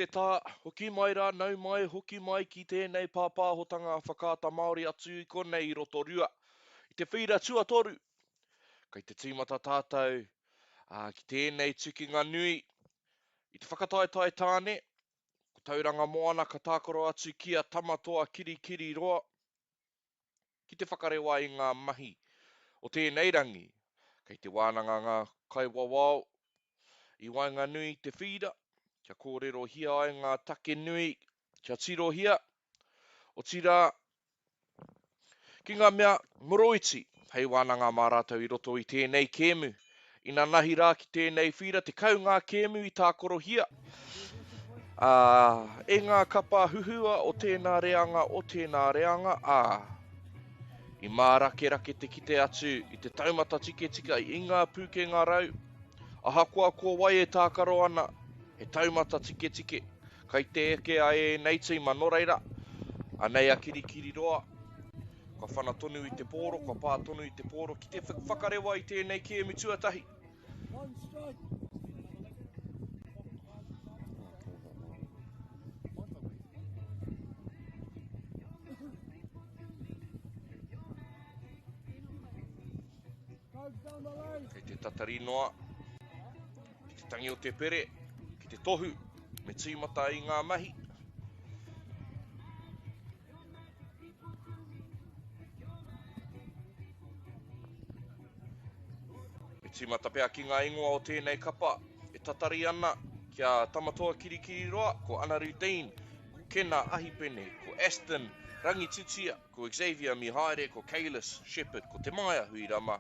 te tā, hoki mai rā, nau mai, hoki mai ki tēnei pāpāhotanga Whakaata Māori atu i konei i Rotorua. I te whīra tuatoru, kei te tīmata tātou ā, ki tēnei tukinga nui i te whakataetae tāne, ko Tauranga Moana ka tākaro atu ki a Tamatoa Kirikiriroa. Ki te whakarewa i ngā mahi o tēnei rangi, kei te wānanga ngā kaiwawao i waenganui i te whīra, kia kōrerohia ai ngā take nui kia tirohia, otirā, ki ngā mea moroiti hei wānanga mā rātou i roto i tēnei kēmu. Inanahi rā ki tēnei whīra, 10 ngā kēmu i tākorohia, ā, e ngā kapa huhua o tēnā reanga, o tēnā reanga, ā, i mārakerake te kite atu i te taumata tiketika i ngā pūkenga rau, ahakoa ko wai e tākaro ana, he taumata tiketike, kai te eke a ēnei tīma, nō reira, anei a Kirikiriroa, Kua whana tonu i te pōro, kua pā tonu i te pōro ki te whakarewa i tēnei kēmu tuatahi. Kei te tatari noa, ki te tangi o te pere, ki te tohu, me tīmata i ngā mahi. Me tīmata pea ki ngā ingoa o tēnei kapa e tatari ana ki a Tamatoa Kirikiriroa, ko Anaru Dean, ko Kena Ahipene, ko Aston Rangitutia, ko Xavier Mihaere, ko Kalis Shepherd, ko Te Maia Huirama,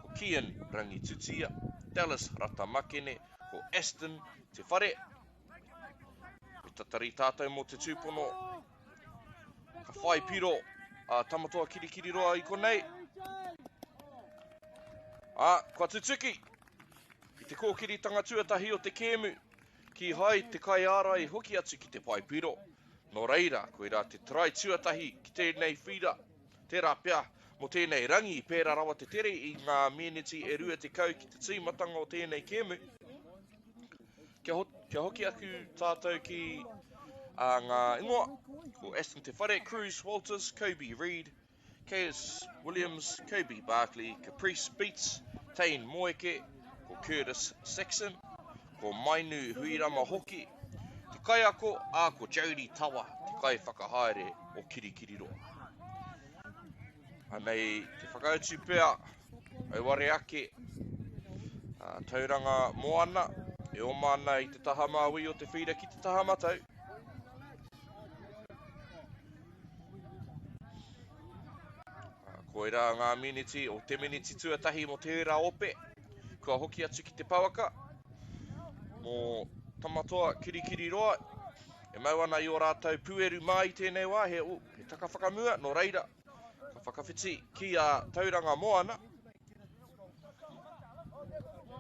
ko Kian Rangitutia, Dallas Rata Makene, ko Aston Te Whare. Me tatari tātou mō te tūpono Ka whai piro a Tamatoa Kirikiriroa i konei. Ā, kua tutuki i te kōkiritanga tuatahi o te kēmu, kīhai te kaiārai hoki atu ki te pae piro. Nō reira, koirā te try tuatahi ki tēnei whīra. Tērā pea, mō tēnei rangi, pērā rawa te tere i ngā meneti e 20 ki te tīmatanga o tēnei kēmu. Kia, ho kia hoki aku tātou ki a ngā ingoa, ko Aston Te Whare, Cruz Walters, Kobe Reid, Kaz Williams, Kobe Barkley, Caprice Beats, Tane Moeke, ko Curtis Saxon, ko Mainu Huirama hoki, te kaiako, ā, ko Jodie Tawa, te kaiwhakahaere o Kirikiriroa. Anei te whakautu pea Auare ake a Tauranga Moana e oma ana i te taha māui o te whīra ki te taha matau. Koirā ngā miniti o te miniti tuatahi mō tērā ope. Kua hoki atu ki te pouaka mō Tamatoa Kirikiriroa e mau ana i ō rātou pūeru mā i tēnei wā, he, oh, he taka whakamua, nō reira, Ka whakawhiti ki a Tauranga Moana.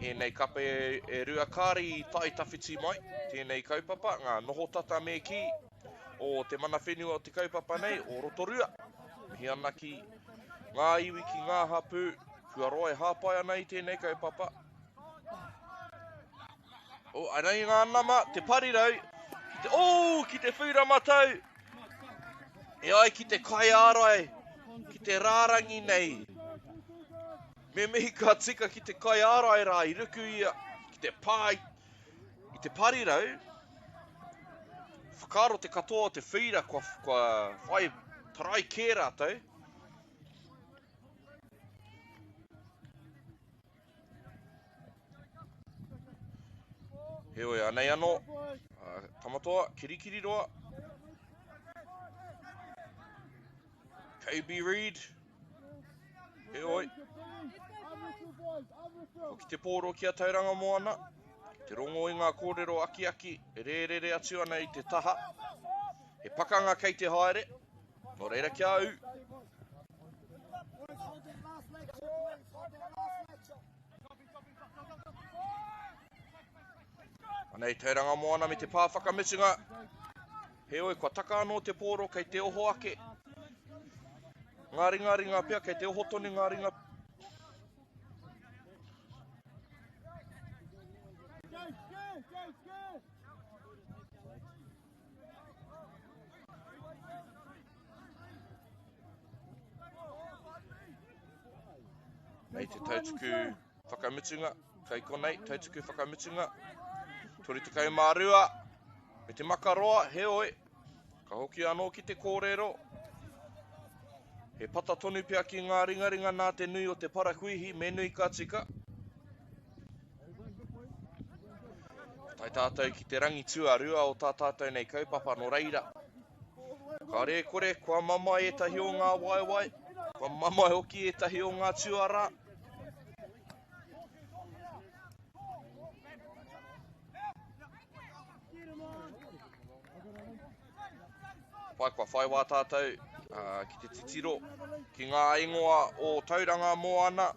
Ēnei kape e rua kāri i tae tawhiti mai tēnei kaupapa, ngā noho tata me kī o te mana whenua o te kaupapa nei, o Rotorua. Mihi ana ki ngā iwi, ki ngā hapū, kua roa e hāpai ana i tēnei kaupapa. Oh, anei ngā nama, te parirau, ki te, oh, ki te whūra matau. E ai ki te kaiārai, ki te rārangi nei. Me mihi ka tika ki te kaiārai rā, i ruku ia ki te pā i, i te parirau. Whakaaro te katoa o te whīra kua, kua whai tarai kē rātou. Heoi, anei anō, Tamatoa, Kirikiriroa, KB Reid, heoi, hoki te pōro ki a Tauranga Moana, te rongo i ngā kōrero akiaki e rērere atu ana i te taha, he pakanga kei te haere, nō reira kia ū. Anei Tauranga Moana me te pā whakamutunga. Heoi, kua taka anō te pōro kei te oho ake. Ngā ringaringa pea, kei te oho tonu ngā ringa. Nei te tautuku whakamutunga, kei konei, tautuku whakamutunga. 32, me te makaroa, heoi, ka hoki anō ki te kōrero. He pata tonu pea ki ngā ringaringa nā te nui o te parakuihi, me nui ka tika. Ka tae tātou ki te rangi tuarua o tā tātou nei kaupapa, nō reira, kāore e kore, kua mamae ētahi o ngā waewae, kua mamae hoki ētahi o ngā tuarā. Pai, kua whai wā tātou ki te titiro ki ngā ingoa o Tauranga Moana,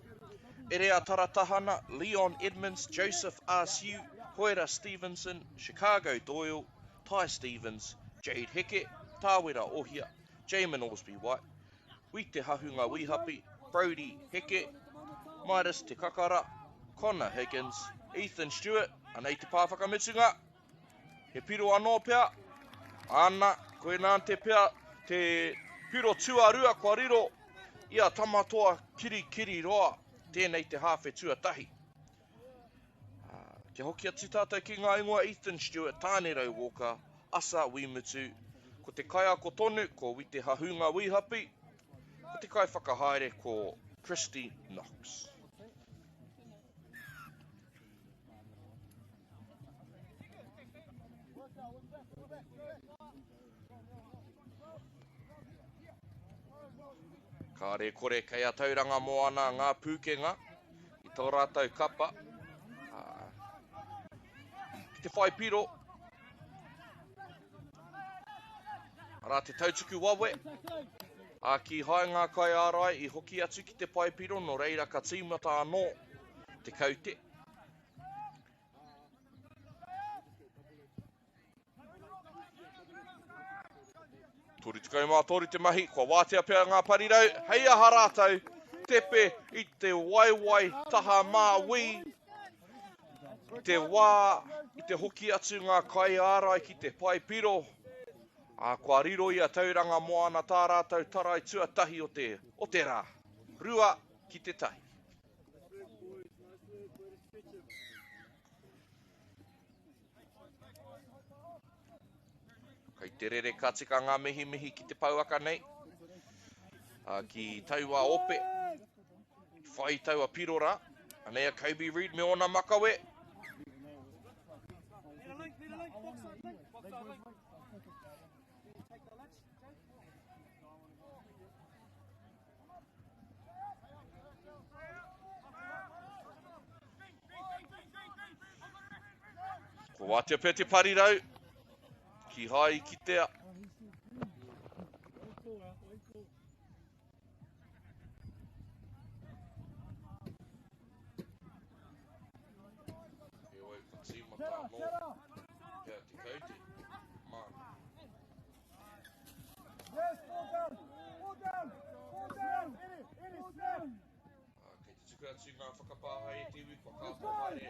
Erea Taratahana, Leon Edmonds, Joseph Arsiu, Hoera Stevenson, Chicago Doyle, Ty Stevens, Jade Heke, Tāwera Ohia, Jamin Orsby White, Wi Te Hahunga Wihapi, Brodie Heke, Midas Te Kakara, Connor Higgins, Ethan Stewart, anei te pā whakamutunga. He piro anō pea? Ana, koinā te pea, te piro tuarua kua riro i a Tamatoa Kirikiriroa, tēnei te hāwhe tuatahi. Kia hoki atu tātou ki ngā ingoa Ethan Stewart, Tānerau Walker, Asa Wimutu, ko te kaiako tonu ko Wite Hahunga Wihapi, ko te kaiwhakahaere ko Christy Knox. Kāre kore kei a Tauranga Moana ngā pūkenga i tō rātou kapa ki te whai piro. Arā te tautuku wawe, ā, kīhai ngā kaiārai i hoki atu ki te paepiro, nō reira ka tīmata anō te kaute. 33 te mahi, kua wātea pea ngā parirau, hei aha rātou, tepe i te waewae taha māui, i te wā, i te hoki atu ngā kaiārai ki te pae piro, ā, kua riro i a Tauranga Moana tā rātou tarai tuatahi o te, o te rā. 2 ki te tahi. Kei te rere ka tika ngā mihimihi ki te pouaka nei, ki taua ope, whai taua piro rā. Anei a Kobe Reid me ōna makawe. Ko wātea pea te parirau, kīhai i kitea. Heoi, ka tīmata anō pea te kaute. Māna. Yes, fall down, fall down, fall down, fall down. Kei te tuku atu ngā whakapāha e te iwi kua kāpō haere.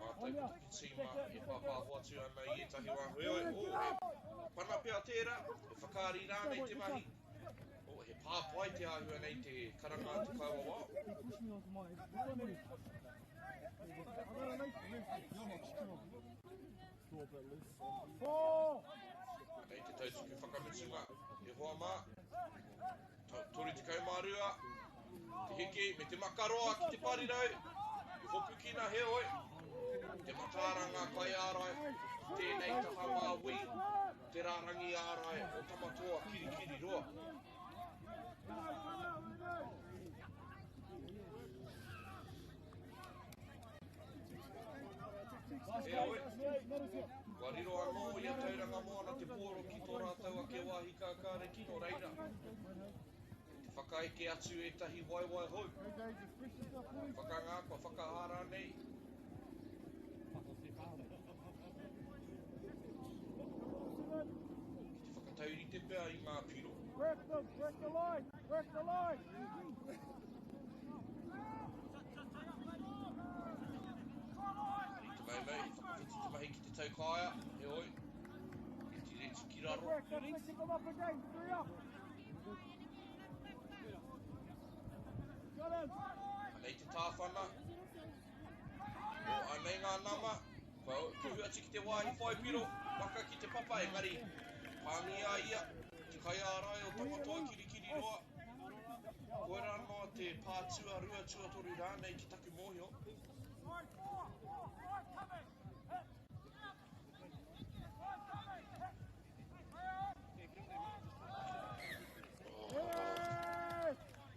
Mātou ko taku tīma e pāpāho atu ana i ētahi wā. Heoi, oh, he pana pea tērā, he whakaari rānei te mahi. Oh, he pāpai te āhua nei te karanga a te kaiwawao. Anei te tautuku whakamutunga, e hoa mā. 32, te hiki me te makaroa ki te parirau. I hopukina heoi, te mataara ngā kaiārai, tēnei taha māui, te rārangi ārai o Tamatoa Kirikiriroa. Heoi, kua riro anō i a Tauranga Moana te pōro ki tō rātou ake wāhi kākāriki, nō reira, kei te whakaeke atu ētahi waewae hou, whakangā, kua whakahā rānei. Ki te whakataurite pea i ngā piro. Work them, work the line, work the line. Te maumau, he whakawhiti te mahi ki te taukaea, heoi, he tiriti ki raro. Anei te tāwhana. O, anei ngā nama. Kua kuhu atu ki te wāhi whai piro, maka ki te papa, engari pāngia ia, te kaiārai o Tamatoa Kirikiriroa. Koirā noa te pā tuarua, tuatoru rānei ki taku mōhio.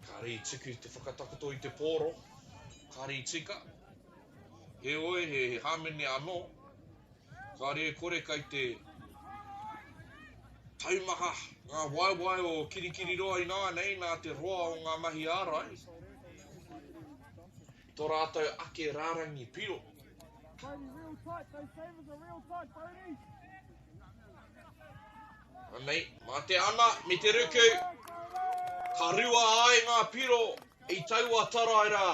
Kāre i tuku te whakatakoto i te pōro, kāre i tika. Heoi, he hāmene anō. Kāre e kore kai te taumaha ngā waewae o Kirikiriroa ināianei nā te roa o ngā mahi ārai i tō rātou ake rārangi piro. Anei, mā te ana me te ruku, ka rua ai ngā piro i taua tarai rā.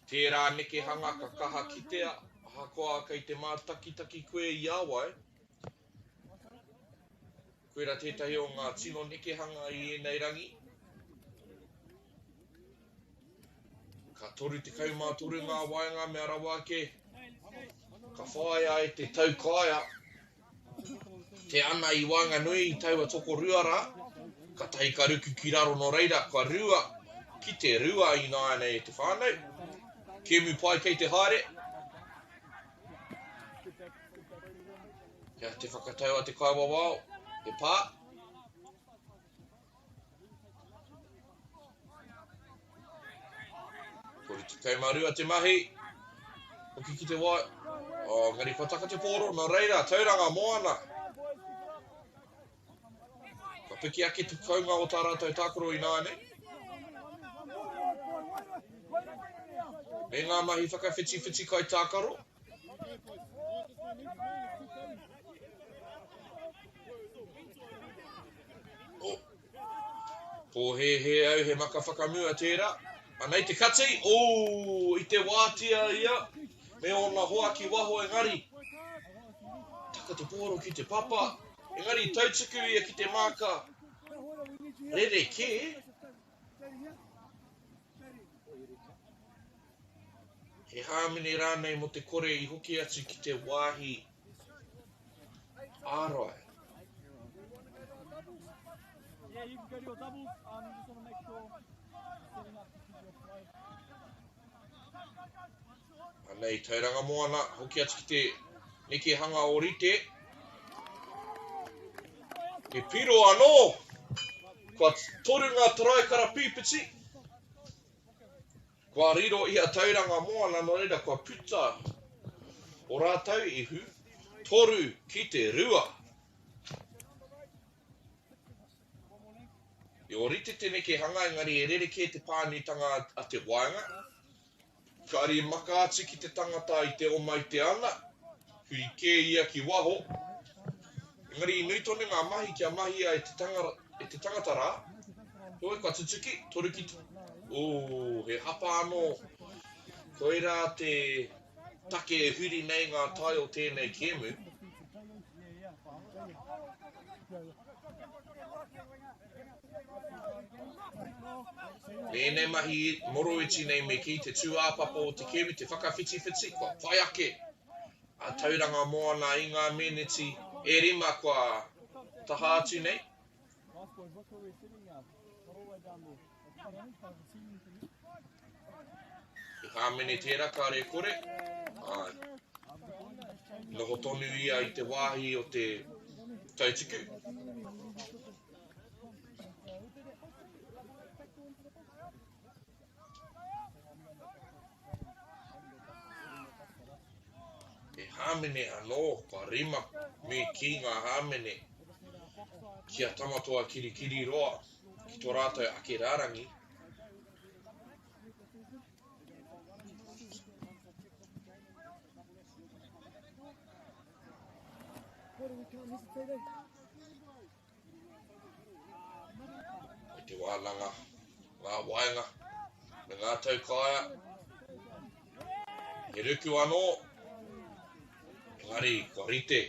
Tērā nekehanga ka kaha kitea, ahakoa kei te mātakitaki koe i a wai. Koirā tētahi o ngā tino nekehanga i ēnei rangi. Ka 33 ngā waenga mea rawa ake, ka whāia e te taukaea te ana i waenganui i taua tokorua rā, katahi ka ruku ki raro nō reira kua rua ki te rua ināianei e te whānau. Kēmu pai kei te haere. Kia te whakatau a te kaiwawao, he pā. 32 te mahi. Hoki ki te wai. Oh, ngari kua taka te pōro, nō reira, Tauranga Moana. Kua piki ake te kounga o tā rātou tākaro ināianei. Me ngā mahi whakawhitiwhiti kaitākaro. Oh. Pōhēhē au he maka whakamua tērā. Anei te kati, oh, i te wātea ia me ōna hoa ki waho engari. Taka te pōro ki te papa, engari tautuku ia ki te māka rerekē. He hāmene rānei mō te kore i hoki atu ki te wāhi ārai. Anei Tauranga Moana, hoki atu ki te nekehanga ōrite. He piro anō! Kua toru ngā tarai karapīpiti. Kua riro i a Tauranga Moana nō reira kua puta o rātou ihu, toru ki te rua. I ōrite te nekehanga engari e rerekē te pānuitanga a te waenga. Ka maka atu ki te tangata i te oma i te ana, huri kē ia ki waho. Engari i nui tonu ngā mahi kia mahia e te tangara, e te tangata rā. Heoi, kua tutuki, toru ki te, ooh, he hapa anō. Koirā te take e huri nei ngā tae o tēnei kēmu. Me ēnei mahi moroiti nei me kī te tūāpapa o te kēmu, te whakawhitiwhiti, kua pai ake a Tauranga Moana i ngā meneti e rima kua taha atu nei. I hāmene tērā, kāre e kore. Āe. Noho tonu ia i te wāhi o te tautuku. He hāmene anō, kua rima me kī ngā hāmene ki a Tamatoa Kirikiriroa, ki tō rātou ake rārangi. Kei te wānanga, ngā waenga, me ngā taukaea. He ruku anō, engari kua rite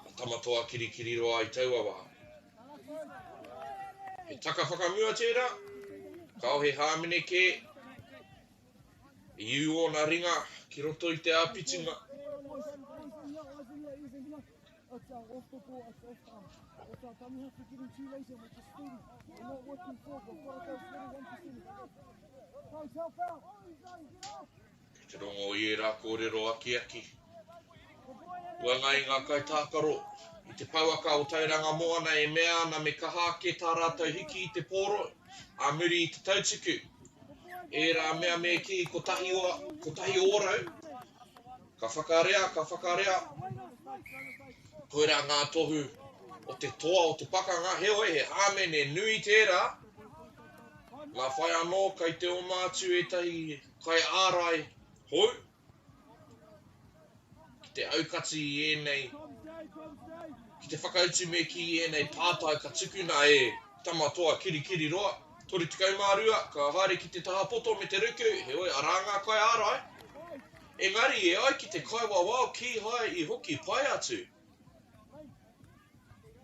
a Tamatoa Kirikiriroa i taua wā. He taka whakamua tērā. Kao he hāmene kē. I ū ōna ringa ki roto i te āpitinga. Kei te rongo i ērā kōrero akiaki. Uanga i ngā kaitākaro i te pouaka o Tauranga Moana e mea ana me kaha ake tā rātou hiki i te pōro ā muri i te tautuku. Ērā mea me kī 1%, ka whakarea, ka whakarea. Koirā ngā tohu o te toa o te pakanga, heoi he hāmene nui tērā. Nā whai anō kei te oma atu ētahi kaiārai hou ki te aukati i ēnei, ki te whakautu me kī i ēnei pātai ka tukuna e Tamatoa Kirikiriroa. 32, ka haere ki te taha poto me te ruku, heoi arā ngā kaiārai. Engari e ai ki te kaiwawao kīhai i hoki pai atu.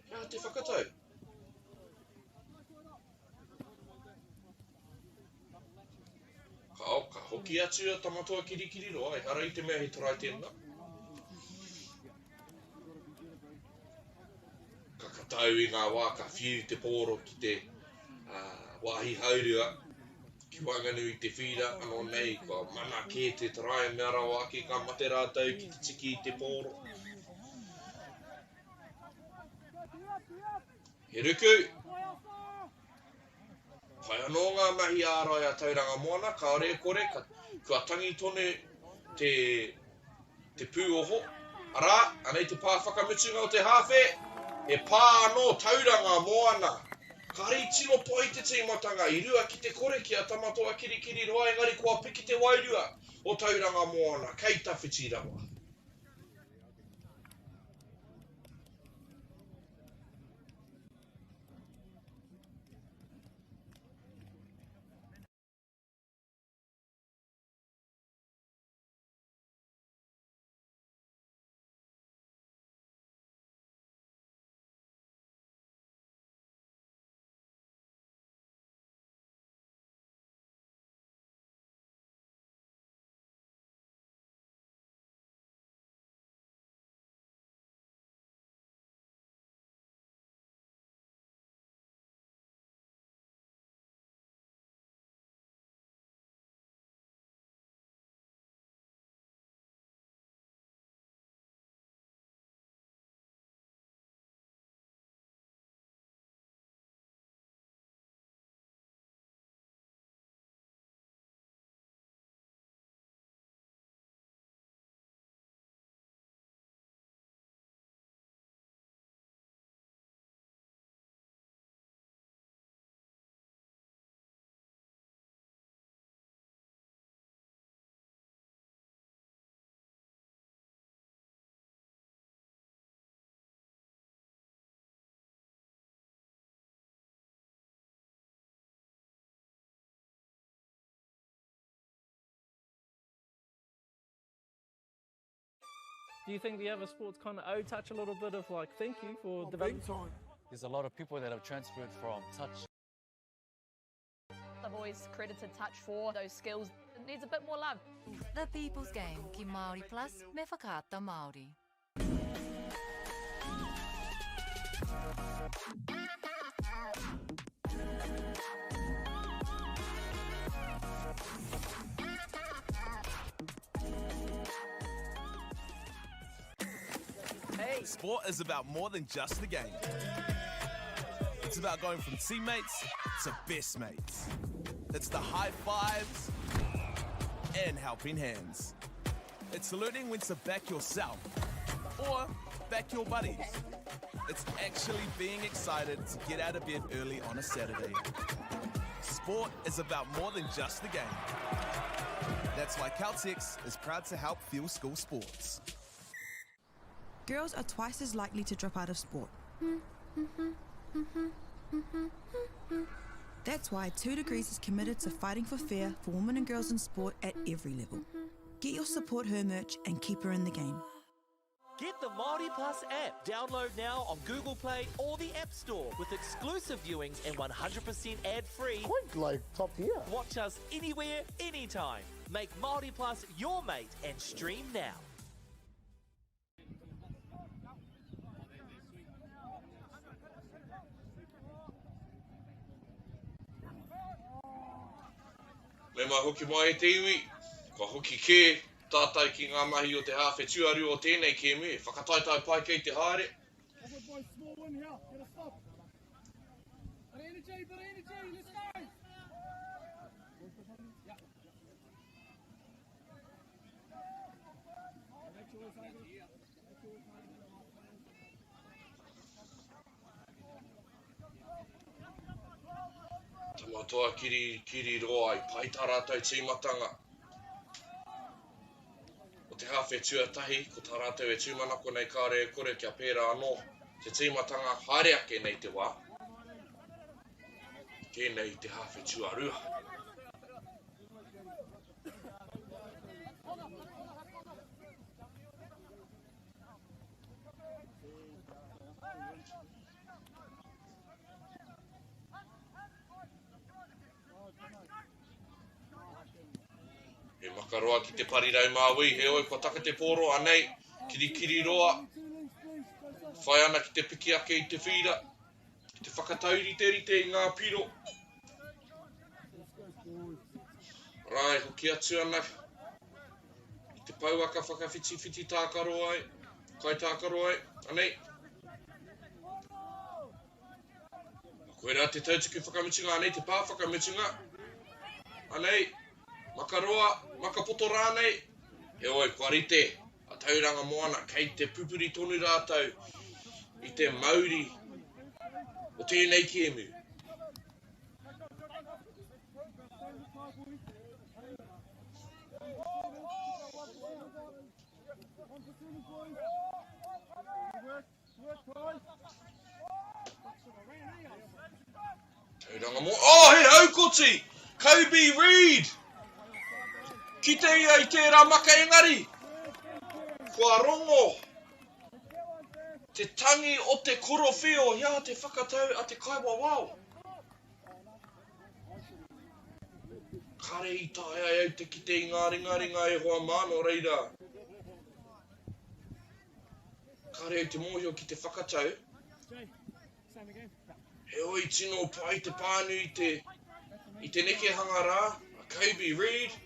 He aha te whakatau? Kao, ka hoki atu a Tamatoa Kirikiriroa, ehara i te mea he tarai tēnā. Ka katau i ngā wā ka whiu te pōro ki te wāhi haurua, ki waenganui i te whīra, anō nei kua mana kē te tarai mea rawa ake ka mate rātou ki te tiki i te pōro. He ruku! Pai anō ngā mahi ārai a Tauranga Moana, kāore e kore, ka, kua tangi tonu te, te pūoho. Arā, anei te pā whakamutunga o te hāwhe, he pā anō Tauranga Moana. Kāre i tino pai te tīmatanga, i 2-0 ki a Tamatoa Kirikiriroa, engari kua piki te wairua o Tauranga Moana, kei tawhiti rawa. Do you think the other sports kind of owe touch a little bit of like thank you for oh, developing? Big time. There's a lot of people that have transferred from touch. I've always credited touch for those skills. It needs a bit more love. The People's Game ki Māori Plus me Whakaata Māori. Sport is about more than just the game. It's about going from teammates to best mates. It's the high fives and helping hands. It's learning when to back yourself or back your buddies. It's actually being excited to get out of bed early on a Saturday. Sport is about more than just the game. That's why Caltex is proud to help fuel school sports. Girls are twice as likely to drop out of sport. That's why 2 Degrees is committed to fighting for fair for women and girls in sport at every level. Get your Support Her merch and keep her in the game. Get the Māori Plus app. Download now on Google Play or the App Store with exclusive viewings and 100% ad-free. Quite like top tier. Watch us anywhere, anytime. Make Māori Plus your mate and stream now. Me mai hoki mai e te iwi, kua hoki kē tātou ki ngā mahi o te hāwhe tuarua o tēnei kēmu, he whakataetae pai kei te haere. Tamatoa kiri, kiri roa i pai tā rātou tīmatanga. O te hāwhe tuatahi, ko tā rātou e tūmanako nei kāore e kore kia pērā anō te tīmatanga haere ake nei te wā. Tēnei te hāwhe tuarua. He makaroa ki te parirau Māui, heoi kua taka te pōro, anei, kirikiriroa, whai ana ki te piki ake i te whīra, ki te whakatauriterite i ngā piro. Rae, hoki atu ana ki te pouaka whakawhitiwhiti tākaro ai, kaitākaro ai, anei. Koirā te tautuku whakamutunga, anei te pā whakamutunga. Anei, makaroa, makapoto rānei. Heoi, kua rite a Tauranga Moana, kei te pupuri tonu rātou i te mauri o tēnei kēmu. Tauranga mo. Oh, he haukoti! Kobe Reid! Kite ia i tērā maka engari. Kua rongo te tangi o te korowhio he aha te whakatau a te kaiwawao. Kare i taea e au te kite i ngā ringaringa e hoa mā, nō reira. Kāre au te mōhio ki te whakatau. Heoi tino pai te pānui i te, i te nekehanga rā, a Kobe Reid.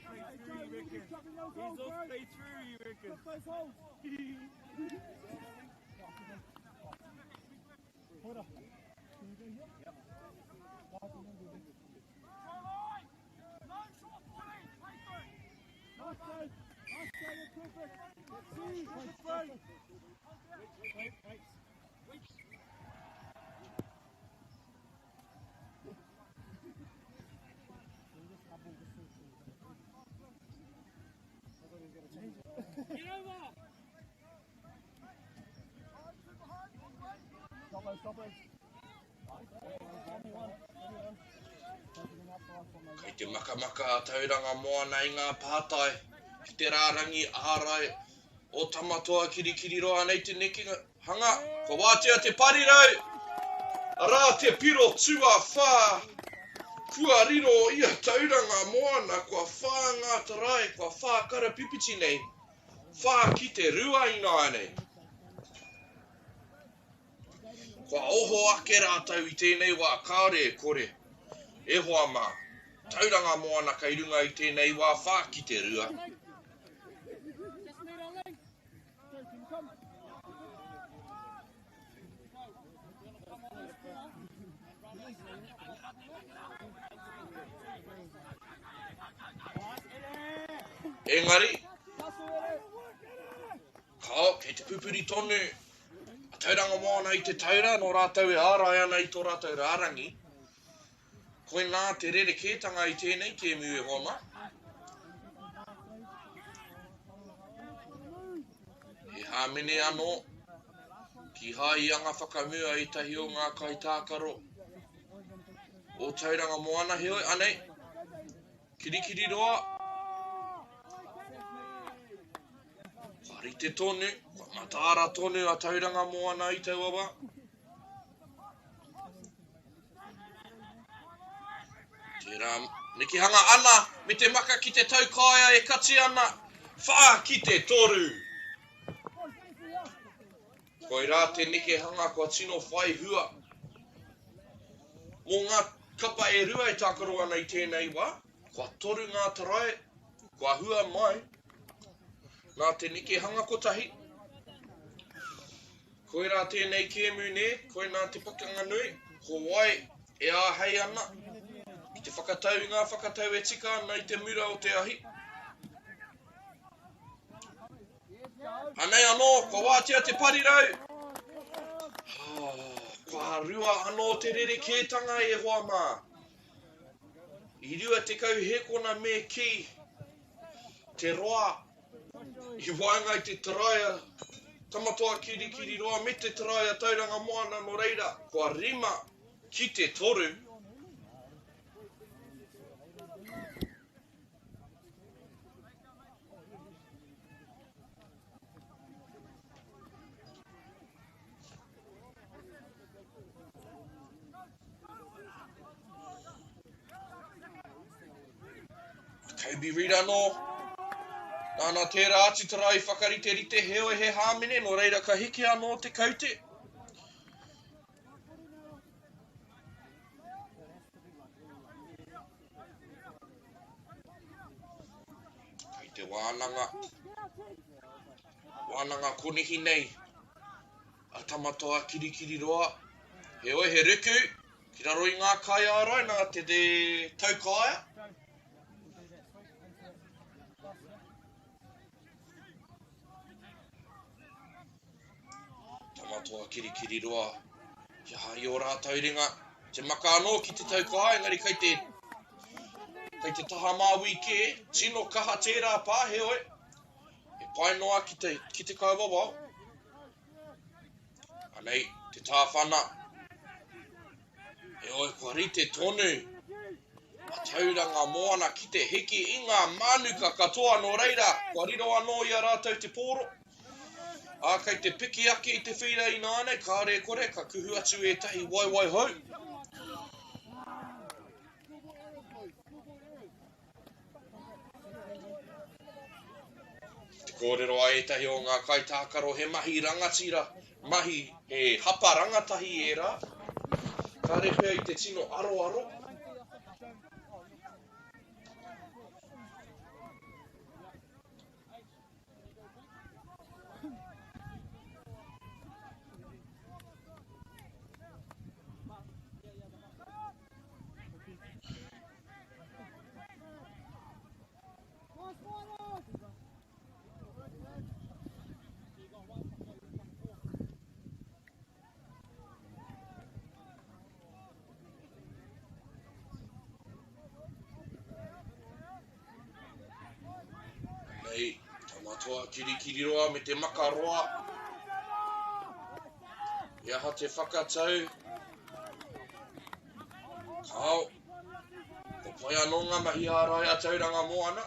Kei te makamaka a Tauranga Moana i ngā pātai ki te rārangi ārai o Tamatoa Kirikiriroa nei te nekenga hanga. Kua wātea te parirau, arā te piro tuawhā. Kua riro i a Tauranga Moana, kua whā ngā tarai, kua whā karapipiti nei, 4-2 ināianei. Kua oho ake rātou i tēnei wā, kāore e kore. E hoa mā, Tauranga Moana kei runga i tēnei wā 4-2. Engari, Kao, kei te pupuri tonu a Tauranga Moana i te taura, nō rātou e ārai ana i tō rātou rārangi. Koinā te rerekētanga i tēnei kēmu e hoa mā. He hāmene anō, kīhai i anga whakamua ētahi o ngā kaitākaro o Tauranga Moana, heoi, anei, Kirikiriroa. Kua rite tonu, kua mataara tonu a Tauranga Moana i taua wā. Tērā nekehanga ana me te maka ki te taukaea e kati ana, 4-3. Koirā te nekehanga kua tino whai hua mō ngā kapa e rua e tākaro ana i tēnei wā. Kua toru ngā tarai kua hua mai nā te nekehanga kotahi. Koirā tēnei kēmu nē, koinā te pakanga nui, ko wai e āhei ana ki te whakatau i ngā whakatau e tika ana i te mura o te ahi. Anei anō, kua wātea te parirau. Kua rua anō te rerekētanga e hoa mā. I 20 hēkona me kī te roa i waenga i te taraia Tamatoa Kirikiriroa me te taraia Tauranga Moana nō reira, kua 5-3. Toby Reid anō. Nāna tērā atu tara i whakariterite heoi he hāmene, nō reira ka heke anō te kaute. Kei te wānanga, wānanga konihi nei a Tamatoa Kirikiriroa. Heoi, he ruku ki raro i ngā kaiārai nā te te taukaea. Tamatoa Kirikiriroa, kia hari ō rātou ringa, te maka anō ki te taukaea, engari kei te, kei te taha māui kē, tino kaha tērā pā, heoi, he pai noa ki te, ki te kaiwawao. Anei, te tāwhana. Heoi, kua rite tonu a Tauranga Moana ki te hiki i ngā mānuka katoa, nō reira, kua riro anō i a rātou te pōro. Ā, kei te piki ake i te whīra ināianei, kāore e kore, ka kuhu atu ētahi waewae hou. Te kōrero a ētahi o ngā kaitākaro he mahi rangatira, mahi he hapa rangatahi ērā. Kāre pea i te tino aroaro. Nei, Tamatoa Kirikiriroa me te Makaroa. He aha te whakatau? Kāo. Ko pai anō ngā mahi ārai a Tauranga Moana.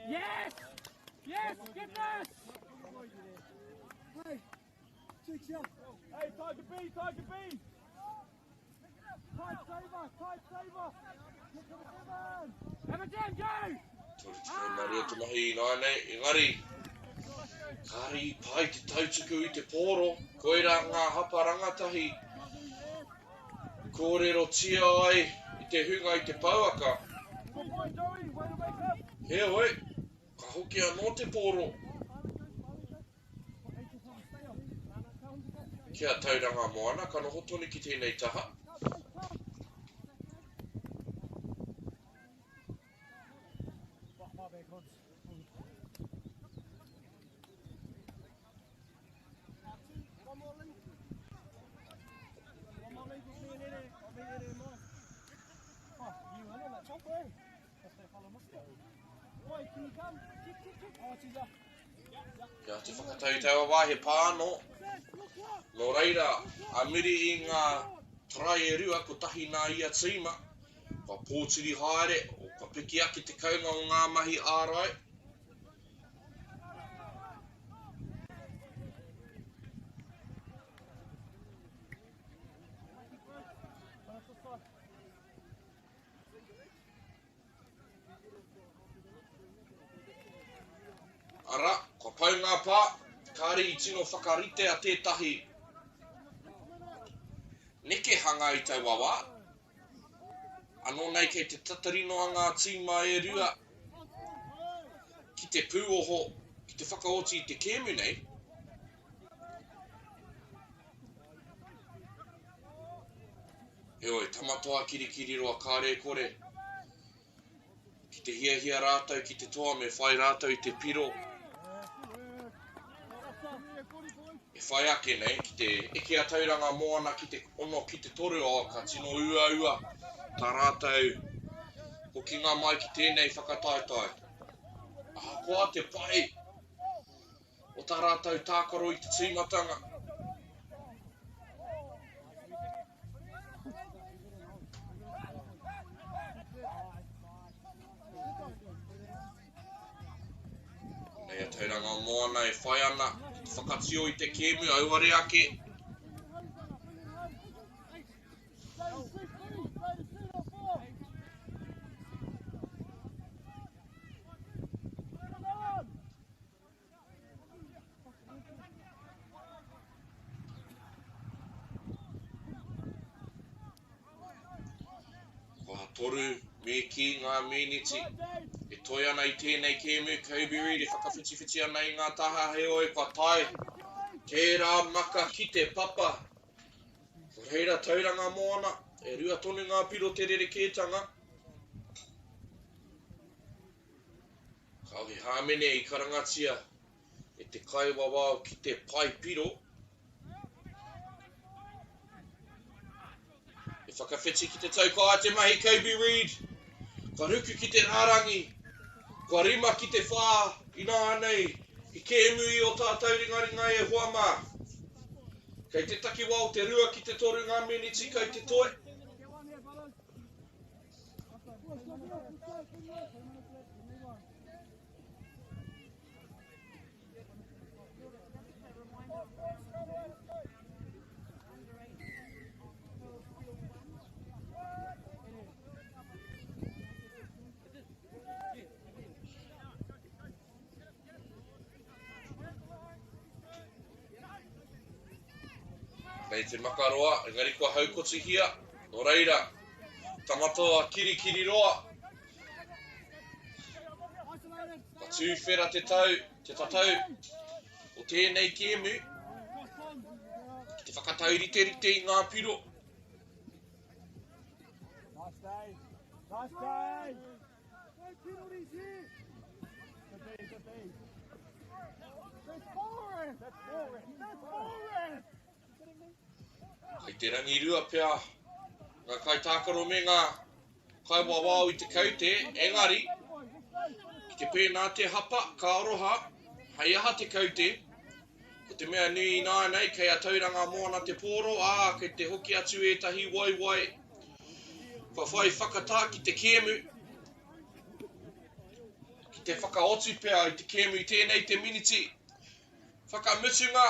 Yes! Yes! Get this! Hey! Hey, Tiger B! Tiger B! Tight saver! Tight saver! Have a jam, go! 32 te mahi ināianei, engari, kāre i pai te tautuku i te pōro, koirā ngā hapa rangatahi kōrerotia ai i te hunga i te pouaka. Heoi, ka hoki anō te pōro ki a Tauranga Moana, ka noho tonu ki tēnei taha. Kia te whakatau i taua wā, he pā anō. Nō reira, a muri i ngā try e rua, kotahi nā ia tīma, kua pōturi haere, o kua piki ake te kounga o ngā mahi ārai. Arā, kua pau ngā pā, kāre i tino whakaritea tētahi nekehanga i taua wā. Anō nei kei te tatari noa ngā tīma e rua ki te pūoho, ki te whakaoti i te kēmu nei. Heoi, Tamatoa Kirikiriroa kāre e kore, ki te hiahia rātou ki te toa me whai rātou i te piro e whai ake nei, ki te eke a Tauranga Moana ki te ono ki te toru, oh, ka tino uaua tā rātou hokinga mai ki tēnei whakataetae. Ahakoa te pai o tā rātou tākaro i te tīmatanga. Nei a Tauranga Moana e whai ana ki te whakatio i te kēmu auare ake. Kua toru me kī ngā meneti e toe ana i tēnei kēmu, Kobe Reid e whakawhitiwhiti ana i ngā taha heoi kua tae tērā maka ki te papa. Ko reira Tauranga Moana, e rua tonu ngā piro te rerekētanga. Kāore he hāmene i karangatia e te kaiwawao ki te pae piro. He whakawhiti ki te taukaea te mahi Kobe Reid. Kua ruku ki te rārangi. Kua 5 ki te 4 ināianei he kēmu i ō tātou ringaringa e hoa mā. Kei te takiwā o te 2 ki te 3 ngā meneti kei te toe. Nei te makaroa, engari kua haukotihia. Nō reira, Tamatoa Kirikiriroa. Ka tūwhera te tau, te tatau o tēnei kēmu ki te whakatauriterite i ngā piro. Nice day. Nice day. No penalties here. Good D, good D. That's boring. That's boring. That's boring. Kei te rangirua pea ngā kaitākaro me ngā kaiwawao i te kaute, engari, ki te pēnā te hapa, ka aroha, hei aha te kaute, ko te mea nui ināianei, kei a Tauranga Moana te pōro, ā, kei te hoki atu ētahi waewae kua whai whakatā ki te kēmu, ki te whakaoti pea i te kēmu i tēnei te miniti whakamutunga.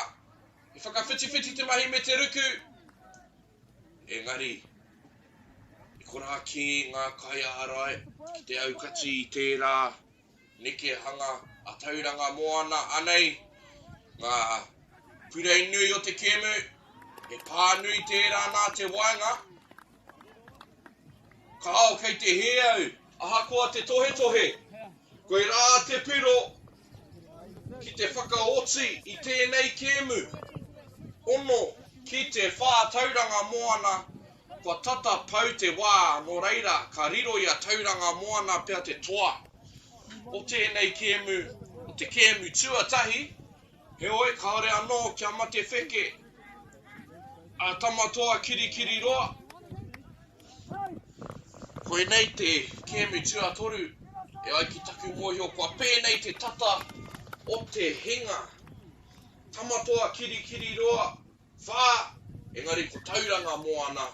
I whakawhitiwhiti te mahi me te ruku, engari i korā kē ngā kaiārai ki te aukati i tērā nekehanga a Tauranga Moana. Anei ngā purei nui o te kēmu, he pā nui tērā nā te waenga. Kāo kei te hē au, ahakoa te tohetohe, koirā te piro ki te whakaoti i tēnei kēmu. 6 ki te 4 Tauranga Moana, kua tata pau te wā, nō reira, ka riro i a Tauranga Moana pea te toa o tēnei kēmu, o te kēmu tuatahi, heoi kāore anō kia mate wheke a Tamatoa Kirikiriroa. Koinei te kēmu tuatoru. E ai ki taku mōhio kua pēnei te tata o te hinga. Tamatoa Kirikiriroa, whā, engari ko Tauranga Moana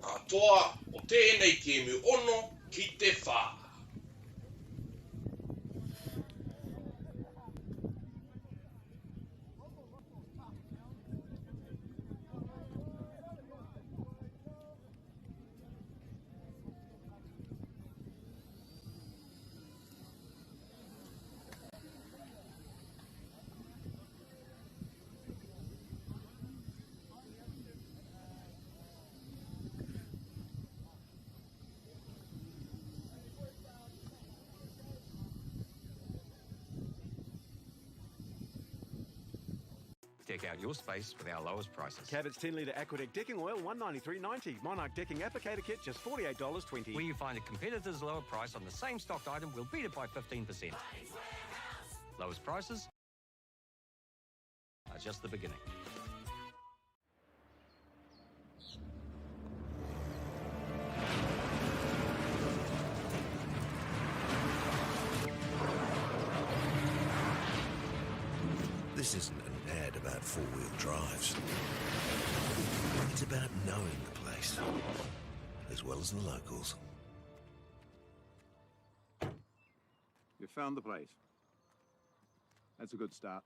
ngā toa o tēnei kēmu 6-4. Deck out your space with our lowest prices. Cabot's 10 litre Aquadec decking oil, $193.90. Monarch decking applicator kit, just $48.20. Where you find a competitor's lower price on the same stocked item, we'll beat it by 15%. Lowest prices are just the beginning. This isn't an ad about four-wheel drives. It's about knowing the place, as well as the locals. You found the place. That's a good start.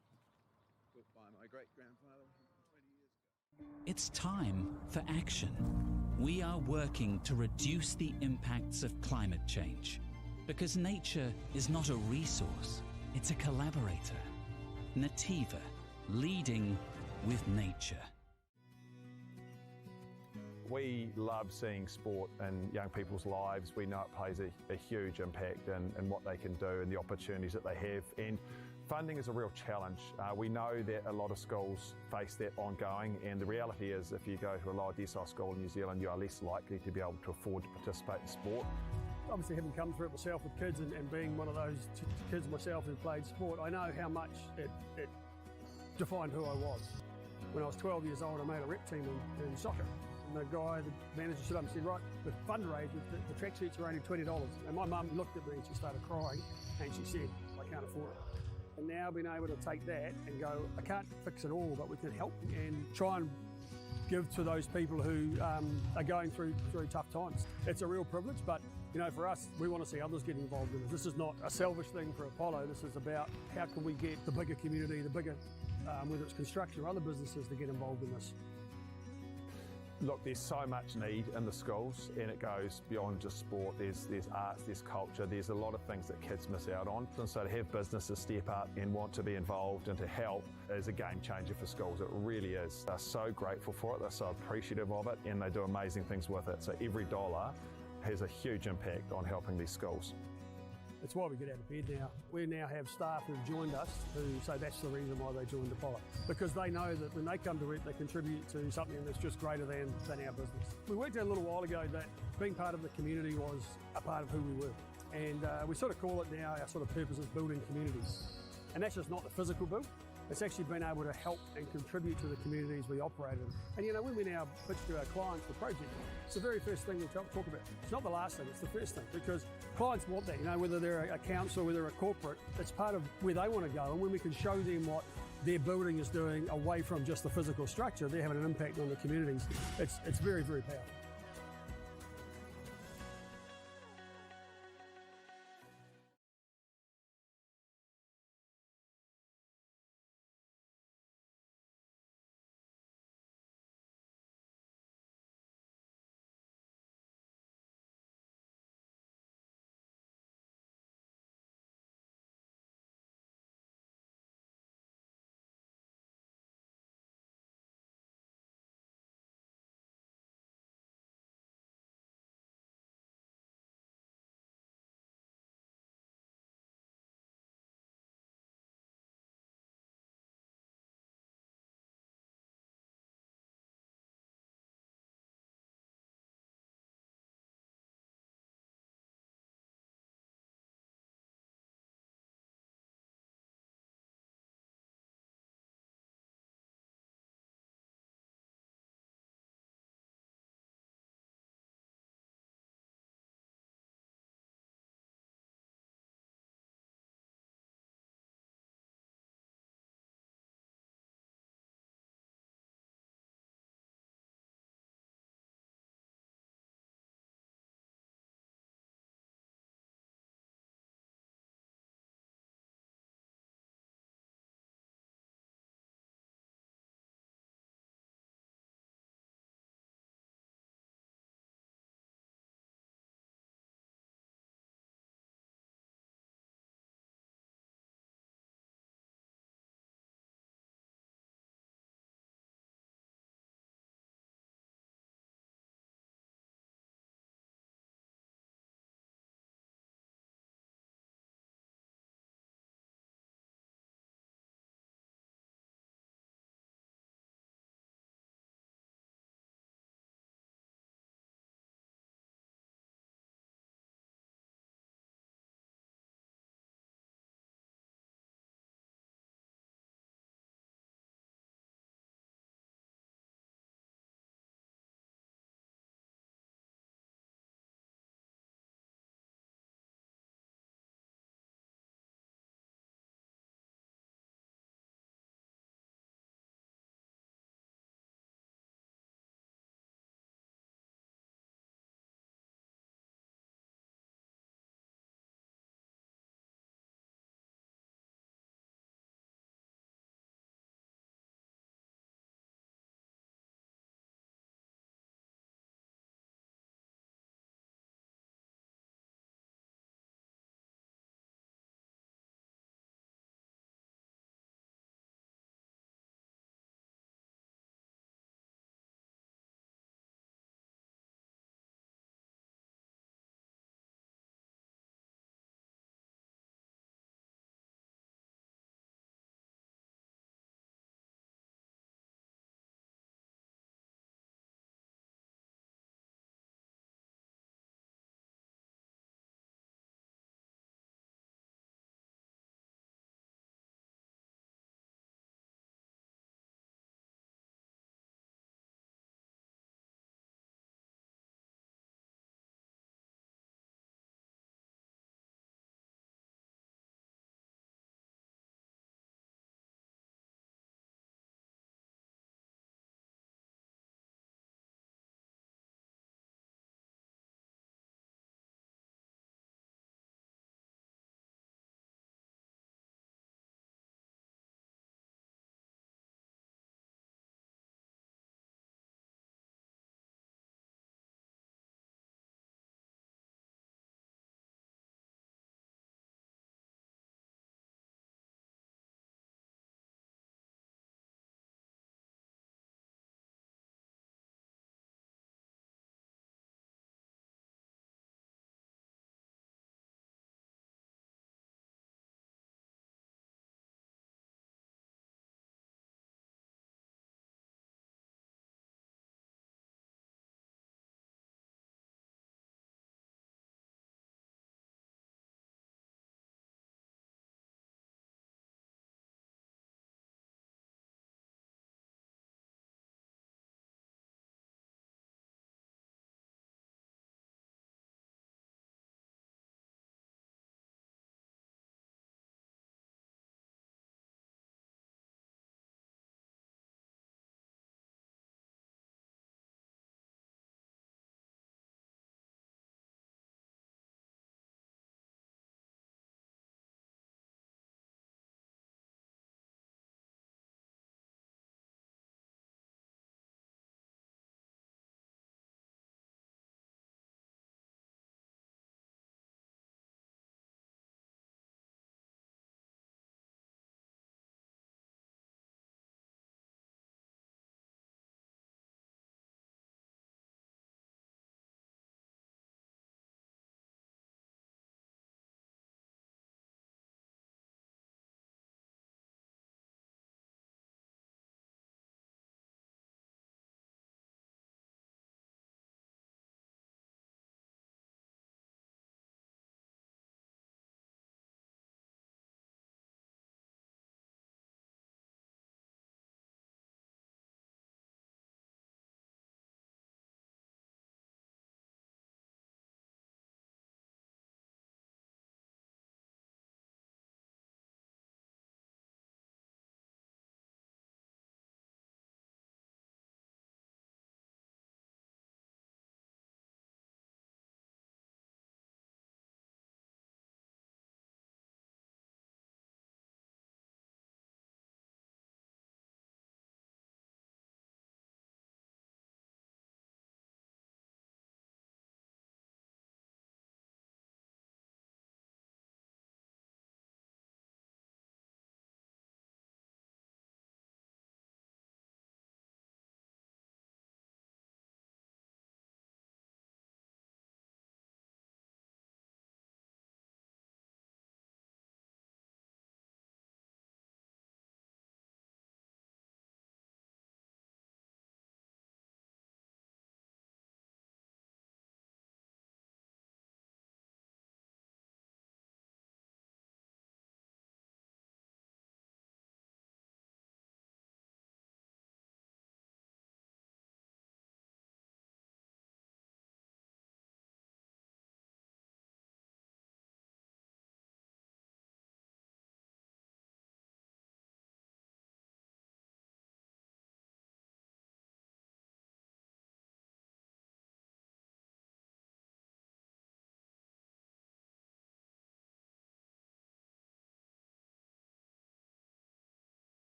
Built by my great-grandfather 20 years ago. It's time for action. We are working to reduce the impacts of climate change. Because nature is not a resource, it's a collaborator. Nativa, leading with nature. We love seeing sport in young people's lives. We know it plays a huge impact in what they can do and the opportunities that they have. And funding is a real challenge. We know that a lot of schools face that ongoing, and the reality is if you go to a lower decile school in New Zealand, you are less likely to be able to afford to participate in sport. Obviously, having come through it myself with kids and being one of those kids myself who played sport, I know how much it defined who I was. When I was 12 years old, I made a rep team in soccer. And the guy, the manager, stood up and said, right, with fundraisers, the tracksuits are only $20. And my mum looked at me and she started crying and she said, I can't afford it. And now being able to take that and go, I can't fix it all, but we can help and try and give to those people who are going through tough times. It's a real privilege, but you know, for us, we want to see others get involved in this. This is not a selfish thing for Apollo. This is about how can we get the bigger community, the bigger, whether it's construction or other businesses, to get involved in this. Look, there's so much need in the schools, and it goes beyond just sport. There's arts, there's culture, there's a lot of things that kids miss out on. And so to have businesses step up and want to be involved and to help is a game changer for schools. It really is. They're so grateful for it, they're so appreciative of it, and they do amazing things with it. So every dollar has a huge impact on helping these schools. It's why we get out of bed now. We now have staff who've joined us who say that's the reason why they joined Apollo, because they know that when they come to work, they contribute to something that's just greater than our business. We worked out a little while ago that being part of the community was a part of who we were. And we sort of call it now, our sort of purpose is building communities. And that's just not the physical build. It's actually been able to help and contribute to the communities we operate in. And you know, when we now pitch to our clients the project, it's the very first thing we talk about. It's not the last thing, it's the first thing, because clients want that, you know, whether they're a council, whether they're a corporate, it's part of where they want to go. And when we can show them what their building is doing away from just the physical structure, they're having an impact on the communities. It's very, very powerful.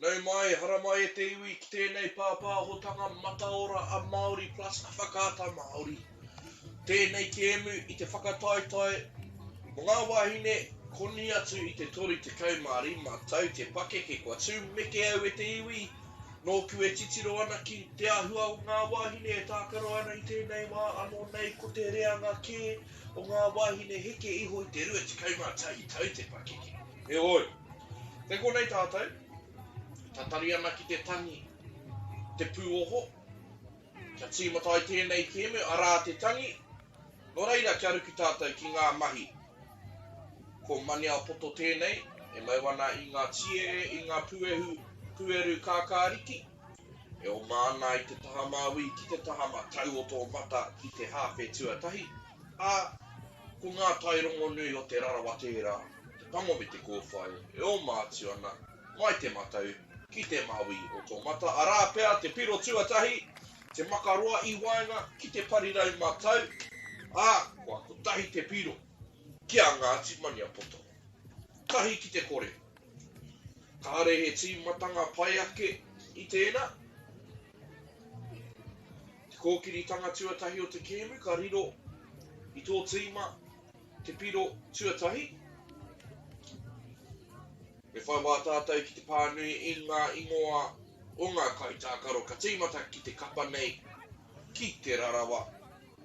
Nau mai, haramai e te iwi ki tēnei pāpāhotanga mataora a Māori Plus a Whakaata Māori. Tēnei kēmu i te whakataetae mō ngā wāhine koni atu i te 35 tau te pakeke kua tū meke au e te iwi nōku e titiro ana ki te āhua o ngā wāhine e tākaro ana i tēnei wā anō nei ko te reanga kē o ngā wāhine heke iho i te 21 tau te pakeke. Heoi, Kei konei tātou, tatari ana ki te tangi, te pūoho, kia tīmata ai tēnei kēmu, arā te tangi, nō reira kia ruku tātou ki ngā mahi. Ko Maniapoto tēnei, e mau ana i ngā tīere, i ngā puehu, pueru kākāriki, e oma ana i te taha māui ki te taha matau o tō mata i te hāwhe tuatahi, ā, ko ngā tai rongonui o Te Rarawa tērā. Te pango me te kōwhai e oma atu ana mai te matau ki te maui o tō mata, arā pea te piro tuatahi, te makaroa i waenga ki te parirau matau, ā, kua kotahi te piro ki a Ngāti Maniapoto. Tahi ki te kore. Kāre he tīmatanga pai ake i tēnā. Te kōkiritanga tuatahi o te kēmu ka riro i tō tīma Te piro tuatahi, Me whai wā tātou ki te pānui i ngā ingoa o ngā kaitākaro ka tīmata ki te kapa nei ki Te Rarawa,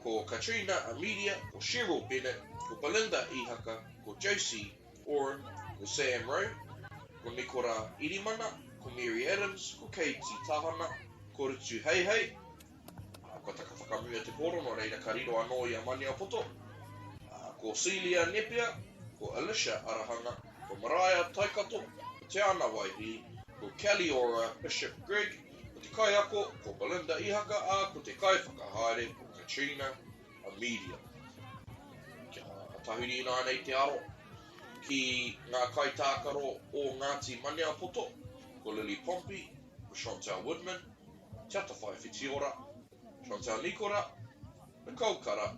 ko Katrina Amelia, ko Cheryl Bennett, ko Belinda Ihaka, ko Josie Oram, ko Sam Rowe, ko Nikora Irimana, ko Mary Adams, ko Katie Tahana, ko Rutu Heihei, Ā, kua taka whakamua te pōro, nō reira ka riro anō i a Maniapoto, ā, ko Celia Nepia, ko Alicia Arahanga, ko Maraea Taikato, ko Teana Waihī, ko Kelly Ora Bishop Greig, ko te kaiako, ko Belinda Ihaka, ā, ko te kaiwhakahaere, ko Katrina Amelia. Kia tahuri ināianei te aro ki ngā kaitākaro o Ngāti Maniapoto, ko Lily Pompey, ko Chantelle Woodman, Te Atawhai Whitiora, Chantelle Nikora, Nicole Kara,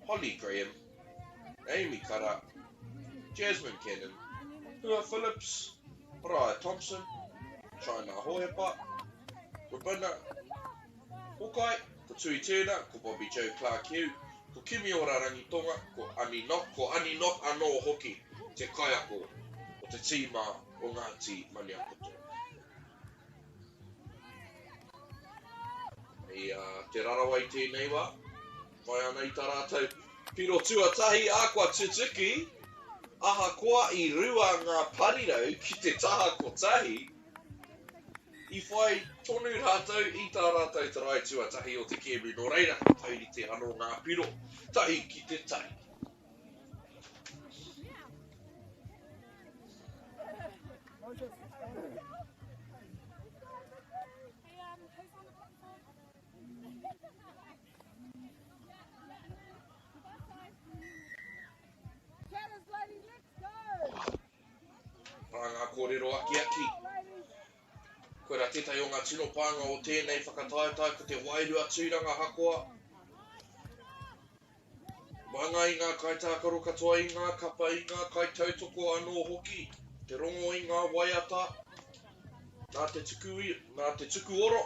Holly Graham, Naomi Kara, Jasmine Cannon, Hua Phillips, Mariah Thompson, China Hohepa, Robina Hokai, ko Tui Turner, ko Bobby Joe Clark Hugh, ko Kimiora Rangitonga, ko Ani Nock, ko Ani Nock anō hoki te kaiako o te tīma o Ngāti Maniapoto. I a Te Rarawa i tēnei wā, whai ana i tā rātou piro tuatahi ā kua tutuki, ahakoa i rua ngā parirau ki te taha kotahi, i whai tonu rātou i tā rātou tarai tuatahi o te kēmu, nō reira ka taurite anō ngā piro, tahi ki te tahi. Rā ngā kōrero akiaki. Koirā tētahi o ngā tino pānga o tēnei whakataetae ko te wairua tūranga hakoa. Waenga i ngā kaitākaro katoa, i ngā kapa, i ngā kaitautoko anō hoki, te rongo i ngā waiata, nā te tuku, nā te tuku oro.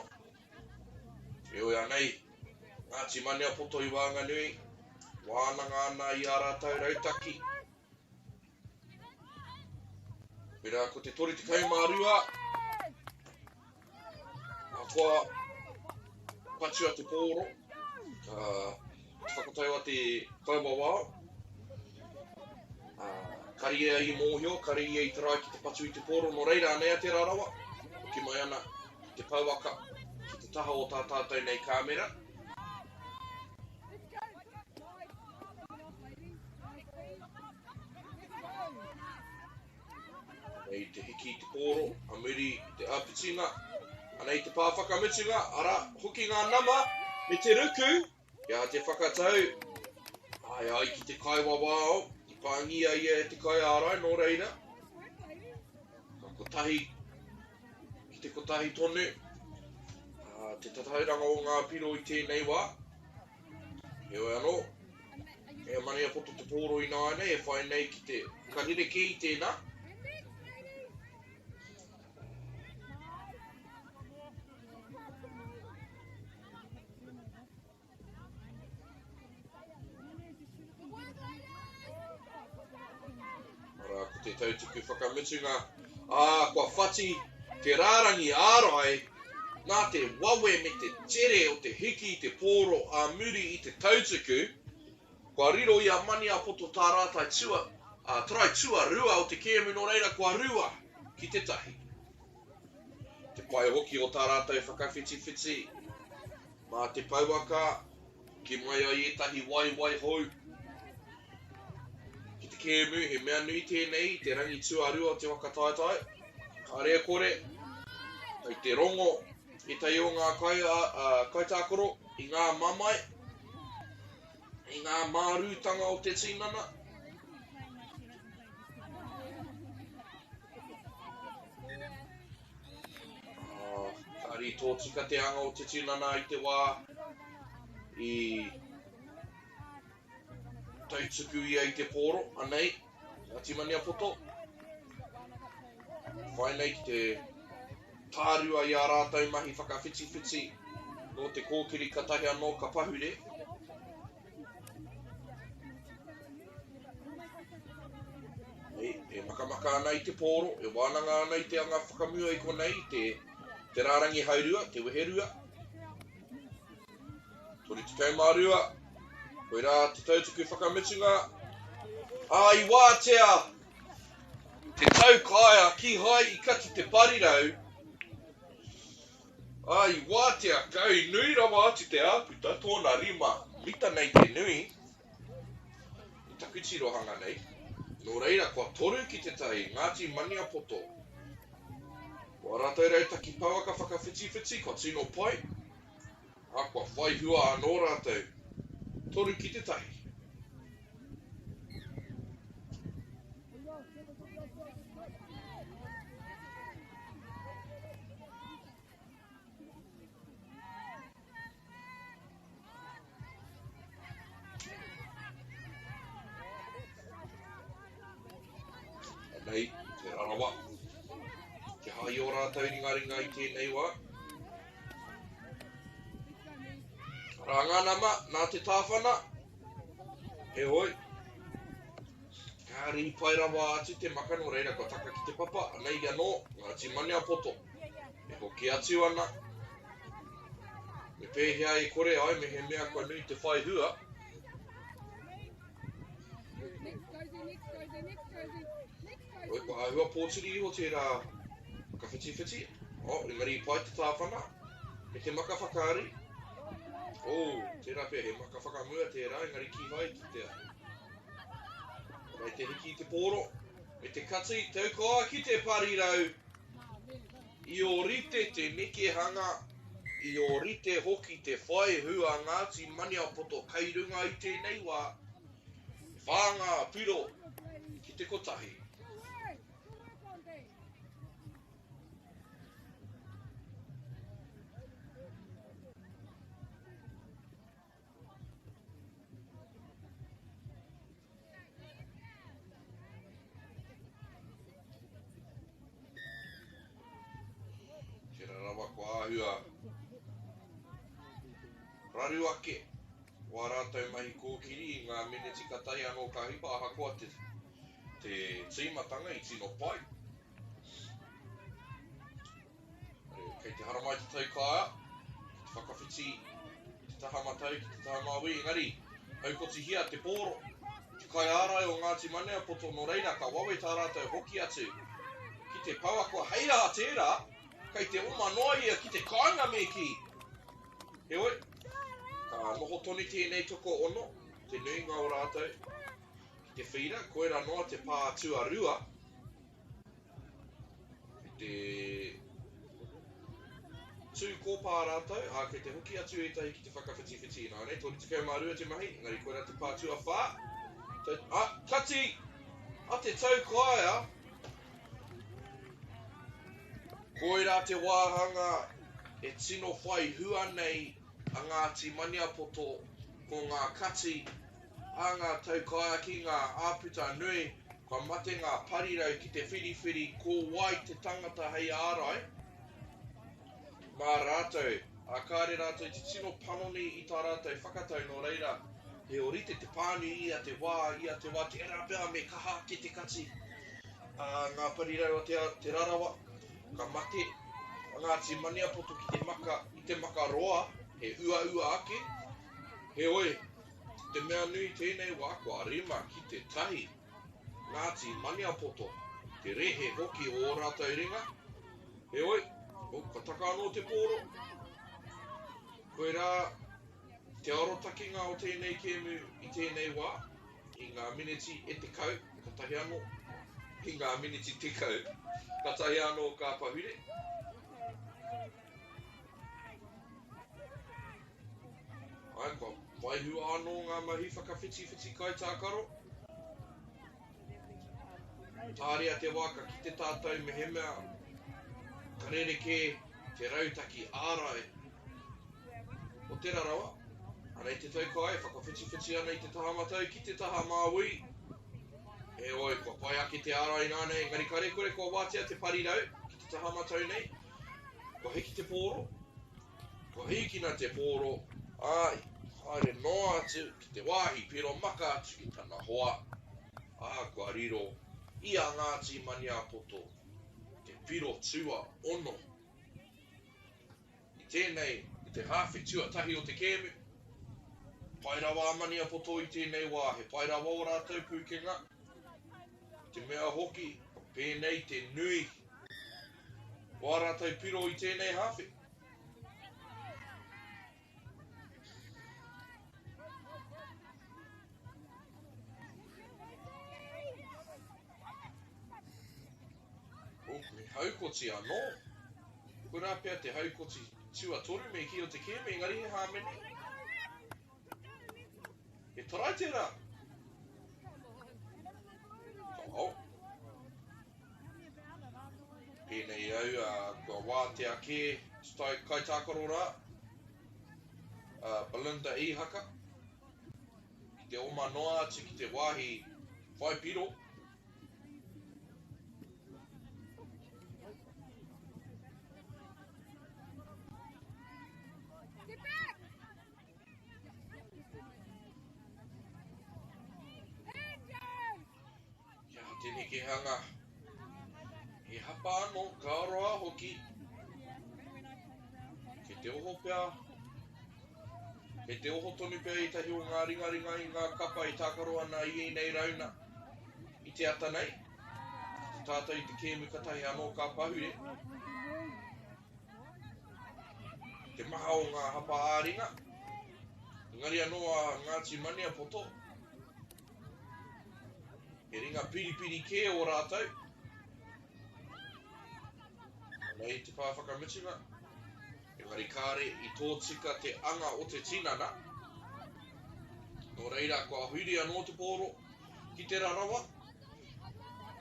Heoi anei, Ngāti Maniapoto i waenganui, wānanga ana i ā rātou rautaki. Koirā ko te 32. Ahakoa patua te pōro, ka te whakatau a te kaiwawao, kare ia i mōhio, kare ia i tarai ki te patu i te pōro, nō reira anei a Te Rarawa, hoki mai ana ki te pouaka, ki te taha o tā tātou nei kāmera. Anei te hiki i te pōro, a muri i te āpitinga. Anei te pā whakamutunga, arā, hoki ngā nama, me te ruku, kia te whakatau. Ai ai ki te kaiwawao, i pāngia ia e te kaiārai, nō reira, ka kotahi, ki te kotahi tonu, te tatauranga o ngā piro i tēnei wā. Heoi anō, e Maniapoto te pōro ināianei e whai nei ki te whakarerekē i tēnā. te tautuku whakamutunga, ā, kua whati te rārangi ārai nā te wawe me te tere o te hiki i te pōro ā muri i te tautuku, kua riro i a Maniapoto tā rātai tua, ā, try tuarua o te kēmu nō reira kua 2-1. Te pai hoki o tā rātou whakawhitiwhiti mā te pouaka, Hoki mai ai ētahi waewae hou ki te kēmu, he mea nui tēnei i te rangi tuarua o te waka taetae. Kāre e kore, kei te rongo ētahi o ngā kai, a, kaitākaro i ngā mamae, i ngā mārūtanga o te tinana. Ka rī tōtika te anga o te tinana i te wā i tautuku ia i te pōro, anei, Ngāti Maniapoto, whai nei ki te tārua i ā rātou mahi whakawhitiwhiti nō te kōkiri katahi anō ka pahure. Nei, e makamaka ana i te pōro, e wānanga ana i te anga whakamua i konei, i te, te rārangi haurua, te weherua. 32, koirā te tautuku whakamutunga. Ā, i wātea te taukaea kīhai i kati te parirau. Ā, i wātea kau, i nui rawa atu te āputa, tōna rima mita nei te nui, i taku tirohanga nei. Nō reira, kua 3-1 Ngāti Maniapoto. Ko ā rātou rautaki pouaka whakawhitiwhiti, kua tino pai, ā, kua whai hua anō rātou. 3-1. Anei Te Rarawa. Te hai o rātou ringaringa i tēnei wā. Arā ngā nama nā te tāwhana. Heoi, Kāre i pai rawa atu te maka nō reira kua taka ki te papa, anei anō Ngāti Maniapoto e hoki atu ana. Me pēhea e kore ai mehemea kua nui te whai hua? Oi, kua āhua pōturi iho tērā whakawhitiwhiti. Oh, engari i pai te tāwhana me te maka whakaari. Oh, tērā pea he maka whakamua tērā, engari kīhai i kitea. Kei te hiki i te pōro, me te kati, taukoa ki te parirau. I ōrite te nekehanga, i ōrite hoki te whai hua Ngāti Maniapoto kei runga i tēnei wā, e whā ngā piro ki te kotahi. Tērā rawa kua āhua raru ake wā rātou mahi kōkiri i ngā meneti katahi anō ka hipa ahakoa te, te tīmatanga i tino pai. Kei te haramai te taukaea ki te whakawhiti i te taha matau ki te taha māui, engari haukotihia te pōro i te kaiārai o Ngāti Maniapoto nō reira ka wawe tā rātou hoki atu ki te pouako hei aha tērā, kei te oma noa ia ki te kāinga me kī. Heoi, ka noho tonu tēnei tokoono, te nuinga o rātou, ki te whīra, koirā noa te pā tuarua. Kei te tū kōpā rātou, ā, kei te hoki atu ētahi ki te whakawhitiwhiti ināianei, 32 te mahi, engari koirā te pā tuawhā. Tau, ā, kati! A te taukaea! Koirā te wāhanga e tino whai hua nei a Ngāti Maniapoto, ko ngā kati a ngā taukaea ki ngā āputa nui, kua mate ngā parirau ki te whiriwhiri ko wai te tangata hei ārai mā rātou, ā, kāre rātou te tino panoni i tā rātou whakatau, nō reira, he ōrite te pānui ia te wā, ia te wā, tērā pea me kaha ake te kati. a ngā parirau a Te, Te Rarawa, ka mate a Ngāti Maniapoto ki te maka, i te maka roa, he uaua ake. Heoi, te mea nui tēnei wā kua 5-1 Ngāti Maniapoto, te rehe hoki o ō rātou ringa. Heoi, oh, ka taka anō te pōro. Koirā te arotakenga o tēnei kēmu i tēnei wā, i ngā miniti e 10, katahi anō, i ngā miniti 10, katahi anō ka pahure. Āe, kua whai hua anō ngā mahi whakawhitiwhiti kaitākaro. Tāria te wā ka kite tātou mehemea ka rerekē te rautaki ārai o Te Rarawa. Anei te taukae e whakawhitiwhiti ana i te taha matau ki te taha māui. Heoi, kua pai ake te ārai inānei, engari kare kore kua wātea te parirau ki te taha matau nei. Kua hiki te pōro, kua hīkina te pōro, ā, haere noa atu ki te wāhi piro maka atu ki tana hoa, ā, kua riro i a Ngāti Maniapoto te piro tuaono. I tēnei, i te hāwhe tuatahi o te kēmu, pai rawa a Maniapoto i tēnei wā, he pai rawa ō rātou pūkenga, i te mea hoki, kua pēnei te nui o ā rātou piro i tēnei hāwhe. Oh, me haukoti anō. Koirā pea te haukoti tuatoru me kī o te kēmu, engari he hāmene. He tarai tērā. Ka ao. Pēnei au, kua wātea kē te kaitākaro rā, a Belinda Ihaka, ki te oma noa atu ki te wāhi whai piro. Kia te nekehanga. He hapa anō, ka roa hoki. Kei te oho pea, kei te oho tonu pea ētahi o ngā ringaringa i ngā kapa e tākaro ana i ēnei rauna i te ata nei. Ki te tātou i te kēmu katahi anō ka pahure. Te maha o ngā hapa ā-ringa. Engari anō a Ngāti Maniapoto. He ringa piripiri kē ō rātou. Anei te pā whakamutunga. Engari kāre i tōtika te anga o te tinana. Nō reira, kua huri anō te pōro ki te rarawa.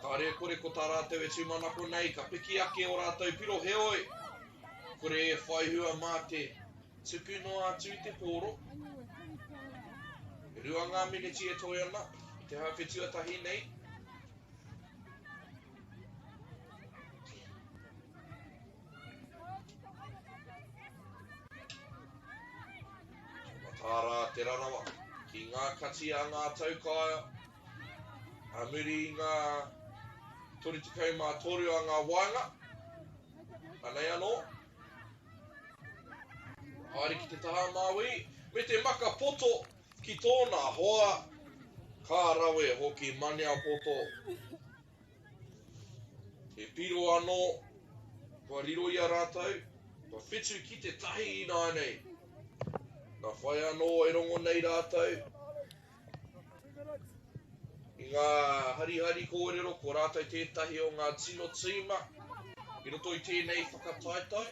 Kāre e kore ko tā rātou e tūmanako nei, ka piki ake ō rātou piro, heoi, kore e whai hua mā te Tuku noa atu i te pōro. E rua ngā meneti e toe ana i te hāwhe tuatahi nei. Mataara Te Rarawa ki ngā kati a ngā taukaea a muri i ngā 33 a ngā waenga. Anei anō. Haere ki te taha Māui, me te maka poto ki tōna hoa, ka rawe hoki Maniapoto. He piro anō, kua riro i a rātou, kua whitu ki te tahi ināianei. Nā whai anō e rongo nei rātou i ngā harihari kōrero ko rātou tētahi o ngā tino tīma i roto i tēnei whakataetae.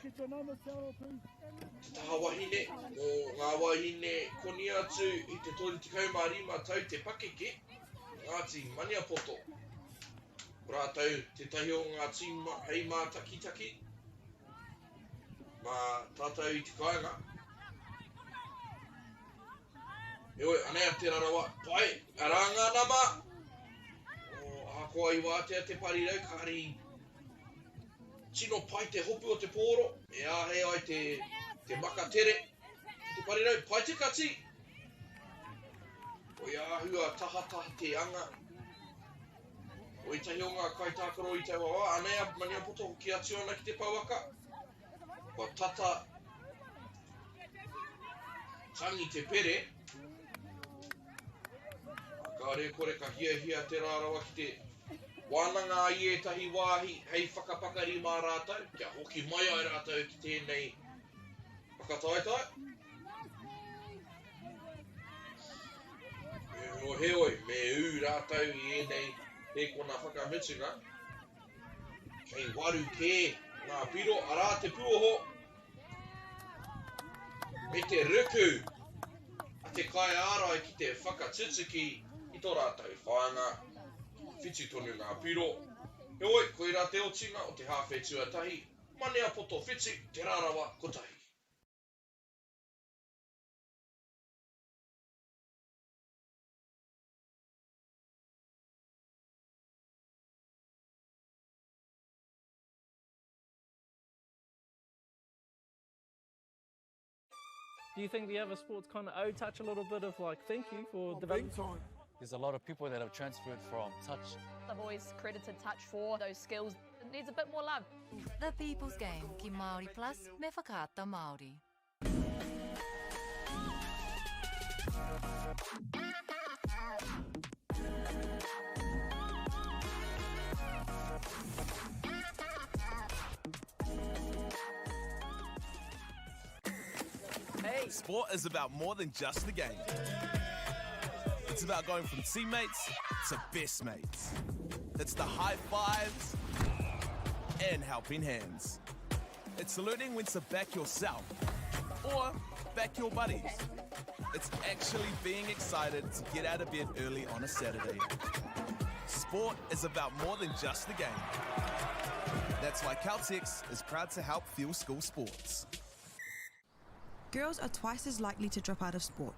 Te taha wahine, mō ngā wāhine koni atu i te 35 tau te pakeke, Ngāti Maniapoto. Ko rātou tētahi o ngā tīma hei mātakitaki mā tātou i te kāinga. Heoi, anei a Te Rarawa, pai, arā ngā nama! Oh, ahakoa i wātea te parirau, kāre i tino pai te hopu o te pōro, e āhei ai te, te maka tere ki te parirau, pai te kati! Koia āhua tahataha te anga. O ētahi o ngā kaitākaro i taua wā, anei a Maniapoto hoki atu ana ki te pouaka. Kua tata tangi te pere. Kāre kore ka hiahia Te Rarawa ki te wānanga i ētahi wāhi hei whakapakari mā rātou, kia hoki mai ai rātou ki tēnei whakataetae. Heoi, me ū rātou i ēnei hēkona whakamutunga. Kei waru kē ngā piro, arā te puoho me te ruku a te kaiārai ki te whakatutuki i tō rātou whāinga. Whitu tonu ngā piro. Heoi, koirā te otinga o te hāwhe tuatahi, Maniapoto whitu, Te Rarawa kotahi. Do you think the other sports kind of owe touch a little bit of like thank you for developing? Big time. There's a lot of people that have transferred from touch. I've always credited touch for those skills. It needs a bit more love. The People's Game ki Māori Plus me Whakaata Māori. Hey. Sport is about more than just the game. It's about going from teammates to best mates. It's the high fives and helping hands. It's learning when to back yourself or back your buddies. It's actually being excited to get out of bed early on a Saturday. Sport is about more than just the game. That's why Caltex is proud to help fuel school sports. Girls are twice as likely to drop out of sport.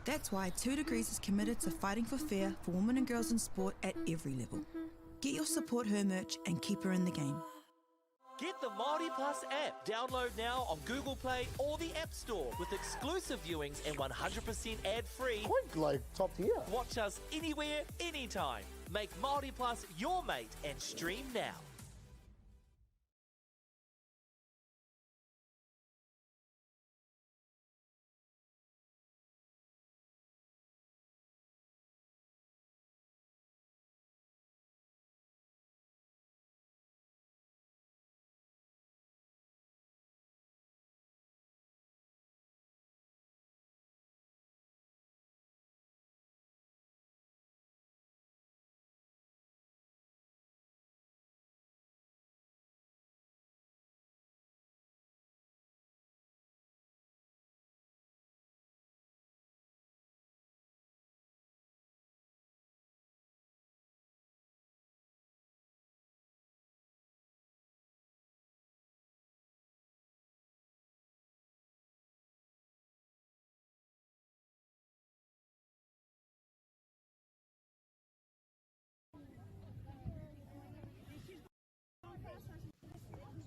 That's why 2 Degrees is committed to fighting for fair for women and girls in sport at every level. Get your Support Her merch and keep her in the game. Get the Māori Plus app. Download now on Google Play or the App Store with exclusive viewings and 100% ad-free. Quite like top tier. Watch us anywhere, anytime. Make Māori Plus your mate and stream now.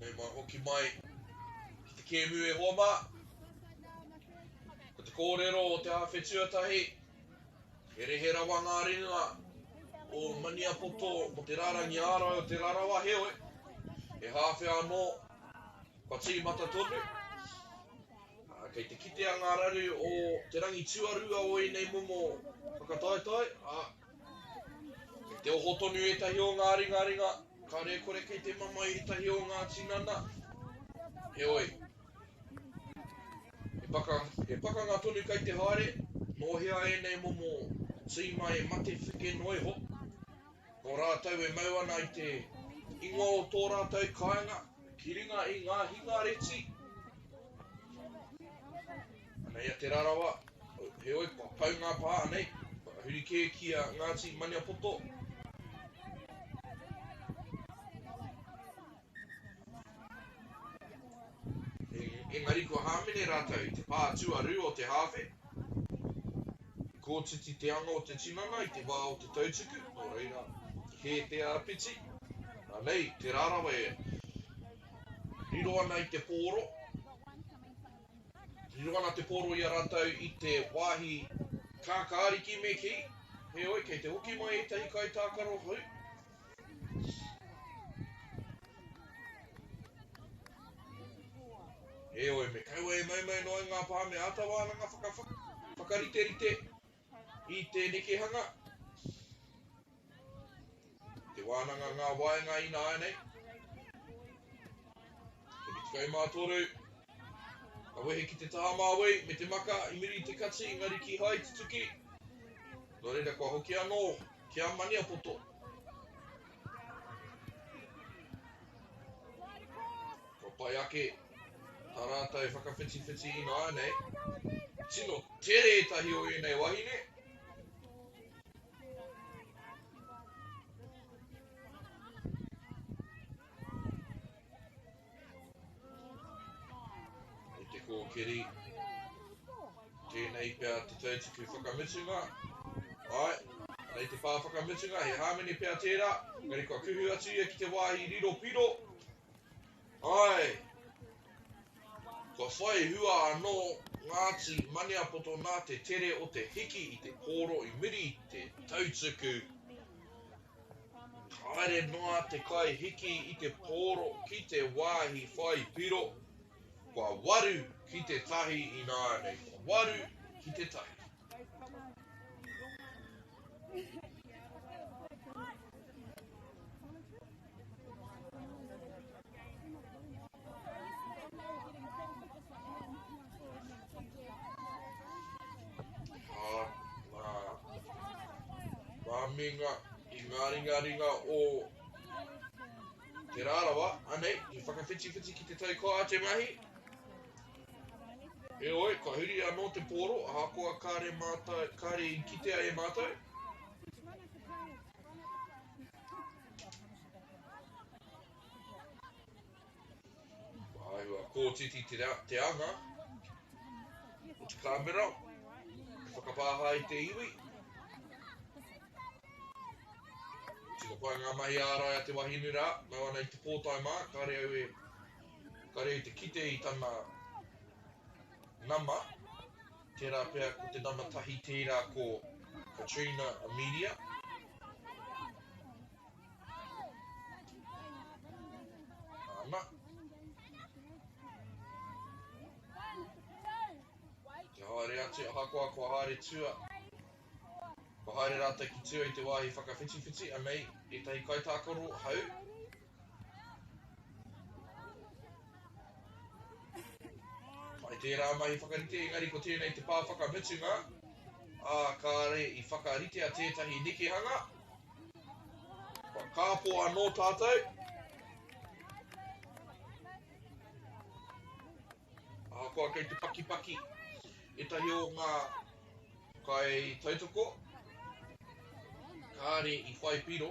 Me mai hoki mai ki te kēmu e hoa mā. Ko te kōrero o te āwhe tuatahi, he rehe rawa ngā ringa o Maniapoto mō te rārangi ārai o Te Rarawa, heoi, he hāwhe anō kua tīmata tonu. Kei te kitea ngā raru o te rangi tuarua o ēnei momo whakataetae, ā, kei te oho tonu ētahi o ngā ringaringa, kāre kore kei te mamae ētahi o ngā tinana. Heoi, he, paka, he pakanga tonu kei te haere, nō hea ēnei momo tīma e mate wheke noa iho, nō rātou e mau ana i te ingoa o tō rātou kāinga, ki runga i ngā hingareti. Anei a Te Rarawa, heoi, kua pau ngā pā, anei, kua huri kē ki a Ngāti Maniapoto. Engari kua hāmene rātou i te pā tuarū o te hāwhe. I kōtiti te anga o te tinana i te wā o te tautuku, nō reira, hē te āpiti. Anei, Te Rarawa e riro ana i te pōro. Riro ana te pōro i a rātou i te wāhi Kākāriki me kī, heoi, kei te hoki mai ētahi kaitākaro hou. Heoi, me kaua e maumau noa i ngā pā me āta wānanga whakariterite i te nekehanga. Te wānanga ngā waenga ināianei. 33. Ka wehe ki te taha māui me te maka i muri i te kati engari kīhai i tutuki. Nō reira kua hoki anō ki a Maniapoto. Kua pai ake tā rātou whakawhitiwhiti ināianei. Tino tere ētahi o ēnei wahine. E te kōkiri, tēnei pea te tautuku whakamutunga. Āe, anei te pā whakamutunga, he hāmene pea tērā, engari kua kuhu atu ia ki te wāhi riro piro. Āe, kua whai hua anō Ngāti Maniapoto nā te tere o te hiki i te pōro i muri i te tautuku. Haere noa te kai hiki i te pōro ki te wāhi whai piro, kua 8-1 ināianei, kua 8-1. Ā, nā, Rāminga i ngā ringaringa o Te Rarawa, anei, he whakawhitiwhiti ki te taukā te mahi. Heoi, ka huri anō te pōro, ahakoa kāre mātou, kāre i kitea e mātou. Āhua kōtiti te, te anga o te kāmera, e whakapāha i te iwi. Tino pai ngā mahi ārai a te wahine rā, mau ana i te pōtae mā, kāre au e, kāre au te kite i tana nama, tērā pea ko te nama tahi tērā ko Katrina Amelia. Ana. Te haere atu, ahakoa kua haere tua, kua haere rātou ki tua i te wāhi whakawhitiwhiti, anei ētahi kaitākaro hau. Pai tērā mahi whakarite, engari ko tēnei te pā whakamutunga, ā, kāre i whakaritea tētahi nekehanga. Kua kāpō anō tātou. Ahakoa kei te pakipaki ētahi o ngā kaitautoko, kāre i whai piro.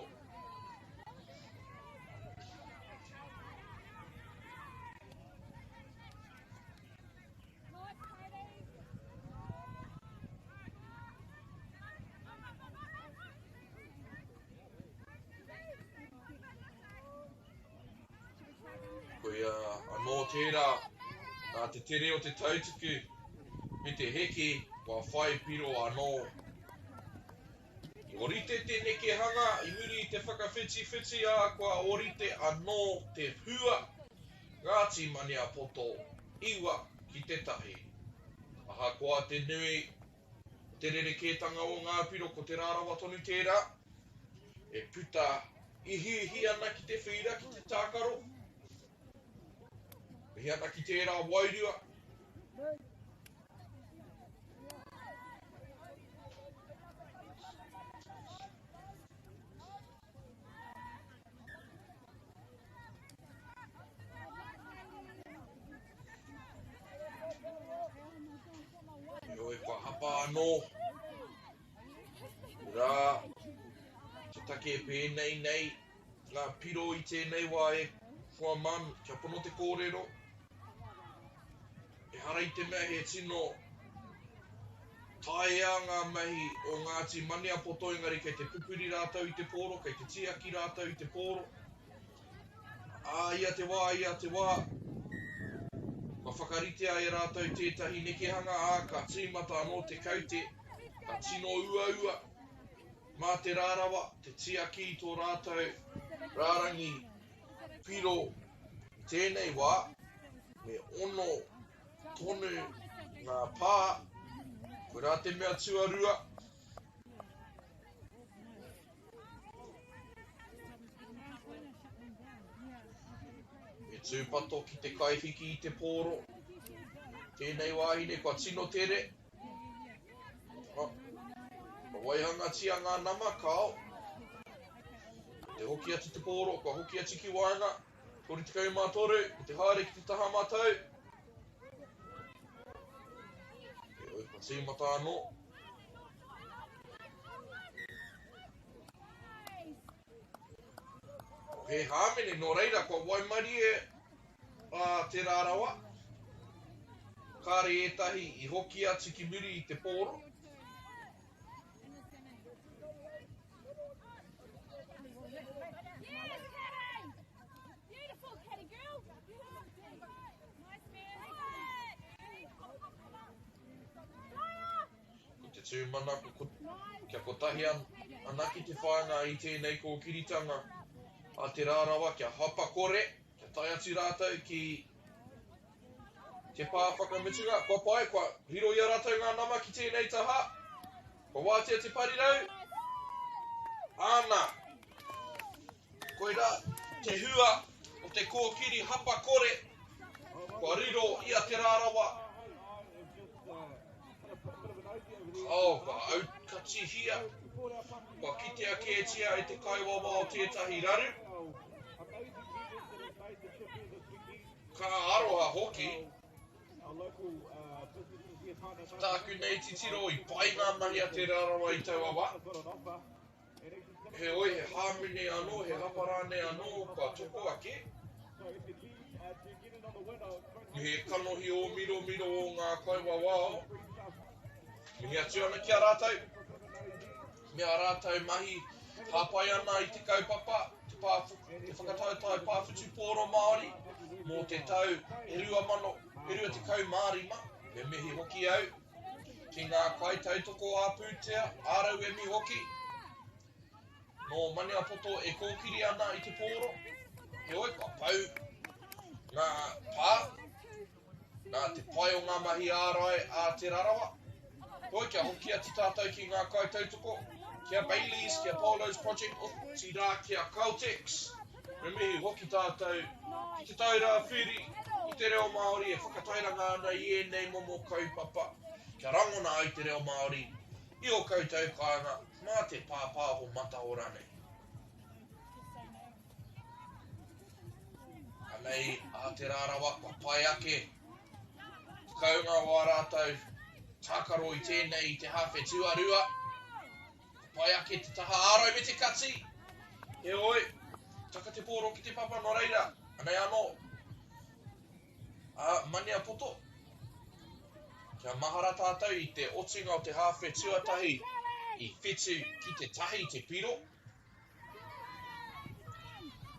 Koia anō tērā, nā te tere o te tautuku me te heke kua whai piro anō. I ōrite te nekehanga i muri i te whakawhitiwhiti, ā, kua ōrite anō te hua, Ngāti Maniapoto, 9-1. Ahakoa te nui o te rerekētanga o ngā piro ko te rārawa tonu tērā e puta ihiihi ana ki te whīra, ki te tākaro. Mihi ana ki tērā wairua. Heoi, kua hapa anō. Rā, te take e pēnei nei ngā piro i tēnei wā e hoa man, kia pono te kōrero. Ehara i te mea he tino taea ngā mahi o Ngāti Maniapoto engari kei te pupuri rātou i te pōro, kei te tiaki rātou i te pōro. Ā, ia te wā, ia te wā, kua whakaritea e rātou tētahi nekehanga, ā, ka tīmata anō te kaute. Ka tino uaua mā Te Rarawa te tiaki i tō rātou rārangi piro i tēnei wā, me ono tonu ngā pā, koirā te mea tuarua. Me tūpato ki te kaihiki i te pōro. Tēnei wāhine kua tino tere. Oh. Kua waihangatia ngā nama, kao. Te hoki atu te pōro, kua hoki atu ki waenga. 33, ki te haere ki te taha matau. Heoi, kua tīmata anō. He hāmene, nō reira, kua waimarie a Te Rarawa. Kāre ētahi i hoki atu ki muri i te pōro. Ko te tūmanako ko, kia kotahi anake te whāinga i tēnei kōkiritanga a Te Rarawa kia hapa kore, kia tae atu rātou ki te pā whakamutunga. Kua pai, kua riro i a rātou ngā nama ki tēnei taha. Kua wātea te parirau. Āna! Koirā te hua o te kōkiri hapa kore kua riro i a Te Rarawa. Oh, kua aukatihia, kua kitea kētia e te kaiwawao tētahi raru. Ka aroha hoki. Ki tāku nei titiro i pai ngā mahi a Te Rarawa i taua wā. Heoi, he hāmene anō, he hapa rānei anō kua toko ake. He kanohi ōmiromiro ō ngā kaiwawao. Mihi atu ana ki a rātou, me ā rātou mahi hāpai ana i te kaupapa, te, pā, te whakataetae pā whutupōro Māori mō te tau 2025. Me mihi hoki au Ki ngā kaitautoko ā-pūtea, ā-rauemi hoki, nō Maniapoto e kōkiri ana i te pōro, heoi kua pau ngā pā, nā te pai o ngā mahi ārai a Te Rarawa. Heoi kia hoki atu tātou ki ngā kaitautoko, ki a Bayleys, ki a Polo's Project, otirā ki a Caltex. Me mihi hoki tātou ki Te Taura Whiri i te Reo Māori e whakatairanga ana i ēnei momo kaupapa kia rangona ai te reo Māori i ō koutou kāinga mā te pāpāho mataora nei. Anei a Te Rarawa kua pai ake te kounga o ā rātou tākaro i tēnei i te hāwhe tuarua. Ka pai ake te taha ārai me te kati. Heoi, taka te pōro ki te papa nō reira, anei anō a Maniapoto. Kia mahara tātou i te otinga o te hāwhe tuatahi i whitu ki te tahi te piro.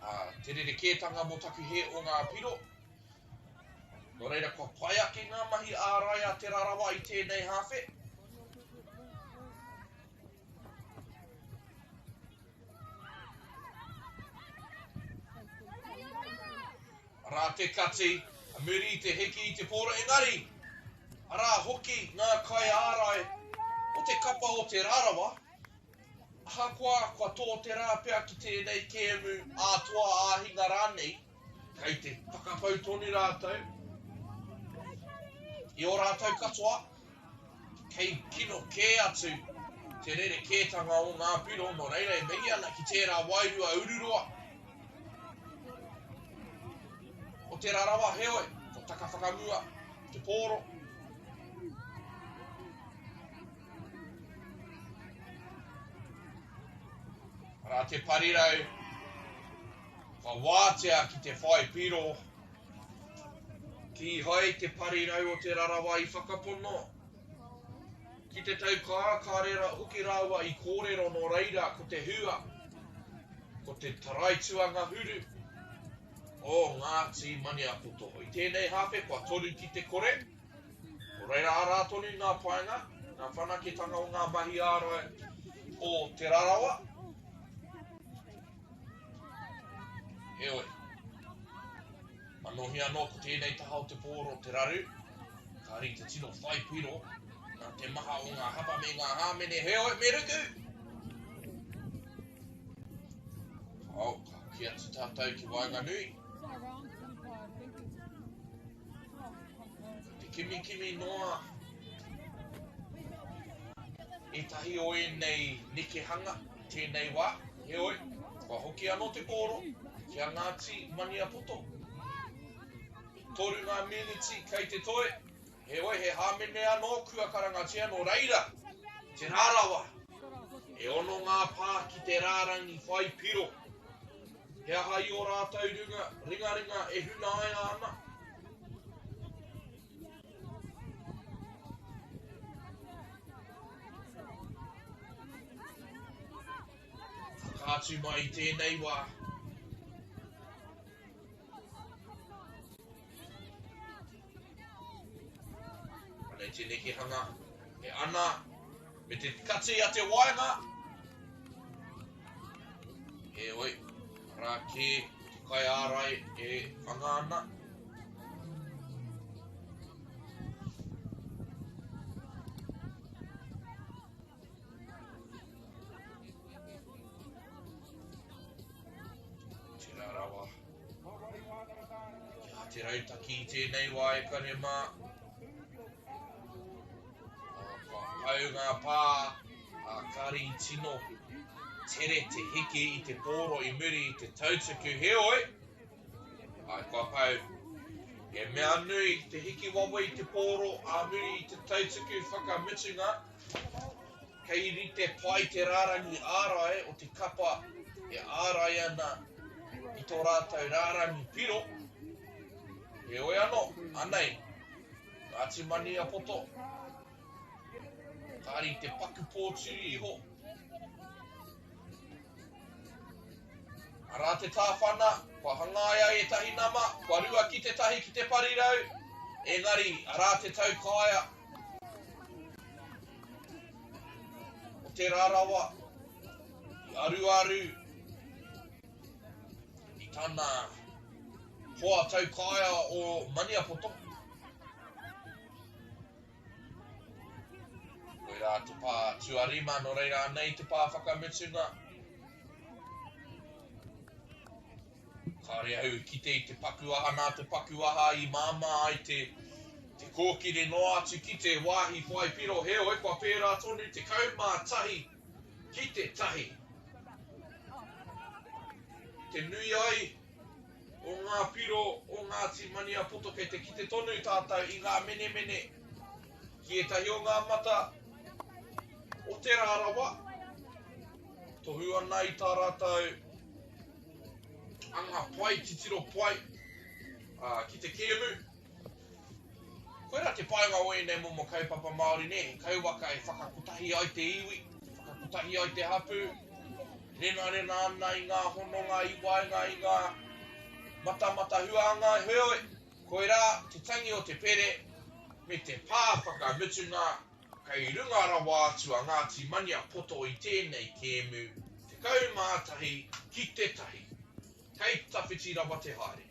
Ā, te rerekētanga mō taku hē o ngā piro. Nō reira, kua pai ake ngā mahi ārai a Te Rarawa i tēnei hāwhe. Arā te kati, a muri i te hiki i te pōro, engari, arā hoki ngā kaiārai o te kapa o Te Rarawa, Ahakoa kua tō te rā pea ki tēnei kēmu ā-toa ā-hinga rānei, kei te whakapau tonu rātou i ō rātou katoa, kei kino kē atu te rerekētanga o ngā piro, nō reira e mihi ana ki tērā wairua ururoa o Te Rarawa, heoi, kua taka whakamua te pōro. Arā te parirau, ka wātea ki te whai piro. Kīhai te parirau o Te Rarawa i whakapono. Ki te tau kā, kāre hoki rāua i kōrero nō reira ko te hua, ko te taraitua-ngahuru o Ngāti Maniapoto. I tēnei hāwhe kua toru ki te kore. Nō reira arā tonu ngā painga. Ngā whanaketanga o ngā mahi ārai o Te Rarawa. Heoi, manohi anō ko tēnei taha o te pōro te raru, kāre i te tino whai piro nā te maha o ngā hapa me ngā hāmene, heoi, me ruku! Kao, ka hoki atu tātou ki waenganui. Te kimikimi noa ētahi o ēnei nekehanga i tēnei wā, heoi, kua hoki anō te pōro ki a Ngāti Maniapoto. E toru ngā miniti kei te toe, heoi he hāmene anō kua karangatia nō reira, te rārawa. E ono ngā pā ki te rārangi whai piro. He aha i ō rātou runga, ringaringa e hunaia ana? Whakaatu mai i tēnei wā. Anei te nekehanga e ana me te kati a te waenga. Heoi, arā kē te kaiārai e whanga ana. Tērā rawa. Kia te rautaki i tēnei wā e kare mā. Kua pau ngā pā a Kari tino tere te hiki i te pōro i muri i te tautuku. Heoi, ai kua pau. He mea nui te hiki wawe i te pōro ā muri i te tautuku whakamutunga. Kei rite pai te rārangi ārai o te kapa e ārai ana i tō rātou rārangi piro. Heoi anō, anei, Ngāti Maniapoto, kāre i te paku pōturi iho. Arā te tāwhana, kua hangaia ētahi nama, kua rua ki te tahi ki te parirau, engari arā te taukaea o te rarawa i aruaru i tana hoa taukaea o Maniapoto. Koirā te pā tuarima, nō reira anei te pā whakamutunga. Kāore au i kite i te paku aha nā te paku aha i māmā ai te, te kōkiri noa atu ki te wāhi whai piro, heoi kua pērā tonu 11 ki te tahi. Te nui ai o ngā piro o Ngāti Maniapoto kei te kite tonu tātou i ngā menemene ki ētahi o ngā mata o te Rarawa, tohu ana i tā rātou anga pai, titiro pai ki te kēmu. Koirā te painga o ēnei momo kaupapa Māori nē, he kauwaka e whakakotahi ai te iwi, e whakakotahi ai te hapū, renarena ana i ngā hononga i waenga i ngā matamata huānga, heoi, koirā te tangi o te pere me te pā whakamutunga kei runga rawa atu a Ngāti Maniapoto i tēnei kēmu 11 ki te tahi. Kei tawhiti rawa te haere.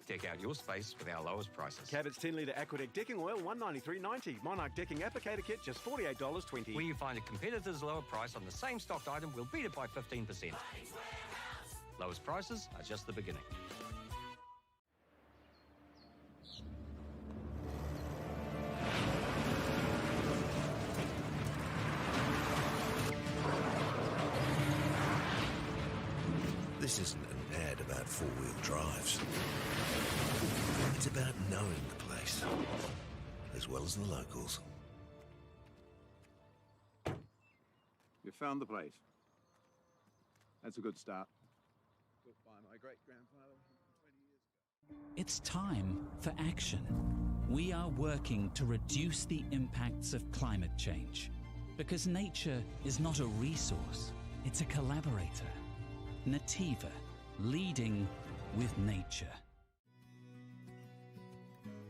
Deck out your space with our lowest prices. Cabot's 10 litre Aquadec decking oil, $193.90. Monarch decking applicator kit, just $48.20. Where you find a competitor's lower price on the same stocked item, we'll beat it by 15%. Lowest prices are just the beginning. This isn't an ad about four-wheel drives. It's about knowing the place, as well as the locals. You found the place. That's a good start. Built by my great-grandfather 120 years ago. It's time for action. We are working to reduce the impacts of climate change. Because nature is not a resource, it's a collaborator. Nativa, leading with nature.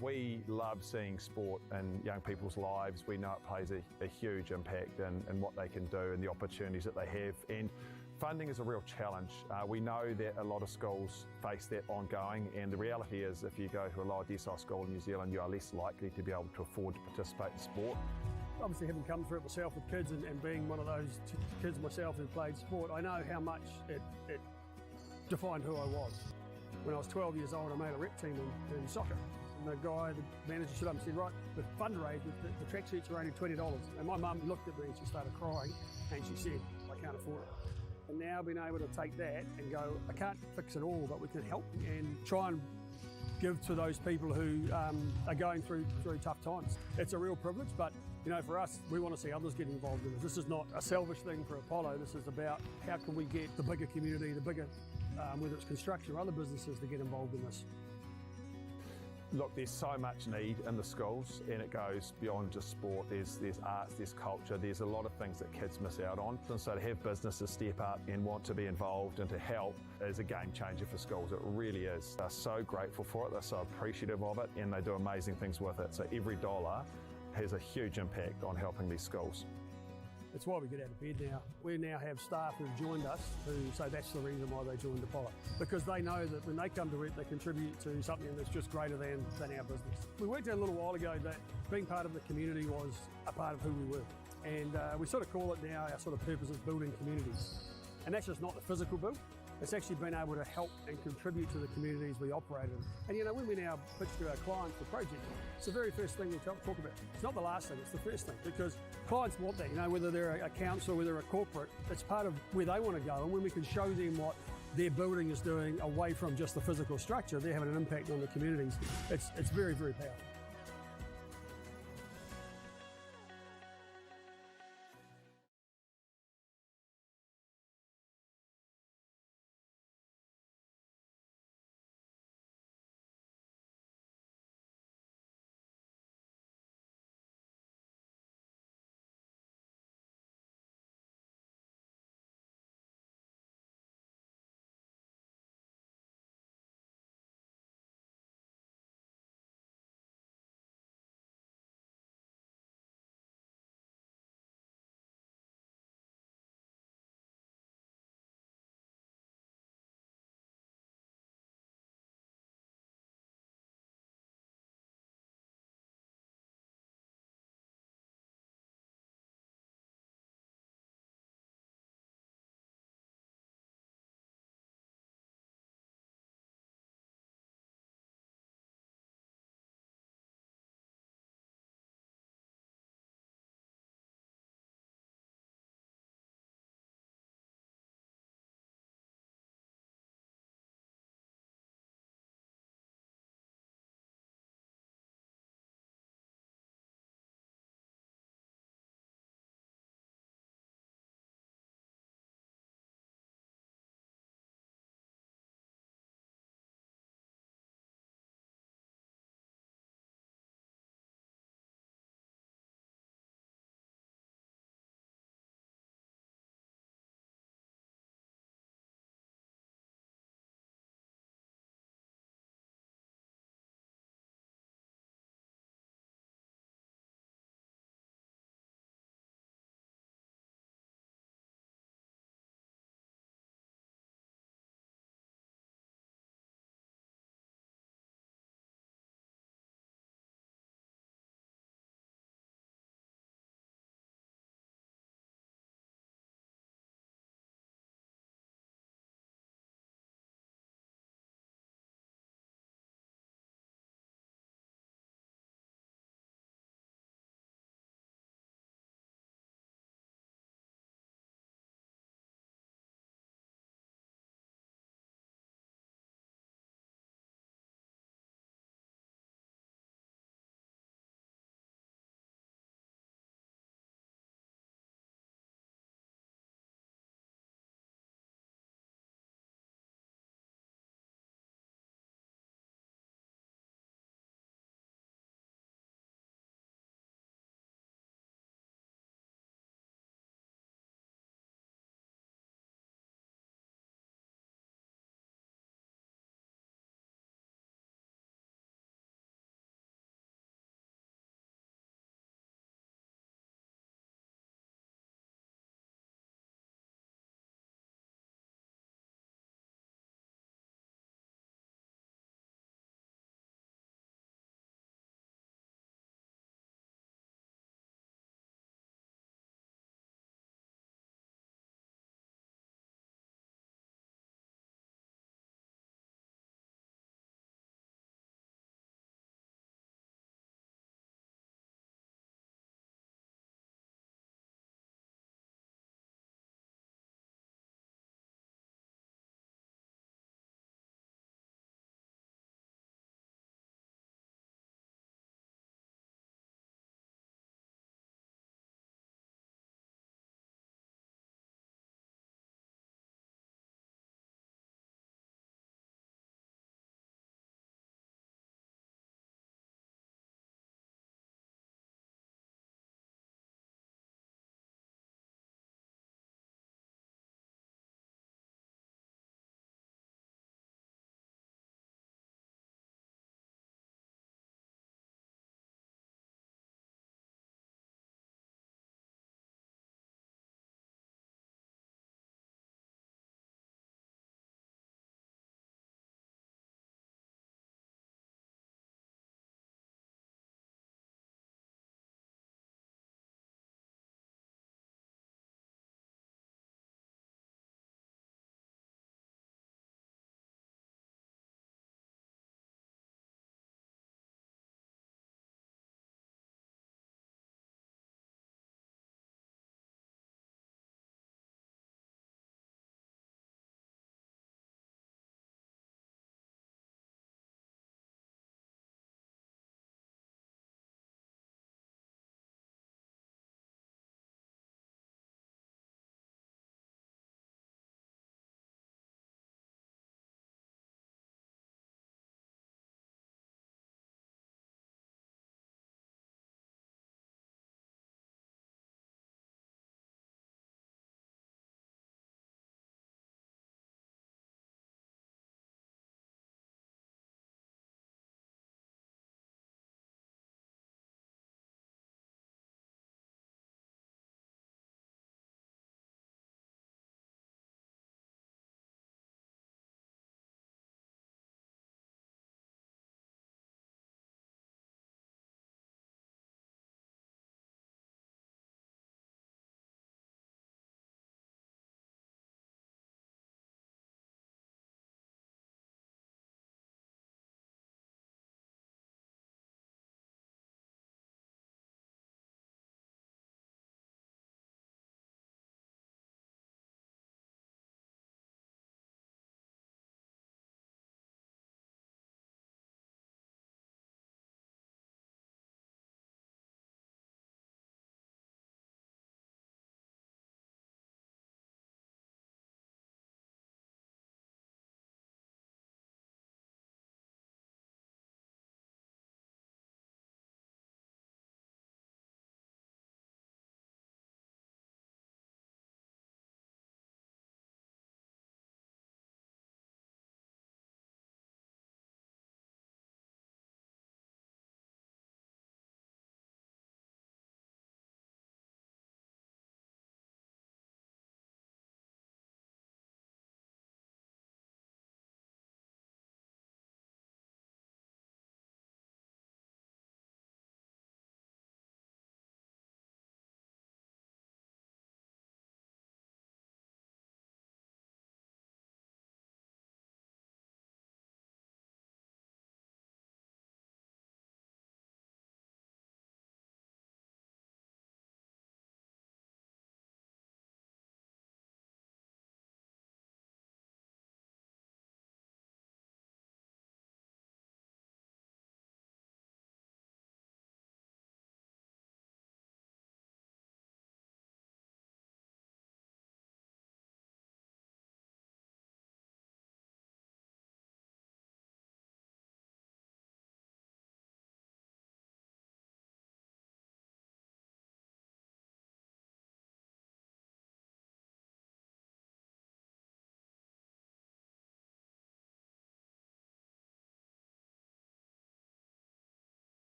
We love seeing sport in young people's lives. We know it plays a, a huge impact in, in what they can do and the opportunities that they have. And funding is a real challenge. Uh, we know that a lot of schools face that ongoing, and the reality is if you go to a lower decile school in New Zealand, you are less likely to be able to afford to participate in sport. Obviously, having come through it myself with kids and, and being one of those kids myself who played sport, I know how much it, it defined who I was. When I was 12 years old, I made a rep team in, in soccer. And the guy, the manager stood up and said, right, the fundraiser, the, the tracksuits are only $20. And my mum looked at me and she started crying and she said, I can't afford it. And now being able to take that and go, I can't fix it all, but we can help and try and give to those people who um, are going through through tough times. It's a real privilege, but you know, for us, we want to see others get involved in this. This is not a selfish thing for Apollo. This is about how can we get the bigger community, the bigger, um, whether it's construction or other businesses, to get involved in this. Look, there's so much need in the schools, and it goes beyond just sport. There's, there's arts, there's culture, there's a lot of things that kids miss out on. And so to have businesses step up and want to be involved and to help is a game changer for schools. It really is. They're so grateful for it, they're so appreciative of it, and they do amazing things with it. So every dollar has a huge impact on helping these schools. It's why we get out of bed now. We now have staff who've joined us who say that's the reason why they joined Apollo. Because they know that when they come to work, they contribute to something that's just greater than, than our business. We worked out a little while ago that being part of the community was a part of who we were. And uh, we sort of call it now our sort of purpose is building communities. And that's just not the physical build, it's actually been able to help and contribute to the communities we operate in. And you know, when we now pitch to our clients the project, it's the very first thing we talk, talk about. It's not the last thing, it's the first thing because clients want that, you know, whether they're a, a council, whether a corporate, it's part of where they want to go. And when we can show them what their building is doing away from just the physical structure, they're having an impact on the communities. It's, it's very, very powerful.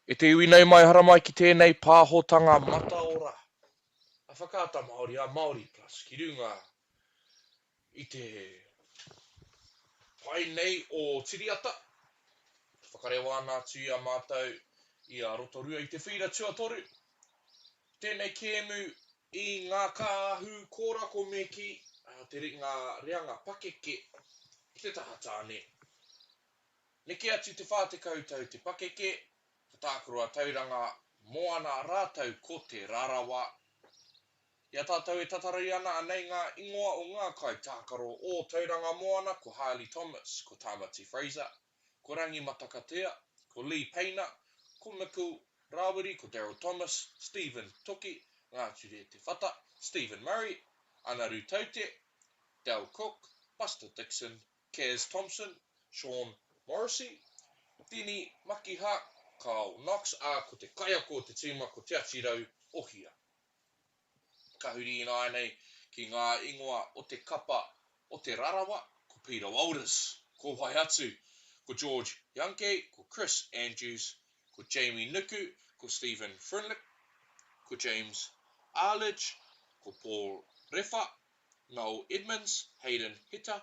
E te iwi nau mai haramai ki tēnei pāhotanga mataora a Whakaata Māori, a Māori Plus ki runga i te pae nei o Tiriata. Whakarewa ana atu i a mātou i a Rotorua i te whīra tuatoru. Tēnei kēmu i ngā kāhu kōrako me kī, te ngā reanga pakeke ki te taha tāne. Neke atu te 40 tau te pakeke, ka tākaro a Tauranga Moana rātou ko Te Rarawa. I a tātou e tatari ana anei ngā ingoa o ngā kaitākaro o Tauranga Moana ko Harley Thomas, ko Tamati Fraser, ko Rangi Matakatea, ko Lee Peina, ko Mikkel Rawiri, ko Daryl Thomas, Stephen Toki, Ngāture Te Whata, Stephen Murray, Anaru Taute, Del Cook, Buster Dixon, Kaz Thompson, Shaun Morrissey, Dini Makiha, Kyle Knox, ā, ko te kaiako o te tīma ko Te Atirau Ohia. Ka huri ināianei ki ngā ingoa o te kapa o Te Rarawa, ko Peter Walters, ko wai atu, ko George Younke, ko Chris Andrews, ko Jamie Nuku, ko Stephen Frinlick, ko James Arlidge, ko Paul Rewha, Noel Edmonds, Hayden Heta,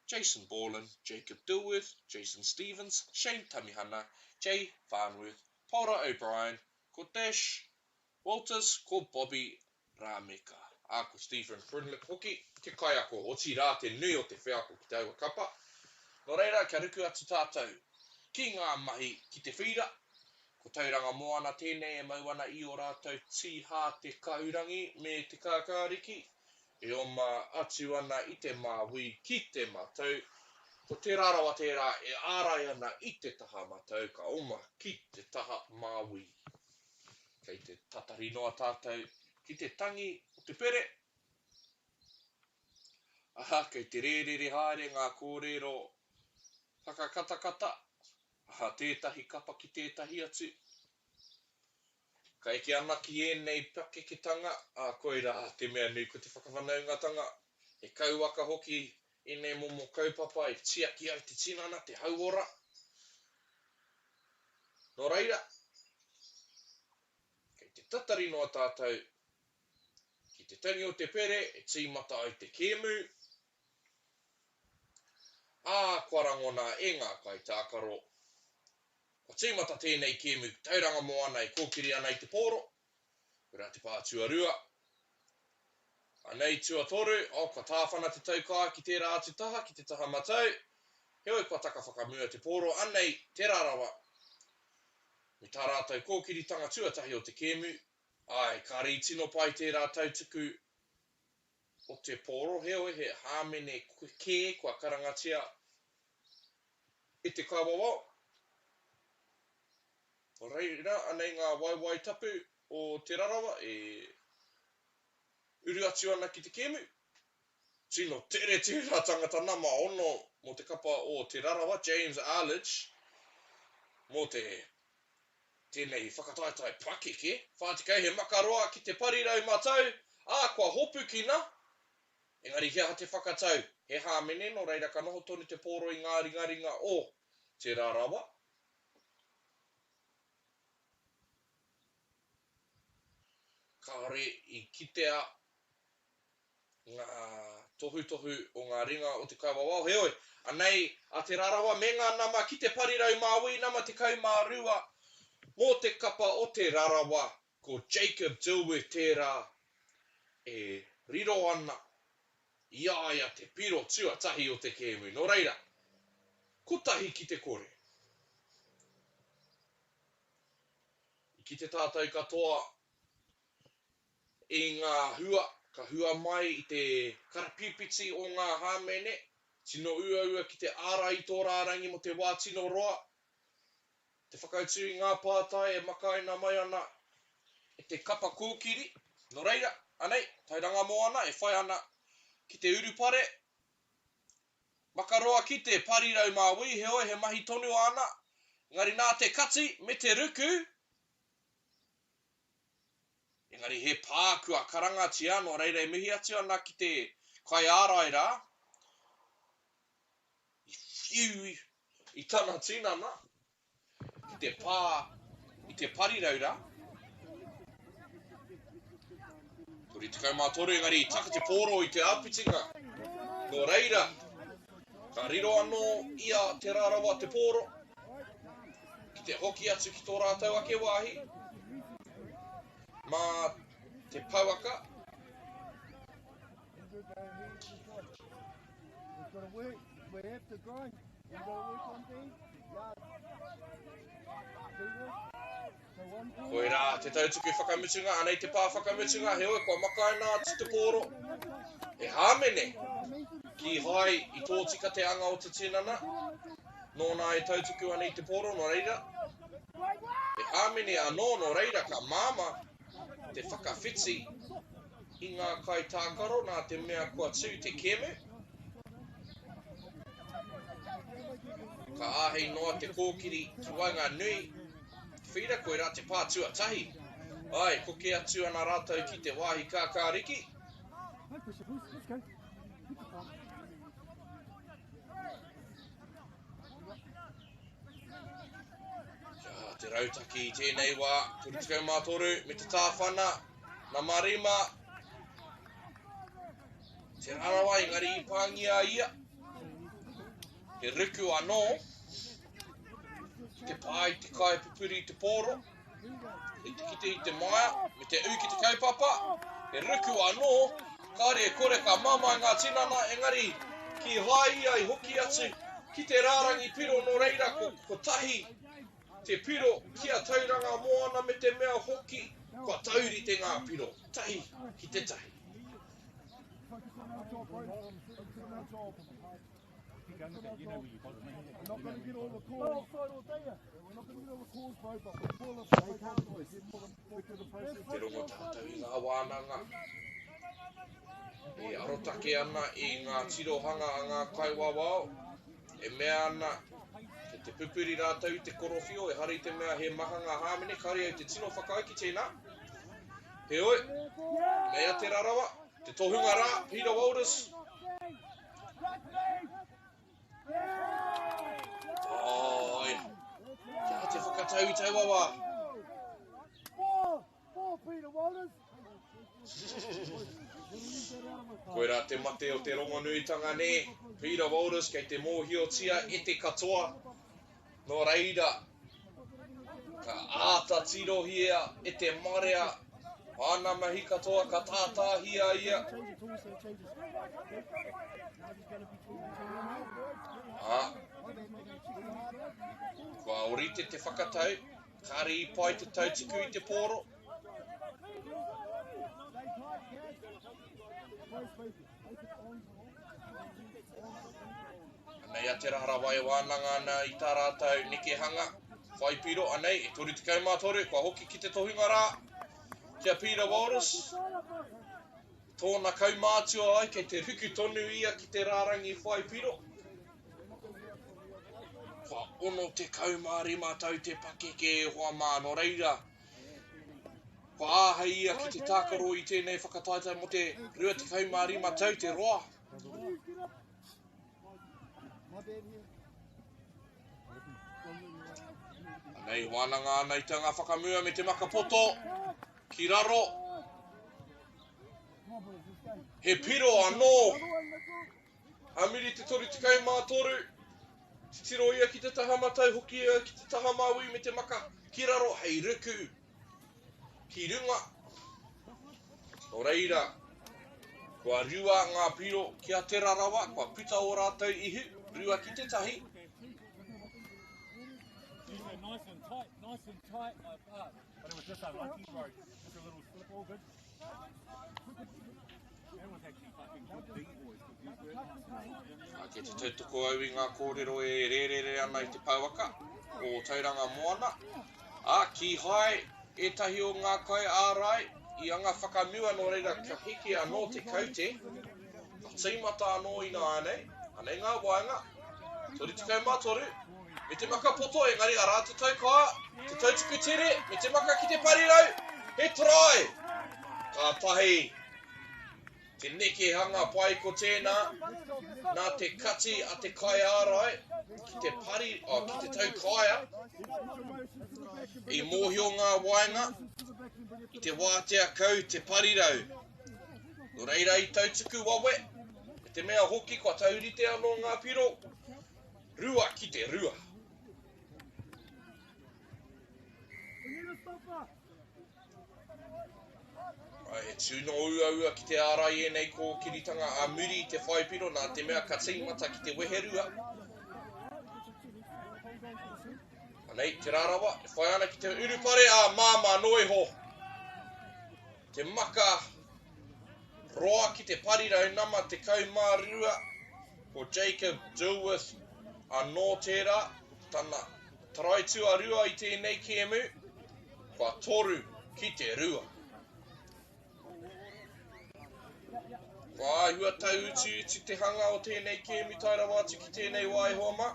Jason Borland, Jacob Dilworth, Jason Stevens, Shane Tamihana, Jay Farnworth, Paora O'Brien, ko Dash Walters, ko Bobby Rameka, ā, ko Stephen Frinlick hoki te kaiako, otirā te nui o te wheako ki taua kapa. Nō reira, kia ruku atu tātou ki ngā mahi ki te whīra. Ko Tauranga Moana tēnei e mau ana i ō rātou tīhā te kahurangi me te kākāriki, e oma atu ana i te māui ki te matau, ko Te Rarawa tērā e ārai ana i te taha matau ka oma ki te taha māui. Kei te tatari noa tātou ki te tangi o te pere, ā, kei te rērere haere ngā kōrero whakakatakata, ā, tētahi kapa ki tētahi atu. Ka eke ana ki ēnei pakeketanga, ā, koirā te mea nui ko te whakawhanaungatanga. He kauwaka hoki ēnei momo kaupapa e tiaki ai te tinana, te hauora. Nō reira, kei te tatari noa tātou ki te tangi o te pere e tīmata ai te kēmu, ā, kua rangona e ngā kaitākaro. Kua tīmata tēnei kēmu Tauranga Moana e kōkiri ana i te pōro. Koirā te pā tuarua. Anei tuatoru, oh, kua tāwhana te taukā ki tērā atu taha, ki te taha matau. Heoi kua taka whakamua te pōro, anei Te Rarawa me tā rātou kōkiritanga tuatahi o te kēmu. Āe, kāre i tino pai tērā tautuku o te pōro, heoi he hāmene kē kua karangatia e te kaiwawao. Nō reira, anei ngā waewae tapu o Te Rarawa e uru atu ana ki te kēmu. Tino tere tērā tangata nama ono mō te kapa o Te Rarawa, James Arlidge, mō te tēnei whakataetae pakeke. 40 he makaroa ki te parirau matau, ā, kua hopukina. Engari he aha te whakatau? He hāmene, nō reira ka noho tonu te pōro i ngā ringaringa o Te Rarawa. Kāore i kitea ngā tohutohu o ngā ringa o te kaiwawao, heoi, anei a Te Rarawa me ngā nama ki te parirau māui nama 12 mō te kapa o Te Rarawa, ko Jacob Dilworth tērā e riro ana i a ia te piro tuatahi o te kēmu. Nō reira, kotahi ki te kore. I kite tātou katoa i ngā hua ka hua mai i te karapīpiti o ngā hāmene, tino uaua ki te ārai i tō rārangi mō te wā tino roa, te whakautu i ngā pātai e makaina mai ana e te kapa kōkiri. Nō reira, anei, Tauranga Moana e whai ana ki te urupare, makaroa ki te parirau māui, heoi he mahi tonu āna, engari nā te kati me te ruku, Engari he pā kua karangatia, nō reira e mihi atu ana ki te kaiārai rā, i whiu i tana tinana ki te pā i i te parirau rā. 33 engari i taka te pōro i te āpitinga. Nō reira, ka riro anō i a Te Rarawa te pōro ki te hoki atu ki tō rātou ake wāhi mā te pouaka. Koirā te tautuku whakamutunga, anei te pā whakamutunga, heoi kua makaina atu te pōro. He hāmene, kīhai i tōtika te anga o te tinana, nōna e tautuku ana i te pōro, nō reira, he hāmene anō, nō reira ka māmā te whakawhiti i ngā kaitākaro nā te mea kua tū te kēmu. Ka āhei noa te kōkiri ki waenganui, whira koirā te pā tuatahi. Āe, koke atu ana rātou ki te wāhi kākāriki. Kia te rautaki i tēnei wā, 33 me te tāwhana, nama 5. Te Rarawa engari i pāngia ia. He ruku anō ki te pā i te kai pupuri i te pōro, i te kite i te maia, me te ū ki te kaupapa. He ruku anō, kāre e kore ka mamae ngā tinana, engari kīhai ia i hoki atu ki te rārangi piro nō reira ko kotahi te piro ki a Tauranga Moana me te mea hoki kua taurite ngā piro, tahi ki te tahi. Te rongo tātou i ngā wānanga e arotake ana i ngā tirohanga a ngā kaiwawao, e mea ana kei te pupuri rātou i te korowhio, ehara i te mea he maha ngā hāmene, kāore au te tino whakaae ki tēnā. Heoi, nei a Te Rarawa, te tohunga rā, Peter Walters. Oi, kia te whakatau i taua wā. Koirā te mate o te rongonuitanga nē, Peter Walters kei te mōhiotia e te katoa. Nō reira, ka āta tirohia e te marea āna mahi katoa, ka tātāhia ia. Ā, kua orite te whakatau, kāre i pai te tautuku i te pōro. Anei a Te Rarawa e wānanga ana i tā rātou nekehanga whai piro, anei, e 33, kua hoki ki te tohunga rā, ki a Peter Walters. Tōna kaumātua ai, kei te ruku tonu ia ki te rārangi whai piro. Kua 65 tau te pakeke e hoa mā, nō reira, kua āhei ia ki te tākaro i tēnei whakataetae mō te 25 tau te roa. Anei, wānanga ana i tanga whakamua me te maka poto ki raro. He piro anō. A muri te 33, titiro ia ki te taha matau, hoki ia ki te taha māui me te maka ki raro hei ruku ki runga. Nō reira, kua rua ngā piro ki a Te Rarawa, kua puta ō rātou ihu, rua ki te tahi. Kei te tautoko au i ngā kōrero e rērere ana i te pouaka o Tauranga Moana, ā, kīhai ētahi o ngā kaiārai i anga whakamua nō reira ka heke anō te kaute, ka tīmata anō ināianei, anei ngā waenga, 33, me te maka poto engari arā te taukaea, te tautuku tere, me te maka ki te parirau, he try! Kātahi te nekehanga pai ko tēnā, nā te kati a te kaiārai ki te pari, oh, ki te taukaea. I mōhio ngā waenga, i te wātea kau te parirau. Nō reira i tautuku wawe, me te mea hoki kua taurite anō ngā piro, 2 ki te 2. He tino uaua ki te ārai ēnei kōkiritanga ā muri i te whai piro nā te mea ka tīmata ki te weherua. Anei Te Rarawa e whai ana ki te urupare ā māmā noa iho. Te maka roa ki te parirau nama 12 ko Jacob Dilworth anō tērā, tana tarai tuarua i tēnei kēmu, kua 3-2. Kua āhua tauutuutu te hanga o tēnei kēmu tae rawa atu ki tēnei wā e hoa mā.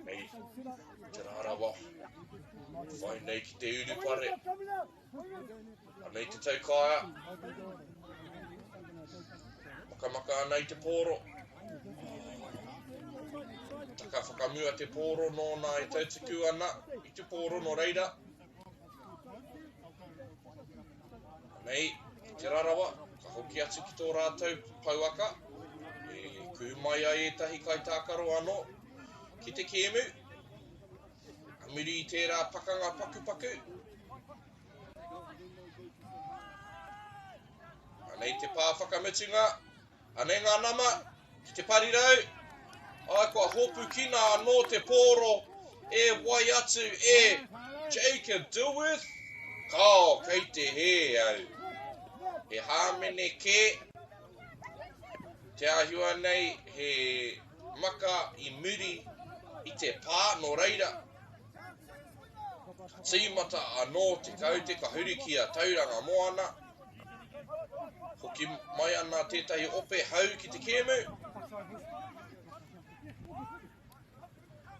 Nei, Te Rarawa, whai nei ki te urupare. Anei te taukaea. Makamaka ana i te pōro. Taka whakamua te pōro nōna e tautuku ana i te pōro nō reira. Anei, Te Rarawa, ka hoki atu ki tō rātou pouaka, e kuhu mai ai ētahi kaitākaro anō ki te kēmu. A muri i tērā pakanga pakupaku. Anei te pā whakamutunga. Anei ngā nama ki te parirau. Ai, kua hopukina anō te pōro e wai atu e Jacob Dilworth. Kao, kei te hē au. He hāmene kē. Te āhua nei he maka i muri i te pā, nō reira, ka tīmata anō te kaute ka huri ki a Tauranga Moana. Hoki mai ana tētahi ope hau ki te kēmu.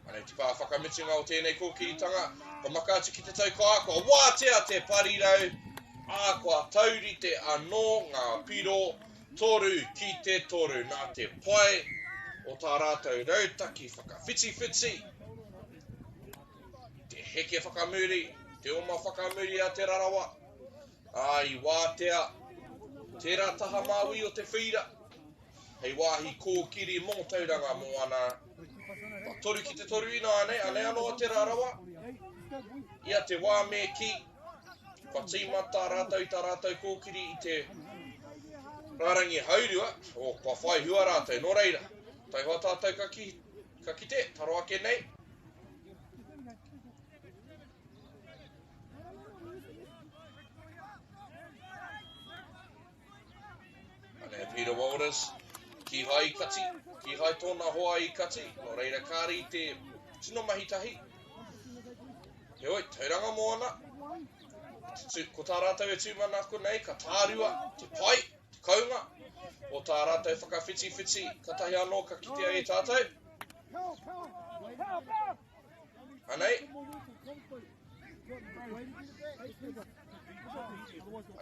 Anei te pā whakamutunga o tēnei kōkiritanga. Kua maka atu ki te taukaea, kua wātea te parirau, ā, kua taurite anō ngā piro 3-3 nā te pai o tā rātou rautaki whakawhitiwhiti, te heke whakamuri, te oma whakamuri a Te Rarawa, ā, i wātea tērā taha māui o te whīra hei wāhi kōkiri mō Tauranga Moana. Kua 3-3 ināianei, anei anō a Te Rarawa, i a te wā me kī, kua tīmata rātou i tā rātou kōkiri i te rārangi haurua, oh, kua whai hua rātou, nō reira, taihoa tātou ka, ki, ka kite, taro ake nei. Anei a Peter Walters, kīhai i kati, kīhai tōna hoa i kati, nō reira kāre i te tino mahi tahi. Heoi, Tauranga Moana, ko tā rātou e tūmanako nei, ka tārua te pai, te kounga o tā rātou whakawhitiwhiti, katahi anō ka kitea e tātou. Anei.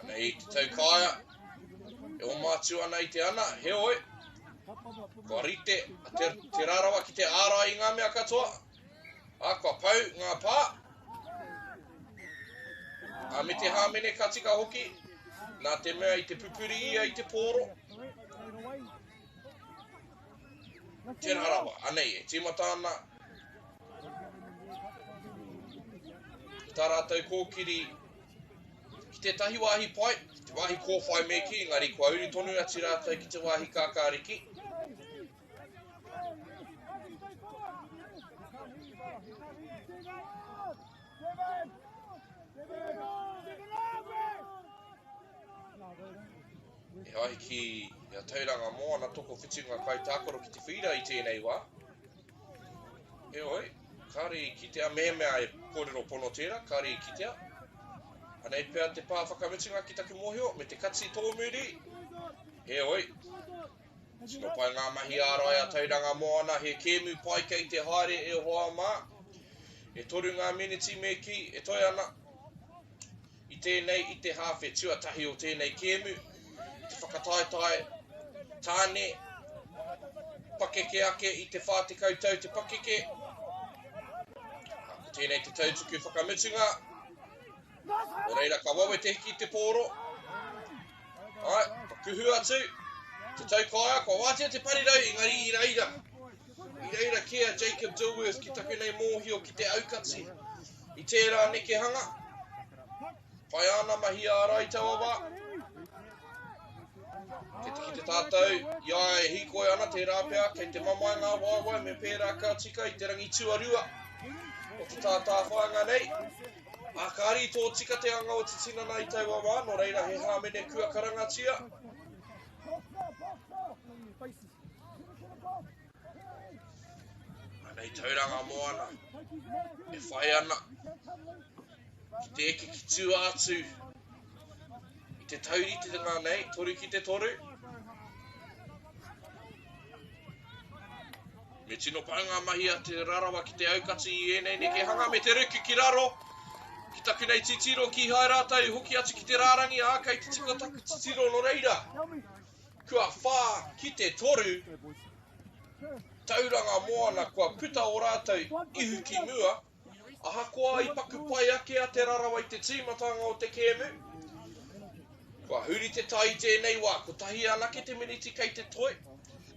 Anei te taukaea, e oma atu ana i te ana, heoi, kua rite a te, te Rarawa ki te ārai i ngā mea katoa, ā, kua pau ngā pā, ā, me te hāmene ka tika hoki, nā te mea i te pupuri ia i te pōro. Te Rarawa, anei, e tīmata ana tā rātou kōkiri ki tētahi wāhi pai, ki te wāhi kōwhai me kī, engari kua uru tonu atu rātou ki te wāhi kākāriki. E ai ki a Tauranga Moana tokowhitu ngā kaitākaro ki te whīra i tēnei wā. Heoi, kāre i kitea mehemea e kōrero pono tērā, kāre i kitea. Anei pea te pā whakamutunga ki taku mōhio, me te kati tōmuri. Heoi, tino pai ngā mahi ārai a Tauranga Moana, he kēmu pai kei te haere e hoa mā. E toru ngā meneti me kī, e toe ana. tēnei i te hāwhe tuatahi o tēnei kēmu, i te whakataetae tāne pakeke ake i te 40 tau te pakeke. Ko tēnei te tautuku whakamutunga. Nō reira, ka wawe te hiki i te pōro. Ai, ka kuhu atu. Te taukaea, kua wātea te parirau, engari i reira. I reira kē a Jacob Dilworth ki taku nei mōhio ki te aukati. I tērā nekehanga, pai āna mahi ārai taua wā. Kei te kite tātou, i a ia e hīkoi ana, tērā pea kei te mamae ngā waewae me pērā ka tika i te rangi tuarua o te tātāwhāinga nei. Ā, kāre i tōtika te anga o te tinana i taua wā, nō reira he hāmene kua karangatia. Anei Tauranga Moana e whai ana ki te eke ki tua atu i te tauritenga nei, 3 ki te 3. Me tino pai ngā mahi a Te Rarawa ki te aukati i ēnei nekehanga me te ruku ki raro. Ki taku nei titiro, kīhai rātou i hoki atu ki te rārangi, ā, kei te tika taku titiro nō reira. Kua whā ki te toru, Tauranga Moana kua puta ō rātou ihu ki mua. Ahakoa i paku pai ake a Te Rarawa i te tīmatanga o te kēmu, kua huri te tai i tēnei wā, kotahi anake te miniti kei te toi.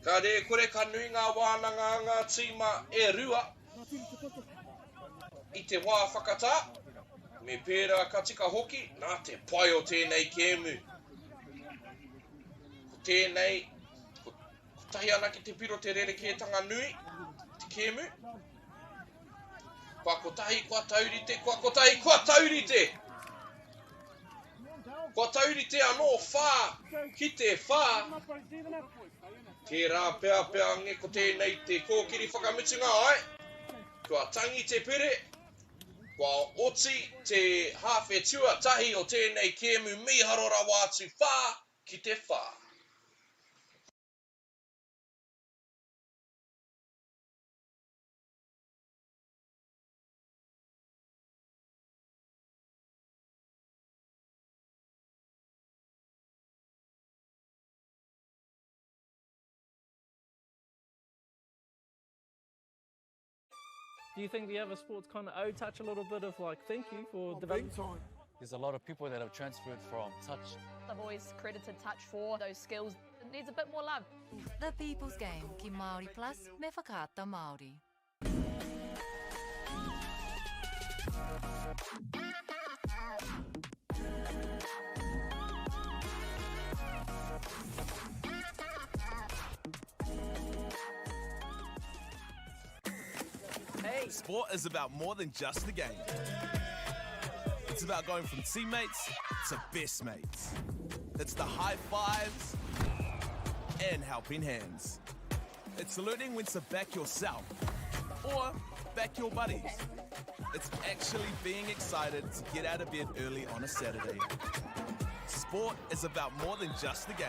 Ka rēkore ka nui ngā wānanga a ngā tīma e rua i te wā whakatā, me pērā ka tika hoki nā te pai o tēnei kēmu. Ko tēnei, ko, kotahi anake te piro te rerekētanga nui, te kēmu. Kua kotahi, kua taurite, kua kotahi, kua taurite! Kua taurite anō, whā ki te whā. Tērā pea pea nge ko tēnei te kōkiri whakamutunga, āe. Kua tangi te pere, kua oti te hāwhe tuatahi o tēnei kēmu mīharo rawa atu whā ki te whā. Do you think the other sports kind of owe touch a little bit of like thank you for oh, developing? Big time. There's a lot of people that have transferred from touch. I've always credited touch for those skills. It needs a bit more love. The People's Game ki Māori Plus me Whakaata Māori. Hey. Sport is about more than just the game. It's about going from teammates to best mates. It's the high fives and helping hands. It's learning when to back yourself or back your buddies. It's actually being excited to get out of bed early on a Saturday. Sport is about more than just the game.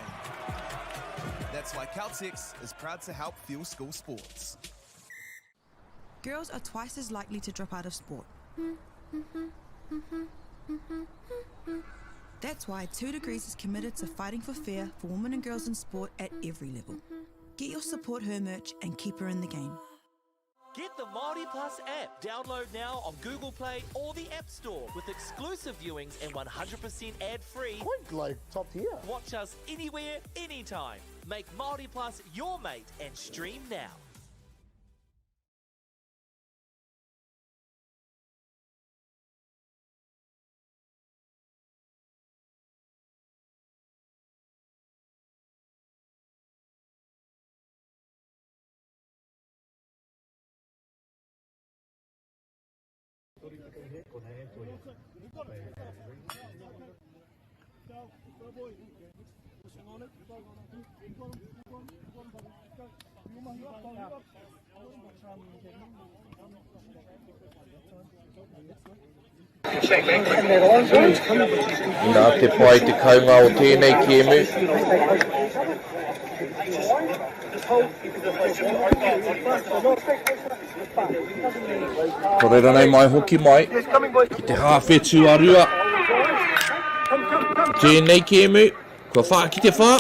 That's why Caltex is proud to help fuel school sports. Girls are twice as likely to drop out of sport. That's why 2 Degrees is committed to fighting for fair for women and girls in sport at every level. Get your Support Her merch and keep her in the game. Get the Māori Plus app. Download now on Google Play or the App Store with exclusive viewings and 100% ad-free. Quite like top tier. Watch us anywhere, anytime. Make Māori Plus your mate and stream now. Inā te pai te kaunga o tēnei kēmu. Ko reira nei mai hoki mai ki te hāwhe tuarua. Tēnei kēmu, kua whā ki te whā,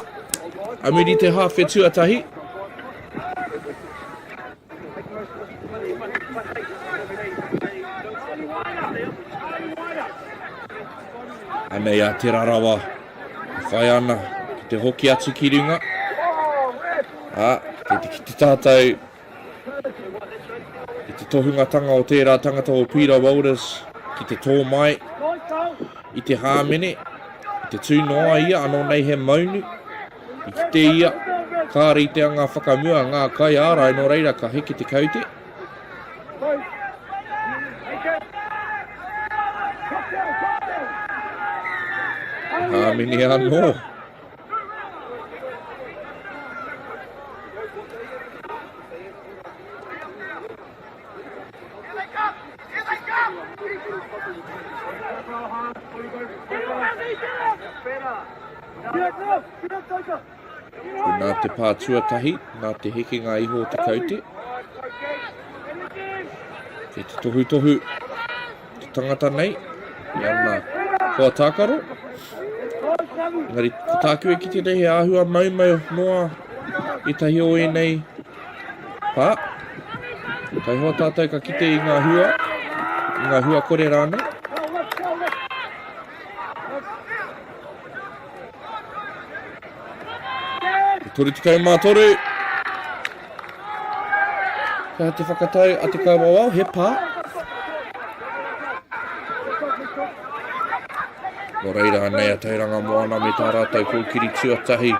a muri te hāwhe tuatahi. Anei a Te Rarawa, e whai ana ki te hoki atu ki runga. Ā, kei te kite tātou i te tohungatanga o tērā tangata o Peter Walters ki te tō mai i te hāmene, i te tū noa ia, anō nei he maunu, i kite ia, kāre i te anga whakamua ngā kaiārai, nō reira ka heke te kaute. Hāmene anō. Nā te pā tuatahi, nā te hekenga iho o te kaute. Kei te tohutohu te tangata nei, i ana hoa tākaro. Engari, ko tāku e kite nei he āhua maumau noa ētahi o ēnei pā. Taihoa tātou ka kite i ngā hua, i ngā hua kore rānei. Te 33. Ka te whakatau a te kaiwawao, he pā. Nō reira, anei a Tauranga Moana me tā rātou kōkiri tuatahi.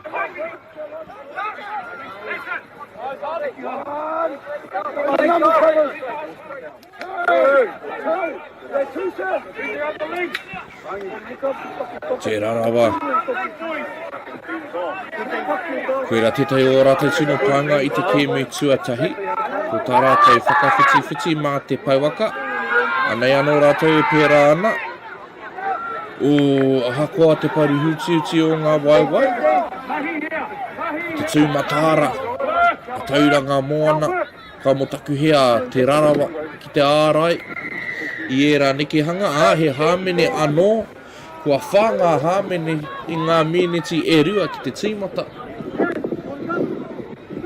Tērā rawa. Koirā tētahi o ō rātou tino pānga i te kēmu tuatahi. Ko tā rātou whakawhitiwhiti mā te pouaka. Anei anō rātou e pērā ana. Ū, ahakoa te paru hutihuti o ngā waewae, te tū mataara, a Tauranga Moana, Ka motakuhea a Te Rarawa ki te ārai i ērā nekehanga, ā, he hāmene anō, kua whā ngā hāmene i ngā mīniti e rua ki te tīmata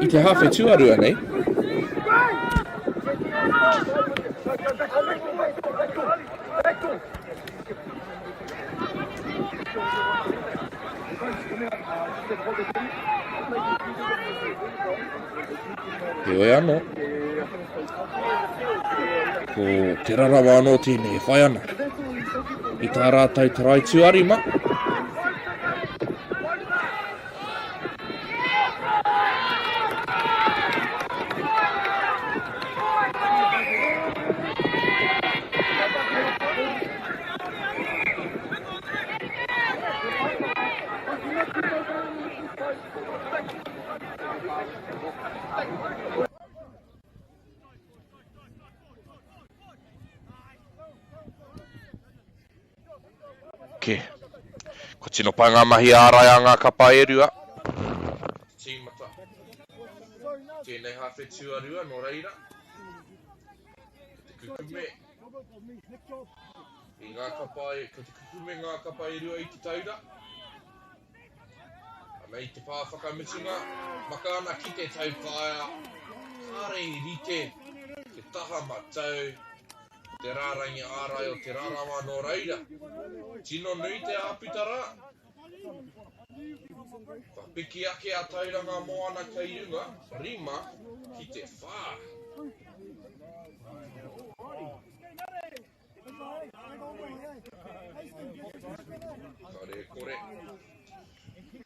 i te hāwhe tuarua nei. Heoi anō, ko Te Rarawa anō tēnei e whai ana i tā rātou tarai tuarima. Ke. Kua tino pai ngā mahi ārai a ngā kapa e rua. Tīmata. Tēnei hāwhe tuarua, nō reira. Ko te kukume i ngā kapa e, ko te kukume ngā kapa e rua i te taura. Anei te pā whakamutunga, maka ana ki te taukaea, kāre i rite te taha matau, te rārangi ārai o Te Rarawa nō reira, tino nui te āputa rā. Kua piki ake a Tauranga Moana kei runga, rima ki te whā. Kare kore.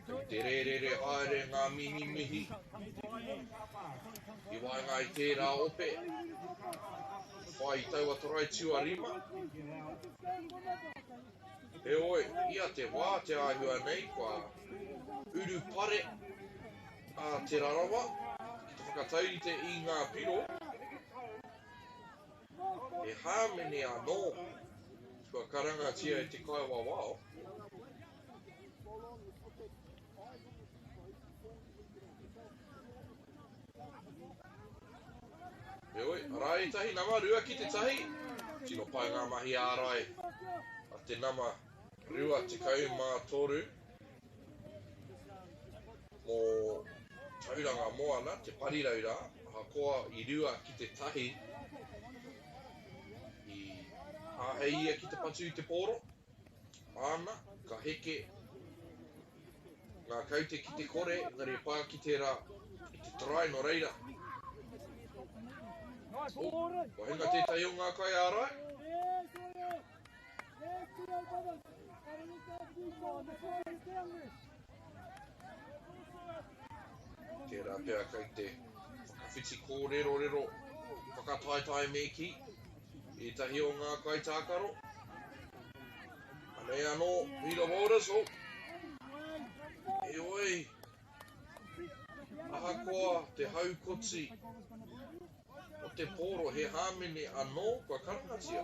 Kei te rērere haere ngā mihimihi i waenga i tērā ope. Whai i taua tarai tuarima. Heoi, ia te wā te āhua nei kua urupare a Te Rarawa ki te whakataurite i ngā piro. He hāmene anō kua karangatia e te kaiwawao. Heoi, arā ētahi nama, 2 ki te tahi. Tino pai ngā mahi ārai a te nama. 23 mō Tauranga Moana, te parirau rā, ahakoa i rua ki te tahi, i āhei ia ki te patu i te pōro, āna, ka heke ngā kaute ki te kore, engari e pā ki tērā i te try, nō reira. Oh, kua hinga tētahi o ngā kaiārai. Tērā pea kei te whakawhiti kōrerorero whakataetae me kī, ētahi o ngā kaitākaro. Anei anō, Peter Walters, oh! Heoi, ahakoa te haukoti o te pōro he hāmene anō kua karangatia.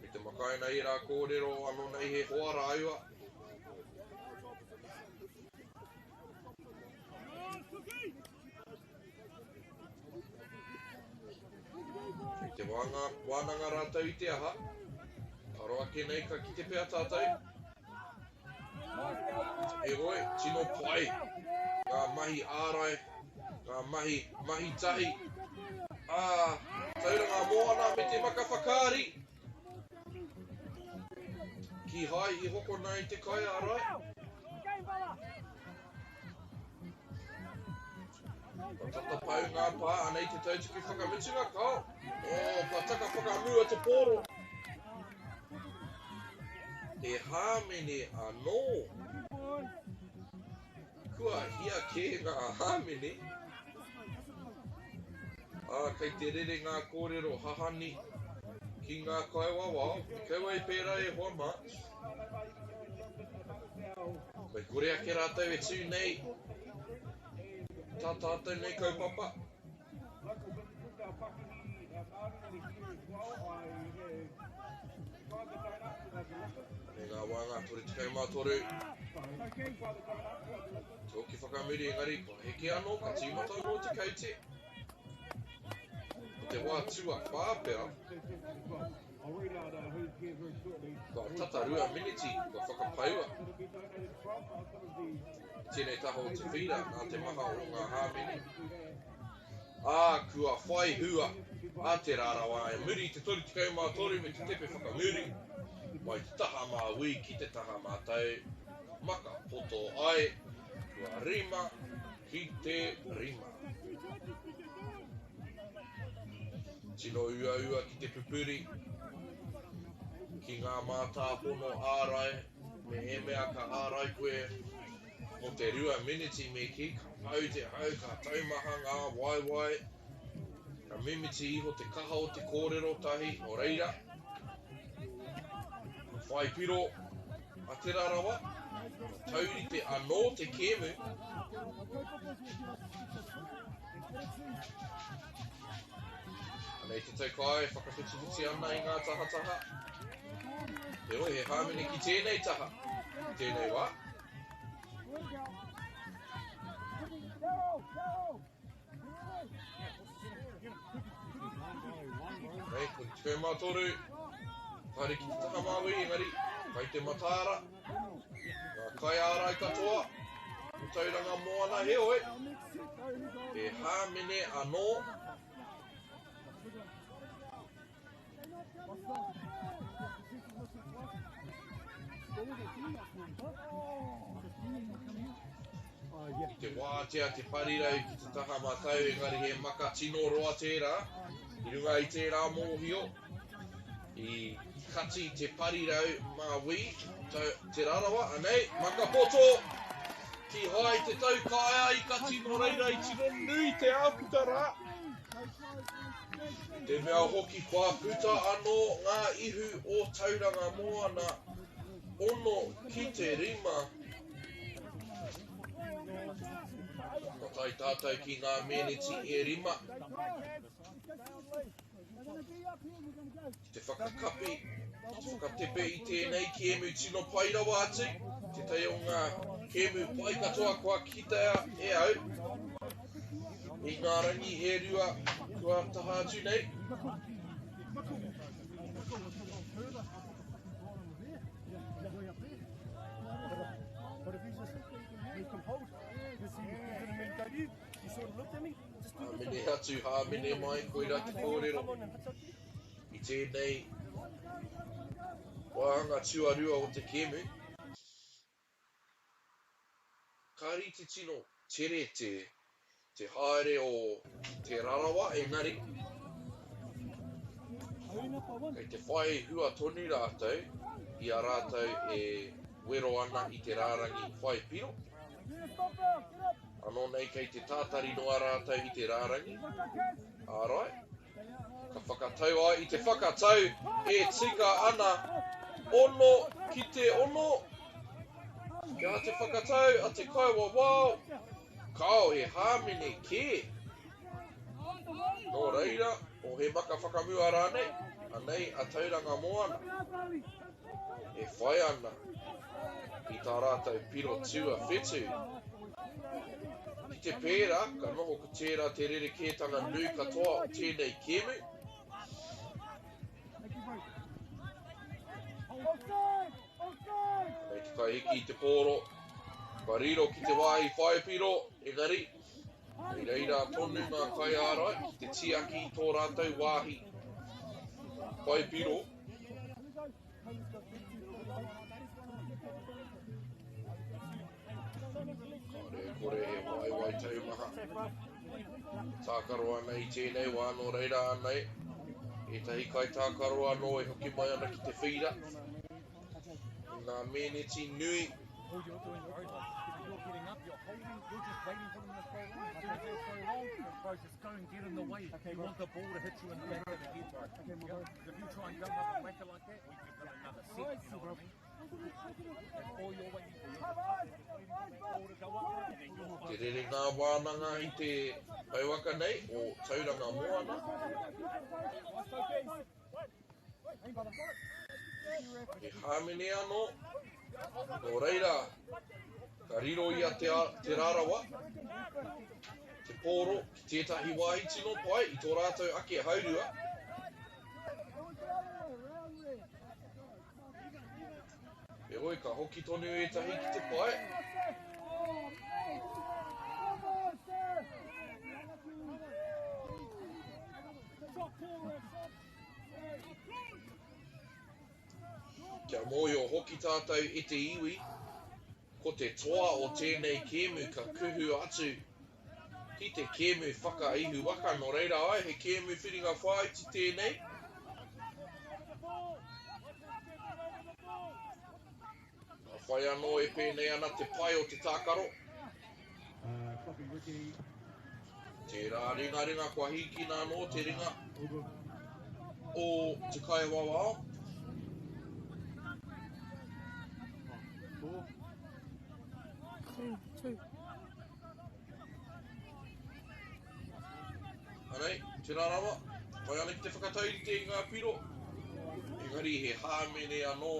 Me te makaina ērā kōrero anō nei he hoa rāua. Kei te wānanga rātou i te aha. Taro ake nei ka kite pea tātou. Heoi, tino pai ngā mahi ārai, ngā mahi mahi tahi a Tauranga Moana me te maka whakaari. Kīhai i hokona i te kaiārai. Kua tata pau ngā pā, anei te tautuku whakamutunga, kao. Oh, kua taka whakamua te pōro. He hāmene anō. Kua hia kē ngā hāmene. Ā, kei te rere ngā kōrero hahani ki ngā kaiwawao. Me kaua e pērā e hoa mā. Mei kore ake rātou e tū nei tā tātou nei kaupapa. Me ngā wāngā 33. Te hoki whakamuri engari kua heke anō ka tīmata anō te kaute. Ko te wā tuawhā pea. Kua tata rua miniti kua whakapaua i tēnei taha o te whīra nā te maha o ngā hāmene. Ā, kua whai hua a Te Rarawa i muri i te 33 me te tepe whakamuri mai te taha māui ki te taha mātau, maka poto ai, kua rima ki te rima. Tino uaua ki te pupuri ki ngā mātāpono ārai, mehemea ka ārai koe mō te rua miniti me kī, ka pau te hau, ka taumaha ngā waewae, ka mimiti iho te kaha o te kōrero tahi, nō reira, ka whai piro a Te Rarawa, ka taurite anō te kēmu. Anei te taukae e whakawhitiwhiti ana i ngā tahataha. Heoi, he hāmene ki tēnei taha, i tēnei wā. Nei, ko te 13, haere ki te taha māui, engari, kai te mataara, ngā kaiārai katoa, o Tauranga Moana, heoi, he hāmene anō. I te wātea te parirau ki te taha matau, engari he maka tino roa tērā. I runga i tērā mōhio, i kati te parirau māui, Te Rarawa, anei, maka poto! Kīhai te taukaea i kati nō reira i tino nui te āputa rā. Te mea hoki kua puta anō ngā ihu o Tauranga Moana, ono ki te rima. Kua tae tātou ki ngā meneti e rima. Ki te whakakapi, ki te whakatepe i tēnei kēmu tino pai rawa atu, tētahi o ngā kēmu pai katoa kua kitea e au i ngā rangi e rua kua taha atu nei. atu, hāmene mai, koirā te kōrero i tēnei wāhanga tuarua o te kēmu. Ka rite tino tere te te haere o Te Rarawa engari kei te whai hua tonu rātou i a rātou e wero ana i te rārangi whai piro. Anō nei kei te tātari noa rātou i te rārangi ārai. Ka whakatau ai i te whakatau e tika ana ono ki te ono. Kia te whakatau a te kaiwawao, kao he hāmene kē. Nō reira, o he maka whakamua rānei, anei a Tauranga Moana e whai ana i tā rātou piro tuawhitu. Ki te pērā, ka noho ko tērā te rerekētanga nui katoa o tēnei kēmu. Kei te kaihiki i te pōro, ka riro ki te wāhi whaipiro, engari, kei reira tonu ngā kaiārai ki te tiaki i tō rātou wāhi whaipiro. Kāore e kore he waewae taumaha. Tākaro ana i tēnei wā, nō reira anei ētahi kaitākaro anō e hoki mai ana ki te whīra. I ngā mēneti nui. Te rere ngā wānanga i te pouaka nei o Tauranga Moana. He hāmene anō, nō reira ka riro i a Te, Te Rarawa te pōro ki tētahi wāhi tino pai i tō rātou ake haurua. Heoi, ka hoki tonu ētahi ki te pae. Kia mōhio hoki tātou e te iwi, ko te toa o tēnei kēmu ka kuhu atu ki te kēmu whakaihu waka, nō reira ai he kēmu whiringa whāiti tēnei. Nā whai anō e pēnei ana te pai o te tākaro. Tērā ringaringa kua hīkina anō te ringa o Te Kaiwawao. Anei, tērā rawa, whai ana ki te whakataurite i ngā piro, engari he hāmene anō.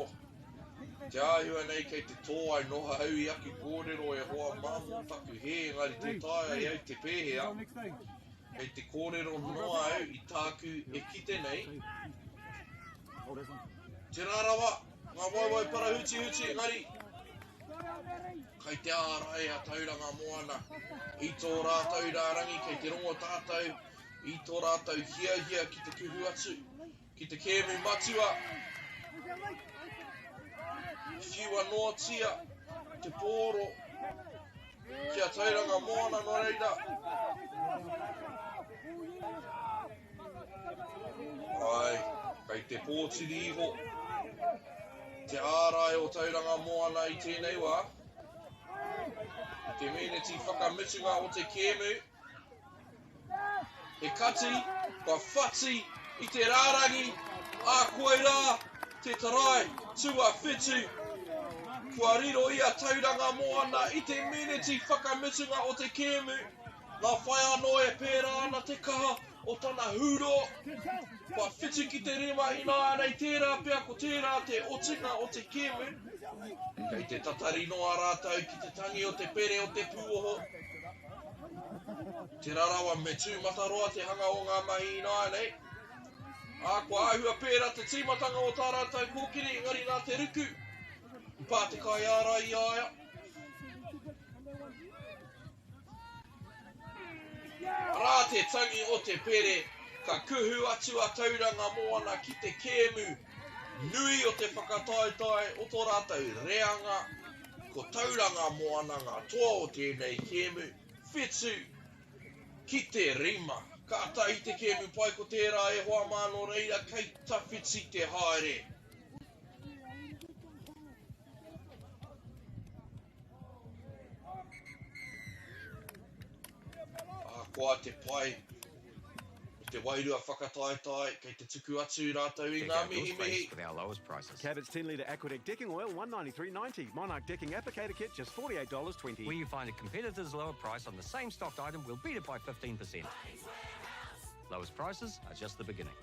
Te āhua nei kei te tōai noa au i aku kōrero e hoa mā mō taku hē, engari tē taea e au te pēhea, kei te kōrero noa au i tāku e kite nei. Tērā rawa, ngā waewae parahutihuti, engari, Kai te ārai a Tauranga Moana i tō rātou rārangi, kei te rongo tātou i tō rātou hiahia ki te kuhu atu ki te kēmu matua. Whiua noatia te pōro ki a Tauranga Moana nō reira. Ai, kei te pōtiri iho Te ārai o Tauranga Moana i tēnei wā. I te meneti whakamutunga o te kēmu, he kati kua whati i te rārangi, ā, koirā te tarai tuawhitu. Kua riro i a Tauranga Moana i te meneti whakamutunga o te kēmu. Nā whai anō e pērā ana te kaha o tana hūrō, kua whitu ki te rima ināianei, tērā pea ko tērā te otinga o te kēmu. Kei te tatari noa rātou ki te tangi o te pere o te pūoho. Tērā rawa me tūmataroa te hanga o ngā mahi ināianei. Ā, kua āhua pērā te tīmatanga o tā rātou kōkiri, engari nā te ruku i pā te kaiārai i a ia. Arā te tangi o te pere, ka kuhu atu a Tauranga Moana ki te kēmu nui o te whakataetae o tō rātou reanga. Ko Tauranga Moana ngā toa o tēnei kēmu, 7-5. Kātahi te kēmu pai ko tērā e hoa mā nō reira kei tawhiti te haere. Ahakoa te pai o te wairua whakataetae, kei te tuku atu rātou i ngā mihimihi. Cabot's 10 litre Aquadec decking oil, 193.90. Monarch decking applicator kit, just $48.20. Where you find a competitor's lower price on the same stocked item, we'll beat it by 15%. Lowest prices are just the beginning.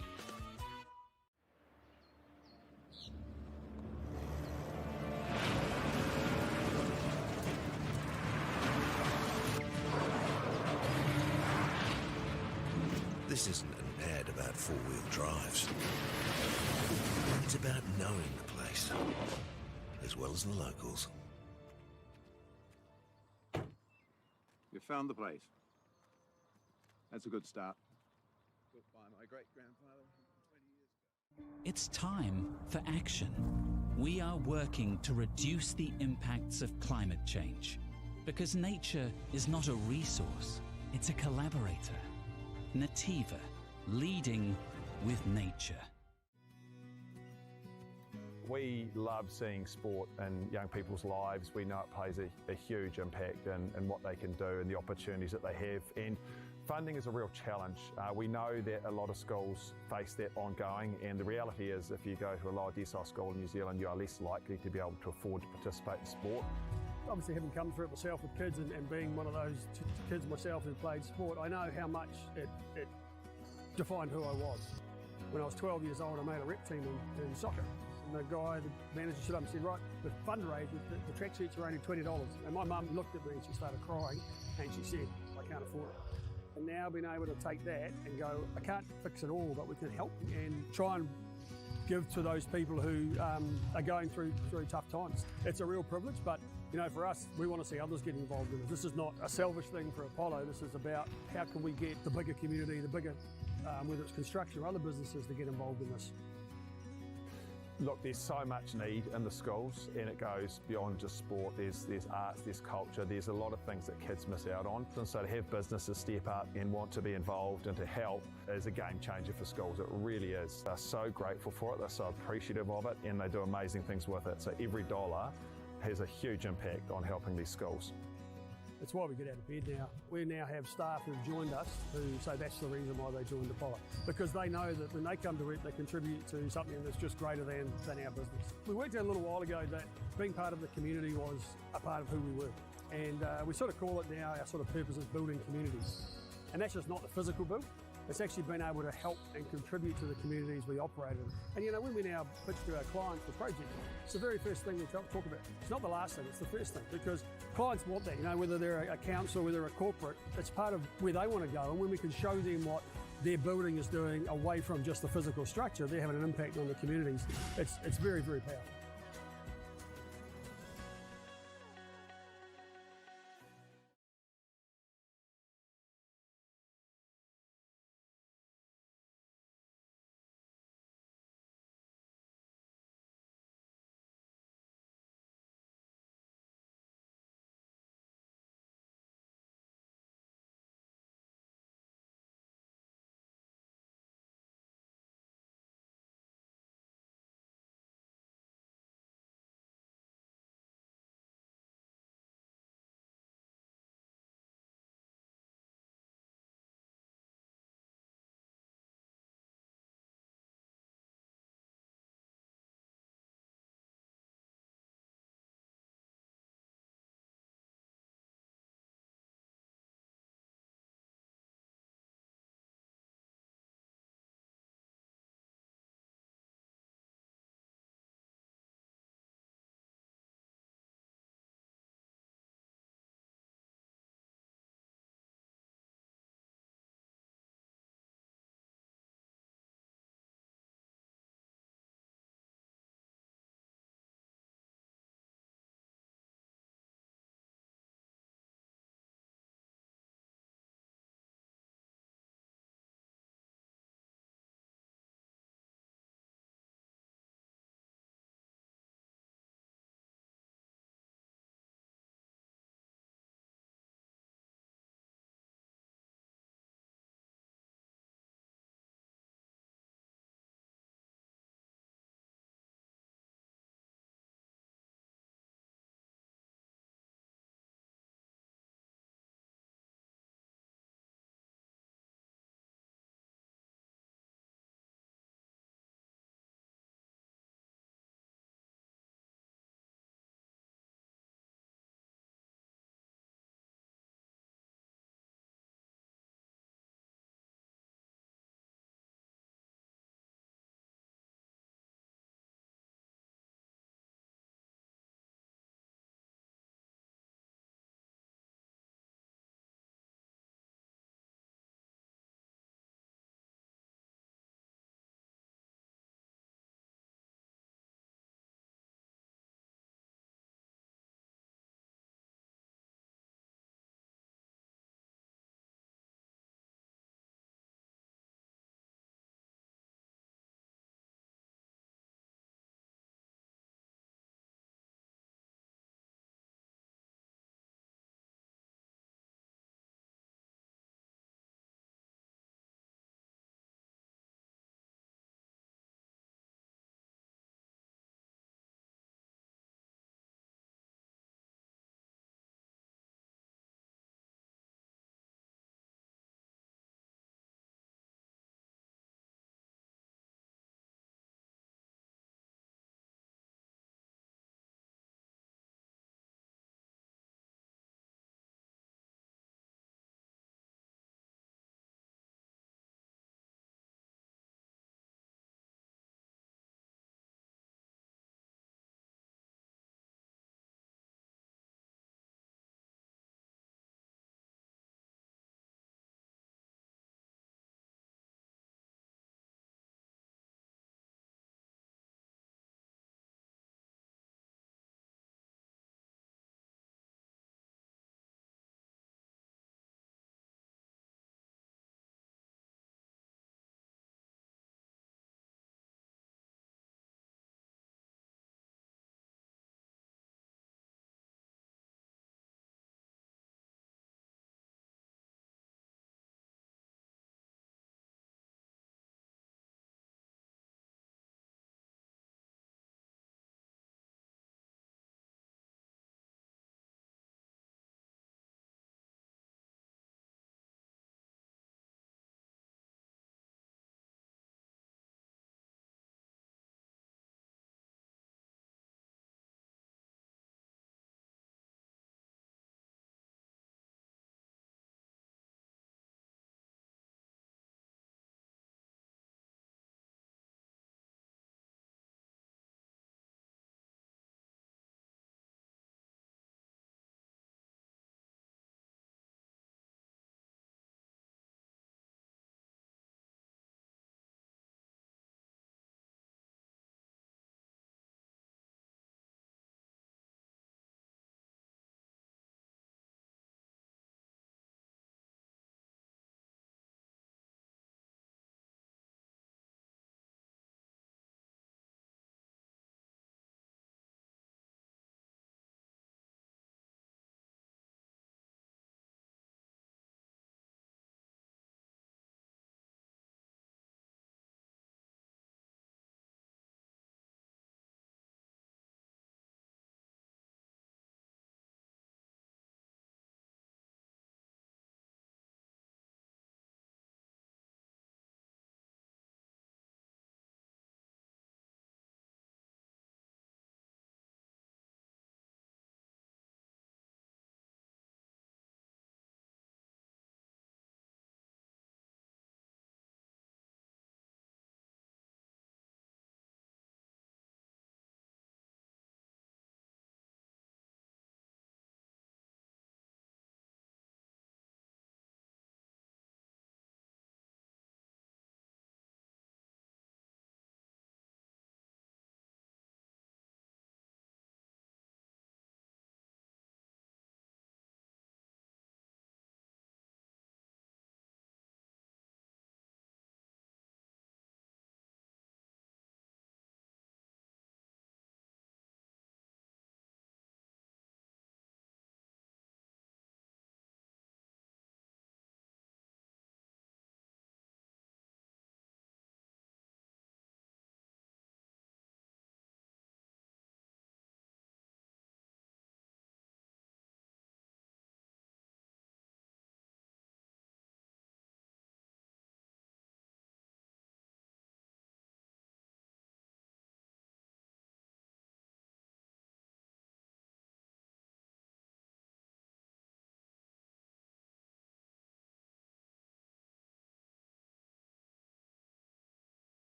This isn't an ad about four-wheel drives. It's about knowing the place, as well as the locals. You found the place. That's a good start. Built by my great grandfather 120 years ago. It's time for action. We are working to reduce the impacts of climate change. Because nature is not a resource, it's a collaborator. Nativa, leading with nature. We love seeing sport in young people's lives. We know it plays a, a huge impact in, in what they can do and the opportunities that they have. And funding is a real challenge. Uh, we know that a lot of schools face that ongoing, and the reality is if you go to a lower decile school in New Zealand, you are less likely to be able to afford to participate in sport. Obviously, having come through it myself with kids and, and being one of those kids myself who played sport, I know how much it, it defined who I was. When I was 12 years old, I made a rep team in, in soccer. And the guy, the manager stood up and said, right, the fundraiser, the, the tracksuits are only $20. And my mum looked at me and she started crying and she said, I can't afford it. And now being able to take that and go, I can't fix it all, but we can help and try and give to those people who um, are going through through tough times. It's a real privilege, but you know, for us, we want to see others get involved in it. This is not a selfish thing for Apollo. This is about how can we get the bigger community, the bigger, um, whether it's construction or other businesses, to get involved in this. Look, there's so much need in the schools, and it goes beyond just sport. There's, there's arts, there's culture, there's a lot of things that kids miss out on. And so to have businesses step up and want to be involved and to help is a game changer for schools. It really is. They're so grateful for it, they're so appreciative of it, and they do amazing things with it. So every dollar has a huge impact on helping these schools. It's why we get out of bed now. We now have staff who've joined us who say that's the reason why they joined Apollo. Because they know that when they come to work, they contribute to something that's just greater than, than our business. We worked out a little while ago that being part of the community was a part of who we were. And uh, we sort of call it now our sort of purpose is building communities. And that's just not the physical build, it's actually been able to help and contribute to the communities we operate in. And you know, when we now pitch to our clients the project, it's the very first thing we talk about. It's not the last thing, it's the first thing because clients want that, you know, whether they're a council, whether they're a corporate, it's part of where they want to go. And when we can show them what their building is doing away from just the physical structure, they're having an impact on the communities. It's, it's very, very powerful.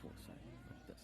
for, so like this.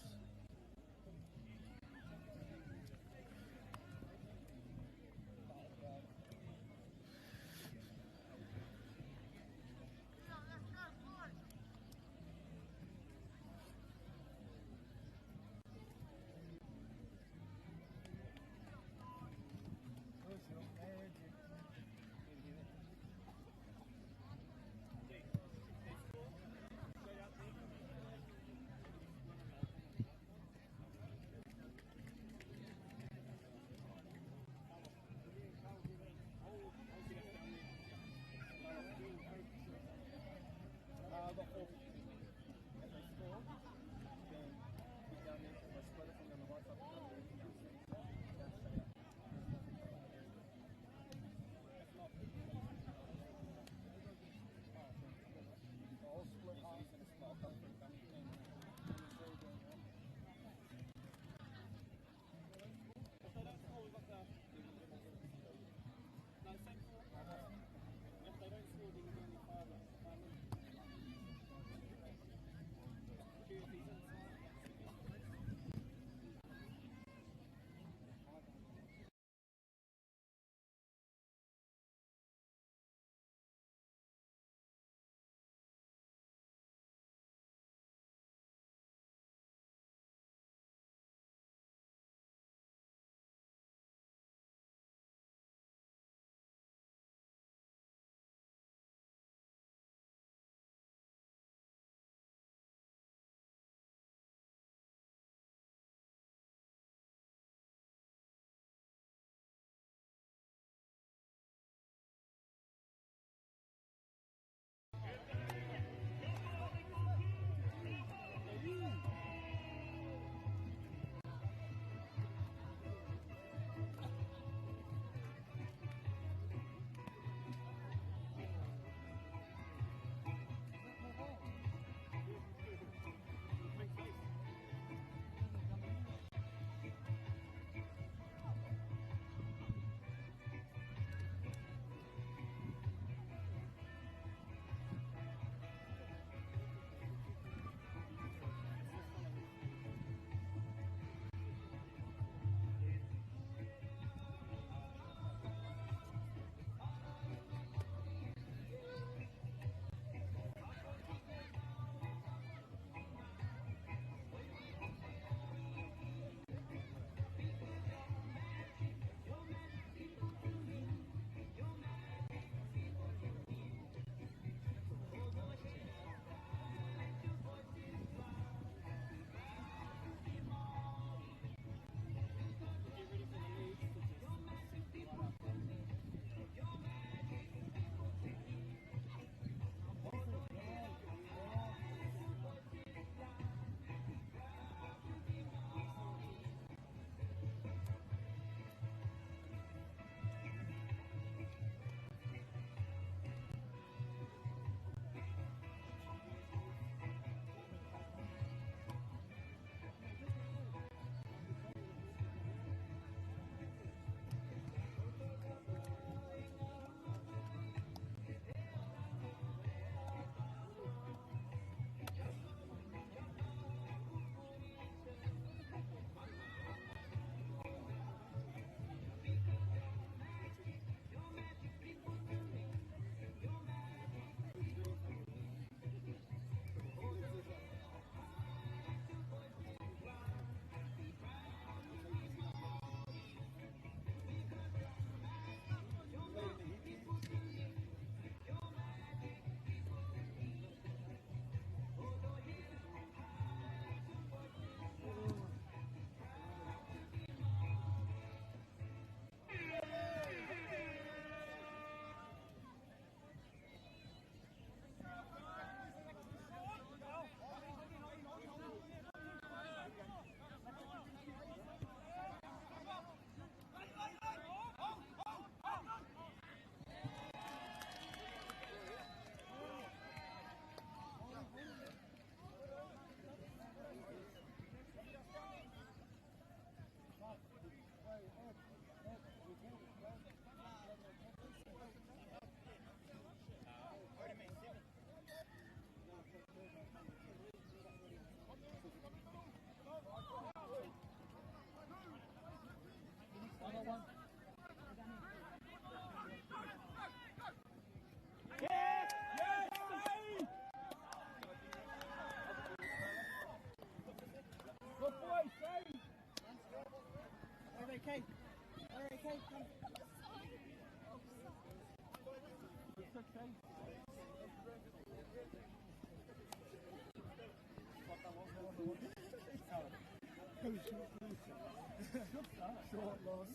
Short loss.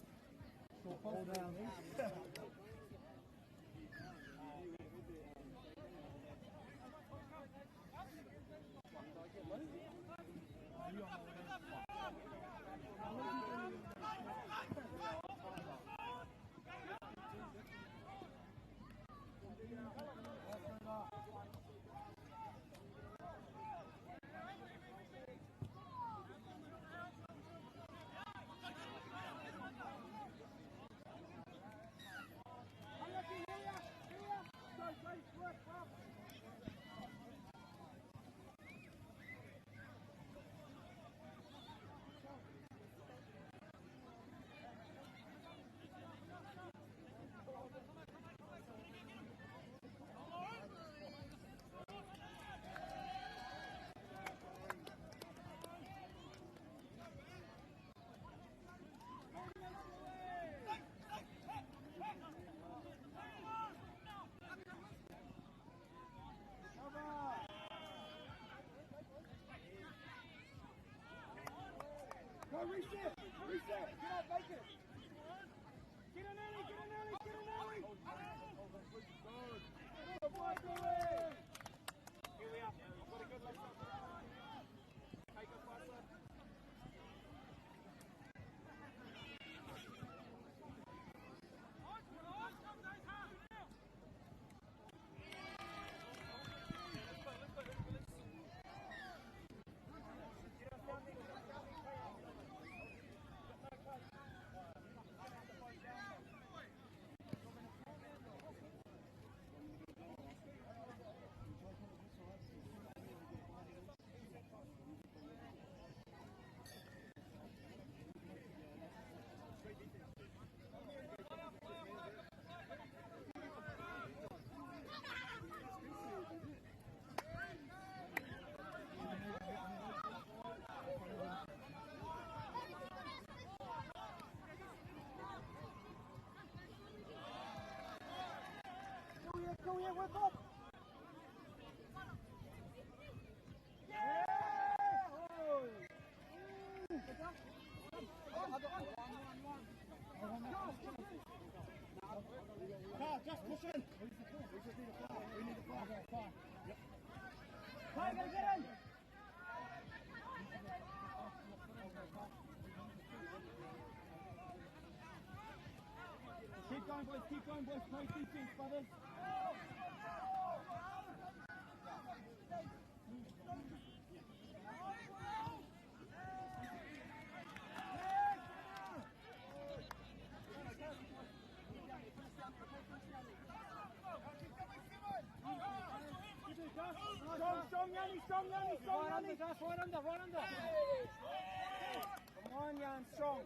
Short fall down. Go reset! Reset! Get up, make it! Get in early, get in early, get in early! Good boy, Billy! Here we are! Got a good left up. Take it, Buster. Go here, work up! Yeah! Just push in. We just need a fly. We need a fly. Yep. Tiger, get in! Keep going, boys. Keep going, boys. Play defense, brothers. Strong, strong, Yanni, strong, Yanni, strong, right Yanni. Under, right under, right under. Come on, Jan, strong.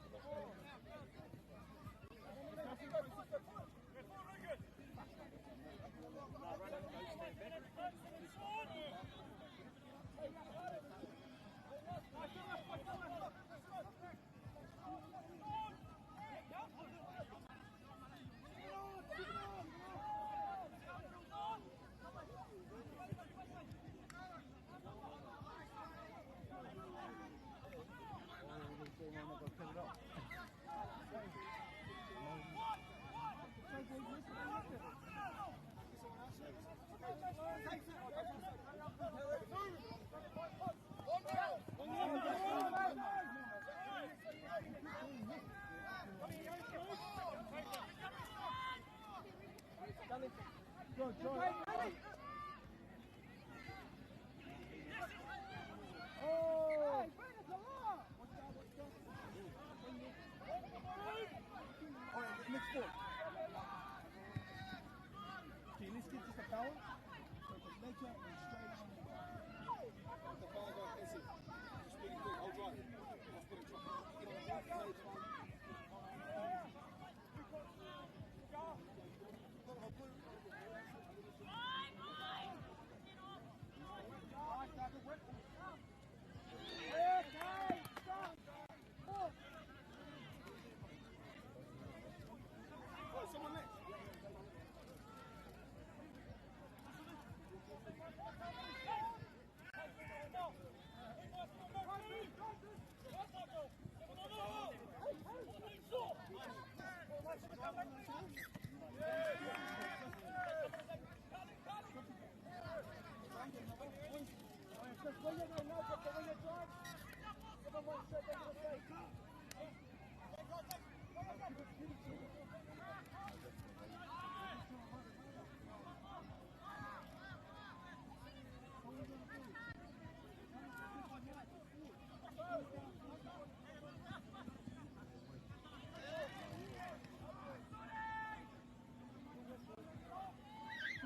Go, John. Oh! All right, next ball. Okay, let's get just a foul. So just make it and straight on. The foul go offensive. Just spin it quick. I'll drive. I'll spin it. Get on the ball.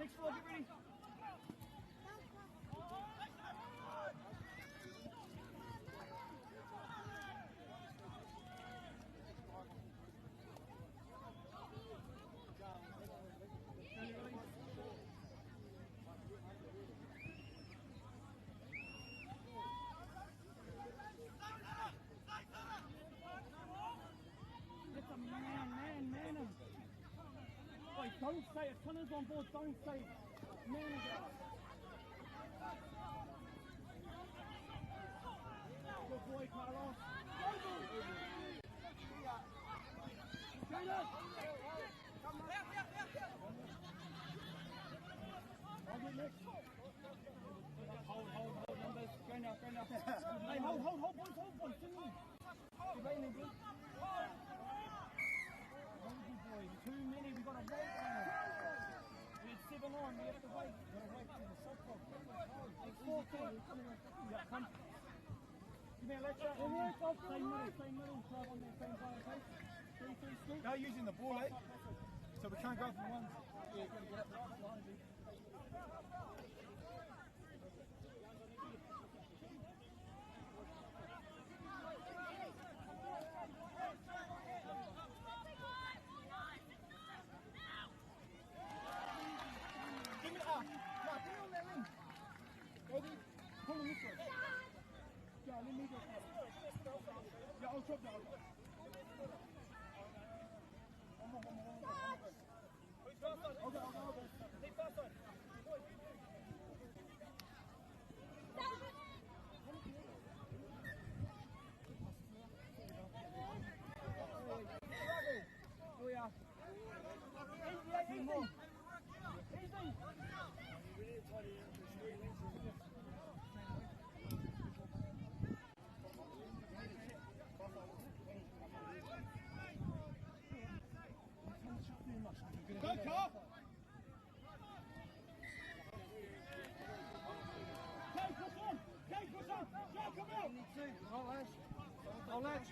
Next floor, get ready. That's a man him. Wait, don't say it. Connor's on board, don't say it. Man is out. Good boy, Carlos. Go, I'll get next. Hold, hold, hold numbers. Go now, go now. Hey, hold, hold, hold, boys, hold, boys. Too many. Get ready, blue. Hold, good boy. Too many. We've got to wait now. We had 7 on. We have to wait. We've got to wait till the shot clock. It's 14. Yeah, come. Give me a lecture. Same middle, Drive on there, same guy, okay? 3-3 scoop. They're using the ball, eh? So we can't go for ones. Yeah, gotta get up there behind you. Give me no, give me on that ring. Go there. Pull him this way. Yeah, let me go. Yeah, I'll drop down. One more. Okay, okay. Take far side. Here we are. Easy, easy. Easy. We need to tidy up. There's 3 links in there. Go, Carl! Kay, push on! Kay, push on! Joe, come out! I'll latch.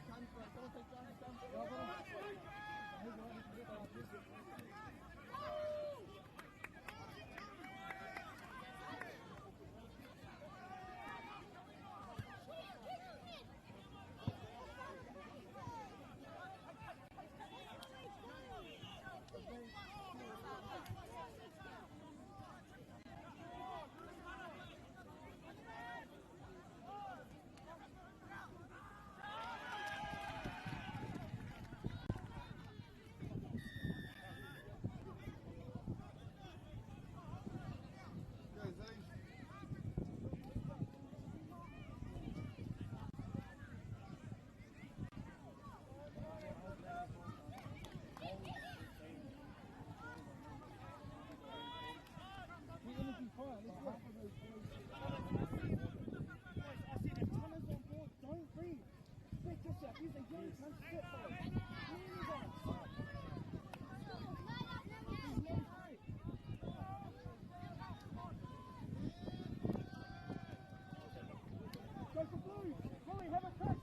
I said, if Tanner's on board, don't read. Back yourself. He's a young cunt. Sit for it. Go for blue. Holly, have a crack.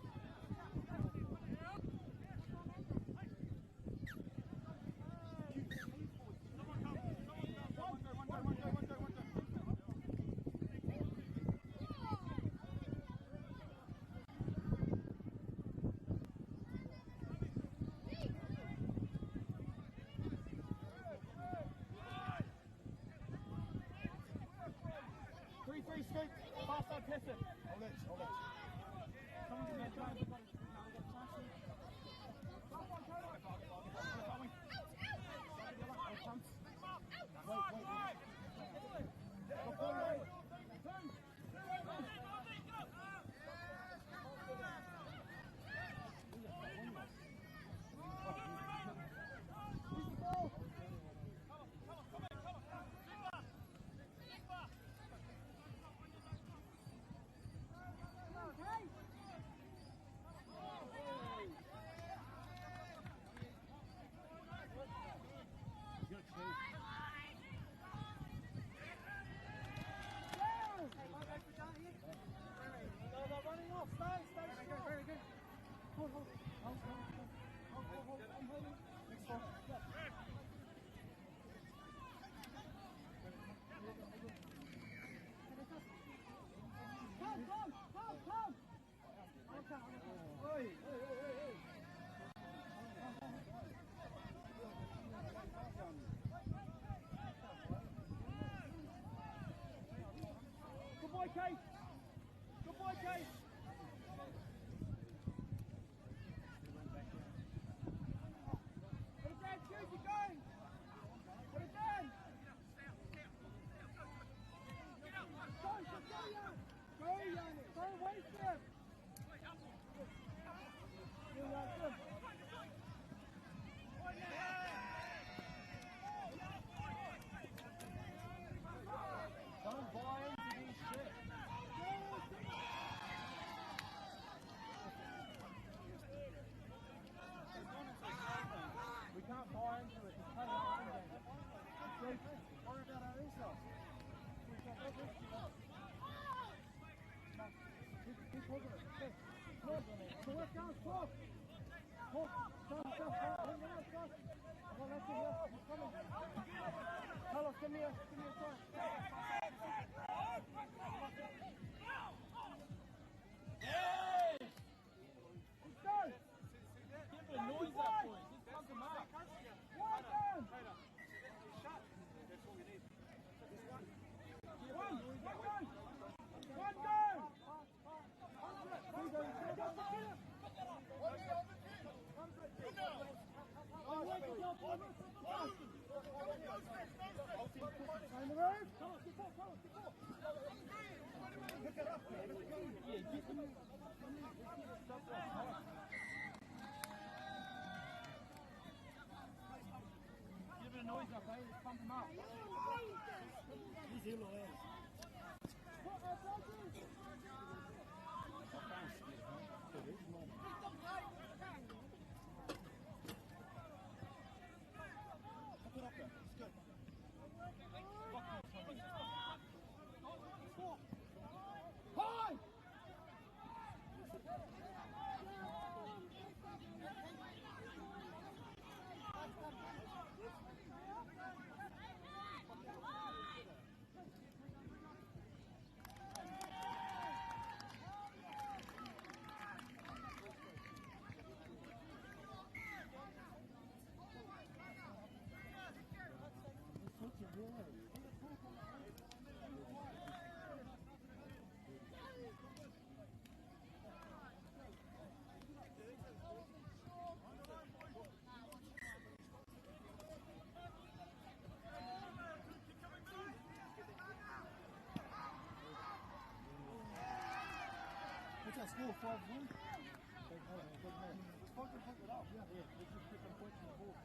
Scoop, fast side pass it. Hold it, hold it. Someone give me a chance. Wait, wait, wait. Hey! Carlos, give me a try. Yes! Let's go! Give the noise up, boys. Just pump them up. Well done! That's all we need. One! One go! One go! Two go! Give it a noise up, eh? Let's pump them up. He's ill or else. Pick it up there. It's good. High! What's our score? 5-1? Big man, big man. Let's fucking pick it up. Yeah, yeah. Let's just get some points on the board.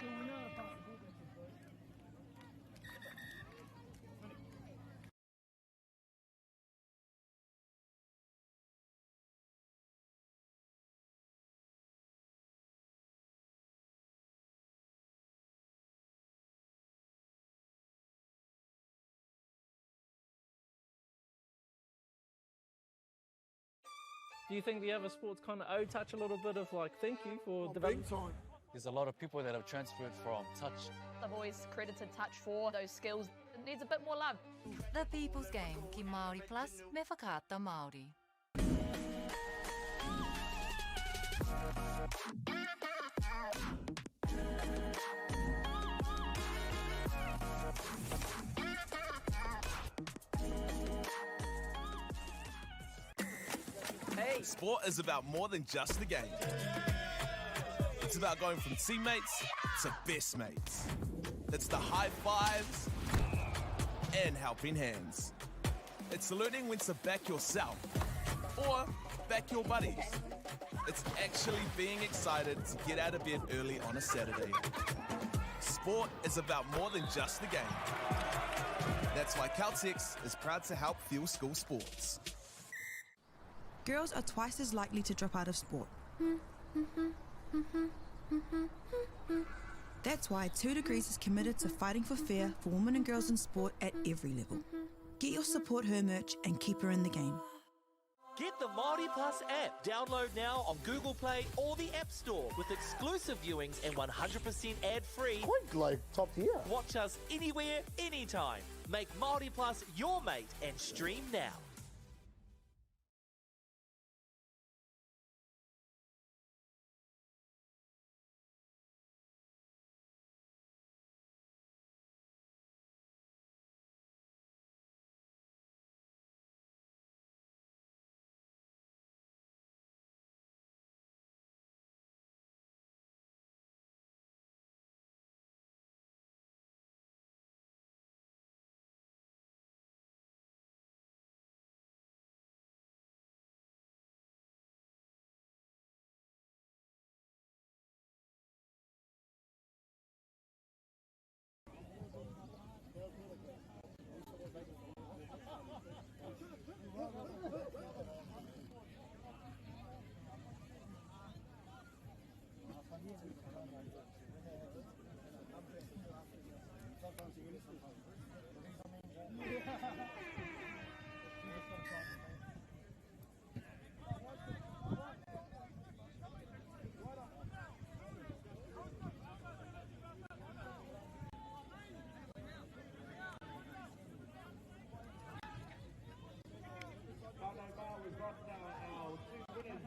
So we know how to pass the ball back and forth. Do you think the other sports kind of owe touch a little bit of like thank you for developing? Big time. There's a lot of people that have transferred from touch. I've always credited touch for those skills. It needs a bit more love. The People's Game ki Māori Plus me Whakaata Māori. Hey. Sport is about more than just the game. It's about going from teammates to best mates. It's the high fives and helping hands. It's learning when to back yourself or back your buddies. It's actually being excited to get out of bed early on a Saturday. Sport is about more than just the game. That's why Caltex is proud to help fuel school sports. Girls are twice as likely to drop out of sport. That's why 2 Degrees is committed to fighting for fair for women and girls in sport at every level. Get your Support Her merch and keep her in the game. Get the Māori Plus app. Download now on Google Play or the App Store with exclusive viewings and 100% ad-free. Quite like top tier. Watch us anywhere, anytime. Make Māori Plus your mate and stream now.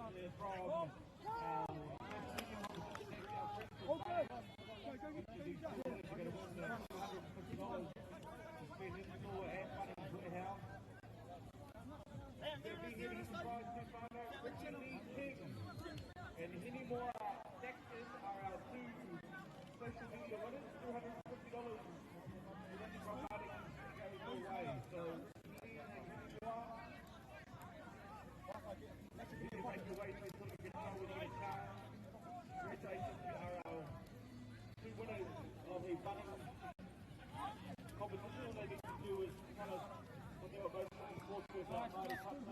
from All good. Go, go, get, go, go. You're going to win the $250 to spend in store at Bunnings Warehouse. Richard Lee King and Hinemoa Saxton are our two social media winners, $250 from Bunnings going their way. So, Hinemoa, you make your way to Twitter Control when you get a chance. Congratulations to our two winners of the Bunnings competition. All they need to do is tell us what they were both looking forward to about Māori Touch.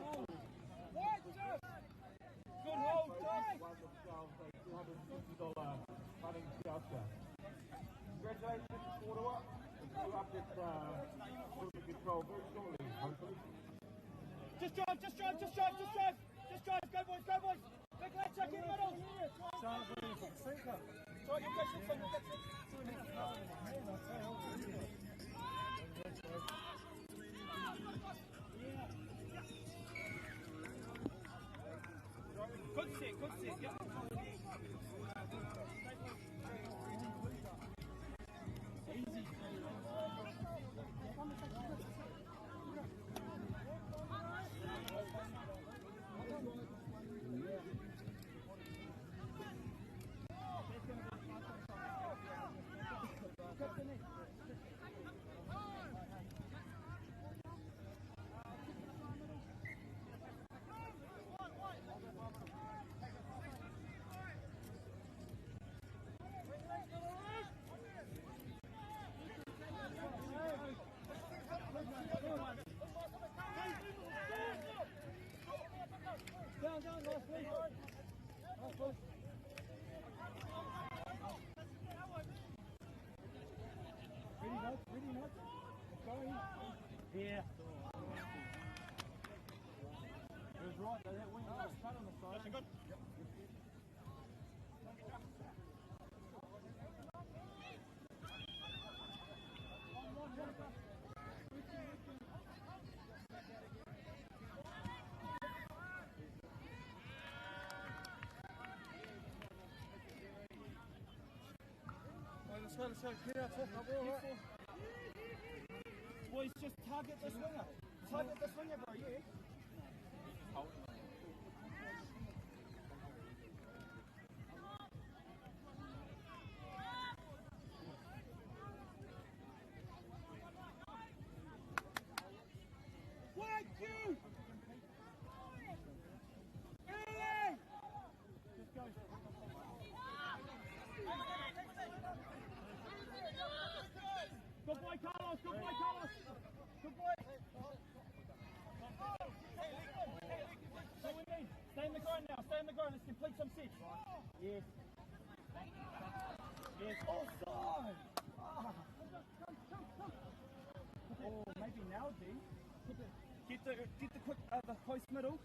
Good hold, Josh. Won themselves a $250 Bunnings voucher. Congratulations, Koroa. We'll see you up at Tournament Control very shortly, hopefully. Just drive, just drive, just drive, just drive. Just drive. Go, boys, go, boys. Big lad, chuck in middle. Sorry, you go six on, you go six. Good set, good set. Yep. Easy. Down, down, nice move. Nice move. Ready, nuts, ready, nuts. Let's go. Yeah. It was right, though, that wing was cut on the side. That's good. Yep. Let's go, let's go. Clear out, all right. Boys, just target this winger. Target this winger, bro, yeah. Work you! Early! Just go. Good boy, Carlos. Good boy, Carlos. Good boy. So we need. Stay in the grind now. Stay in the grind. Let's complete some sets. Yes. Yes. Offside. Ah. Oh, maybe now, D. Get the quick, the close middle.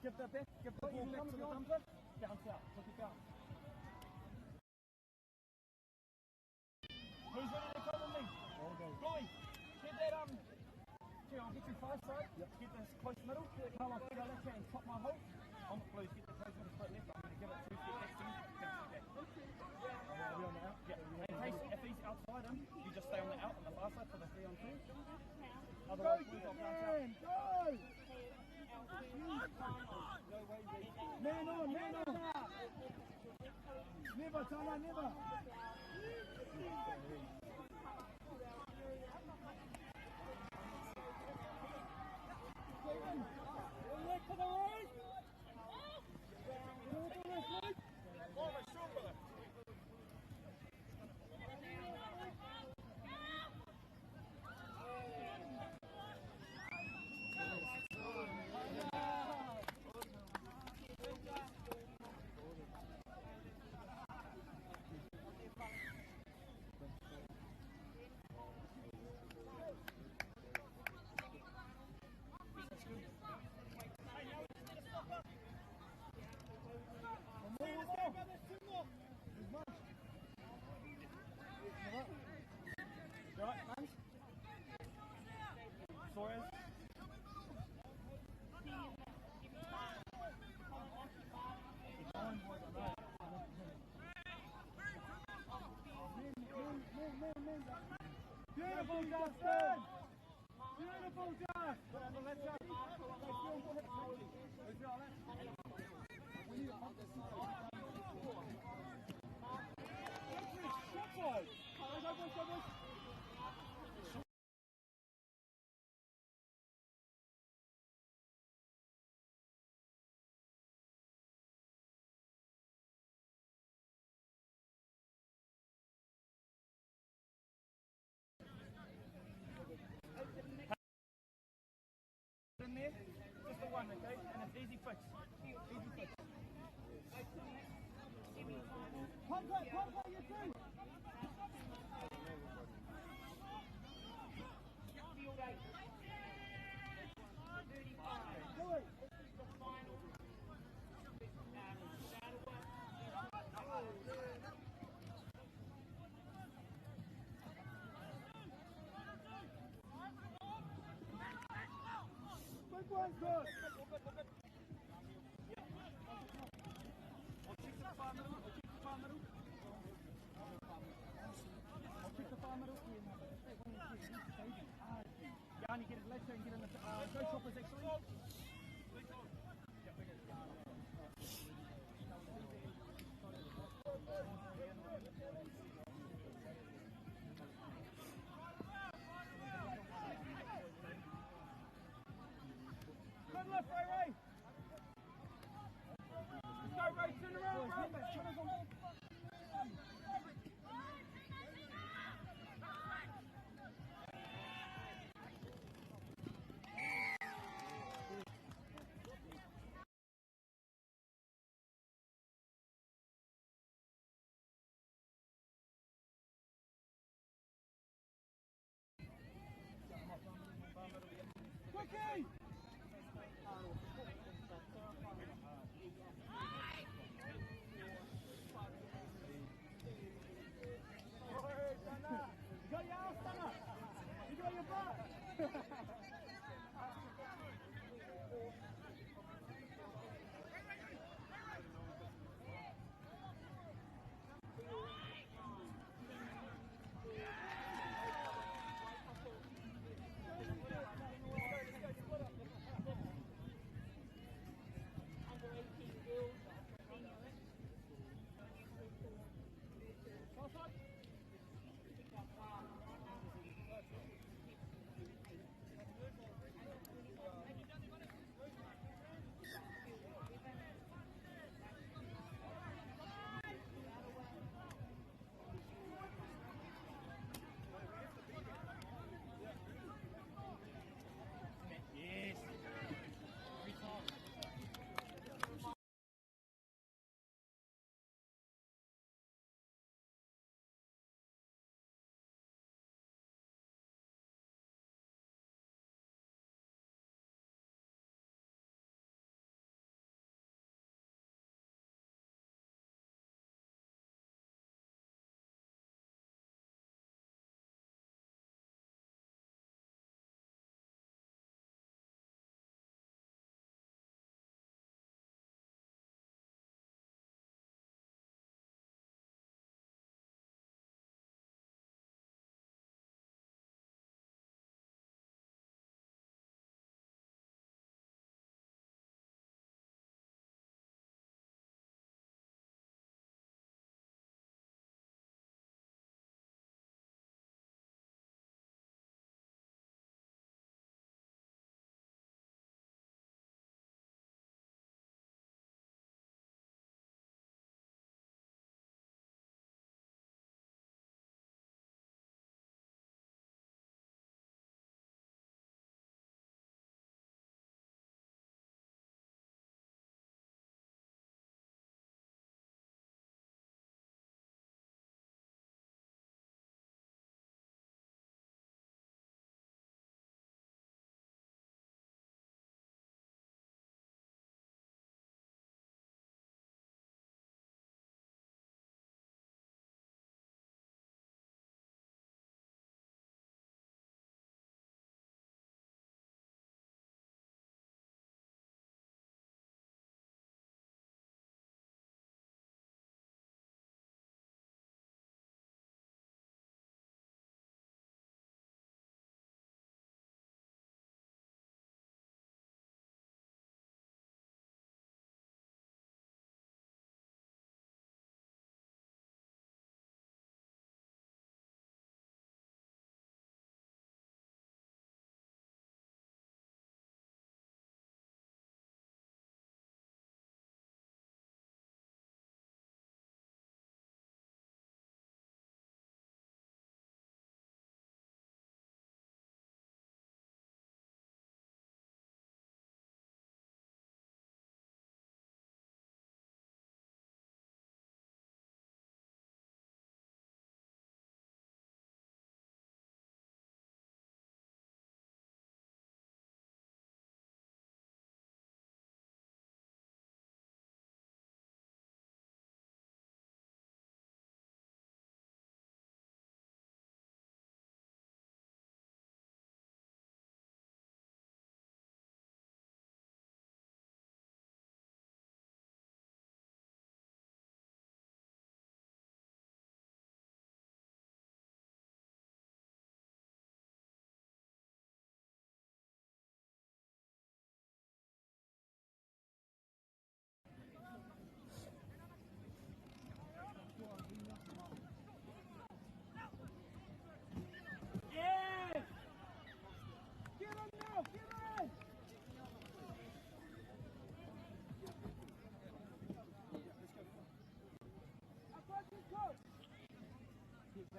Give the back. Give the ball back to the dumper. Bounce out. Took it bounce. Who's ready to come with me? Roy, get that, Gee, I'll get you far side. Yep. Get this close middle. Carlos, get our left hand, top my hold. On the blues, get the close middle straight left. I'm going to give it 2 feet back to you. Back. Are we on the out? Yeah. In case if he's outside him, you just stay on the out on the far side for the 3 on 2. Otherwise, go, blues, I'll bounce out. Go! Man on, man on! Never, Tana, never! Left to the right! To the left, Luke! Beautiful, Justin. Beautiful, Justin. In there, just the one, okay? And it's easy fix. Easy fix. Pump, you too. Do it. Big one, good. I'll check the far middle. I'll check the far middle. I'll check the far middle. Yanni, get it later and get in the go choppers actually. Good lift, Ray Ray. Let's go, Ray. Turn around, bro. Quickie!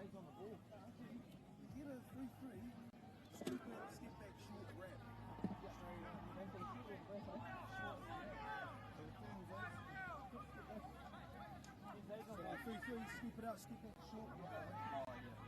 Jay's on the ball. Get a 3-3, scoop out, step back, short wrap. So 3-3, scoop it out, step back, short wrap. Oh, yeah.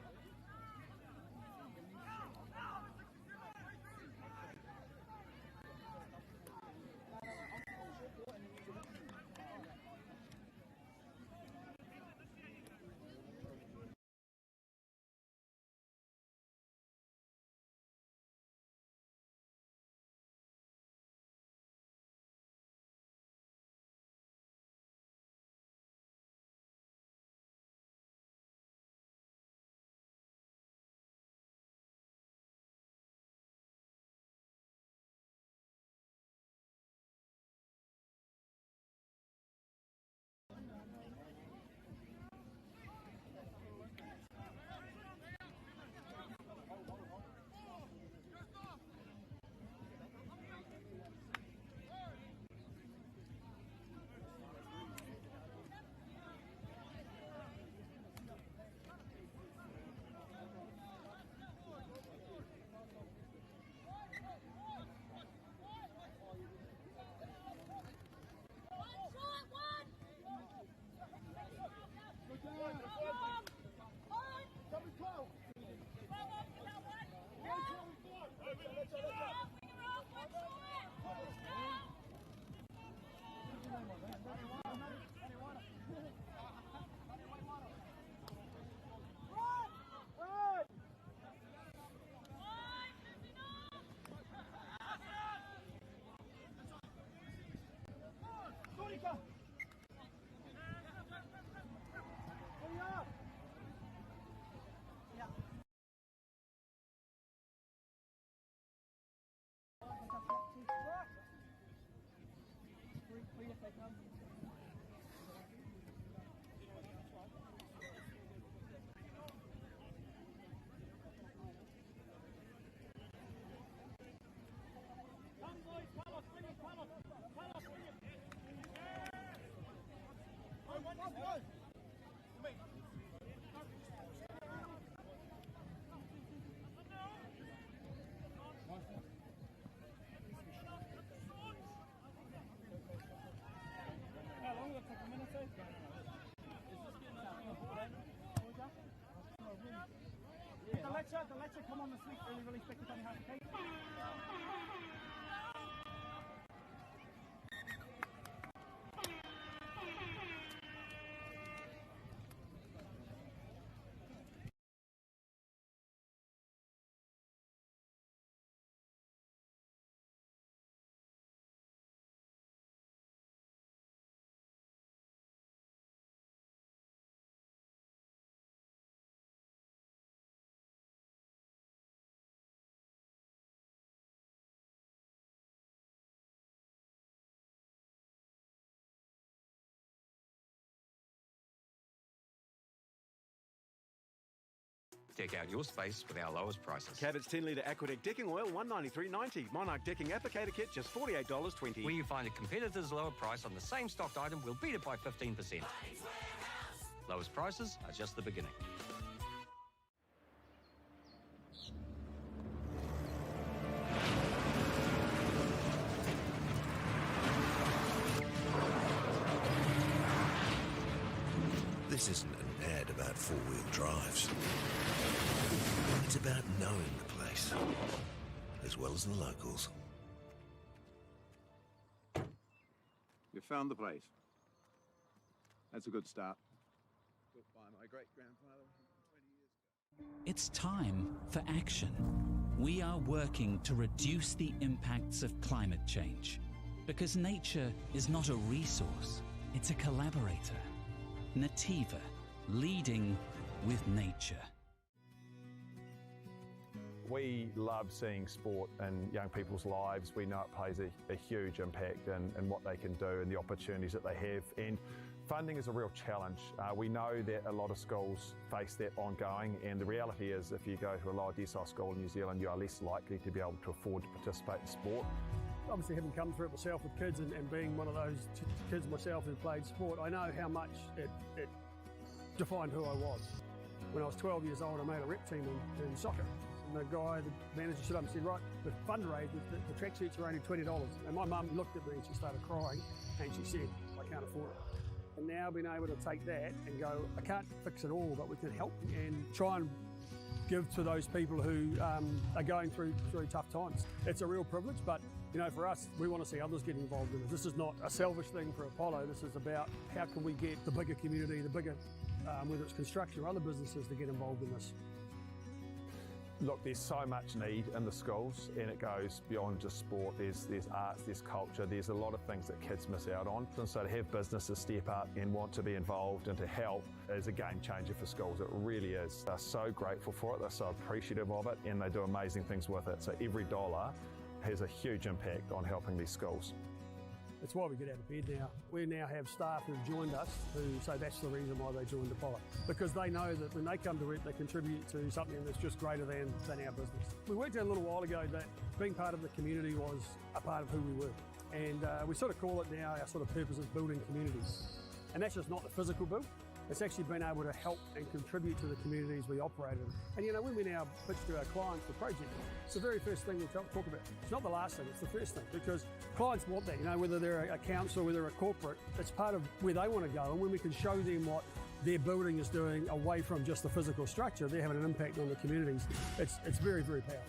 The lecture come on the sweep early release back to dummy half, okay? Deck out your space with our lowest prices. Cabot's 10 litre Aquadec decking oil, $193.90. Monarch decking applicator kit, just $48.20. Where you find a competitor's lower price on the same stocked item, we'll beat it by 15%. Lowest prices are just the beginning. This isn't an ad about four-wheel drives. It's about knowing the place, as well as the locals. You found the place. That's a good start. Built by my great-grandfather 20 years ago. It's time for action. We are working to reduce the impacts of climate change. Because nature is not a resource, it's a collaborator. Nativa, leading with nature. We love seeing sport in young people's lives. We know it plays a huge impact in what they can do and the opportunities that they have. And funding is a real challenge. We know that a lot of schools face that ongoing, and the reality is if you go to a lower decile school in New Zealand, you are less likely to be able to afford to participate in sport. Obviously, having come through it myself with kids and being one of those kids myself who played sport, I know how much it defined who I was. When I was 12 years old, I made a rep team in soccer. And the guy, the manager, stood up and said, right, the fundraiser, the tracksuits are only $20. And my mum looked at me and she started crying and she said, I can't afford it. And now being able to take that and go, I can't fix it all, but we can help and try and give to those people who are going through tough times. It's a real privilege, but you know, for us, we want to see others get involved in it. This is not a selfish thing for Apollo. This is about how can we get the bigger community, the bigger, whether it's construction or other businesses, to get involved in this. Look, there's so much need in the schools, and it goes beyond just sport. There's arts, there's culture, there's a lot of things that kids miss out on. And so to have businesses step up and want to be involved and to help is a game changer for schools. It really is. They're so grateful for it, they're so appreciative of it, and they do amazing things with it. So every dollar has a huge impact on helping these schools. It's why we get out of bed now. We now have staff who've joined us who say that's the reason why they joined Apollo. Because they know that when they come to work, they contribute to something that's just greater than our business. We worked out a little while ago that being part of the community was a part of who we were. And we sort of call it now, our sort of purpose is building communities. And that's just not the physical build. It's actually been able to help and contribute to the communities we operate in. And you know, when we now pitch to our clients the project, it's the very first thing we talk about. It's not the last thing, it's the first thing, because clients want that, you know, whether they're a council, whether they're a corporate, it's part of where they want to go. And when we can show them what their building is doing away from just the physical structure, they're having an impact on the communities. It's very, very powerful.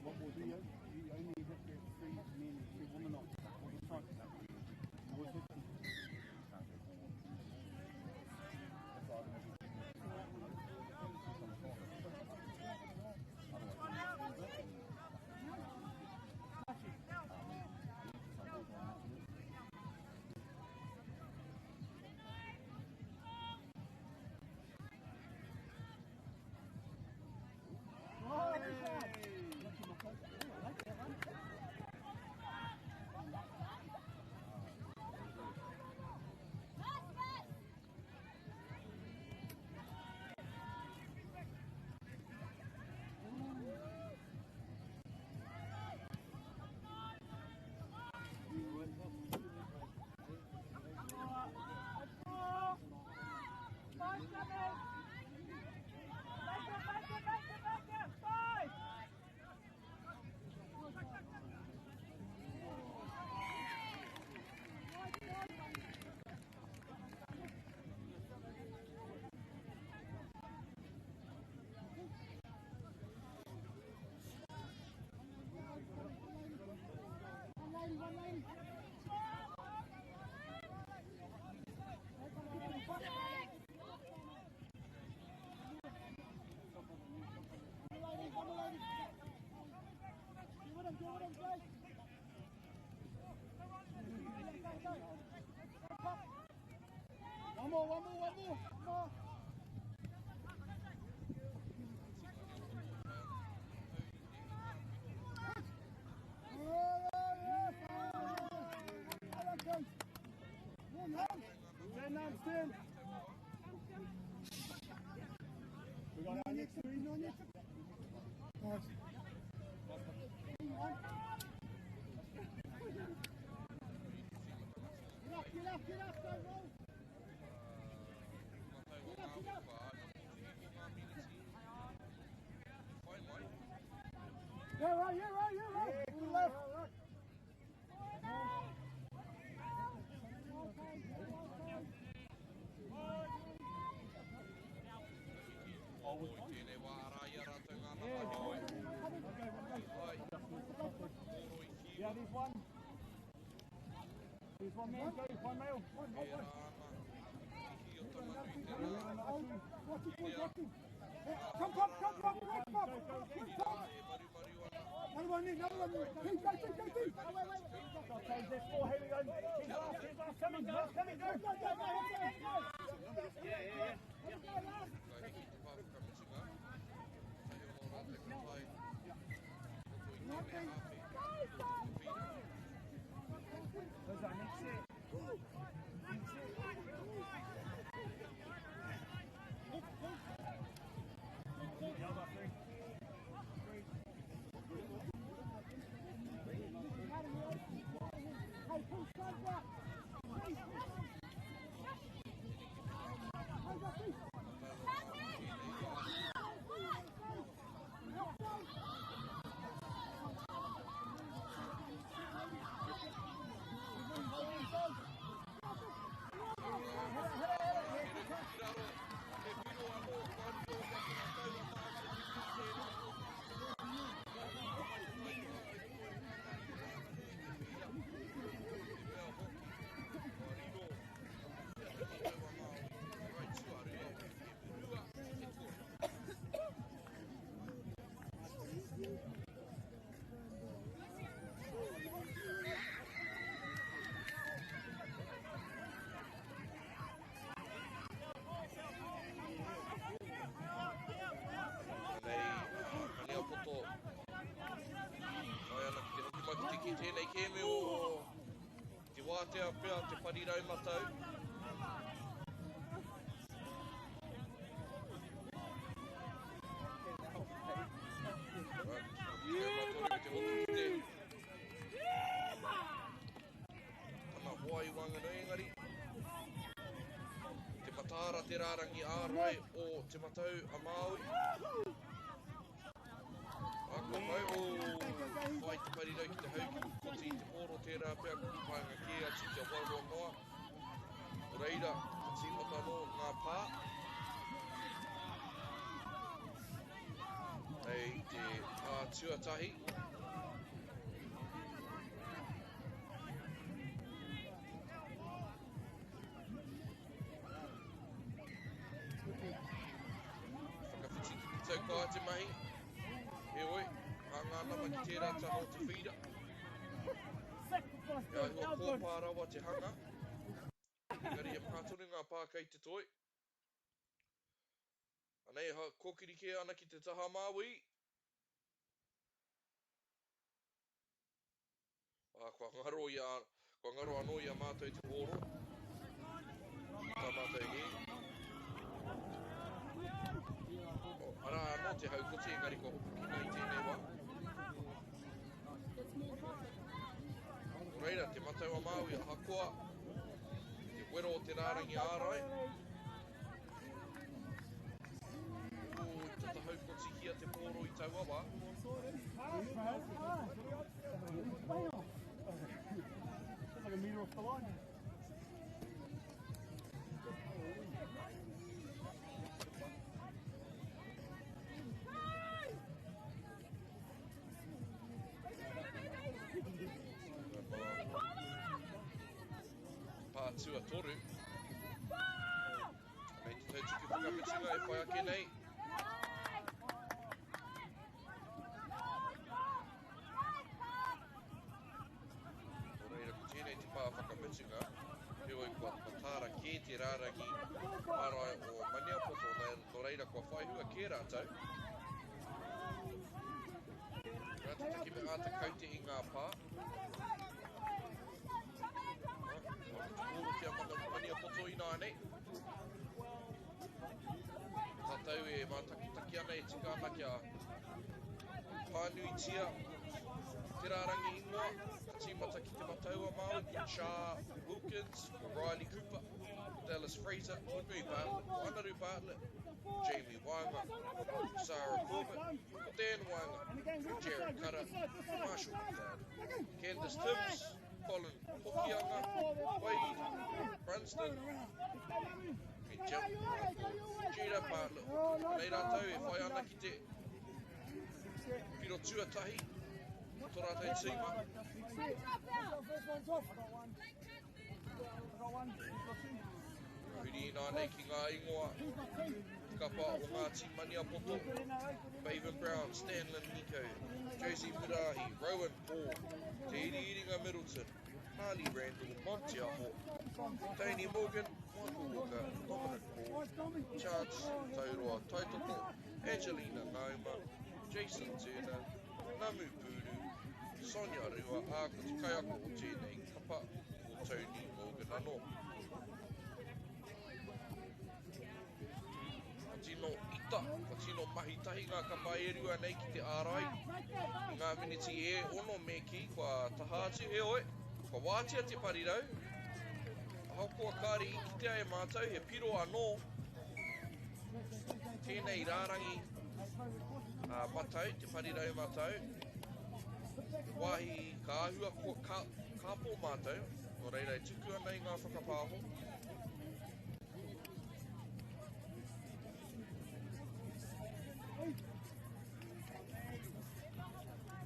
What we'll do, you only have to have 3 men and 3 women on all the time. Always have to. One more, one more, one more. One more. 10. We got our next 3. Nice. Get up, get up, get up, go roll. Get up, get up. Yeah, right, yeah, right, yeah, right. Yeah, good left. Yeah, there's one. There's one man, go, one male. One, one, one. Come, come, come, come, come, come, come. Another one in, another one in. Go, go, go, go. Change this four, here we go. Here's last, coming, last, coming, go. Go, go, go, go, go. Yeah, yeah, yeah. Where's our next set? Next set. Hey, pull sides up. ki tēnei kēmu o te wātea pea te parirau matau. Tana hoa i waenganui engari. Te mataara te rārangi ārai o Te Matau a Māui. A kua mau o whai te parirau ki te hau ki koti i te pōro tērā pea ko te painga kē atu kia waeroa noa. Nō reira, ka tīmata anō ngā pā. Hei te pā tuatahi. Whakawhiti ki te taukaha te mahi. Heoi, hāngā nama ki tērā taha o te whīra. He āhua kōpā rawa te hanga. Engari he maha tonu ngā pā kei te toi. Anei, ha, kōkiri kē ana ki te taha māui. Ā, kua ngaro i a, kua ngaro anō i a mātou te pōro. Tā mātou hē. Oh, arā anō te haukoti, engari kua hopukina i tēnei wā. Nō reira, te matau a Māui, ahakoa te wero o te rārangi ārai, Ū, i tata haukotihia te pōro i taua wā. Pā tuatoru. Nei te tautuku whakamutunga e whai ake nei. Nō reira, ko tēnei te pā whakamutunga, heoi kua mataara kē te rārangi marae o Maniapoto, nō reira kua whai hua kē rātou. Nā te take me āta kaute i ngā pā. Kōrero ki a Maniapoto ināianei. Tātou e mātakitaki ana e tika ana kia pānuitia te rārangi ingoa. Ka tīmata ki Te Matau a Māui, ko Char Wilkins, ko Riley Cooper, ko Dallas Fraser, ko Nui Bartlett, ko Anaru Bartlett, ko Jamie Waanga, ko Sarah Corbett, ko Dan Waanga, ko Jared Cutter, ko Marshall McLeod, Candice Timms, Colin Hokianga, Wade Brunston, me Jim Judah Bartlett hoki. Anei rātou e whai ana ki te piro tuatahi o tō rātou tīma. Huri inānei ki ngā ingoa kapa o Ngāti Maniapoto, Bevan Brown, Stanlyn Nico, Josie Murahi, Rowan Paul, Te Iriiringa Middleton, Harley Randall, Monty Aho, Tony Morgan, Michael Walker, Dominic Paul, Chance Tauroa Taitoko, Angelina Ngauma, Jason Turner, Namu Puru, Sonia Rua, ā, ko te kaiako o tēnei kapa, ko Tony Morgan anō. Ka tino ita, ka tino mahi tahi ngā kapa e rua nei ki te ārai i ngā miniti e ono me kī kua taha atu, heoi, kua wātea te parirau, ahakoa kāre i kitea e mātou he piro anō tēnei rārangi matau, te parirau matau, te wāhi ka āhua kua ka, kāpō mātou, nō reira e tuku ana i ngā whakapāho.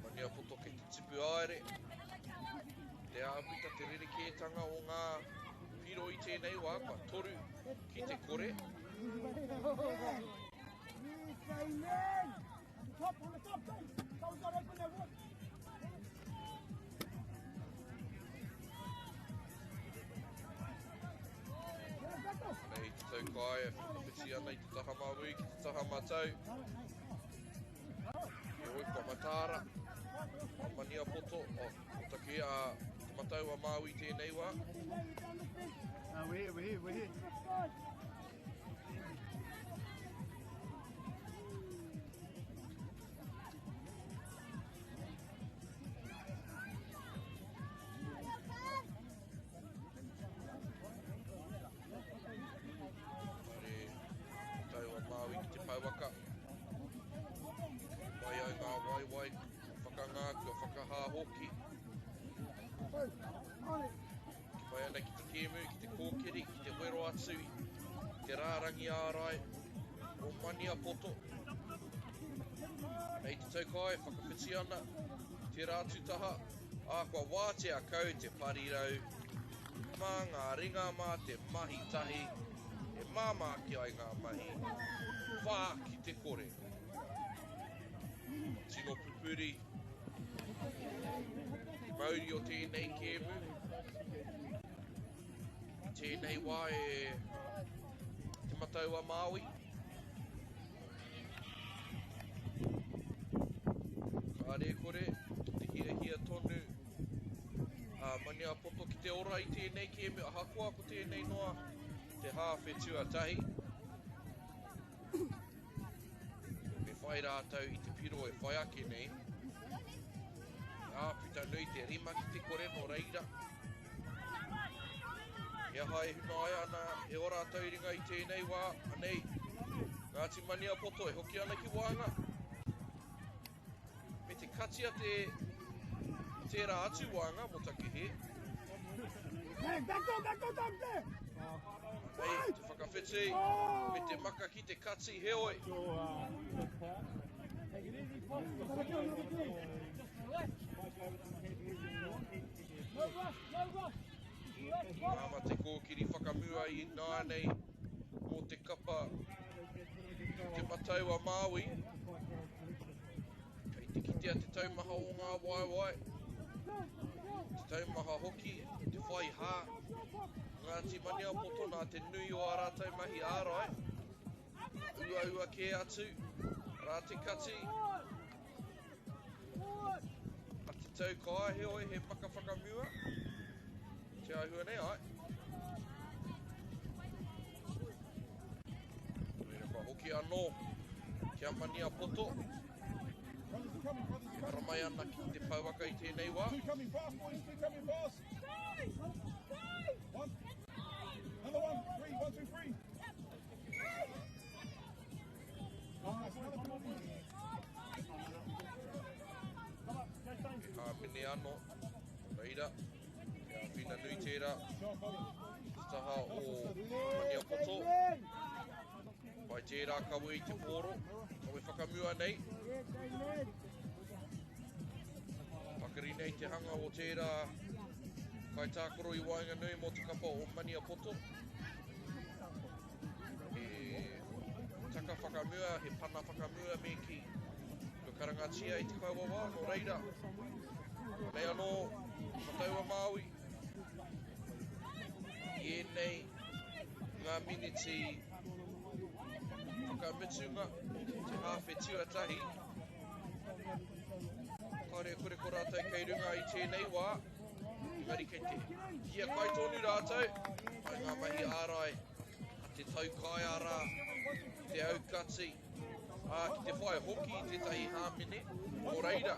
Maniapoto kei te tipu aere. Te āputa te rerekētanga o ngā piro i tēnei wā, kua toru ki te kore. Nei te tau kai e whakawhiti ana i te taha māui ki te taha matau. Heoi, kua mataara. A Maniapoto, oh, ko take a Te Matau a Māui tēnei wā. No, we're here, we're here, we're here. Haere Matau a Māui ki te pouaka. Mai ai ngā waewae, kua whakangā, kua whakahā hoki. Ki mai ana ki te kēmu, ki te kōkiri, ki te wero atu i te rārangi ārai o Maniapoto. Nei te taukae, whakawhiti ana tērā atu taha, ā, kua wātea kau te parirau mā ngā ringa mā te mahi tahi e māmā ake ai ngā mahi, 4-0. Tino pupuri te mauri o tēnei kēmu. I tēnei wā e Te Matau a Māui. Kāre kore, ki te hiahia tonu a Maniapoto ki te ora i tēnei kēmu, ahakoa ko tēnei noa te hāwhe tuatahi. Me whai rātou i te piro e whai ake nei. He āputa nui te 5-0 nō reira. He aha e hunaia ana e ō rātou ringa i tēnei wā, anei, Ngāti Maniapoto e hoki ana ki waenga. Me te katia te tērā atu waenga mō Takihe. Hey, back door, back door, back there! Anei, te whakawhiti, me te maka ki te kati, heoi. Māmā te kōkiri whakamua i nāianei mō te kapa Te Matau a Māui. Kei te kitea te taumaha o ngā waewae, te taumaha hoki, te whai hā. Ngāti Maniapoto nā te nui o ā rātou mahi ārai. Uaua kē atu, rā te kati. A te tau kai, heoi he maka whakamua. Te āhua nei, ai. Reira kua hoki anō ki a Maniapoto. E haramai ana ki te pouaka i tēnei wā. Two coming fast, boys, two coming fast. One. Another one, three, one, two, three. E hāmene anō, reira, he āwhina nui tērā ki te taha o Maniapoto. Pai tērā kawe i te pōro, kawe whakamua nei. Pakari nei te hanga o tērā kaitākaro i waenganui mō te kapa o Maniapoto. He taka whakamua, he pana whakamua me kī. Kua karangatia i te kaiwawao, nō reira, nei anō, Matau a Māui, i ēnei ngā miniti whakamutunga, te hāwhe tuatahi, kāore e kore ko rātou kei runga i tēnei wā, engari kei te hiakai tonu rātou, ai ngā mahi ārai a te taukaea rā, te aukati, ā, ki te whai hoki i tētahi hāmene, nō reira,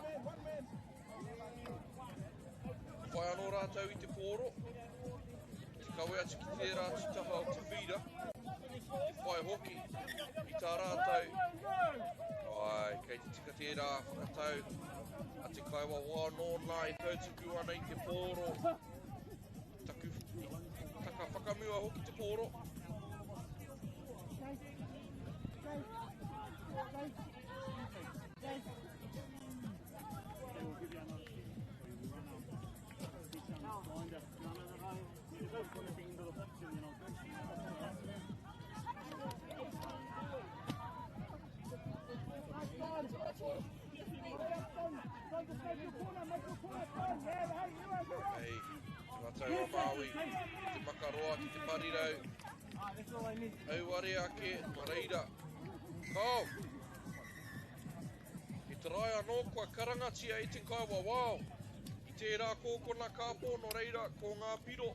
whai anō rātou i te pōro, te kawe atu ki tērā atu taha o te whīra, te whai hoki i tā rātou, ai, kei te tika tērā whakatau a te kaiwawao nōna e tautuku ana i te pōro, taku, taka whakamua hoki te pōro. Hei, Te Matau a Māui, Te Makaroa ki te parirau. Auare ake, ma reira. Kao! He taraia anō kua karangatia e te kaiwawao i tērā kōkona kāpō nō reira ko ngā piro.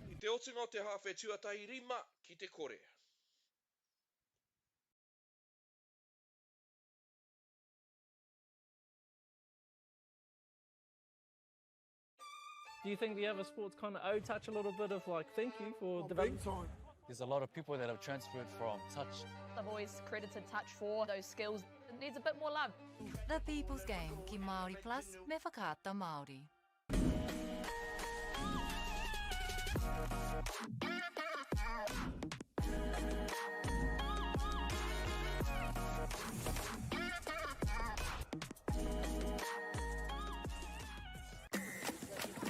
I te otinga o te hāwhe tuatahi 5-0. Do you think the other sports kind of owe Touch a little bit of like thank you for developing? Big time. There's a lot of people that have transferred from touch. I've always credited Touch for those skills. It needs a bit more love. The People's Game ki Māori Plus me Whakaata Māori.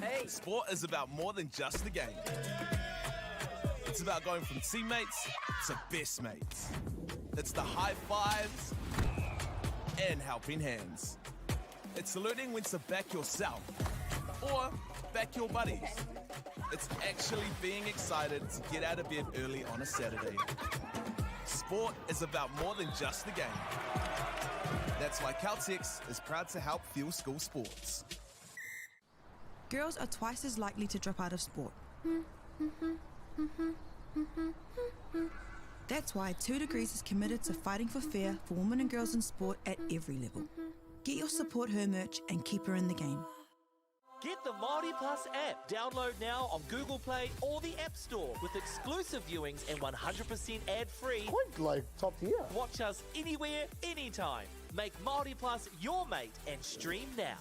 Hey. Sport is about more than just the game. It's about going from teammates to best mates. It's the high fives and helping hands. It's learning when to back yourself or back your buddies. It's actually being excited to get out of bed early on a Saturday. Sport is about more than just the game. That's why Caltex is proud to help fuel school sports. Girls are twice as likely to drop out of sport. That's why 2 Degrees is committed to fighting for fair for women and girls in sport at every level. Get your Support Her merch and keep her in the game. Get the Māori Plus app. Download now on Google Play or the App Store with exclusive viewings and 100% ad-free. Quite like top tier. Watch us anywhere, anytime. Make Māori Plus your mate and stream now.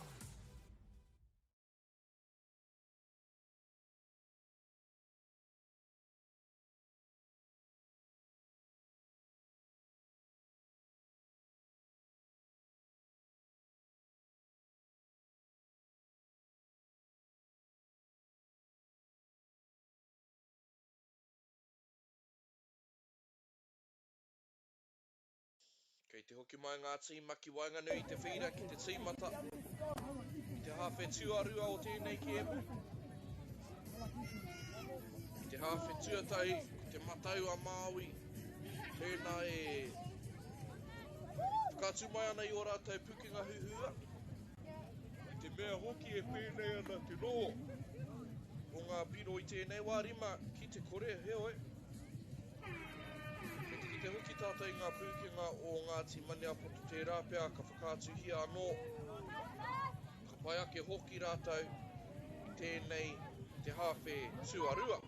Kei te hoki mai ngā tīma ki waenganui i te whīra ki te tīmata i te hāwhe tuarua o tēnei kēmu. I te hāwhe tuatahi, ko te matau a Māui, tēnā e whakaatu mai ana i ō rātou pukenga huhua. I te mea hoki e pēnei ana te noho o ngā piro i tēnei wā 5-0, heoi, Kei te kite hoki tātou i ngā pūkenga o Ngāti Maniapoto tērā pea ka whakaatuhia anō, ka pai ake hoki rātou i tēnei te hāwhe tuarua.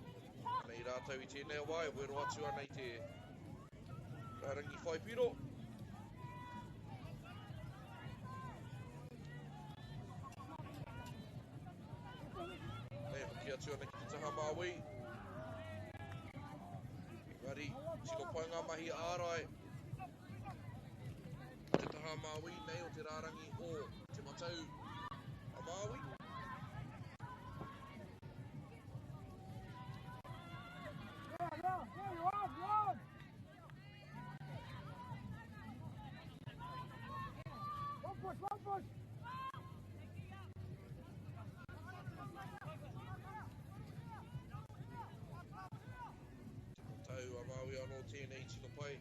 Anei rātou i tēnei wā e wero atu ana i te rārangi whai piro. E hoki atu ana ki te taha māui. Engari, tino pai ngā mahi ārai a te taha māui nei o te rārangi o Te Matau a Māui. One push, one push. Te Matau a Māui anō tēnei tino pai.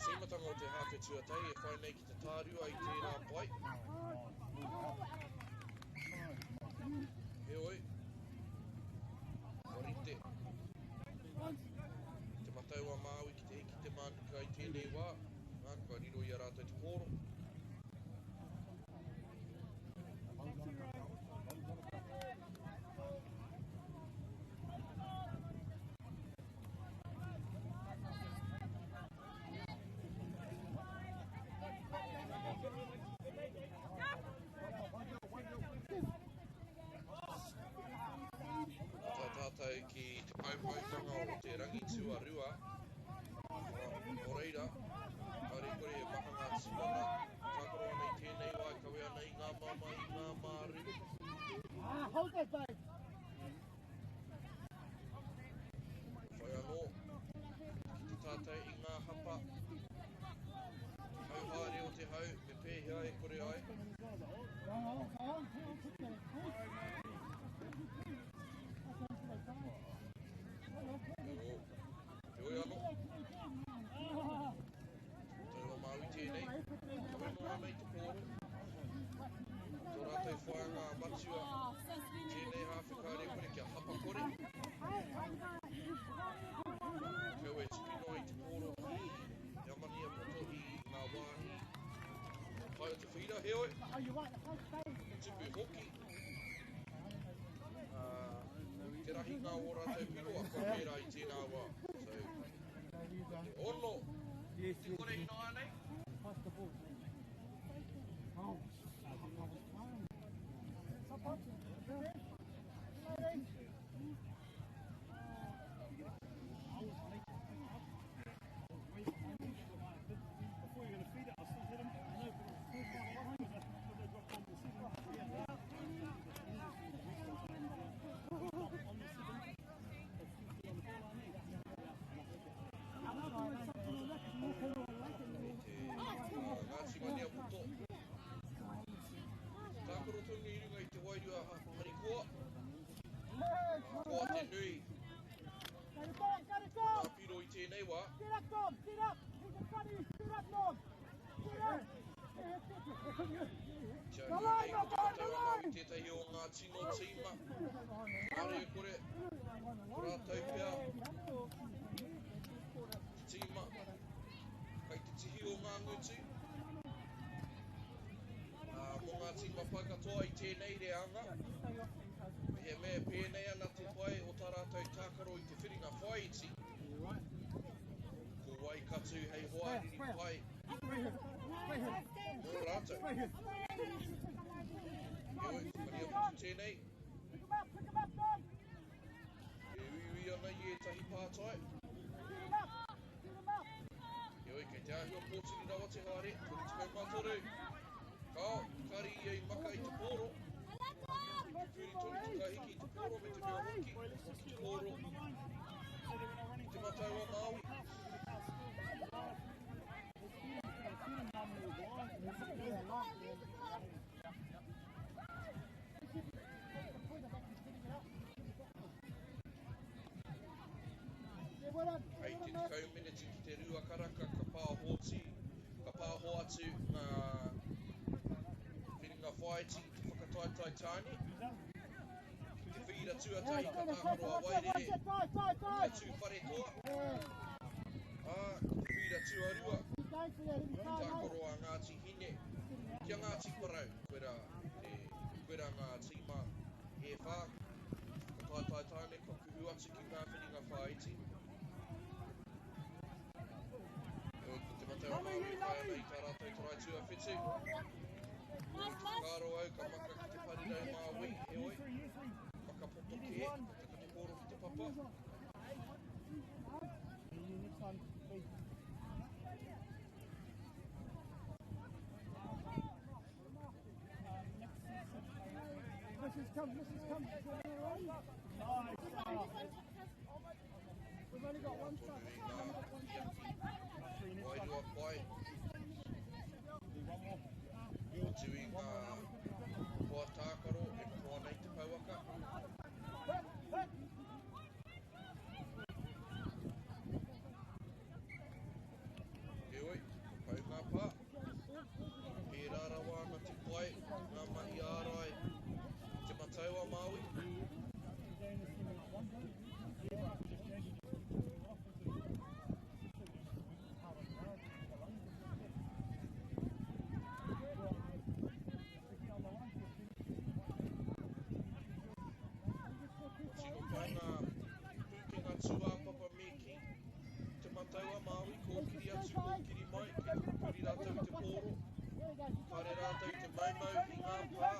Tīmatanga o te hāwhe tuatahi e whai nei ki te tārua i tērā pai. Heoi, kua rite Te Matau a Māui ki te hiki te mānuka i tēnei wā, ā, kua riro i a rātou te pōro. Ka tātou ki te poupoutanga o te rangi tuarua, nō reira, kāore kore e maha ngā tinana e tākaro ana i tēnei wā e kawe ana i ngā mamae, i ngā māru. Whai anō, kei te kite tātou i ngā hapa, te hau haere o te hau, me pēhea e kore ai? Heoi anō, Te Matau a Māui matua tēnei hāwhe kāre kore kia hapa kore. Kau e tuki noa i te pōro ki te Maniapoto i ngā wāhi pai o te whira, heoi, tupu hoki. Te rahinga o rātou piroa kua pērā i tēnā wā. So, te ono, te kore ināianei. Ngāti Maniapoto. Tākaro tonu i runga i te wairua harikoa. Koa te nui. Ngā piro i tēnei wā. Get up, Dom! Get up! He's in front of you! Get up, Dom! Get up! Kia hua nei ko te matau a Māui tētahi o ngā tino tīma. Kāre e kore, ko rātou pea te tīma kei te tihi o ngā ngutu. Ā, mō ngā tīma pai katoa i tēnei reanga, mehemea e pēnei ana te pai o tā rātou tākaro i te whiringa whāiti, ko wai ka tū hei hoariri pai mō rātou. Heoi, ko Maniapoto tēnei, e uiui ana i ētahi pātai. Heoi, kei te āhua pōturi rawa te haere, 33. Kao, kāre ia i maka i te pōro. Pupuri tonu te kahiki i te pōro me te mea hoki, hoki te pōro i te matau a Māui. Hei te 10 meneti ki te rua karaka ka pāhoti, ka pāho atu ngā whiringa whāiti i te whakataetae tāne. Ki te whīra tuatahi ka tākaro a Wairere ki a Tūwharetoa, ā, ki te whīra tuarua ka tākaro a Ngāti Hine ki a Ngāti Porou. Koirā te, koirā ngā tīma e whā. Whakataetae tāne kua kuhu atu ki ngā whiringa whāiti. Heoi, ko Te Matau a Māui e whai ana i tā rātou tarai tuawhitu. Kua i te whakaaro au ka maka ki te parirau Māui, heoi, maka poto kē, ka taka te pōro ki te papa. This is come, this is come. We've only got one Tonu i ngā tiaki wairua pai. Atu i ngā hoa tākaro e noho ana i te pouaka. Heoi, ka pau ngā pā. Pērā rawa ana te pai, ngā mahi ārai i Te Matau a Māui. Tino pai ngā pūkenga tūāpapa me kī. Te Matau a Māui, kōkiri atu, kōkiri mai, kei te pupuri rātou i te pōro. Kāre rātou i te maumau i ngā pā,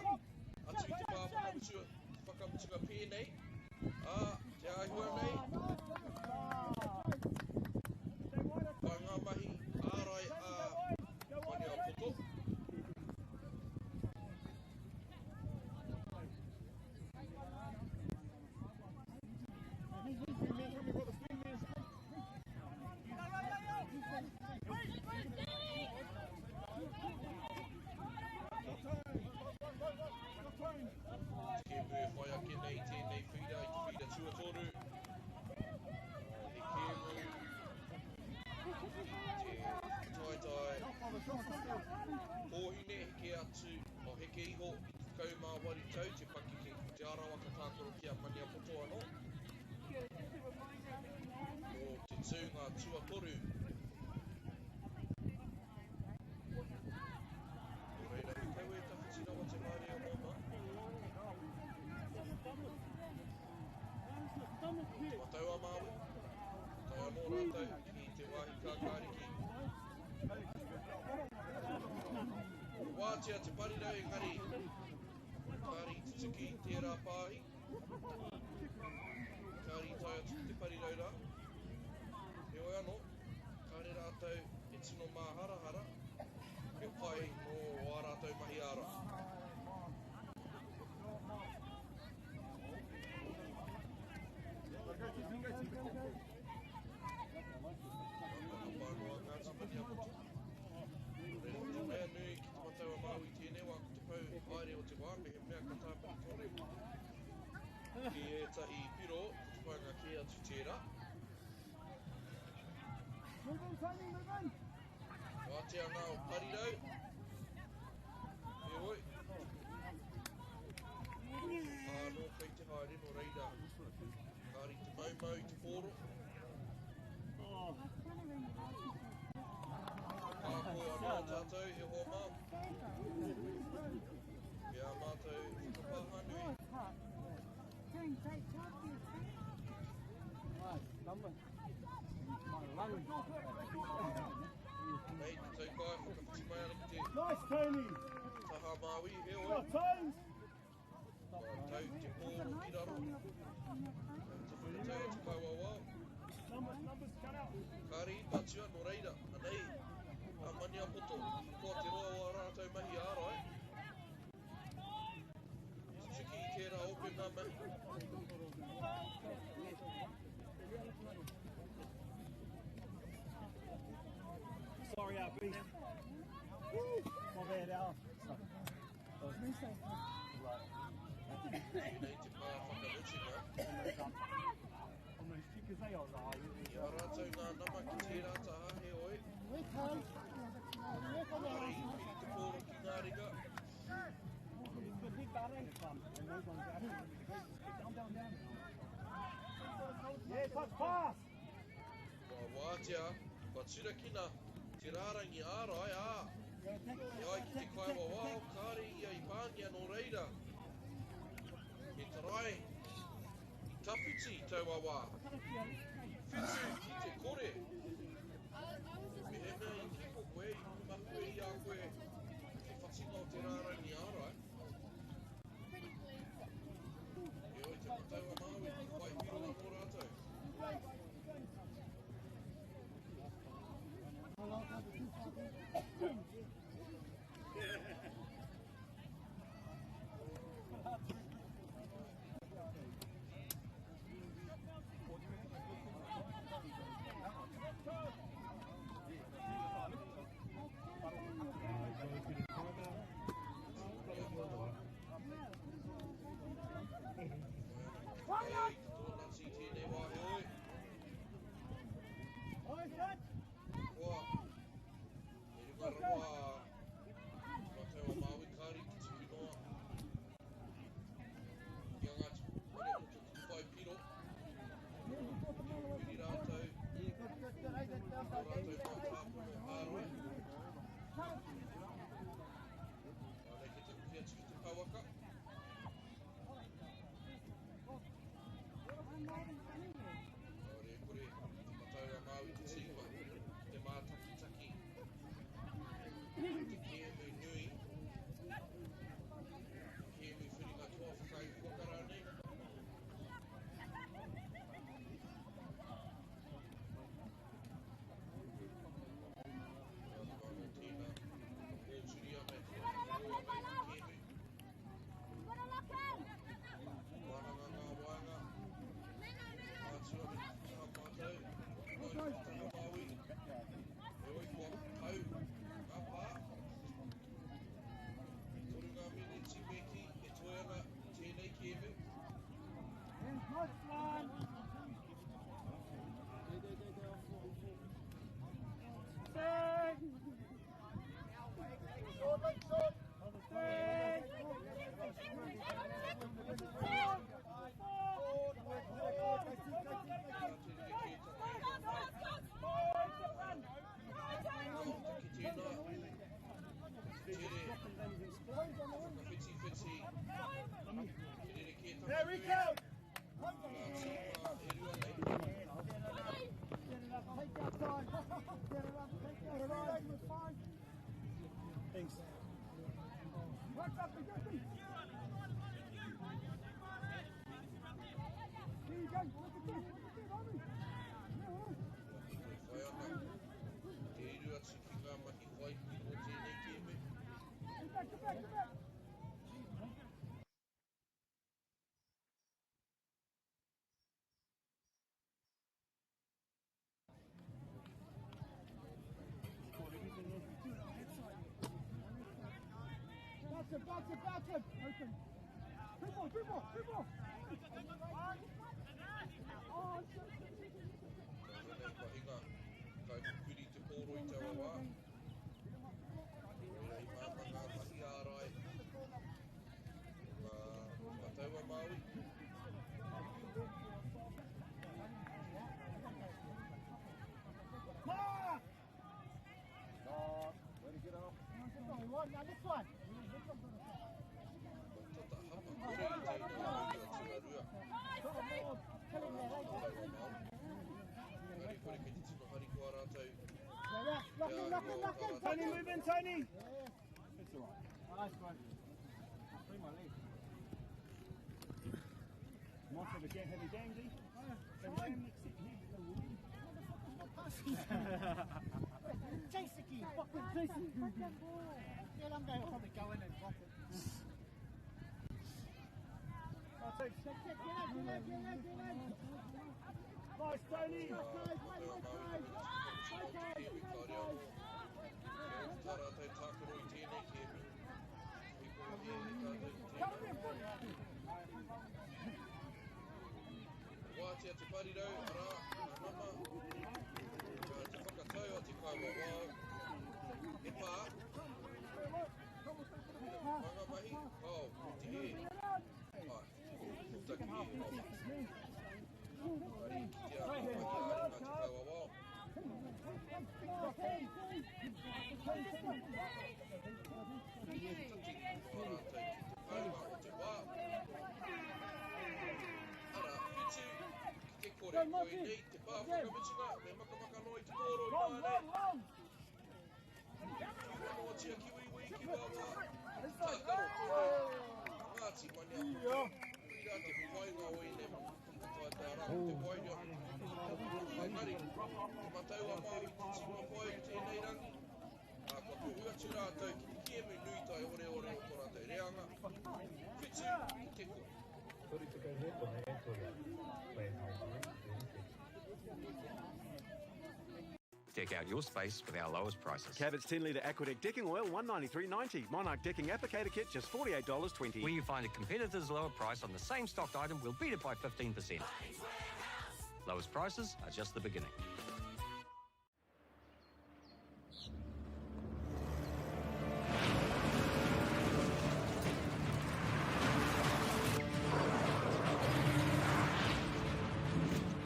atu i te pā whakamutunga, whakamutunga pēnei, ā, te āhua nei, pai ngā mahi ārai a Maniapoto. Kēmu e whai ake nei tēnei whira i te whira tuatoru. He kēmu te whakataetae kōhine heke atu, o heke iho i te 18 tau te pakeke ko Te Arawa ka tākaro ki a Maniapoto anō. Mō te tūnga tuatoru. Nō reira, me kaua e tawhiti rawa te haere o Mōmā. Te Matau a Māui, ka tae anō rātou ki te wāhi kākāriki. Kua wātea te parirau engari kāre i tutuki i tērā pāhi. Kāre i tae atu ki te parirau rā. Heoi anō, kāre rātou e tino māharahara, he pai mō ā rātou mahi ārai. Ka whakapā noa Ngāti Maniapoto. Nō reira, ko te mea nui ki Te Matau a Māui tēnei wā, ko te pou haere o te wā, mehemea ka tāpiri tonu ki ētahi piro, ko te painga kē atu tērā. Wātea ngā o Parirau. Heoi, anō kei te haere nō reira, kāre i te maumau i te pōro. Whakaako anō tātou e hoa mā. Ki ā mātou whakapāha nui. Nei te taukae whakawhiti mai ana ki te Nice, Tony! taha Māui, heoi. Got Tones! Kua tau te pōro ki raro. Te whakatau a te kaiwawao. Numbers, numbers, cut out. Kāre i patua, nō reira, anei a Maniapoto, koa te roa o ā rātou mahi ārai. Tutuki i tērā ope ngā mahi. Sorry, our beast. Woo! My bad, Al. Tēnei te pā whakamutunga. I a rātou ngā nama ki tērā taha, heoi. Kāre i piri te pōro ki ngā ringa. Yeah, touch pass! Kua wātea, kua turakina te rārangi ārai, ā, e ai ki te kaiwawao, kāre ia i pāngia nō reira. He tarai i tawhiti i taua wā. 7-0. Mehemea i kiko koe, i mahue i a koe te whatinga o te rārangi ārai. Heoi, Te Matau a Māui, i whai piro anō rātou. back, get back, get back. Bounce it, bounce it, bounce it. Open. Two more, two more, two more. Oh, shit. Tēnei mahinga, kai pupuri te pōro i taua wā. Reira i māmā ngā mahi ārai o ngā matau a Māui. Mark! Way to get off. Now this one. Kua tata hapa kore i tēnei wairua tuarua. O ngā matau a Māui. Engari kore kei te tino harikoa rātou te Lock in, lock āhua in, o lock tā in. rātou Tony, tākaro. move in, Tony. It's all right. Nice one. Free my leg. Nice have a game, have a game, D. Have a game next set. Chase the key. Fucking chase the key. Yeah, I'm going to probably go in and drop it. Oh, thanks. Get, get, get in, get in, get in, get in. Nice, Tony. Ngā matau a Māui kei te tino kēmu kāre anō. Kei oti tā rātou tākaro i tēnei kēmu. Hei koha e tātou ki tēnei. Wātea te parirau, arā, ngā nama, te whakatau a te kaiwawao. E pā, mā ngā mahi, kao, me te hē. Ai, puta ki hē, ao. Engari, kitea ngā mahi ā ringa te kaiwawao. Tati noa rātou ki te paunga o te wā. Arā, whitu ki te kore, koinei te pā whakamutunga, me makamaka noa i te pōro i nāianei. Ki wanoatia, ki wīwī, ki wāwā, tākaro tonu, Ngāti Maniapoto. Koirā te painga o ēnei whakataetae arā ko te wairua. Engari, te matau a Māui te tino pai i tēnei rangi, ā, kua kuhu atu rātou ki te kēmu nui tai oreore o tō rātou reanga, whitu ki te kore. Deck out your space with our lowest prices. Cabot's 10 litre Aquadec decking oil, $193.90. Monarch decking applicator kit, just $48.20. Where you find a competitor's lower price on the same stocked item, we'll beat it by 15%. Lowest prices are just the beginning.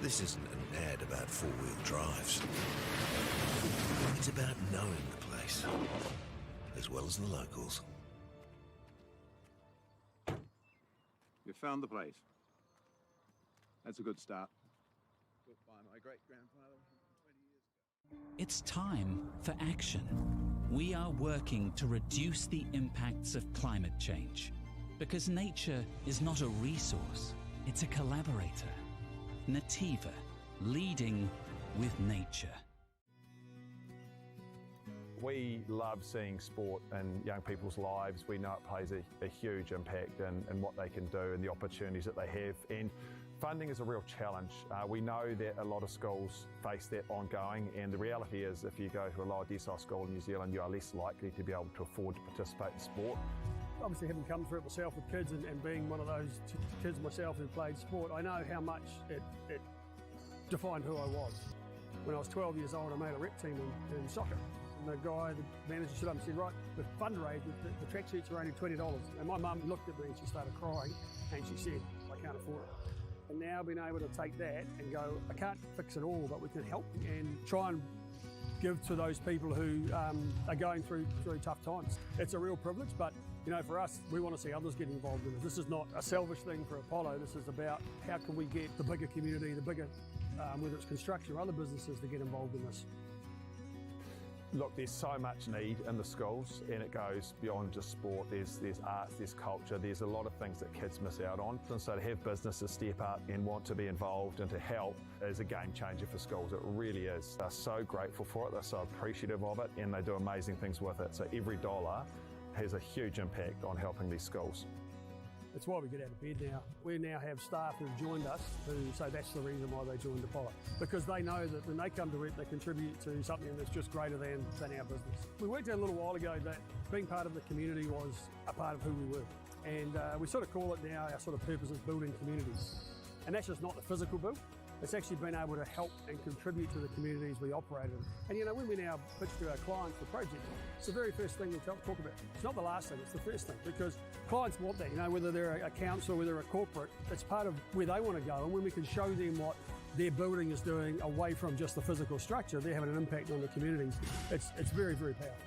This isn't an ad about four-wheel drives. It's about knowing the place, as well as the locals. You found the place. That's a good start. Built by my great-grandfather 120 years ago. It's time for action. We are working to reduce the impacts of climate change. Because nature is not a resource, it's a collaborator. Nativa, leading with nature. We love seeing sport in young people's lives. We know it plays a huge impact in what they can do and the opportunities that they have. And funding is a real challenge. We know that a lot of schools face that ongoing, and the reality is if you go to a lower decile school in New Zealand, you are less likely to be able to afford to participate in sport. Obviously, having come through it myself with kids and being one of those kids myself who played sport, I know how much it defined who I was. When I was 12 years old, I made a rep team in soccer. And the guy, the manager, stood up and said, right, the fundraiser, the tracksuits are only $20. And my mum looked at me and she started crying and she said, I can't afford it. And now being able to take that and go, I can't fix it all, but we can help and try and give to those people who are going through tough times. It's a real privilege, but you know, for us, we want to see others get involved in it. This is not a selfish thing for Apollo. This is about how can we get the bigger community, the bigger, whether it's construction or other businesses, to get involved in this. Look, there's so much need in the schools, and it goes beyond just sport. There's arts, there's culture, there's a lot of things that kids miss out on. And so to have businesses step up and want to be involved and to help is a game changer for schools. It really is. They're so grateful for it, they're so appreciative of it, and they do amazing things with it. So every dollar has a huge impact on helping these schools. It's why we get out of bed now. We now have staff who've joined us who say that's the reason why they joined Apollo. Because they know that when they come to work, they contribute to something that's just greater than, than our business. We worked out a little while ago that being part of the community was a part of who we were. And uh, we sort of call it now our sort of purpose is building communities. And that's just not the physical build. It's actually been able to help and contribute to the communities we operate in. And you know, when we now pitch to our clients the project, it's the very first thing we talk, talk about. It's not the last thing, it's the first thing because clients want that, you know, whether they're a council, whether they're a corporate, it's part of where they want to go. And when we can show them what their building is doing away from just the physical structure, they're having an impact on the communities. It's, it's very, very powerful.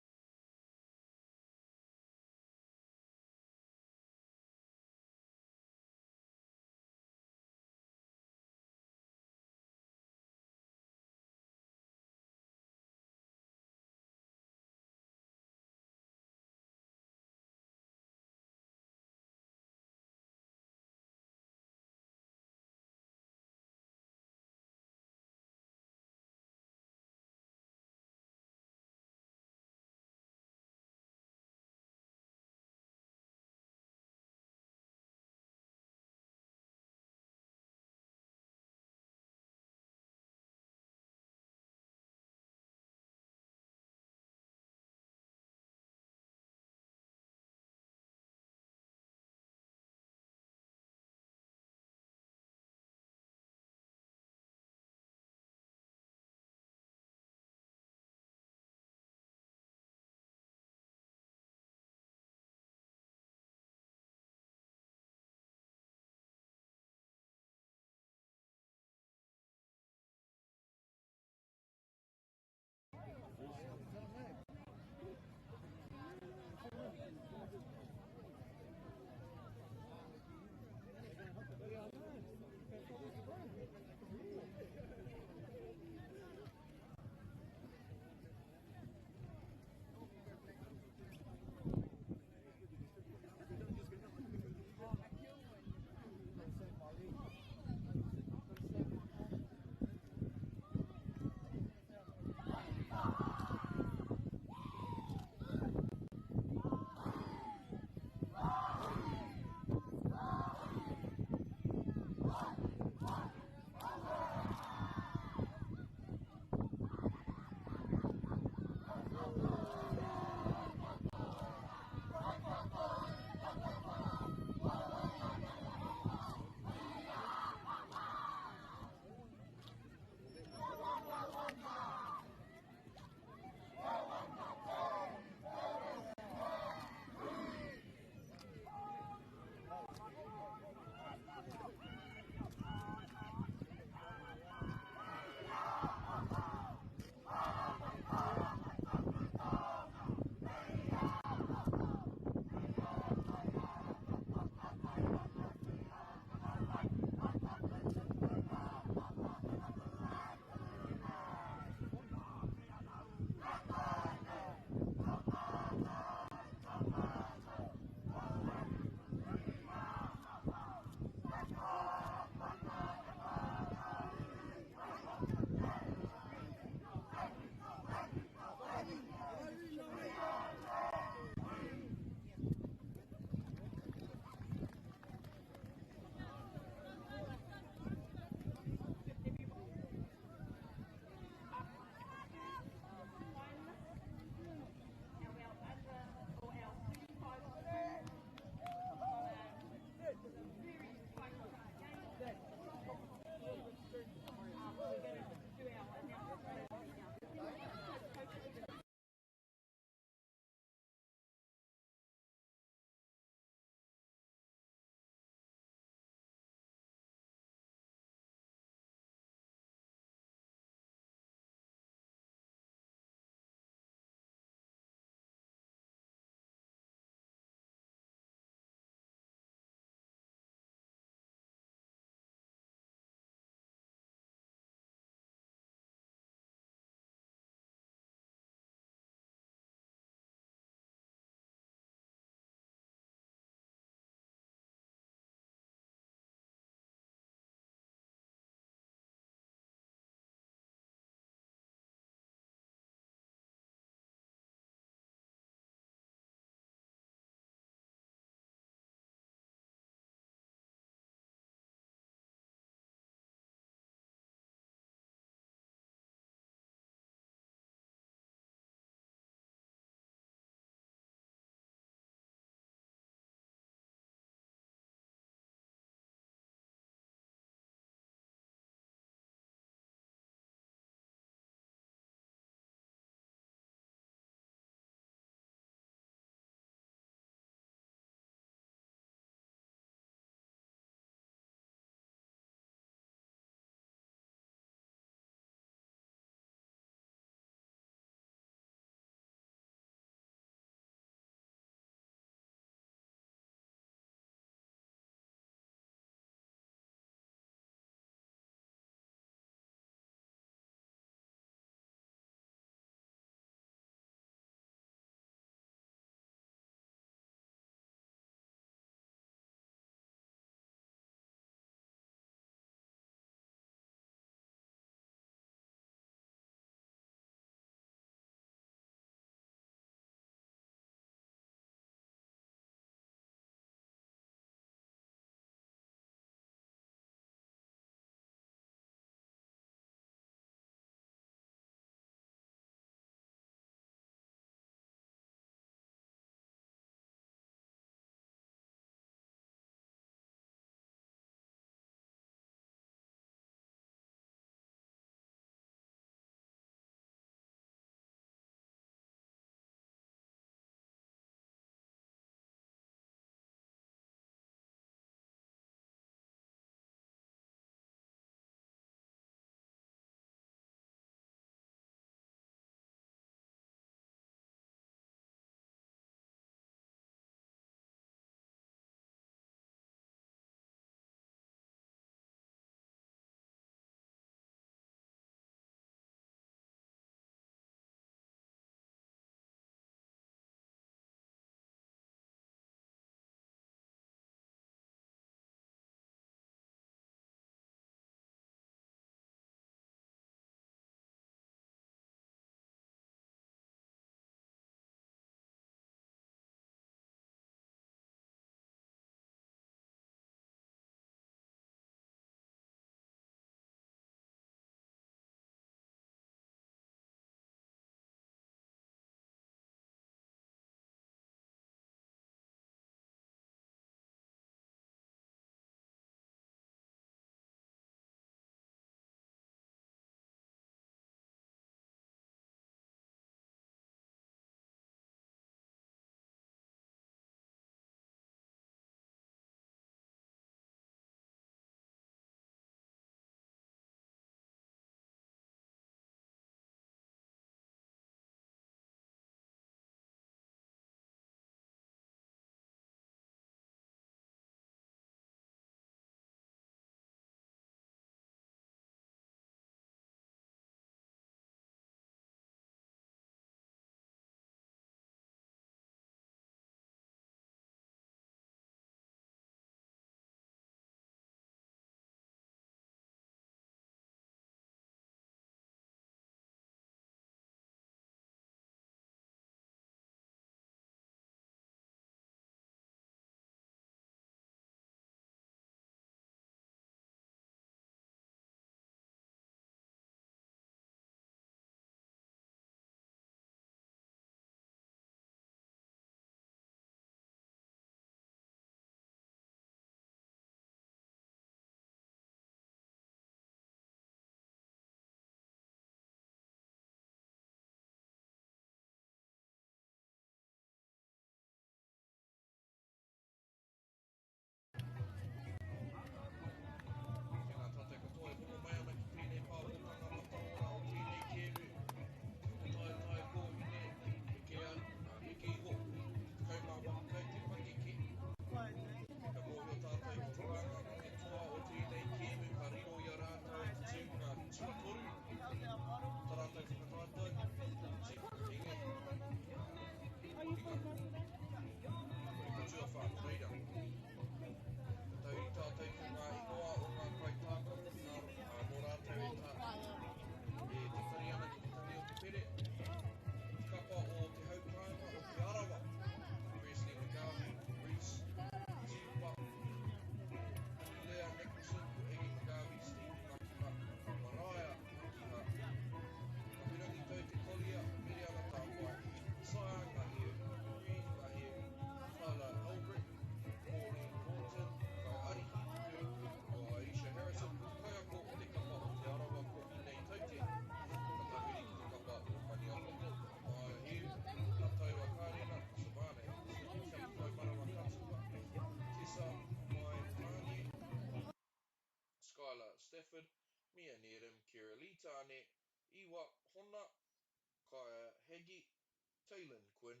Taylin Quinn,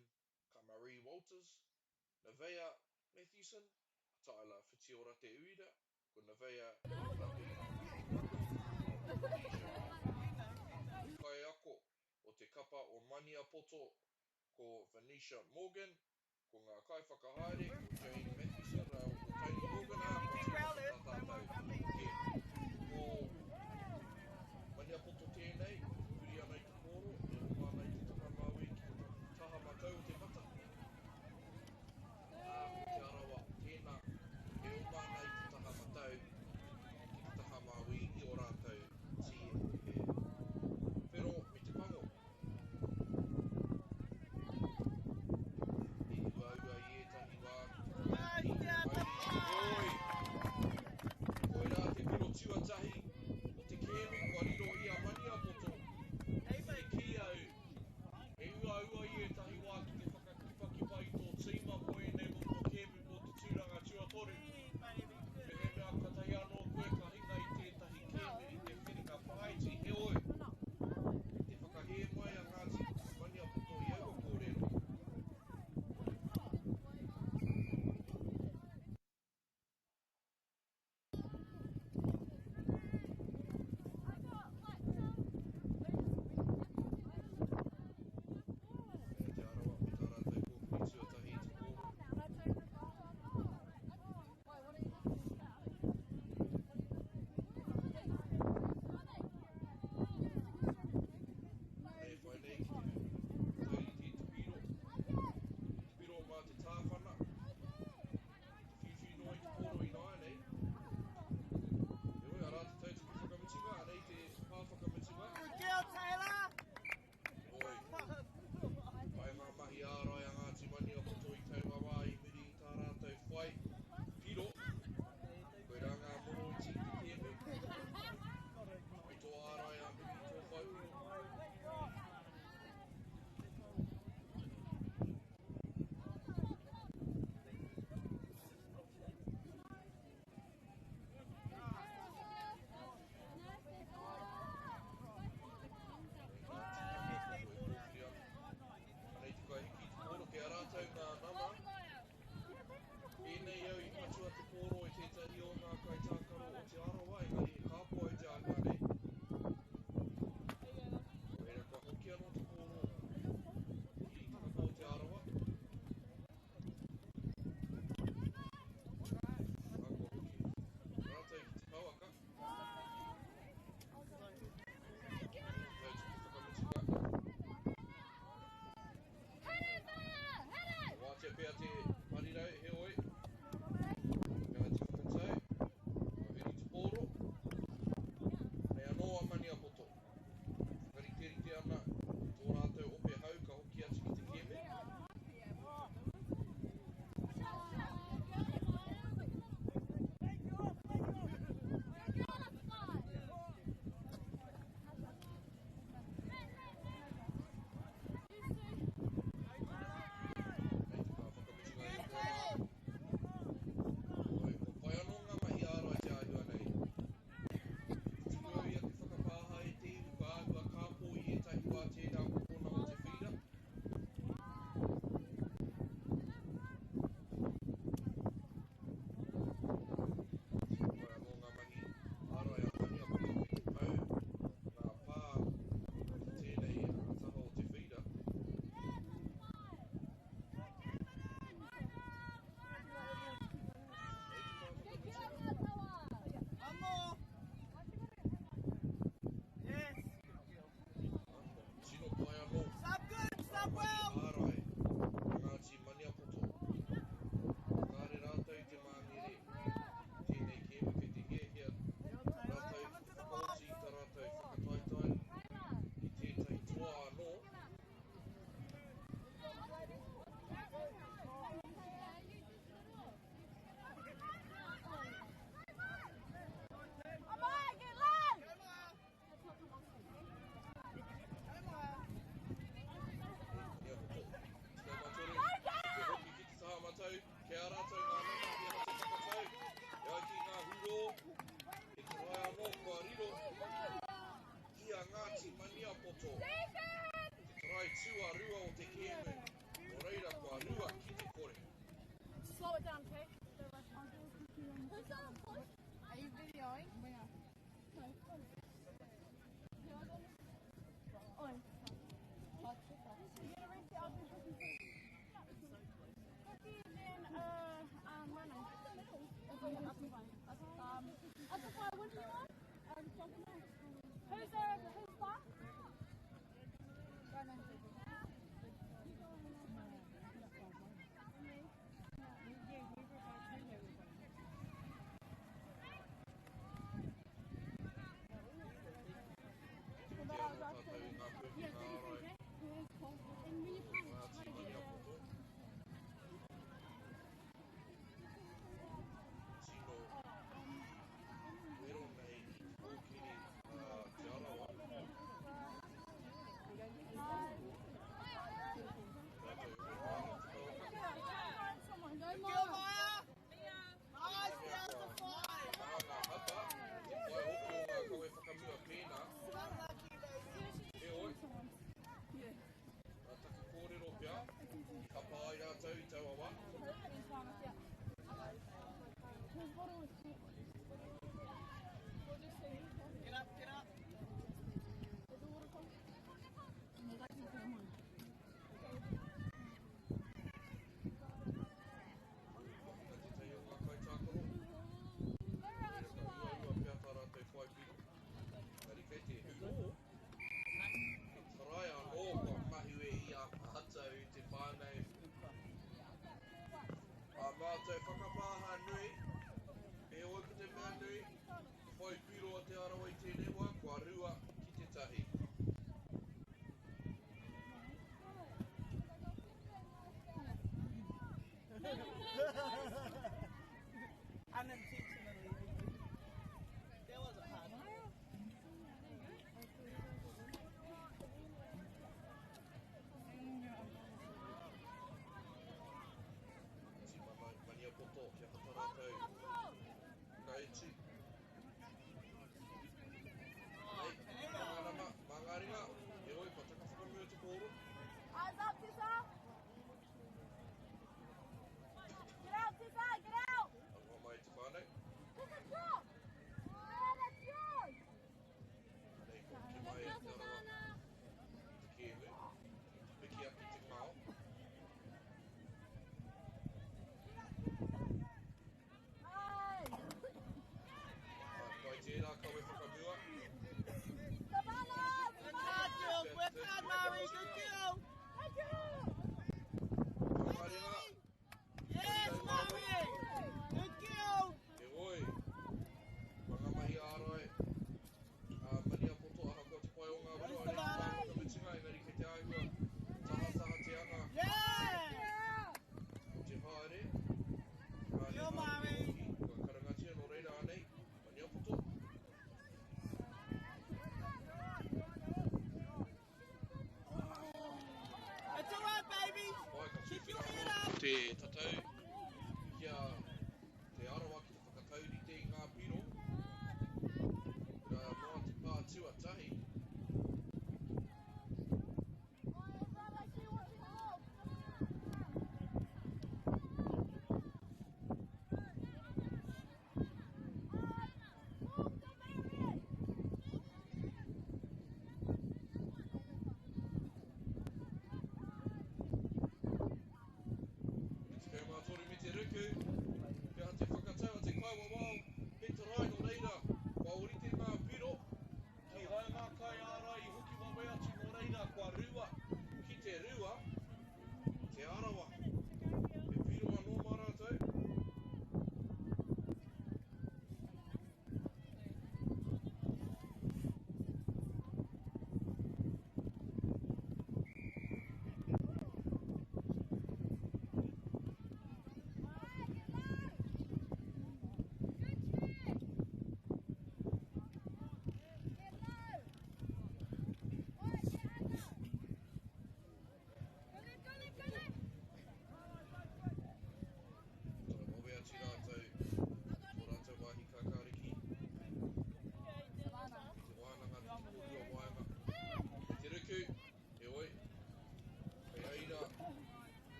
ka Marie Walters, Nevaeh Mathewson, Tyler Whitiora Te Uira, ko Nevaeh Rapena. Kaiako o te kapa o Maniapoto ko Venetia Morgan, ko ngā kaiwhakahaere ko Jane Mathewson rāua ko Tony Morgan, ā, kua tīmata tā tātou kēmu. Ko Maniapoto tēnei, e pupuri ana i te pōro, e oma ana i te taha māui ki te taha matau o te mata. Ā, ko Te Arawa tēnā, e oma ana i te taha matau ki te taha māui i ō rātou tī he whero me te pango. He uaua i ētahi wā ki te whakakī i te mauri. Heoi, koirā te piro tuatahi o te kēmu kua riro i a Maniapoto. Me kī au, he uaua i ētahi wā ki te whakakipakipa i tō tīma mō ēnei momo kēmu mō te tūranga tuatoru. Mehemea katahi anō koe ka hinga i tētahi kēmu i te whiringa whāiti, heoi, kei te whakahē mai a Ngāti Maniapoto i aua kōrero. Kei Te Arawa me tā rātou kōkiri tuatahi i te pōro. E whai nei ki te taurite i te piro, te piro mā te tāwhana, te whiuwhiu noa i te pōro ināianei. Heoi, arā te tautuku whakamutunga, anei te pā whakamutunga. Good girl, Taylor! Heoi, pai ngā mahi ārai a Ngāti Maniapoto i taua wā i muri i tā rātou whai piro. Koirā ngā moroiti i te kēmu. I tō ārai ā muri i tō whai piro. Anei te kaihiki i te pōro, kei a rātou ngā nama. Pēnei au i patua te pōro e tētahi o ngā kaitākaro o Te Arawa, engari he kāpō au te āhua nei. Nō reira kua hoki anō te pōro ki te kapa o Te Arawa. Ā, kua hoki rātou ki te pouaka. Tautuku whakamutunga. Ka wātea pea te parirau, heoi, ka te whakatau, ka huri te pōro. Nei anō a Maniapoto. Whakariterite ana tō rātou ope hau ka hoki atu ki te kēmu. Nei te pā whakamutunga e hoa mā. Oi, kua pai anō ngā mahi ārai te āhua nei. Tuku au i aku whakapāha e te iwi kua āhua kāpō i ētahi wā tērā kokona o te whīra. Pai anō ngā mahi ārai a Maniapoto me te pau ngā pā ki tēnei taha o te whīra. Nei te pā whakamutunga. One more. Yes. Tino pai anō Stop good, ngā stop mahi well. ārai a Ngāti Maniapoto. Kāre rātou i te māngere i tēnei kēmu kei te hiahia rātou ki te whakaoti i tā rātou whakataetae ki tētahi toa anō. Maniapoto, 13, te hoki ki te taha matau, kei a rātou ngā nama ki ana te whakatau, e ai ki ngā hurō, he tarae anō kua riro i a Ngāti Maniapoto, te tarae tarai tuarua o te kēmu. Nō reira kua 2-0. Slow it down, okay? Who's that up close? Are you videoing? We are. No. Oi. You're gonna reach out to 53. 50, then, running. Atawhai, what do you want? Who's there? Who's back? Te anō tātou i ngā pēpi ngā ārai o Ngāti Maniapoto. Tino wero nei i te kōkiri a Te Arawa. Rātou e whai te kaupapa. Maha ngā hapa, te whai hoki o ngā kawe whakamua pēnā. Heoi, nā taku kōrero pea, i hapa ai rātou i taua wā. Get up, get up. Whakina tētahi o ngā kaitākaro. Reira ka uaua pea tā rātou whai piro. Engari kei te hurō, he tarai anō kua mahue i a mātou te whānau. Ā mātou whakapāha nui, heoi ko te mea nui, te whai piro a Te Arawa i tēnei wā, kua 2-1. Unintentionally. That wasn't hard. Tima Maniapoto, kia hata rātou. Ka iti. Nei, mā ngā nama, mā ngā ringa. Heoi, kua taka whakamua te kōro. Eyes up, Tessa! Get out, Tessa! Get out! Aroha mai te whānau. Tessa, drop! Yeah, that's yours! Nei, ko hoki mai e Te Arawa te kēmu. Te piki ake te ngao.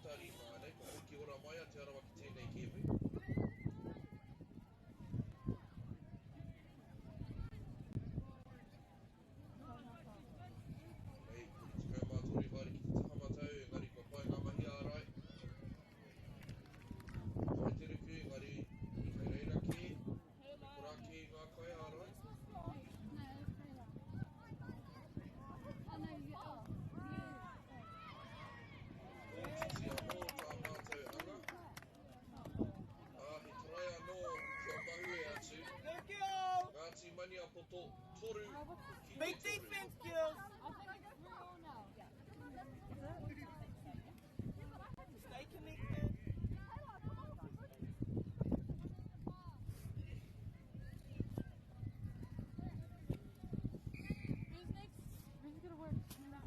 Tarima nei, kua hoki ora mai a Te Arawa ki tēnei kēmu. Nei, 33 haere ki te taha matau, engari kua pai ngā mahi ārai. Pai te ruku, engari kei reira kē, kora kē ngā kai ārai. Kōtiti anō tā mātou anga. Ā, he try anō kua mahue atu. Ngāti Maniapoto, toru ki te Big toru. defense, girls. Stay connected. Who's next? Who's gonna work? Nei,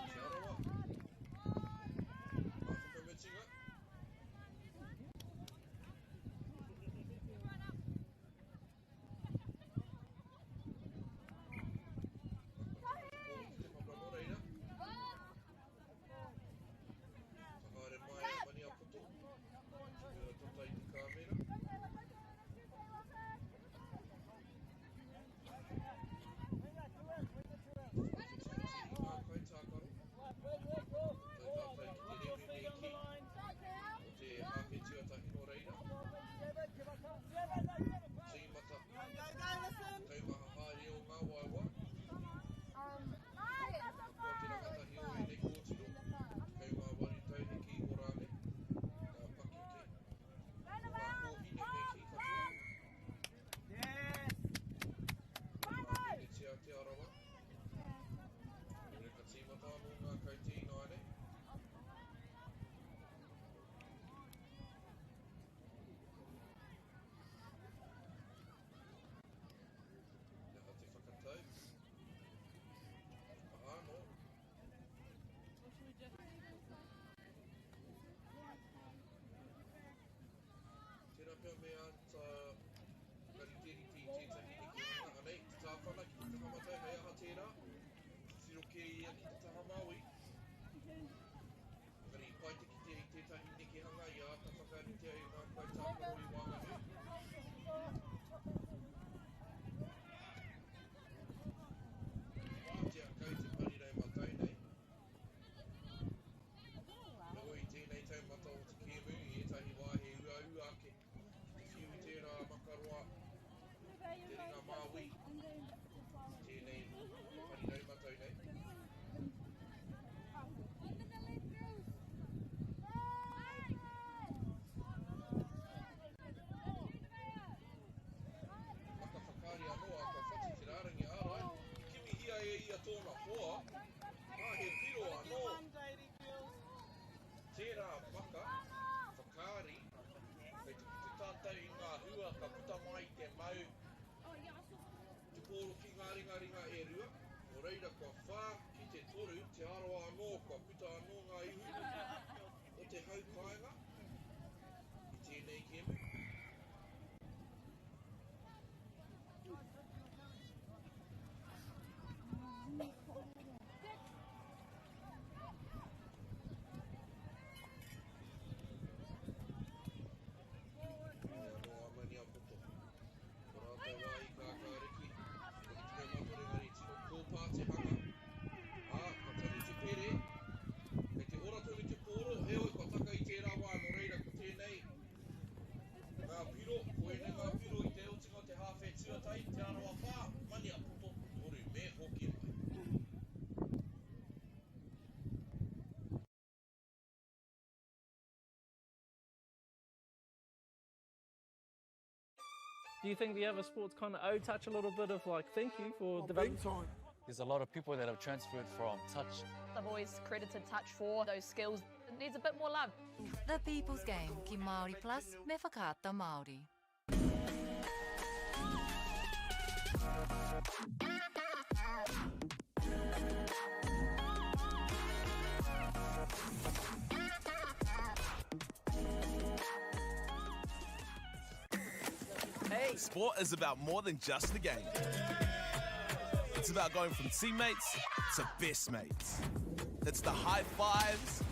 Te Arawa. Ngā whakamutunga. Ki te papa nō reira. Ka haere mai a Maniapoto. Ki te tata i te kāmera. Whakawhitiwhiti i ngā kaitākaro. Tau tātou ki te rēwhi me kī o te hāwhe tuatahi nō reira. Tīmata. Taumaha haere o ngā waewae. Ahakoa te rangatahi o ēnei kōtiro, 18 tau heke iho rānei, ngā pakeke, ko ngā kōhine me kī katoa. Ngā miniti a Te Arawa. Nō reira ka tīmata anō ngā kaute ināianei. He aha te whakatau? Aha anō. Tērā pea me āta whakariterite i tētahi nekehanga. Anei, te tāwhana ki te taha matau, hei aha tērā? Titiro kē ia ki te taha Māui. Engari i pai te kite i tētahi nekehanga i āta whakaritea e ngā kaitākaro i waenganui. Kitea kau te parirau matau nei. Heoi i tēnei taumata o te kēmu i ētahi wā he uaua ake ki te whiu i tērā makaroa, te ringa māui, tēnei parirau matau nei. Maka whakaari anō a kua whati te rārangi ārai, i kimihia e ia tōna hoa, ā, he piro anō. Tērā maka whakaari, kei te kite tātou i ngā hua ka puta mai i te mau te pōro ki ngā ringaringa e rua, nō reira kua 4-3, Te Arawa anō, kua puta anō ngā ihu o te hau kāinga i tēnei kēmu. Hei anō a Maniapoto. Ko rātou a Ikakariki, 33 engari tino kōpā te hanga. Ā, ka tanu te pere, kei te ora tonu te pōro, heoi kua taka i tērā wā, nō reira ko tēnei ngā piro, ko ēnei ngā piro i te otinga o te hāwhe tuatahi, Te Arawa 4, Maniapoto 3, me hoki mai. Do you think the other sports kind of owe Touch a little bit of like thank you for developing? Big time. There's a lot of people that have transferred from touch. I've always credited Touch for those skills. It needs a bit more love. The People's Game ki Māori Plus me Whakaata Māori. Hey. Sport is about more than just the game. It's about going from teammates to best mates. It's the high fives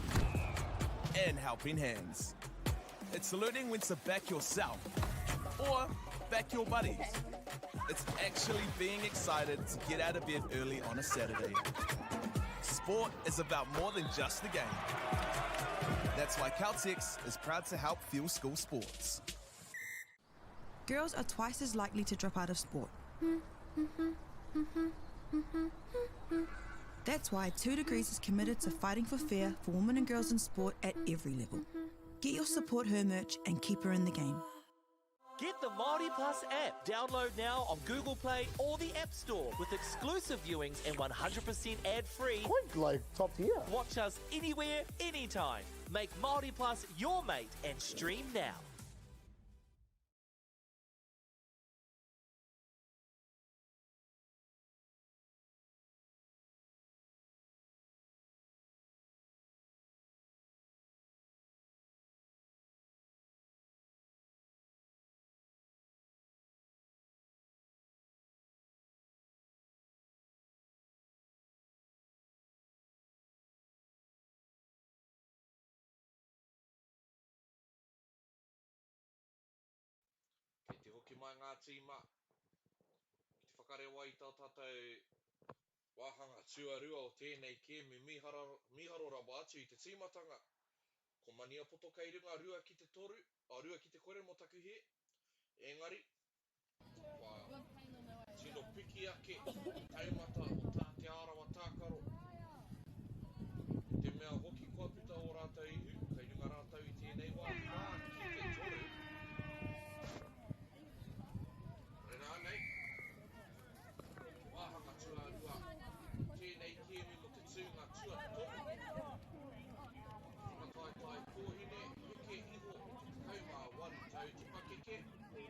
and helping hands. It's learning when to back yourself or back your buddies. It's actually being excited to get out of bed early on a Saturday. Sport is about more than just the game. That's why Caltex is proud to help fuel school sports. Girls are twice as likely to drop out of sport. That's why 2 Degrees is committed to fighting for fair for women and girls in sport at every level. Get your Support Her merch and keep her in the game. Get the Māori Plus app. Download now on Google Play or the App Store with exclusive viewings and 100% ad-free. Quite like top tier. Watch us anywhere, anytime. Make Māori Plus your mate and stream now. Kei te hoki mai ngā tīma ki te whakarewa i tā tātou wāhanga tuarua o tēnei kēmu mīharo rawa atu i te tīmatanga. Ko Maniapoto kei runga 2 ki te 3, oh, 2 ki te 0 mō taku hē. Engari, kua tino piki ake te taumata o tā Te Arawa tākaro. I te mea hoki kua puta ō rātou ihu, kei runga rātou i tēnei wā 4 ki te 3. Rera nei, wāhanga tuarua, tēnei kēmu mō te tūnga tuatoru. Whakataetae kōhine, heke iho i te 18 tau te pakeke. Te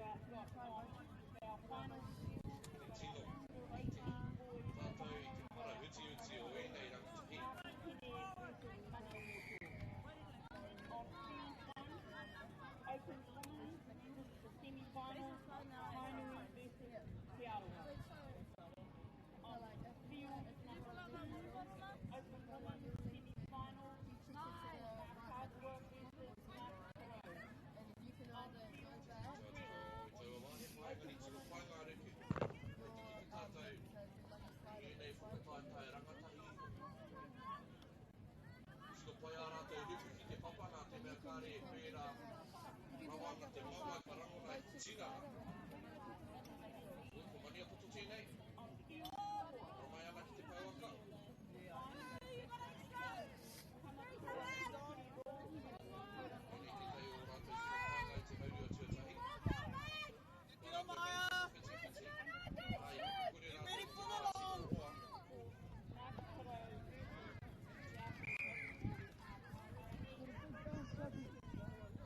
tino kite tātou i te parahutihuti o ēnei rangatahi. I taua wā, he pai, engari tino pai ngā ruku. Kei te kite tātou i ēnei whakataetae rangatahi iho. Tino pai ā rātou ruku ki te papa nā te mea kāre e pērā rawa ana te mamae ka rangona i te tinana. Ui, ko Maniapoto tēnei. Haramai ana ki te pouaka. Koinei tētahi o rātou tino painga i te haurua tuatahi. Nā rātou nei whakawhitiwhiti. Ā, i whakakore rātou i te wā tino roa.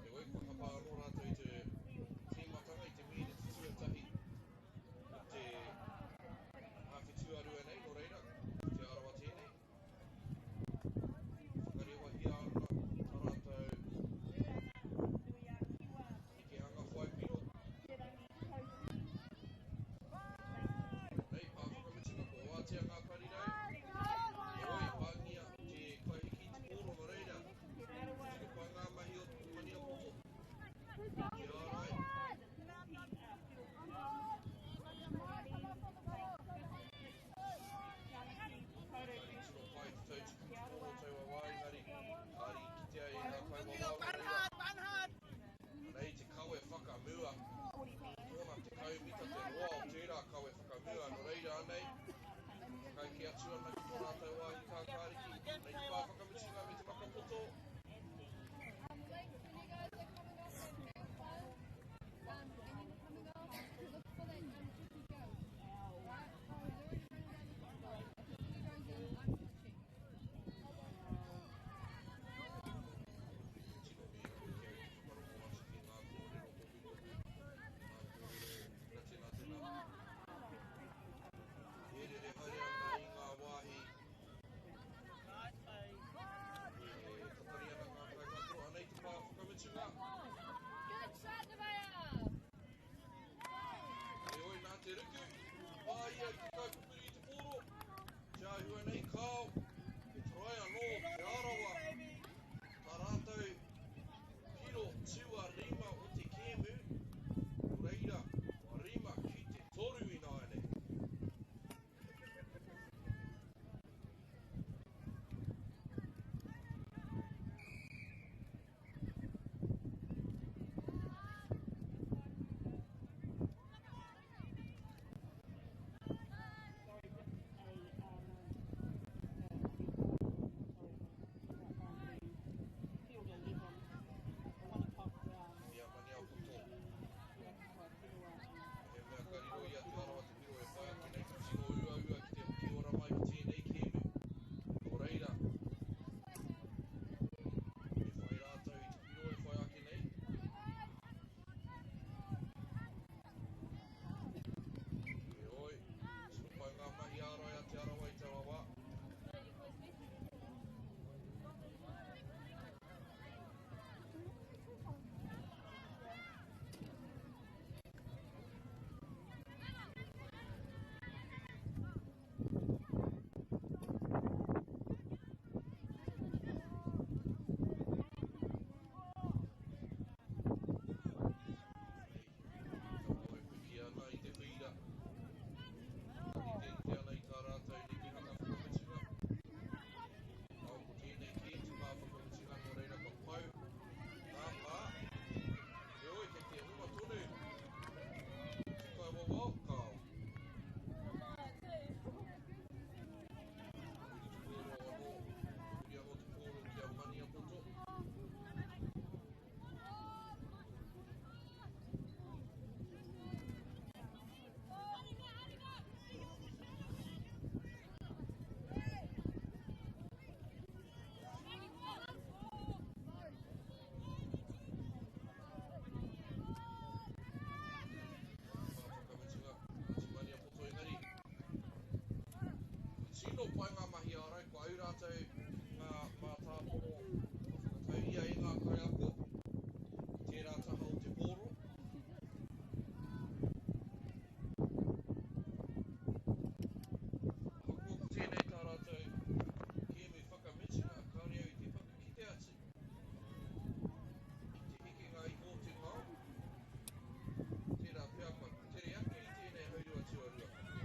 Heoi, kua hapa anō rātou i te tīmatanga i te mīniti. Tino pai ngā mahi ārai, kua au rātou ngā mātāpono kua whakatauria e ngā kaiako i tērā taha o te pōro. Ahakoa ko tēnei tā rātou kēmu whakamutunga, kāore au i te paku kite atu i te hekenga iho o te ngao. Tērā pea kua tere ake i tēnei haurua tuarua. Nā,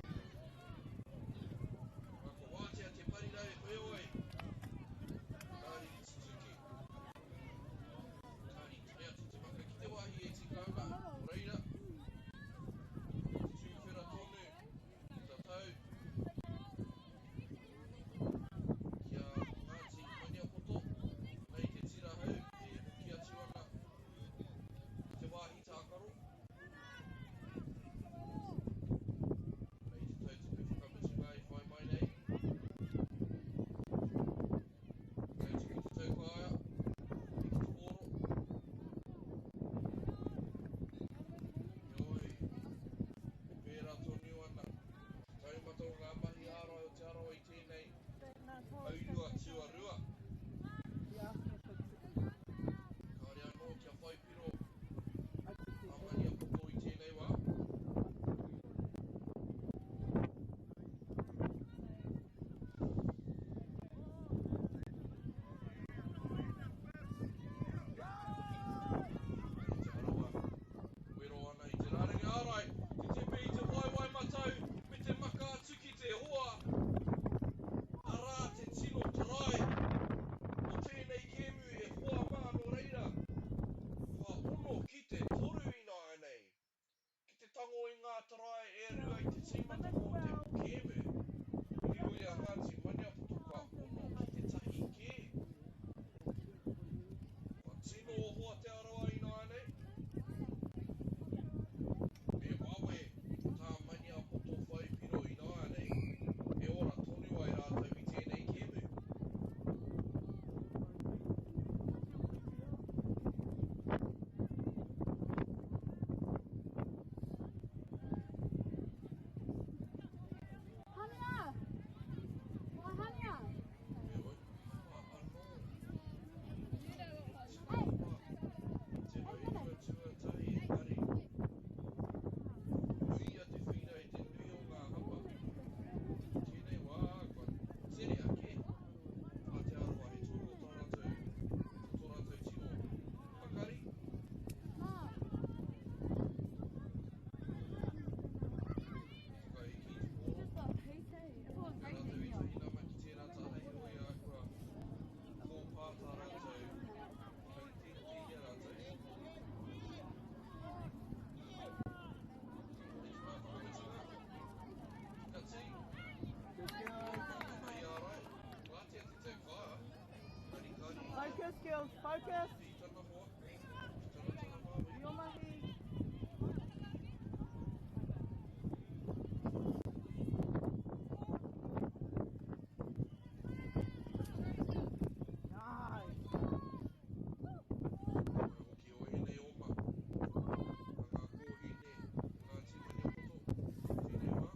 kua wātea te parirau, heoi, kāre i tutuki. Kāre i tae atu te maka ki te wāhi e tika ana, nō reira, te tūwhera tonu te tatau ki a Ngāti Maniapoto, nei te tira hau e hoki atu ana ki te wāhi tākaro. Nei te tautuku whakamutunga e whai mai nei. Tautuku te taukaea, e ki te pōro. Heoi, e pērā tonu ana te taumata o ngā mahi ārai o Te Arawa i tēnei haurua tuarua. Kāore anō kia whai piro a Maniapoto i tēnei wā. Te Arawa wero ana i te rārangi ārai, te tepe i te waewae matau me te maka atu ki te hoa. Arā te tino tarai o tēnei kēmu e hoa mā nō reira, kua 6-3 ināianei ki te tango i ngā tarai e rua i te tīmatanga o te kēmu. Riro i a Ngāti Maniapoto kua 6-1 kē. Kua tino oho a Te Arawa ināianei. Me wawe tā Maniapoto whai piro ināianei e ora tonu ai rātou i tēnei kēmu. Hania! Wai Hania! Heoi, kua anō te wā te haurua tuatahi engari uia te whira e te nui o ngā hapa. I tēnei wā kua tere ake a Te Arawa he toro tā rātou, tō rātou tino pakari. Whakaeke i te pōro. Kei a rātou ētahi nama ki tērā taha heoi ā kua kōpā tā rātou whakariterite i a rātou. Nei te wā whakamutunga. Ka tī. Ngā mahi ārai. Wātea te tau whā. Engari kāre i. Focus, girls, focus. Ki tana hoa, ki tana taha māui. Your mahi. Nice. Koe hoki o ēnei oma a ngā kōhine o Ngāti Maniapoto i tēnei wā.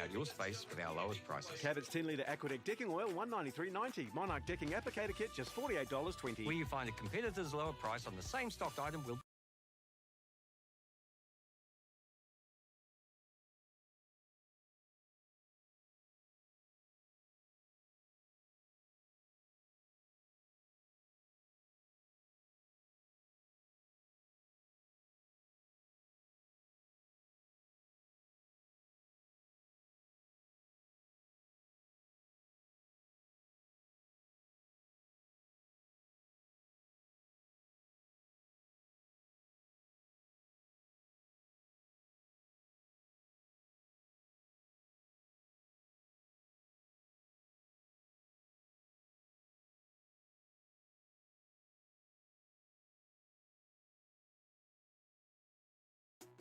out your space with our lowest prices. Cabot's 10 litre Aquadec decking oil, $193.90. Monarch decking applicator kit, just $48.20. Where you find a competitor's lower price on the same stocked item, we'll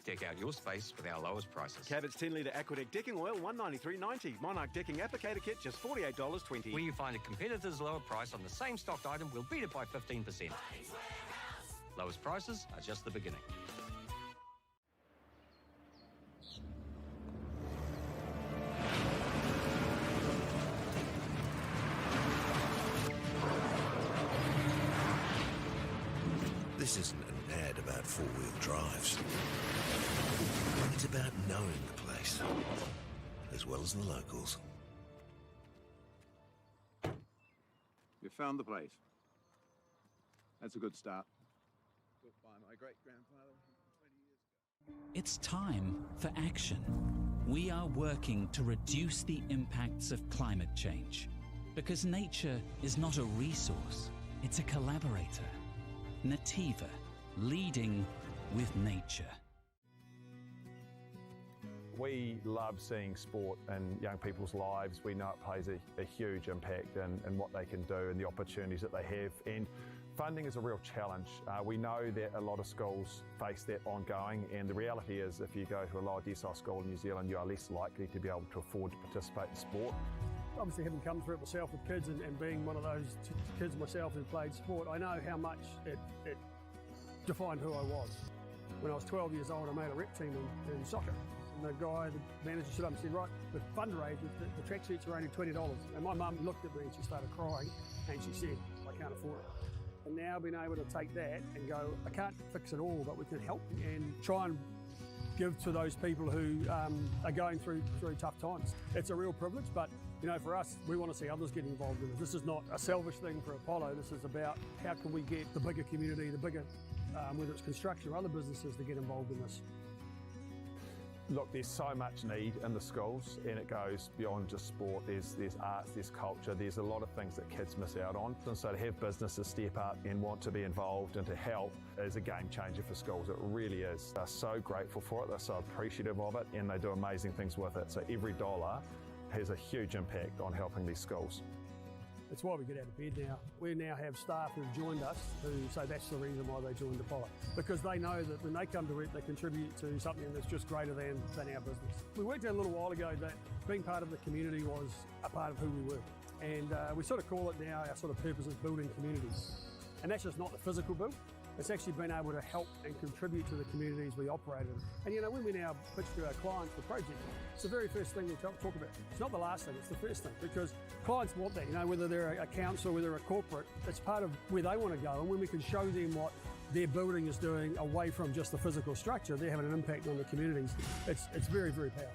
deck out your space with our lowest prices. Cabot's 10 litre Aquadec decking oil, $193.90. Monarch decking applicator kit, just $48.20. Where you find a competitor's lower price on the same stocked item, we'll beat it by 15%. Lowest prices are just the beginning. This isn't an ad about four-wheel drives. It's about knowing the place, as well as the locals. You found the place. That's a good start. Built by my great-grandfather 20 years ago. It's time for action. We are working to reduce the impacts of climate change. Because nature is not a resource, it's a collaborator. Nativa, leading with nature. We love seeing sport in young people's lives. We know it plays a huge impact in what they can do and the opportunities that they have. And funding is a real challenge. We know that a lot of schools face that ongoing, and the reality is if you go to a lower decile school in New Zealand, you are less likely to be able to afford to participate in sport. Obviously, having come through it myself with kids and being one of those kids myself who played sport, I know how much it defined who I was. When I was 12 years old, I made a rep team in soccer. And the guy, the manager, stood up and said, right, the fundraiser, the tracksuits are only $20. And my mum looked at me and she started crying and she said, I can't afford it. And now being able to take that and go, I can't fix it all, but we can help and try and give to those people who are going through tough times. It's a real privilege, but you know, for us, we want to see others get involved in it. This is not a selfish thing for Apollo. This is about how can we get the bigger community, the bigger, whether it's construction or other businesses, to get involved in this. Look, there's so much need in the schools, and it goes beyond just sport. There's arts, there's culture, there's a lot of things that kids miss out on. And so to have businesses step up and want to be involved and to help is a game changer for schools. It really is. They're so grateful for it, they're so appreciative of it, and they do amazing things with it. So every dollar has a huge impact on helping these schools. It's why we get out of bed now. We now have staff who've joined us who say that's the reason why they joined Apollo. Because they know that when they come to work, they contribute to something that's just greater than our business. We worked out a little while ago that being part of the community was a part of who we were. And we sort of call it now, our sort of purpose is building communities. And that's just not the physical build. It's actually been able to help and contribute to the communities we operate in. And you know, when we now pitch to our clients for projects, it's the very first thing we talk about. It's not the last thing, it's the first thing, because clients want that, you know, whether they're a council, whether they're a corporate, it's part of where they want to go. And when we can show them what their building is doing away from just the physical structure, they're having an impact on the communities. It's very, very powerful.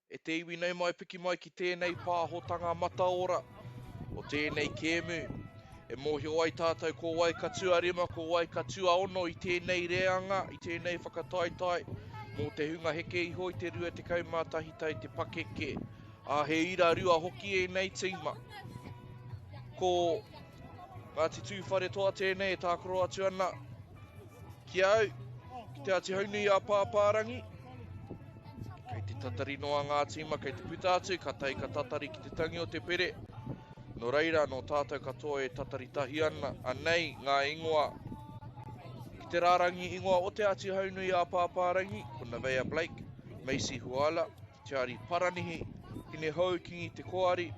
E te iwi nau mai piki mai ki tēnei pāhotanga mataora o tēnei kēmu. E mōhio ai tātou ko wai ka tuarima, ko wai ka tuaono i tēnei reanga, i tēnei whakataetae mō te hunga heke iho i te 21 tau te pakeke. Ā, he ira rua hoki ēnei tīma. Ko Ngāti Tūwharetoa tēnei e tākaro atu ana ki au, ki Te Āti Haunui a Pāpārangi. Kei te tatari noa ngā tīma, kei te puta atu, ka tae ka tatari ki te tangi o te pere. Nō reira, nō tātou katoa e tatari tahi ana, anei ngā ingoa. Ki te rārangi ingoa o Te Āti Haunui a Pāpārangi, ko Nevaeh Blake, Macy Huala, Tiari Paranihi, Hinehou Kingi Te Koari,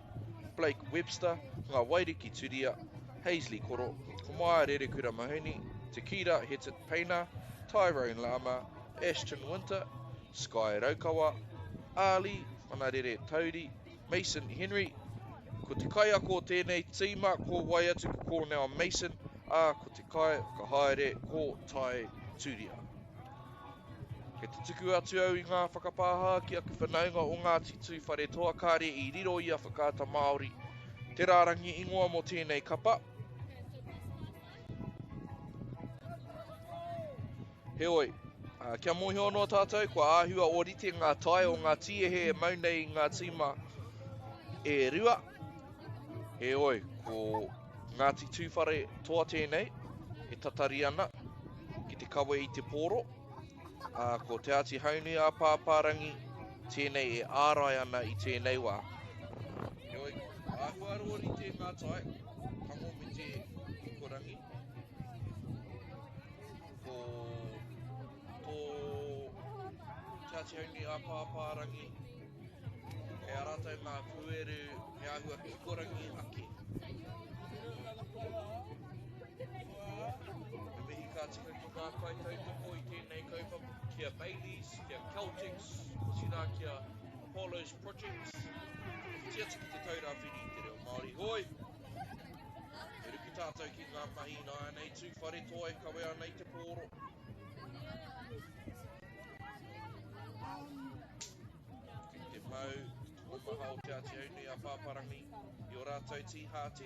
Blake Webster, Nga Wairiki Turia, Haizley Koro, ko Maia Rerekura Mahoney, Te Kira Hetet Peina, Tyrone Lama, Ashton Winter, Sky Raukawa, Ali Manarere Tauri, Mason Henry, ko te kaiako o tēnei tīma ko wai atu ko Cornell Mason, ā, ko te kaiwhakahaere ko Tai Turia. Kei te tuku atu au i ngā whakapāha ki aku whanaunga o Ngāti Tūwharetoa kāre i riro i a Whakaata Māori te rārangi ingoa mō tēnei kapa. Heoi, kia mōhio anō tātou, kua āhua ōrite ngā tae o ngā tīehe e mau nei i ngā tīma e rua. Heoi, ko Ngāti Tūwharetoa tēnei e tatari ana ki te kawe i te pōro, ā, ko Te Āti Haunui a Pāpārangi tēnei e ārai ana i tēnei wā. Heoi, āhua rōrite ngā tae, pango me te kikorangi. Ko tō Te Āti Haunui a Pāpārangi Kei a rātou ngā pūeru he āhua kikorangi ake. Me mihi ka tika ki ngā kaitautoko i tēnei kaupapa, ki a Bayleys, ki a Caltex, otirā ki a Apollo's Projects. Whiti atu ki Te Taura Whiri i te Reo Māori. Hoi! Me ruku tātou ki ngā mahi ināianei, Tūwharetoa e kawe ana i te pōro. Kei te mau te tokomaha o Te Āti Haunui a Pāpārangi i ō rātou tīhāte.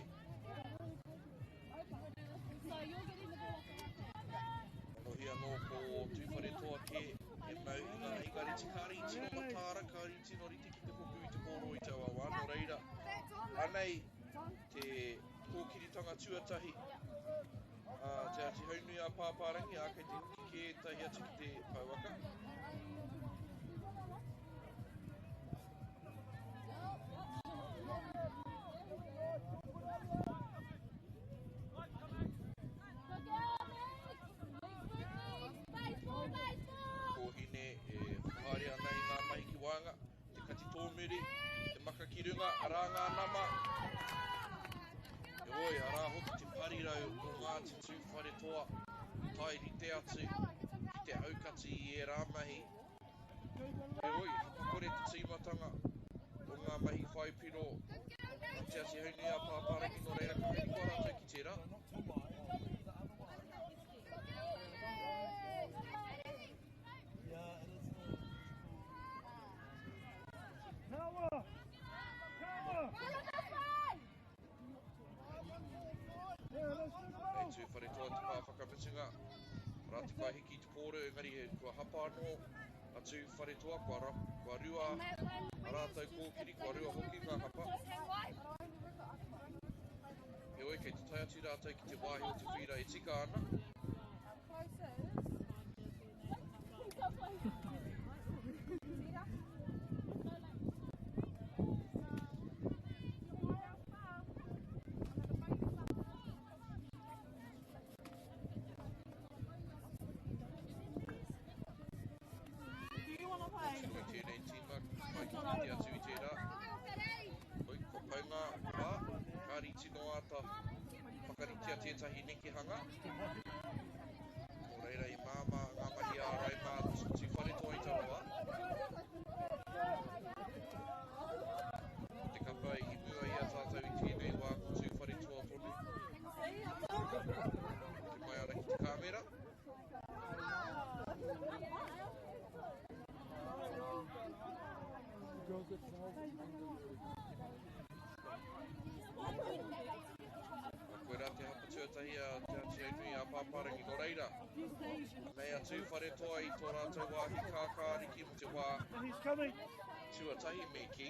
Manohi anō ko Tūwharetoa kē e mau i ngā ingariti. Kāre i tino mataara, kāre i tino rite ki te hopu i te pōro i taua wā. Nō reira, anei te kōkiritanga tuatahi a Te Āti Haunui a Pāpārangi, ā, kei te hoki kē ētahi atu ki te pouaka. Kōhine e whakahaere ana i ngā mahi ki waenga, te kati tōmuri, te maka ki runga, arā ngā nama. Heoi, arā hoki te parirau o Ngāti Tūwharetoa, tae rite atu ki te aukati i ērā mahi. Heoi, hapakore te tīmatanga o ngā mahi whai piro a Te Āti Haunui a Pāpārangi, nō reira ka harikoa rātou ki tērā. Hei Tūwharetoa te pā whakamutunga. Arā te kaihiki i te pōro, engari he kua hapa anō a Tūwharetoa, kua, ra, kua rua a rātou kōkiri, kua rua hoki ngā hapa. Heoi, kei te tae atu rātou ki te wāhi o te whīra e tika ana. Tuku tēnei tīma pai ki te atu i tērā. Hoi, kua pau ngā wā, kāri tino āta whakaritea tētahi nekehanga. Nō reira i māmā ngā mahi ārai mā Tūwharetoa i taua wā. Ko te kapa i mua i a tātou i tēnei wā ko Tūwharetoa tonu. Hoki mai ana ki te kāmera. tuatahi a Te Āti Haunui a Pāpārangi. Nō reira, anei a Tūwharetoa i tō rātou wāhi kākāriki mō te wā tuatahi me kī,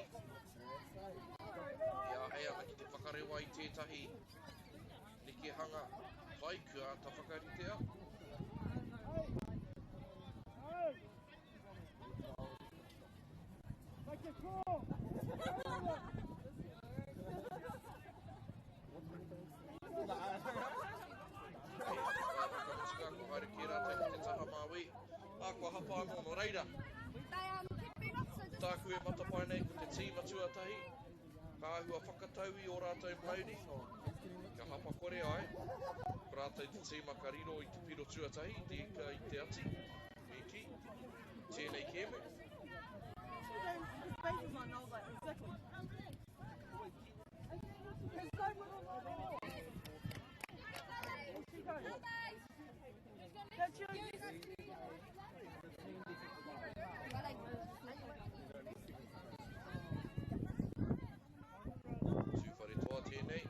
e āhei ana ki te whakarewa i tētahi nekehanga pai kua āta whakaritea. Hei te whakamutunga, ko haere kē rātou ki te taha māui, ā, kua hapa anō, nō reira, tāku e matapae nei ko te tīma tuatahi, ka āhua whakatau i ō rātou mauri, kia hapa kore ai, ko rātou te tīma ka riro i te piro tuatahi, i te ika i te ati, me kī, tēnei kēmu. Tūwharetoa tēnei,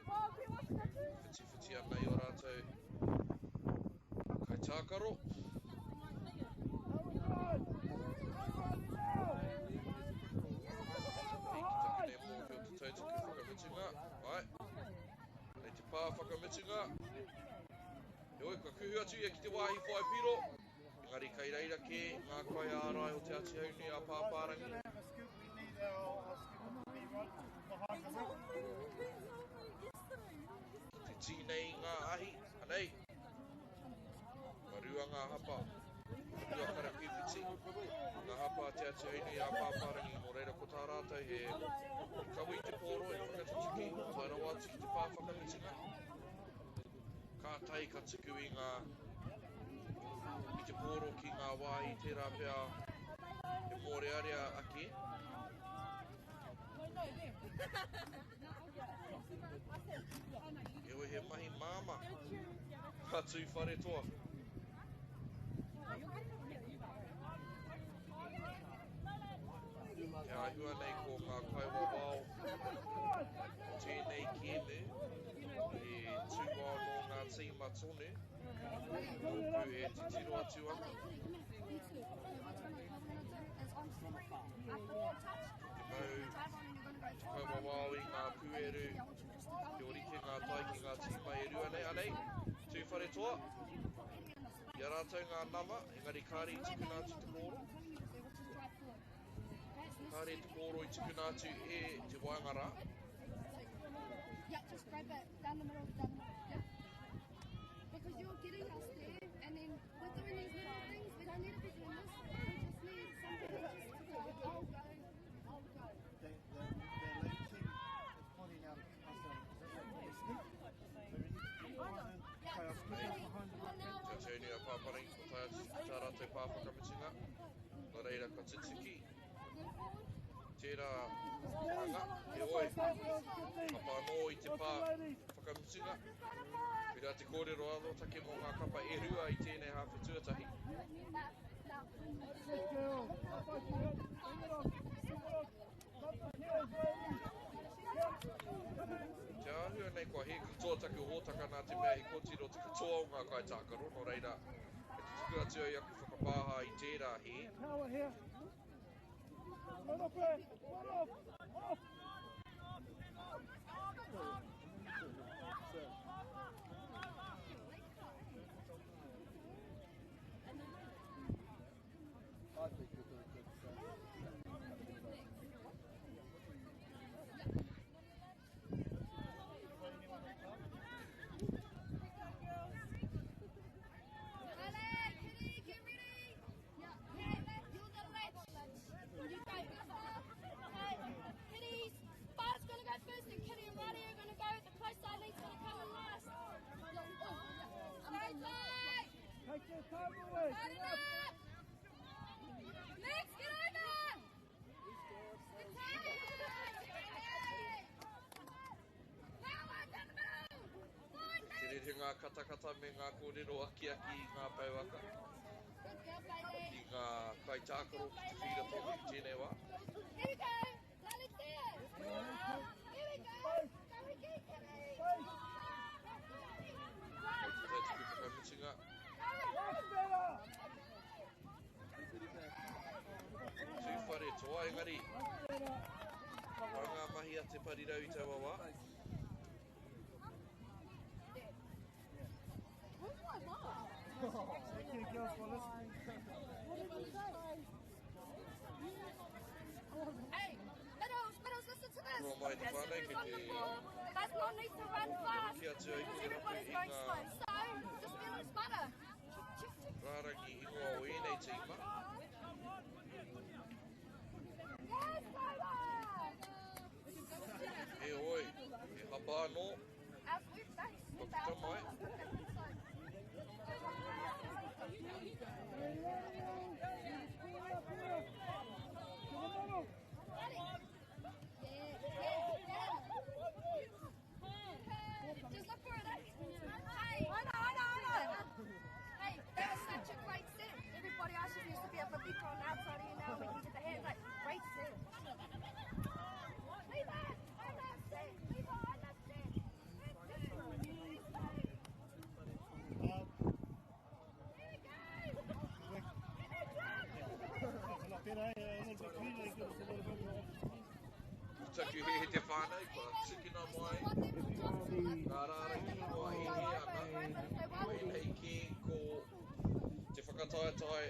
whitiwhiti ana i ō rātou kaitākaro. Hei ki taku nei mōhio te tautuku whakamutunga, ai, nei te pā whakamutunga. Heoi, kua kuhu atu ia ki te wāhi whai piro, engari kei reira kē ngā kaiārai o Te Āti Haunui a Pāpārangi. Ki te tīnei i ngā ahi, anei, kua rua ngā hapa, rua karawhiwhiti, ngā hapa a Te Āti Haunui a Pāpārangi, nō reira ko tā rātou he kawe i te pōro, he whakatutuki, tae rawa atu ki te pā whakamutunga. Kātahi ka tuku i ngā, i te pōro ki ngā wāhi tērā pea he mōrearea ake. Heoi he mahi māmā ka Tūwharetoa. Te āhua nei ko ngā kaiwawao o tēnei kēmu he tūao nō ngā tīma tonu, nōku e titiro atu ana. Te mau te kaiwawao i ngā pūeru, he orite ngā tae ki ngā tīma e rua nei. Anei, Tūwharetoa, i a rātou ngā nama, engari kāre i tukuna atu te pōro. Kāre te pōro i tukuna atu e te waenga rā. Kia tēnei a Pāpārangi kua tae atu ki tā rātou pā whakamutunga, nō reira ka tutuki tērā hanga, heoi, hapa anō i te pā whakamutunga. Koirā te kōrero arotake mō ngā kapa e rua i tēnei hāwhe tuatahi. Te āhua nei kua hē katoa taku hōtaka nā te mea he kōtiro te katoa o ngā kaitākaro, nō reira, kei te tuku atu au i aku whakapāha i tērā hē. Te rere ngā katakata me ngā kōrero akiaki i ngā pouaka ki ngā kaitākaro ki te whīra tonu i tēnei wā. mahi a te parirau i taua wā. Hey, middles, middles, listen to this. Rua mai te whānau Who's kei on the te ball does not need to run fast Kia atu ai because ki te rapu everybody's i going ngā slow. So just be a little smarter. rārangi ingoa o ēnei tīma. Yes, Tyler! Heoi, he hapa anō, Our we're back. kua puta mai. Just look for it. eh? Hey, I know, I know, I know. Hey, that was such a great set. Everybody else just needs to be up a deeper on the outside of you now. We can get the hands like great set. Levi, I love set. Levi, I love set. Taku he he te whānau, kua tukuna mai ngā rārangi ingoa e hē ana. Ko ēnei kē ko te whakataetae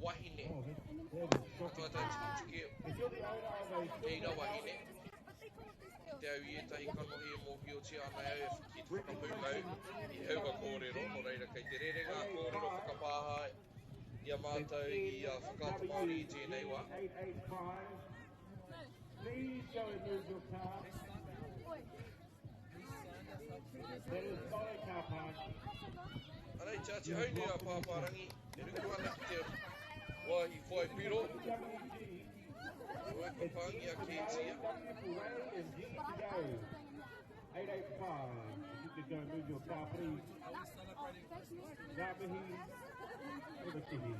wahine. Whakataetae tiketike teira wahine. Ki te au i ētahi kanohi e mōhiotia ana e au ki te whakapūmau i aua kōrero, nō reira kei te rere ngā kōrero whakapāha i a mātou i a Whakaata Māori i tēnei wā. Please go and move your car. That is not a car park. Anei te Āti Haunui a Pāpārangi e ruku ana ki te wāhi whai piro. Heoi, kua pāngia kētia. Is G to go. 885. If you could go and move your car, please. Ngā mihi, Ewatihi.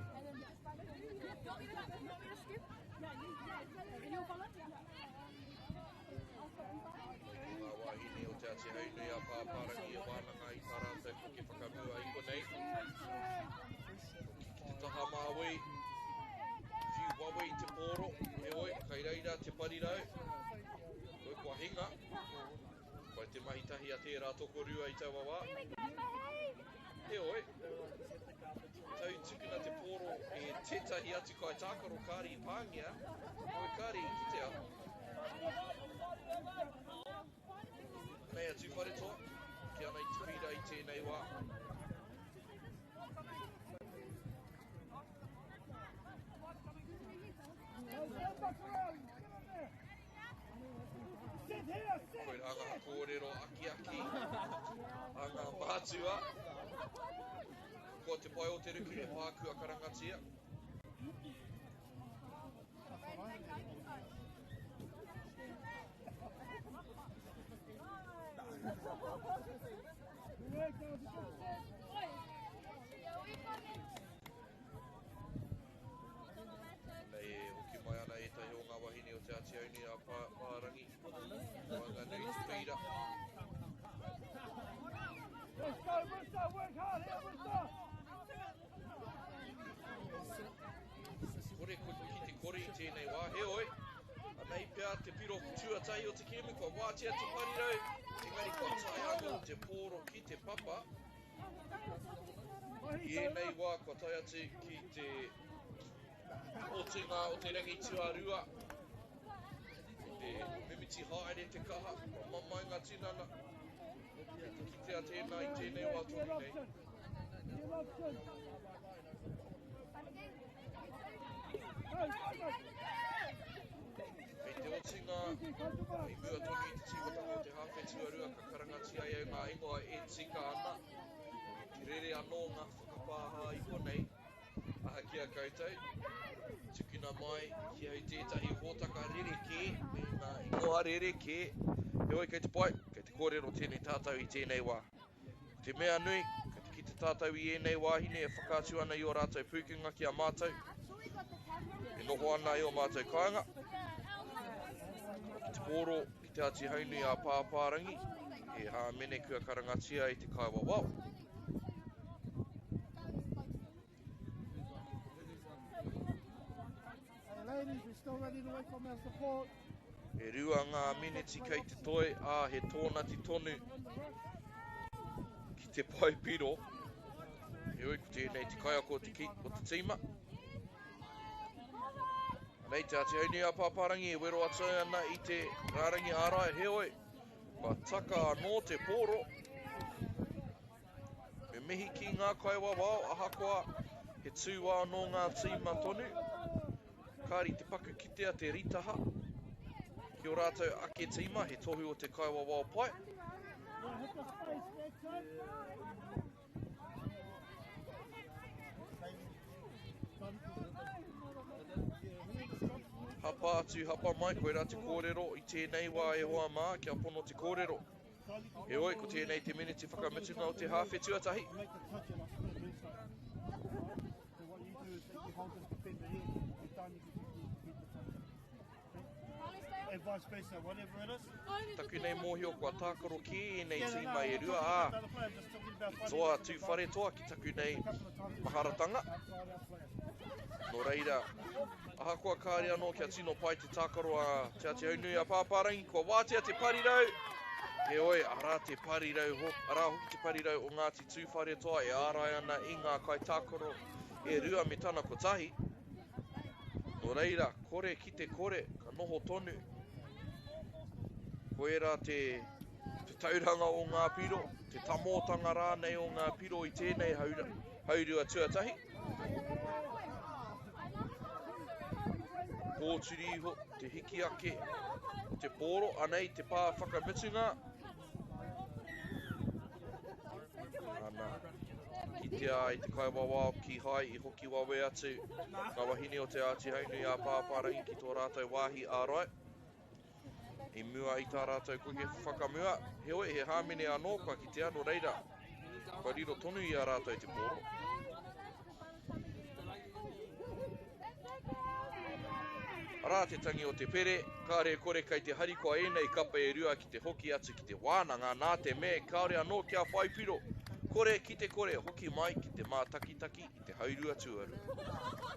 Ngā wāhine o Te Āti Haunui a Pāpārangi e wānanga i tā rātou koke whakamua i konei. Hoki ki te taha māui, whiu wawe i te pōro, heoi, kai reira te parirau. Hoi kua hinga, pai te mahi tahi a tērā tokorua i taua wā. Heoi, tau tukuna te pōro e tētahi atu kaitākaro kāri i pāngia, heoi kāri i kitea. Nei a Tūwharetoa, ki ana i te pīra i tēnei wā. Koirā ngā kōrero akiaki a ngā mātua. Ko te pae o te ruku he pākua karangatia. Nei e hoki mai ana ētahi o ngā wahine o Te Āti Auni a Pārangi, Wanganui te pīra. Let's go, Worcester! Work hard here, Worcester! Kore ko ki te kore i tēnei wā, heoi, anei pea te piro tuatahi o te kēmu, kua wātea te parirau, engari kua tae anō te pōro ki te papa. I ēnei wā kua tae atu ki te otinga o te rangi tuarua. Kei te mimiti haere te kaha, kua mamae ngā tinana. Kei te kitea tēnā i tēnei wā tonu nei. Kei te otinga, i mua tonu i te tīmatanga o te hāwhe tuarua ka karangatia e au ngā ingoa e tika ana. Te rere anō ngā whakapāha i konei, aha ki a koutou, tukuna mai ki au tētahi hōtaka rerekē me ngā ingoa rerekē. Heoi kei te pai, kei te kōrero tēnei tātou i tēnei wā. Ko te mea nui, kei te kite tātou i ēnei wāhine e whakaatu ana i ō rātou pūkenga ki a mātou, e noho ana i ō mātou kāinga. Ki te pōro, ki Te Āti Haunui a Pāpārangi, he hāmene kua karangatia i te kaiwawao. Hey ladies, we're still running away from our support. E rua ngā meneti kei te toe, ā, he tōnati tonu ki te pae piro. Heoi, ko tēnei te kaiako o te, ki, o te tīma. Anei te Āti Haunui a Pāpārangi e wero atu ana i te rārangi ārai, heoi, kua taka anō te pōro. Me mihi ki ngā kaiwawao ahakoa he tūwā nō ngā tīma tonu. Kāri te paku kitea te ritaha ki o rātou ake tīma, he tohu o te kaiwawao pai. Hapa atu, hapa mai, koirā te kōrero i tēnei wā e hoa mā, kia pono te kōrero. Heoi, ko tēnei te meneti whakamutunga o te hāwhe tuatahi. Taku nei mōhio kua tākaro kē ēnei tīma e rua, ā, i toa a Tūwharetoa ki taku nei maharatanga. Nō reira, ahakoa kāre anō kia tino pai te tākaro a Te Āti Haunui a Pāpārangi, kua wātea te parirau, heoi, arā te parirau, arā hoki te parirau o Ngāti Tūwharetoa e ārai ana i ngā kaitākaro e rua me tana kotahi. Nō reira, kore ki te kore, ka noho tonu. Koirā te, te tauranga o ngā piro, te tamōtanga rānei o ngā piro i tēnei haura, haurua tuatahi. Pōturi iho, te hiki ake o te pōro, anei te pā whakamutunga. Ana, kitea ai te kaiwawao kīhai i hoki wawe atu ngā wahine o Te Āti Haunui a Pāpārangi ki tō rātou wāhi ārai i mua i tā rātou koke whakamua. Heoi, he hāmene anō kua kitea, nō reira, kua riro tonu i a rātou te pōro. Arā te tangi o te pere, kāre e kore kei te harikoa ēnei kapa e rua ki te hoki atu ki te wānanga nā te me kāore anō kia whai piro. Kore ki te kore hoki mai ki te mātakitaki i te haurua tuarua.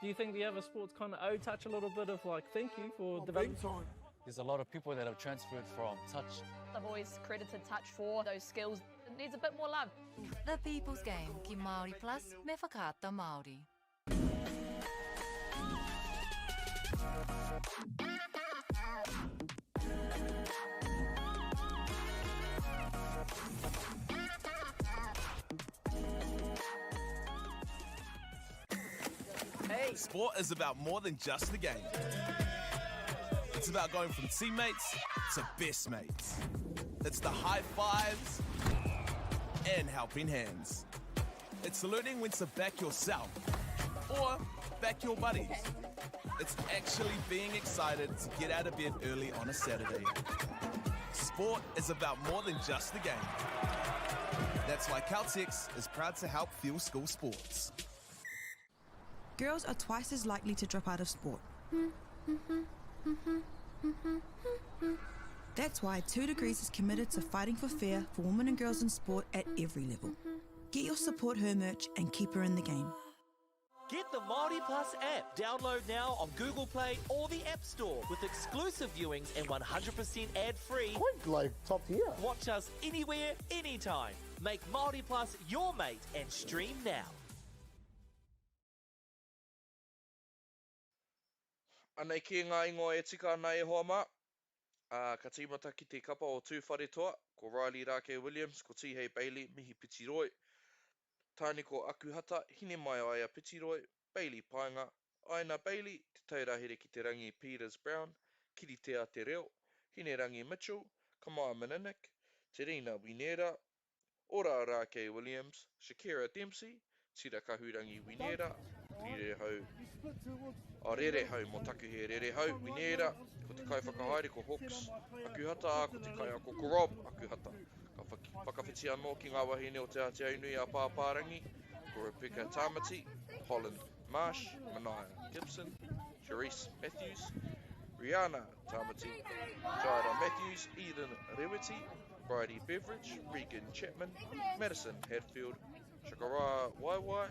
Do you think the other sports kind of owe touch a little bit of like thank you for oh, developing? Big time. There's a lot of people that have transferred from touch. I've always credited touch for those skills. It needs a bit more love. The People's Game ki Māori Plus me Whakaata Māori. Hey. Sport is about more than just the game. It's about going from teammates to best mates. It's the high fives and helping hands. It's learning when to back yourself or back your buddies. It's actually being excited to get out of bed early on a Saturday. Sport is about more than just the game. That's why Caltex is proud to help fuel school sports. Girls are twice as likely to drop out of sport. That's why 2 Degrees is committed to fighting for fair for women and girls in sport at every level. Get your support her merch and keep her in the game. Get the Māori Plus app. Download now on Google Play or the App Store with exclusive viewings and 100% ad-free. Quite like top tier. Watch us anywhere, anytime. Make Māori Plus your mate and stream now. Anei kē ngā ingoa e tika ana e hoa mā. Ā, ka tīmata ki te kapa o Tūwharetoa, ko Riley Rākei Williams, ko Tihei Bailey, Mihi Pitiroi, Tāniko Akuhata, Hinemaiaia Pitiroi, Bailey Paenga, Aina Bailey, Te Taurahere ki te Rangi Peters Brown, Kiritea Te Reo, Hinerangi Mitchell, Kamaia Mininik, Te Rina Winera, Ora Rākei Williams, Shakira Dempsey, Tira Kahurangi Winera, Rirehau, a Rerehau mō Takuhe Rerehau, Winera, ko te kaiwhakahaere ko Hawks Akuhata, ā, ko te kaiako ko Rob Akuhata. Ka whakawhiti anō ki ngā wahine o Te Āti Aunui a Pāpārangi, ko Rebecca Tamati, Holland Marsh, Manaia Gibson, Charisse Matthews, Rihanna Tamati, Jaira Matthews, Eden Rewiti, Bridie Beveridge, Regan Chapman, Madison Hadfield, Shakara Waiwai,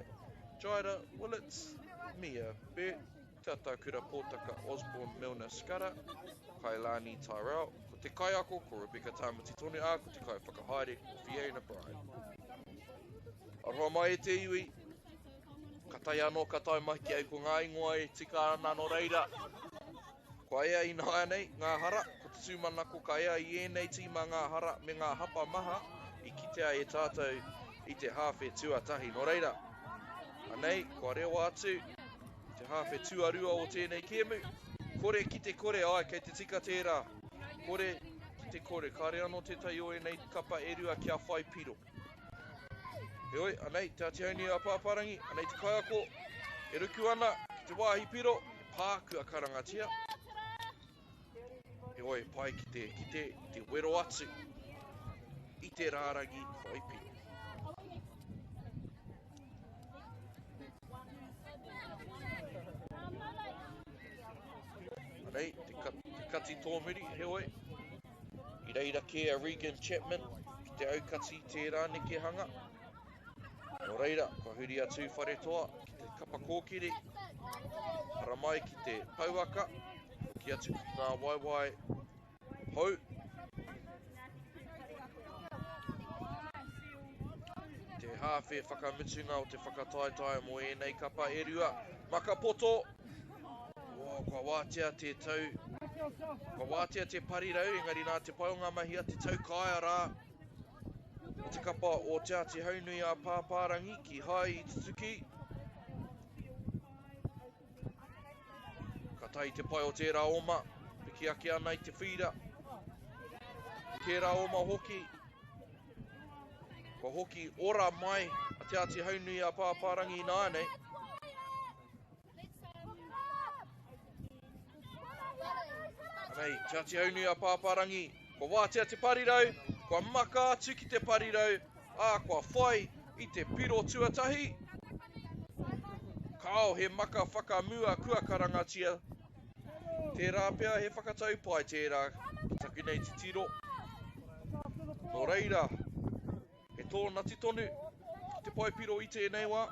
Jaira Willits, Mia Burt, Tata Kura Pōtaka Osborne Milner Scudder, Kailani Tyrell, ko te kaiako ko Rebecca Tamati tonu, ā, ko te kaiwhakahaere ko Fiona Bryan. Aroha mai e te iwi, ka tae anō ka tae mai ki au ko ngā ingoa e tika ana nō reira. Kua ea ināianei ngā hara, ko te tūmanako ka ea i ēnei tīma ngā hara me ngā hapa maha i kitea e tātou i te hāwhe tuatahi. Nō reira, anei kua rewa atu te hāwhe tuarua o tēnei kēmu. Kore ki te kore, āe, kei te tika tērā. Kore ki te kore, kāre anō tētahi o ēnei kapa e rua kia whai piro. Heoi, anei Te Atihaunui a Pāpārangi, anei te kaiako e ruku ana ki te wāhi piro, he pā kua karangatia. Heoi, pai ki te kite, te wero atu i te rārangi whai piro. Anei, te, ka, te kati tōmuri, heoi, I reira kē a Regan Chapman ki te aukati i tērā nekehanga. Nō reira, kua huri a Tūwharetoa ki te kapa kōkiri, haramai ki te pouaka, hoki atu ki ngā waewae hou. Te hāwhe whakamutunga o te whakataetae mō ēnei kapa e rua. Makapoto! Oh, kua wātea te tau, kua wātea te parirau, engari nā te pai o ngā mahi a te tau kāia rā o te kapa o Te Āti Haunui a Pāpārangi ki hai i tutuki. Ka tae te pai o tērā oma, piki ake ana i te whīra. Tērā oma hoki, kua hoki ora mai a Te Āti Haunui a Pāpārangi ināianei. Anei, Te Ati Haunui a Pāpārangi, kua wātea te parirau, kua maka atu ki te parirau, ā, kua whai i te piro tuatahi. Kāo he maka whakamua kua karangatia. Tērā pea he whakatau pai tērā ki taku nei titiro. Nō reira, He tōnati tonu ki te paepiro i tēnei wā.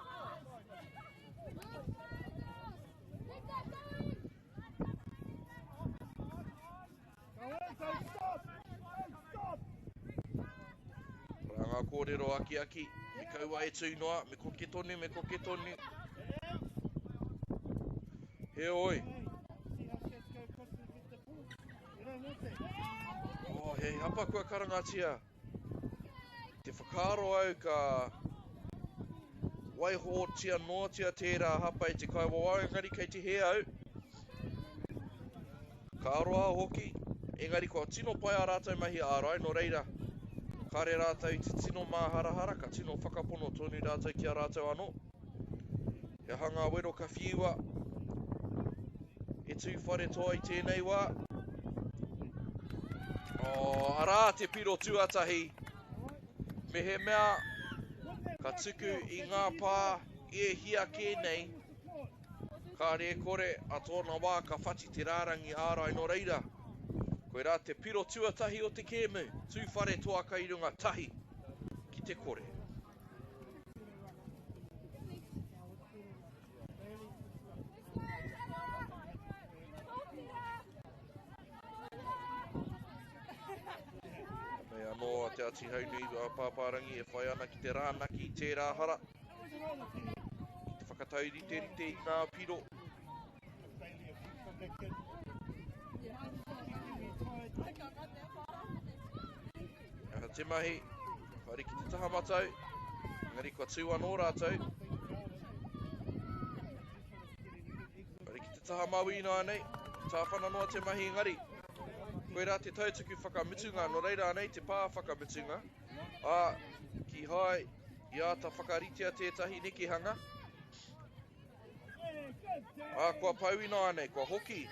Rā ngā kōrero akiaki, me kaua e tū noa, me koke tonu, me koke tonu. Heoi. Oh, he hapa kua karangatia. Te whakaaro au ka waihotia noatia tērā hapa e te kaiwawao, engari kei te hē au. Ka aroha hoki, engari kua tino pai ā rātou mahi ārai, nō reira, kāre rātou i te tino māharahara, ka tino whakapono tonu rātou ki a rātou anō. He aha ngā wero ka whiua e Tūwharetoa i tēnei wā? Oh, arā te piro tuatahi. Mehemea ka tuku i ngā pā e hia kē nei, kāre e kore a tōna wā ka whati te rārangi ārai nō reira. Koirā te piro tuatahi o te kēmu, Tūwharetoa kai runga tahi ki te kore. Anei anō a Te Āti Haunui a Pāpārangi e whai ana ki te rānaki i tērā hara, ki te whakatauriterite i ngā piro. Aha te mahi, haere ki te taha matau, engari kua tū anō rātou. Haere ki te taha maui ināianei, tāwhana noa te mahi engari. Koirā te tautuku whakamutunga, nō reira anei te pā whakamutunga, ā, kīhai i āta whakaritea tētahi nekehanga. Ā, kua pau ināianei, kua hoki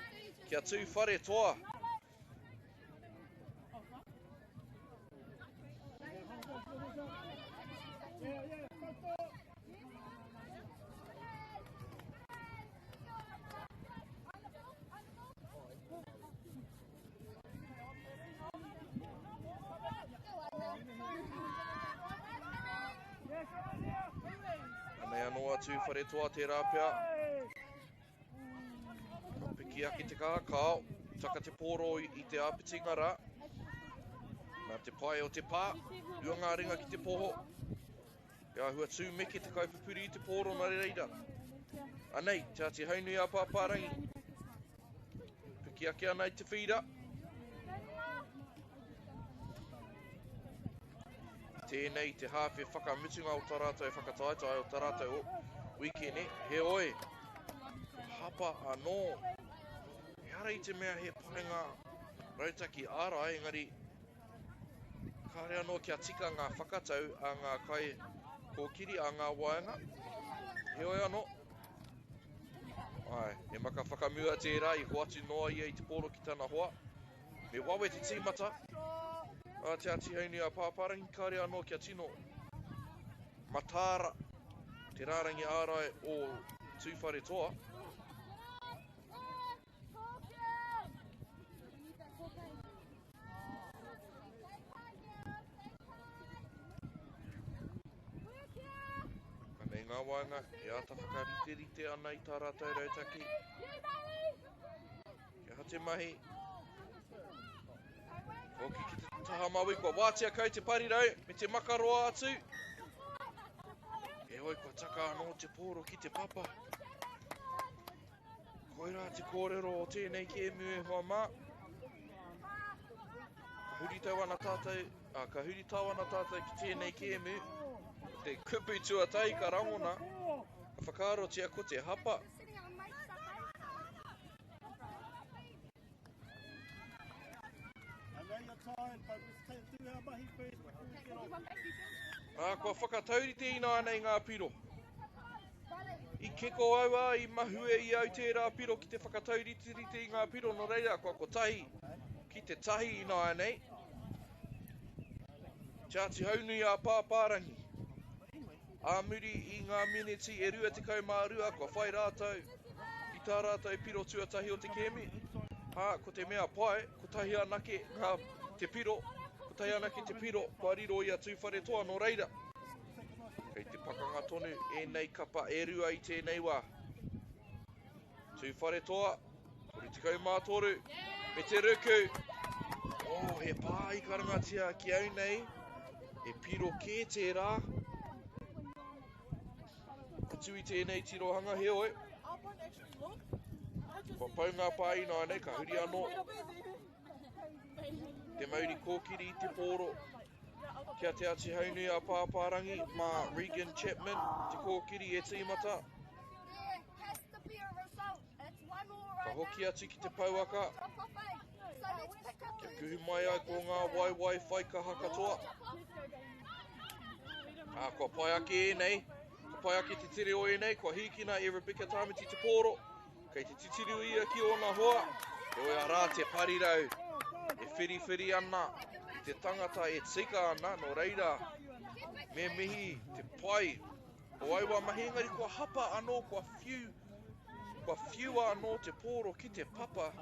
kia tū whare toa. a Tūwharetoa tērā pea. Ka piki ake te kaha, kāo, taka te pōro i te āpitinga rā. Nā te pae o te pā, rua ngā ringa ki te poho. He āhua tūmeke te kaipupuri i te pōro nā reira. Anei, Te Āti Haunui a Pāpārangi. Piki ake ana i te whīra. Tēnei te hāwhe whakamutunga o tā rātou whakataetae, o tā rātou wīkene. Heoi, hapa anō. Ehara i te mea he pai ngā rautaki ārai, engari kāre anō kia tika ngā whakatau a ngā kai kōkiri, a ngā waenga. Heoi anō, ai, he maka whakamua tērā i hoatu noa ia i te pōro ki tana hoa. Me wawe te tīmata a Te Āti Haunui a Pāpārangi, kāre anō kia tino mataara te rārangi ārai o Tūwharetoa. Anei ngā waenga e āta whakariterite ana i tā rātou rautaki. He aha te mahi? Hoki ki te taha maui, kua wātea kau te parirau me te makaroa atu. Heoi, kua taka anō te pōro ki te papa. Koirā te kōrero o tēnei kēmu e hoa mā. Ka huritau ana tātou, a, ka huritau ana tātou ki tēnei kēmu. Te kupu tuatahi ka rangona, ka whakaarotia ko te hapa. Ā, kua whakataurite ināianei ngā piro. I keko au, ā, i mahue i au tērā piro ki te whakatauriterite i ngā piro, nō reira, kua kotahi ki te tahi ināianei. Te Āti Haunui a Pāpārangi. Ā muri i ngā meneti e 22 kua whai rātou i tā rātou piro tuatahi o te kēmi. Ā, ko te mea pai, kotahi anake ngā te piro, kotahi anake te piro kua riro i a Tūwharetoa nō reira. Kei te pakanga tonu ēnei kapa e rua i tēnei wā. Tūwharetoa, 33, me te ruku. Oh, he pā i karangatia ki au nei. He piro kē tērā. Atu i tēnei tirohanga, heoi. Kua pau ngā pā ināianei, ka huri anō. Te mauri kōkiri i te pōro. Kia Te Ati Haunui a Pāpārangi mā Regan Chapman te kōkiri e tīmata. Ka hoki atu ki te pouaka. Kia kuhu mai ai ko ngā waewae whai kaha katoa. Ā, kua pai ake ēnei. Kua pai ake te tere o ēnei. Kua hīkina e Rebecca Tāmati te pōro. Kei te titiru ia ki ōna hoa. Heoi arā te parirau e whiriwhiri ana i te tangata e tika ana, nō reira me mihi te pai o aua mahi, engari kua hapa anō, kua whiu, kua whiua anō te pōro ki te papa.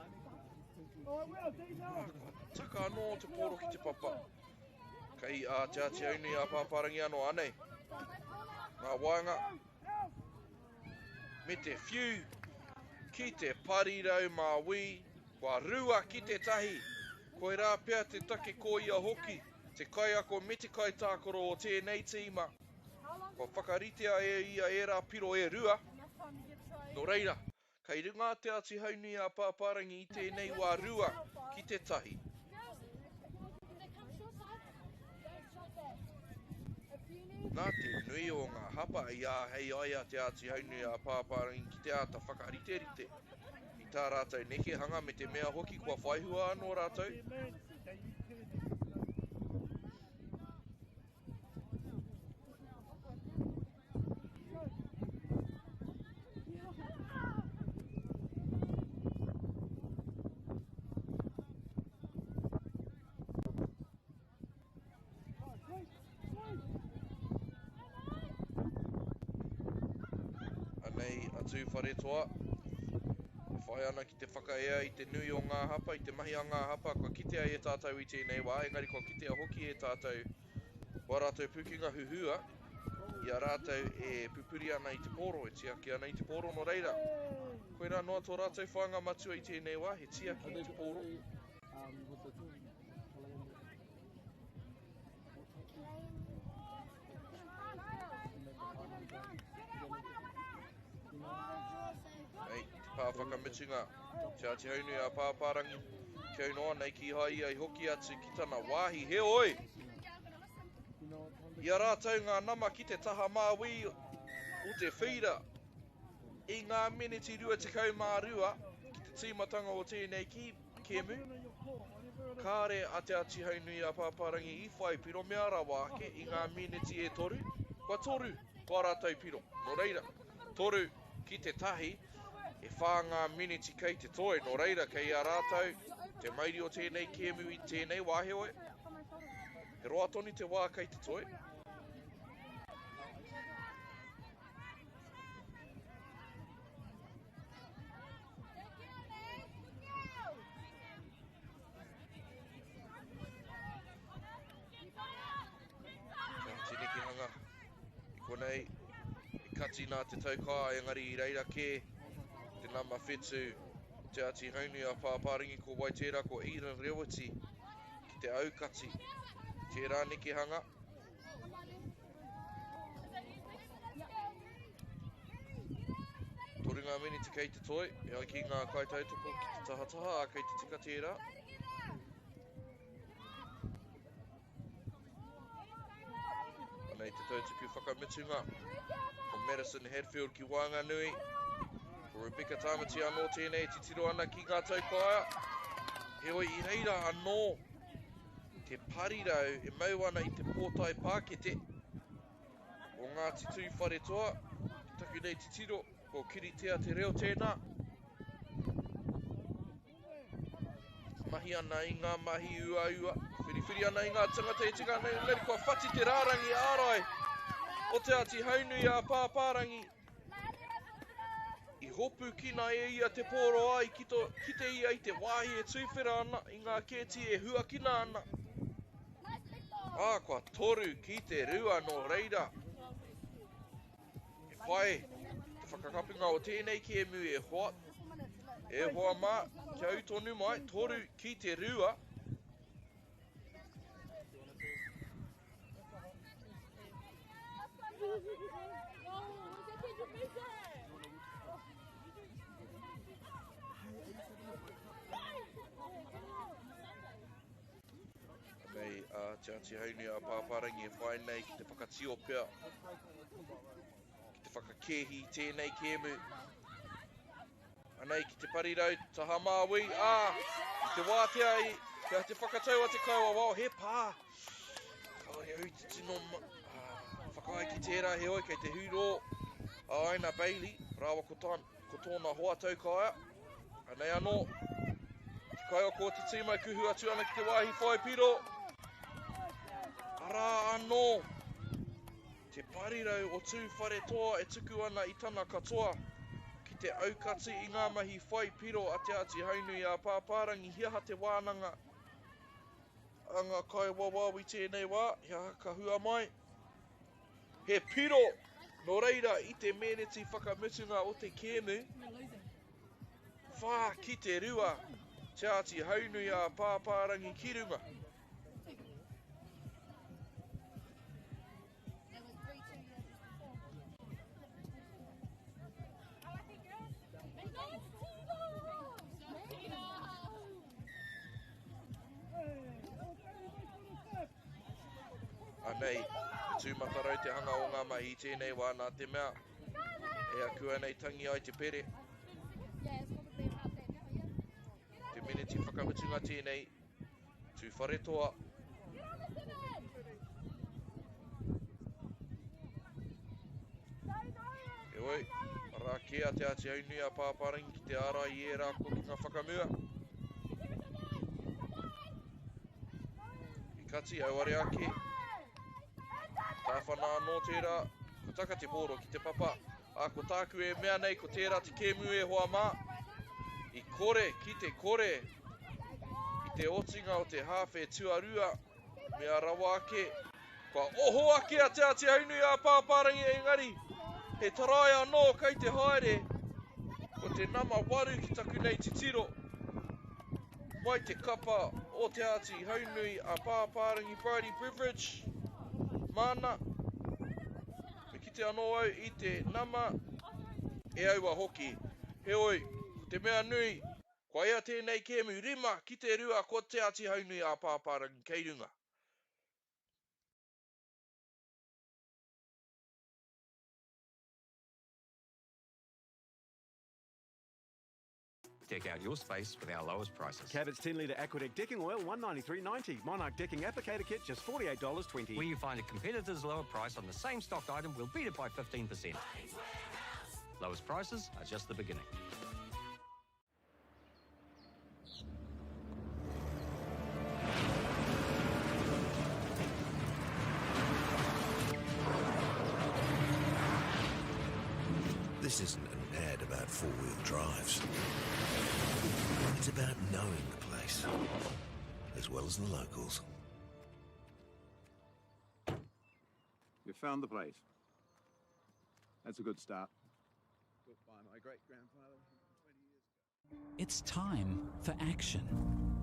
Kua taka anō te pōro ki te papa. Kei a Te Āti Aunui a Pāpārangi anō, anei. Ngā waenga. Me te whiu ki te parirau māui, kua rua ki te tahi. Koirā pea te take ko ia hoki, te kaiako me te kaitākaro o tēnei tīma. Kua whakaritea e ia ērā piro e rua. Nō reira, kei runga a Te Āti Haunui a Pāpārangi i tēnei wā rua ki te tahi. Nā te nui o ngā hapa i āhei ai a Te Āti Haunui a Pāpārangi ki te āta whakariterite i tā rātou nekehanga me te mea hoki kua whaihua anō rātou. Anei a Tūwharetoa e whai ana ki te whakaea i te nui o ngā hapa, i te mahi a ngā hapa kua kitea e tātou i tēnei wā, engari kua kitea hoki e tātou wā rātou pūkenga huhua. I a rātou e pupuri ana i te pōro, e tiaki ana i te pōro, nō reira, koirā noa tō rātou whāinga matua i tēnei wā, he tiaki i te pōro. Nei, te pā whakamutunga, Te Āti Haunui a Pāpārangi, kia noa nei kīhai ia i hoki atu ki tana wāhi, heoi, i a rātou ngā nama ki te taha māui o te whīra i ngā meneti 22 ki te tīmatanga o tēnei ki, kēmu, kāre a Te Āti Haunui a Pāpārangi i whai piro mea rawa ake i ngā meneti e toru, kua toru wā rātou piro. Nō reira, 3-1, e whā ngā meneti kei te toe, nō reira kei a rātou te mauri o tēnei kēmu i tēnei wā, heoi, he roa tonu te wā kei te toe. Te nekehanga i konei, i kati nā te taukā, engari i reira kē te nama whetū o Te Āti Haunui a Pāpārangi ko wai tērā, ko Eden Rewiti ki te aukati. Tērā nekehanga. Toru ngā miniti kei te toi, e ai ki ngā kaitautoko ki te tahataha, ā, kei te tika tērā. Anei te tautuku whakamutunga. Ko Madison Hadfield ki waenganui. Ko Rebecca Tamati anō tēnei e titiro ana ki ngā taukaea. Heoi i reira anō te parirau e mau ana i te pōtae pākete o Ngāti Tūwharetoa. Ki taku nei titiro, ko Kiritea te reo tēnā. Mahi ana i ngā mahi uaua, whiriwhiri ana i ngā tangata e tika ana, engari kua whati te rārangi ārai o Te Āti Haunui a Pāpārangi. I hopukina e ia te pōro ā, i kito, kite ia i te wāhi e tuwhera ana, i ngā kēti e huakina ana. Ā, kua 3-2 nō reira. He pai te whakakapinga o tēnei kēmu e hoa, e hoa mā, kia ū tonu mai, 3-2. Anei a Te Āti Haunui a Pāpārangi e whai nei ki te whakatio pea, ki te whakakēhi i tēnei kēmu. Anei ki te parirau, taha māui, ā, i te wātea i, kia te whakatau a te kaiwawao, he pā. Kāore au i te tino whakaae ki tērā, heoi kei te hūrō a Aina Bailey rāua ko, tā, ko tōna hoa taukaea. Anei anō, te kaiako o te tīma e kuhu atu ana ki te wāhi whai piro. Arā anō, Te parirau o Tūwharetoa e tuku ana i tana katoa ki te aukati i ngā mahi whai piro a Te Āti Haunui a Pāpārangi he aha te wānanga a ngā kaiwawao i tēnei wā, he aha ka hua mai? He piro! Nō reira, i te meneti whakamutunga o te kēmu, 4-2, Te Āti Haunui a Pāpārangi ki runga. Anei, he tūmatarau te hanga o ngā mahi i tēnei wā nā te mea e akuanei tangi ai te pere. Te meneti whakamutunga tēnei Tūwharetoa. Heoi, arā kē a Te Āti Haunui a Pāpārangi ki te ārai i ērā kokenga whakamua. I kati, auare ake. Tāwhana anō tērā, ko taka te pōro ki te papa. Ā, ko tāku e mea nei, ko tērā te kēmu e hoa mā, i kore ki te kore i te otinga o te hāwhe tuarua, mea rawa ake, Kua oho ake a Te Āti Haunui a Pāpārangi engari he tarai anō kei te haere. Ko te nama waru ki taku nei titiro. Mai te kapa o Te Āti Haunui a Pāpārangi Bridie Beveridge. Māna. Me kite anō au i te nama e aua hoki. Heoi, ko te mea nui, kua ea tēnei kēmu 5-2 ko Te Āti Haunui a Pāpārangi kei runga. Deck out your space with our lowest prices. Cabot's 10 litre Aquadec decking oil, $193.90. Monarch decking applicator kit, just $48.20. Where you find a competitor's lower price on the same stocked item, we'll beat it by 15%. Lowest prices are just the beginning. This isn't an ad about four-wheel drives. It's about knowing the place, as well as the locals. You found the place. That's a good start. Built by my great-grandfather 20 years ago. It's time for action.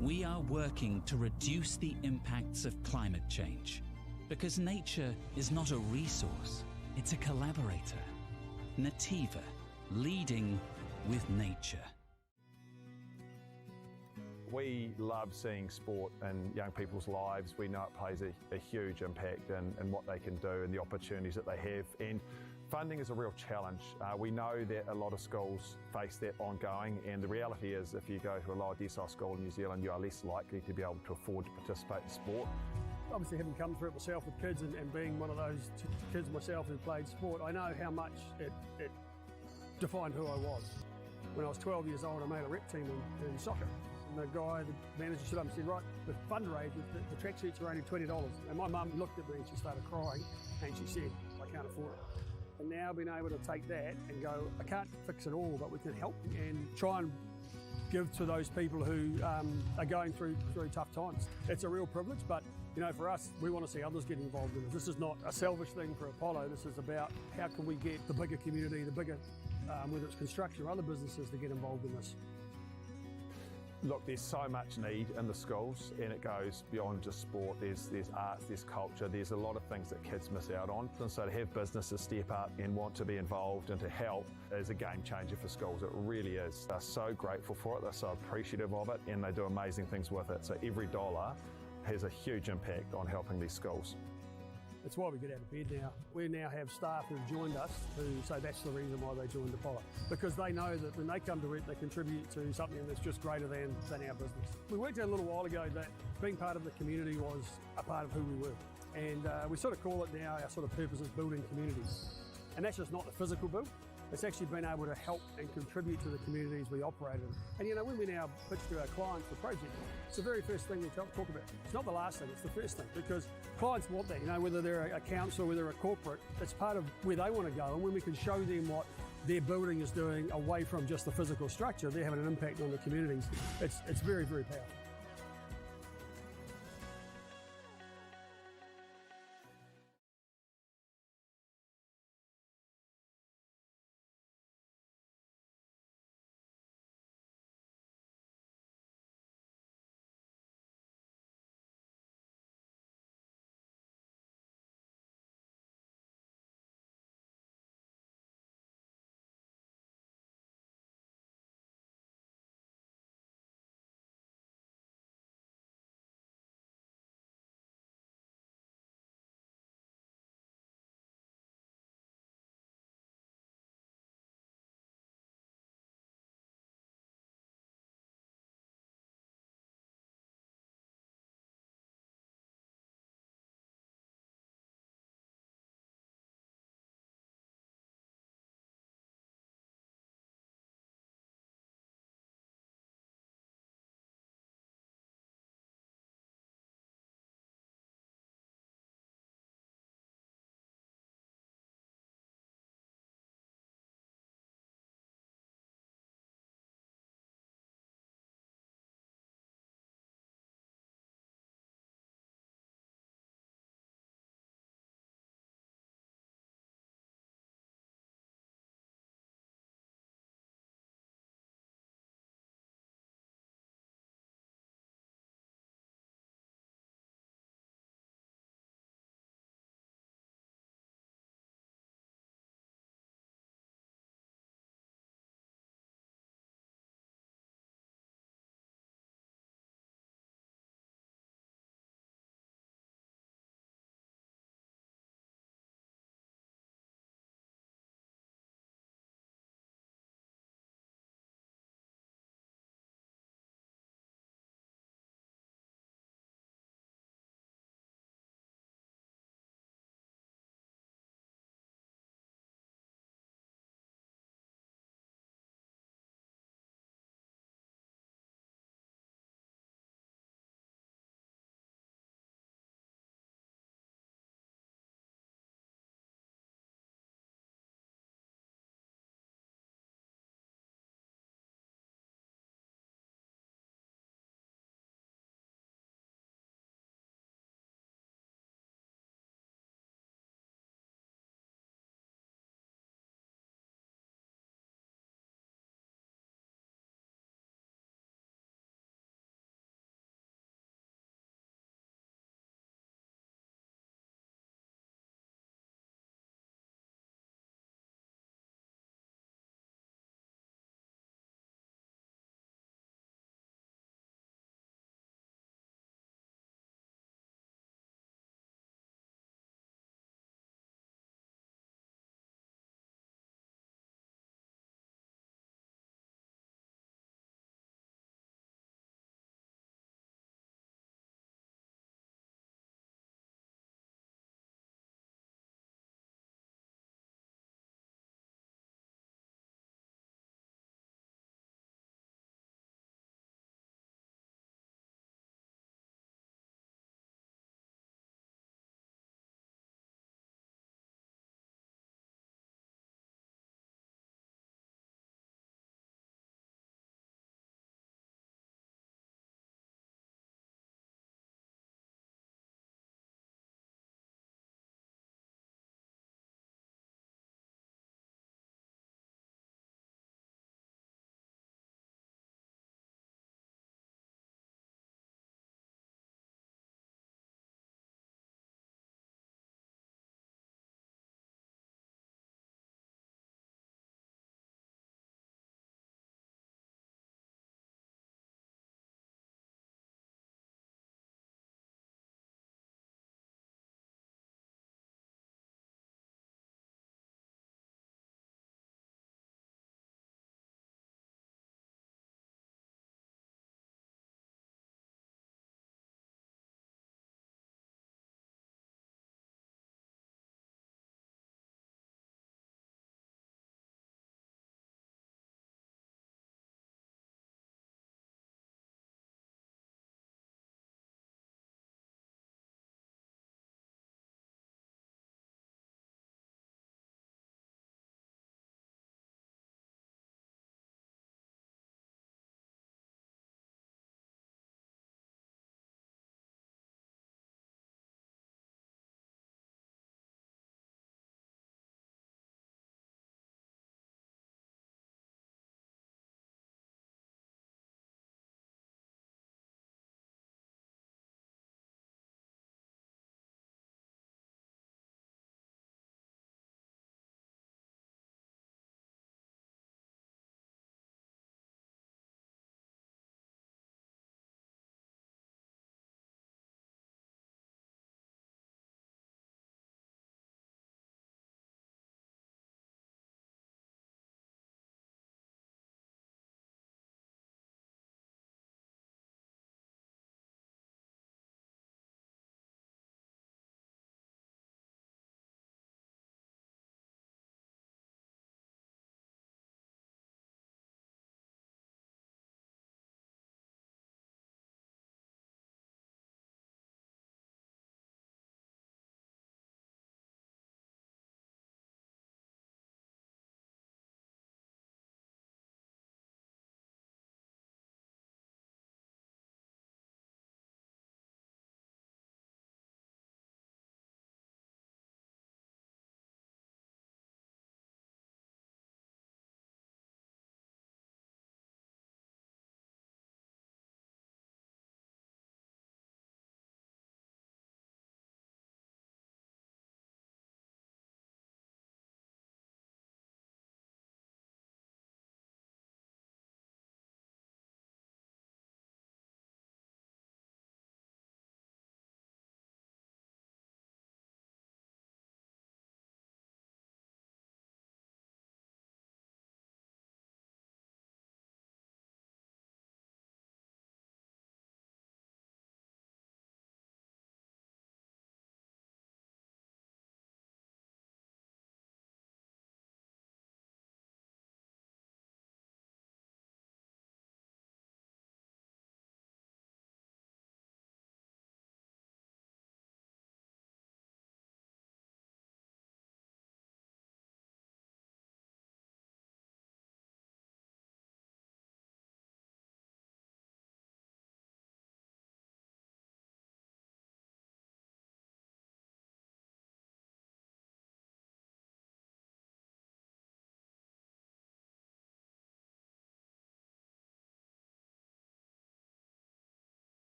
We are working to reduce the impacts of climate change. Because nature is not a resource, it's a collaborator. Nativa, leading with nature. We love seeing sport in young people's lives. We know it plays a, a huge impact in, in what they can do and the opportunities that they have. And funding is a real challenge. Uh, we know that a lot of schools face that ongoing, and the reality is if you go to a lower decile school in New Zealand, you are less likely to be able to afford to participate in sport. Obviously, having come through it myself with kids and, and being one of those kids myself who played sport, I know how much it, it defined who I was. When I was 12 years old, I made a rep team in, in soccer. And the guy, the manager stood up and said, right, the fundraiser, the, the tracksuits are only $20. And my mum looked at me and she started crying and she said, I can't afford it. And now being able to take that and go, I can't fix it all, but we can help and try and give to those people who um, are going through through tough times. It's a real privilege, but you know, for us, we want to see others get involved in this. This is not a selfish thing for Apollo. This is about how can we get the bigger community, the bigger, um, whether it's construction or other businesses, to get involved in this. Look, there's so much need in the schools, and it goes beyond just sport. There's, there's arts, there's culture, there's a lot of things that kids miss out on. And so to have businesses step up and want to be involved and to help is a game changer for schools. It really is. They're so grateful for it, they're so appreciative of it, and they do amazing things with it. So every dollar has a huge impact on helping these schools. It's why we get out of bed now. We now have staff who've joined us who say that's the reason why they joined Apollo. Because they know that when they come to work, they contribute to something that's just greater than, than our business. We worked out a little while ago that being part of the community was a part of who we were. And uh, we sort of call it now our sort of purpose is building communities. And that's just not the physical build, it's actually been able to help and contribute to the communities we operate in. And you know, when we now pitch to our clients the project, it's the very first thing we talk, talk about. It's not the last thing, it's the first thing because clients want that, you know, whether they're a council, whether they're a corporate, it's part of where they want to go. And when we can show them what their building is doing away from just the physical structure, they're having an impact on the communities. It's, it's very, very powerful.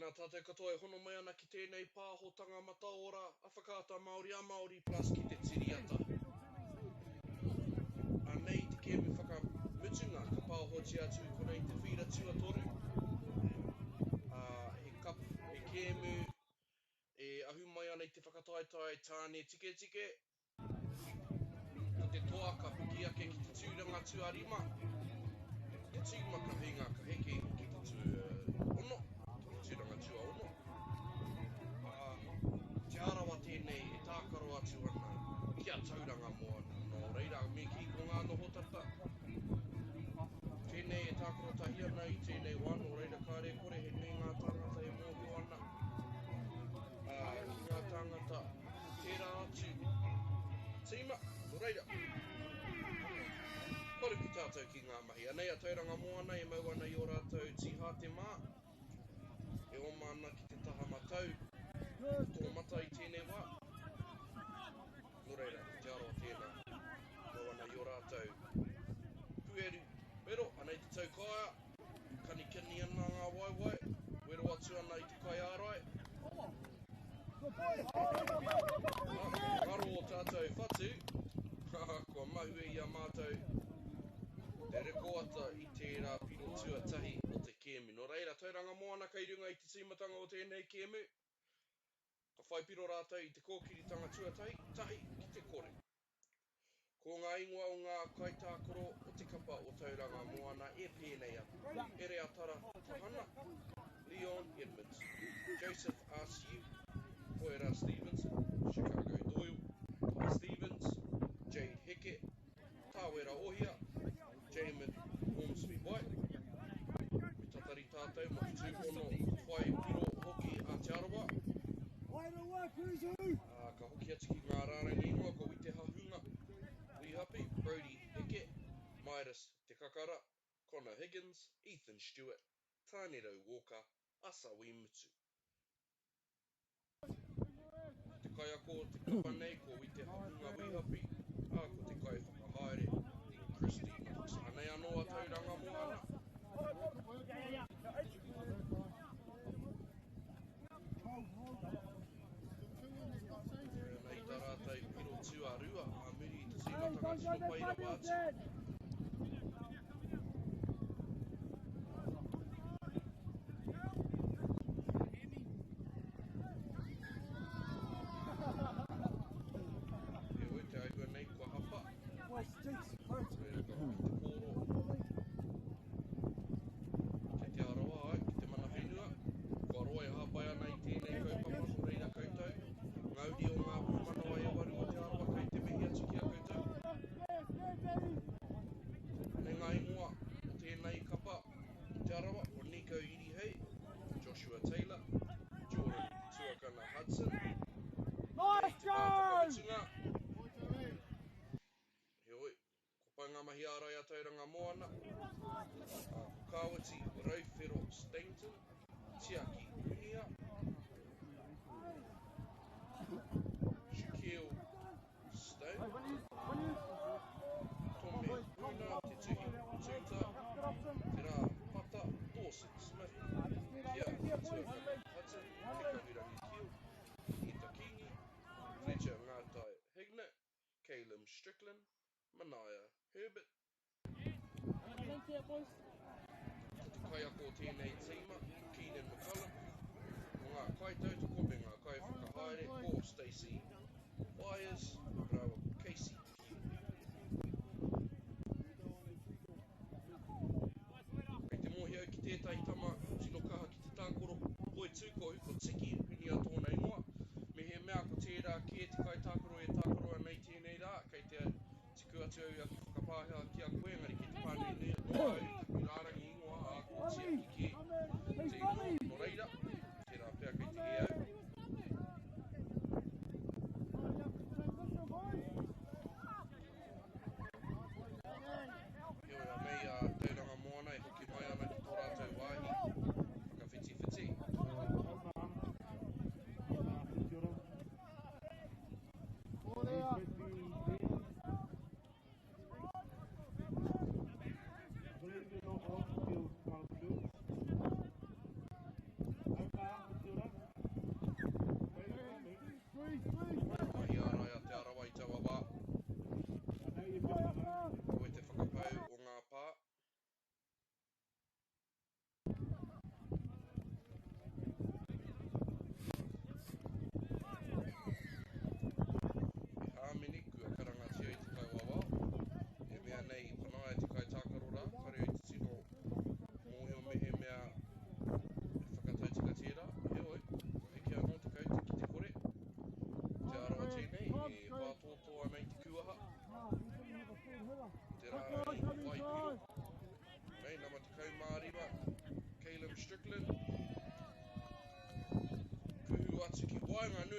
Tēnā tātou katoa e hono mai ana ki tēnei pāhotanga mataora a Whakaata Māori a Māori Plus ki te Tiriata. Anei te kēmu whakamutunga ka pāhotia atu i konei te whīra tuatoru. Ā, he kap, he kēmu e ahu mai ana i te whakataetae tāne tiketike. Ko te toa ka piki ake ki te tūranga tuarima, ko te tīma ka hinga ka heke iho ki te tuaono, ki te tūranga tuaono. Ā, Te Arawa tēnei e tākaro atu ana ki a Tauranga Moana. Nō reira, me kī ko ngā noho tata tēnei e tākaro tahi ana i tēnei wā, nō reira kāre e kore he nui ngā tāngata e mōhio ana, ā, ki ngā tāngata Tērā atu tīma, nō reira, kua ruku tātou ki ngā mahi. Anei a Tauranga Moana e mau ana i ō rātou tīhāte mā, e oma ana ki te taha matau o tō mata i tēnei wā. Nō reira, ko Te Arawa tēnā, mau ana i ō rātou pueru wero, anei te taukaea, Kanikani ana ngā waewae, wero atu ana i te kaiārai. Ngaro o tātou whatu, kua mahue i a mātou te rekoata i tērā piro tuatahi o te kēmu. Nō reira, Tauranga Moana kei runga i te tīmatanga o tēnei kēmu. Ka whai piro rātou i te kōkiritanga tuatahi, tahi ki te kore. Ko ngā ingoa o ngā kaitākaro o te kapa o Tauranga Moana e pēnei ana, Ereatara Tahana, Leon Edmonds, Joseph Asiu, Hoera Stevenson, Chicago Doyle, Ty Stevens, Jade Heke, Tāwera Ohia, Jamin Ormsby White. Me tatari tātou mō te tūpono whai piro hoki a Te Arawa. Ā, ka hoki atu ki ngā rārangi ingoa ko Wite Hahunga, Wīhapi, Brodie Heke, Midas Te Kakara, Connor Higgins, Ethan Stewart, Tānerau Walker, Asa Wīmutu. Ko te kaiako o te kapa nei ko Wite Hahunga Wīhapi, ā, ko te kaiwhakahaere ko Christy Knox. Anei anō a Tauranga Moana. Ana i tā rātou piro tuarua ā muri i te tīmatanga tino pai rawa atu. Heoi, te āhua nei kua hapa. Reira ka hoki te pōro. Kei Te Arawa, āe, ki te mana whenua. Kua roa e hāpai ana i tēnei kaupapa, nō reira koutou, ngā uri o ngā pūmanawa e waru o Te Arawa kei te mihi atu ki a koutou. Anei ngā ingoa o tēnei kapa o Te Arawa, ko Nico Irihei, Joshua Taylor, Jordan Tuakana Hudson, Anei te pā whakamutunga. Heoi, Kua pai ngā mahi ārai a Tauranga Moana, ā, ko Kāwiti Rauwhero Stainton, Tiaki Hunia, Shaquille Stone, Tome Puna, Te Tuhi Tuta, Te Rā Pata, Dawson Smith, Kia Tuakana Hudson, Te Kahurangi Keel, Hita Kingi, Fletcher Ngātai Hignett, Calum Strickland, Manaia Herbert. Ko te kaiako o tēnei tīma, ko Keenan McCullum. Ko ngā kaitautoko me ngā kaiwhakahaere ko Stacey Byers rāua ko Casey Peel. Kei te mōhio au ki tētahi tama tino kaha ki te tākaro poitūkohu, ko Tiki Hunia tōna ingoa. Mehemea ko tērā kē te kaitākaro e tākaro ana i tēnei rā, kei te tuku atu au i aku whakapāha ki a koe, engari kei te pānui noa au i taku rārangi ingoa, ā, ko Tiaki kē te ingoa, nō reira, tērā pea kei te hē au. Heoi, anei a Tauranga Moana e hoki mai ana ki tō rātou wāhi whakawhitiwhiti.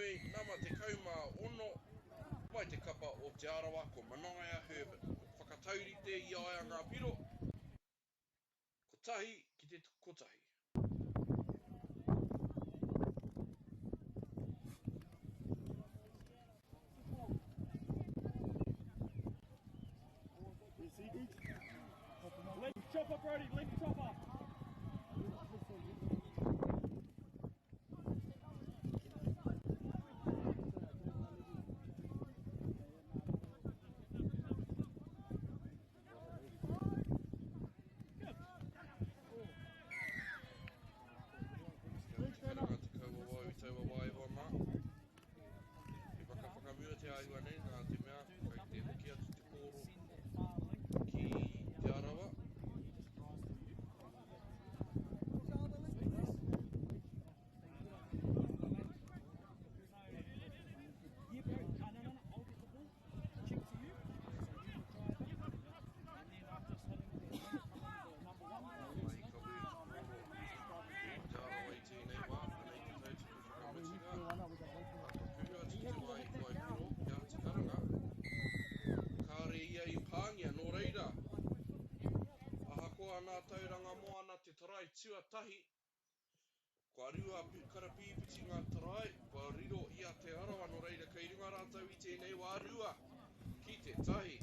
Whanganui, nama 16, mai te kapa o Te Arawa ko Manaia Herbert. Whakataurite i a ia ngā piro, kotahi ki te kotahi. Left chopper, Brody, left chopper. Karanga te kauawau i taua wā e hoa mā. He waka whakamua te āhua nei nā te mea kei te hoki atu te pōro ki Te Arawa. Yeah, bro. No, no, no, no. I'll get the ball. Check to you. So you can try it. And then I'm just hitting the number one. Mahi kawe i te pōro o Te Arawa i tēnei wā, anei te tautuku whakamutunga. Ā, kua kuhu atu te wāhi whai piro ki a Te Karanga. Kāre ia i pāngia, nō reira, ahakoa nā Tauranga Moana te tarai tuatahi, kua rua karapīpiti ngā tarai, kua riro i a Te Arawa, nō reira kei runga rātou i tēnei wā rua ki te tahi.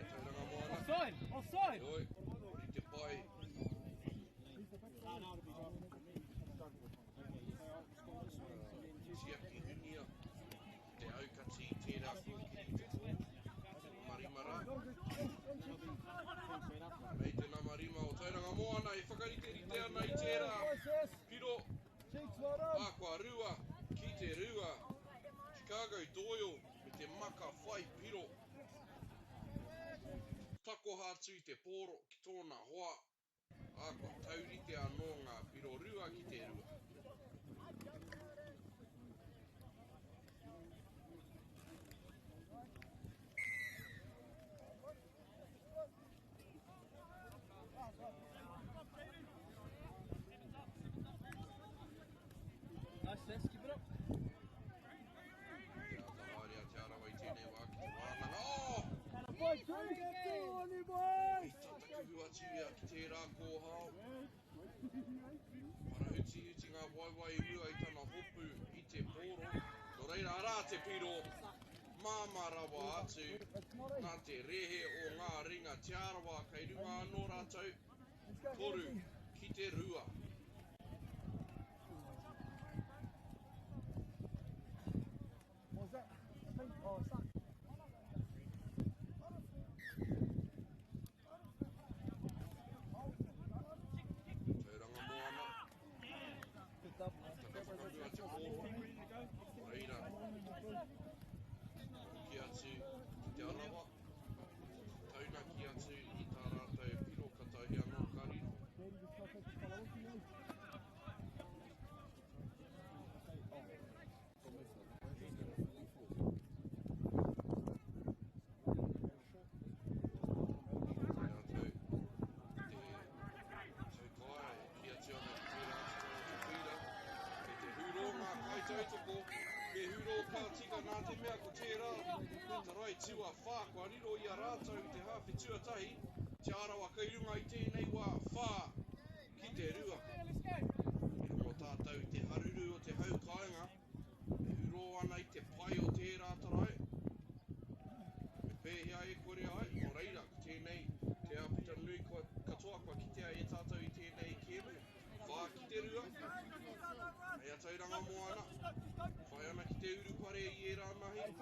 Tauranga Moana. Offside! Offside! Heoi, i te pai. Tiaki hunia te aukati i tērā kōkiri i te pō. Nama rima rā. Nei te nama rima o Tauranga Moana e whakariterite ana i tērā piro. Ā, kua rua ki te rua. Chicago Doyle me te maka whai piro. Takoha atu i te pōro ki tōna hoa, ā, kua taurite anō ngā piro rua ki te rua. Nice, let's keep it up. Te āta haere a Te Arawa i tēnei wā ki te wānanga. Oh! Boy, two, get two on you, boys! I tatakuhu atu ia ki tērā kōhao. Parahutihuti ngā waewae i mua i tana hopu i te pōro. Nō reira, arā te piro, māmā rawa atu, nā te rehe o ngā ringa Te Arawa kei runga anō rātou, toru ki te rua. What was that? Oh, it's not. Tauranga Moana. Taka whakamua te pōro. Reira, hoki atu ki Te Arawa. Taunaki atu i tā rātou piro katahi anō ka riro. Rātou te taukaea e kī atu ana ki tērā atu o te whīra. Kei te hurō ngā kaitautoko, me hurō ka tika nā te mea ko tērā te tarai tuawhā kua riro i a rātou i te hāwhe tuatahi, Te Arawa kei runga i tēnei wā, whā ki te rua. E rongo tātou i te haruru o te hau kāinga, e hurō ana i te pai o tērā tarai. Me pēhea e kore ai, nō reira, ko tēnei te āputa nui kua, katoa kua kitea e tātou i tēnei kēmu, whā ki te rua, hei a Tauranga Moana, whai ana ki te urupare i ērā mahi. We've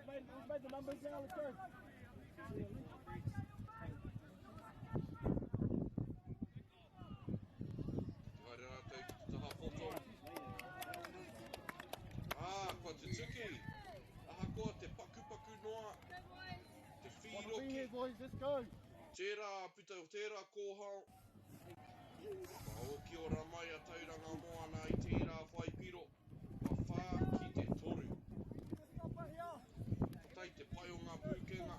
made, we've made the numbers now, let's go. Te haere rātou ki te taha poto. Ā, kua tutuki, ahakoa te pakupaku noa. hoki. here, boys. Let's go. Tērā puta, tērā kōhao. Ka hoki ora mai a Tauranga Moana i tērā whai piro. Ka 4-3. Katai te pai o ngā pūkenga,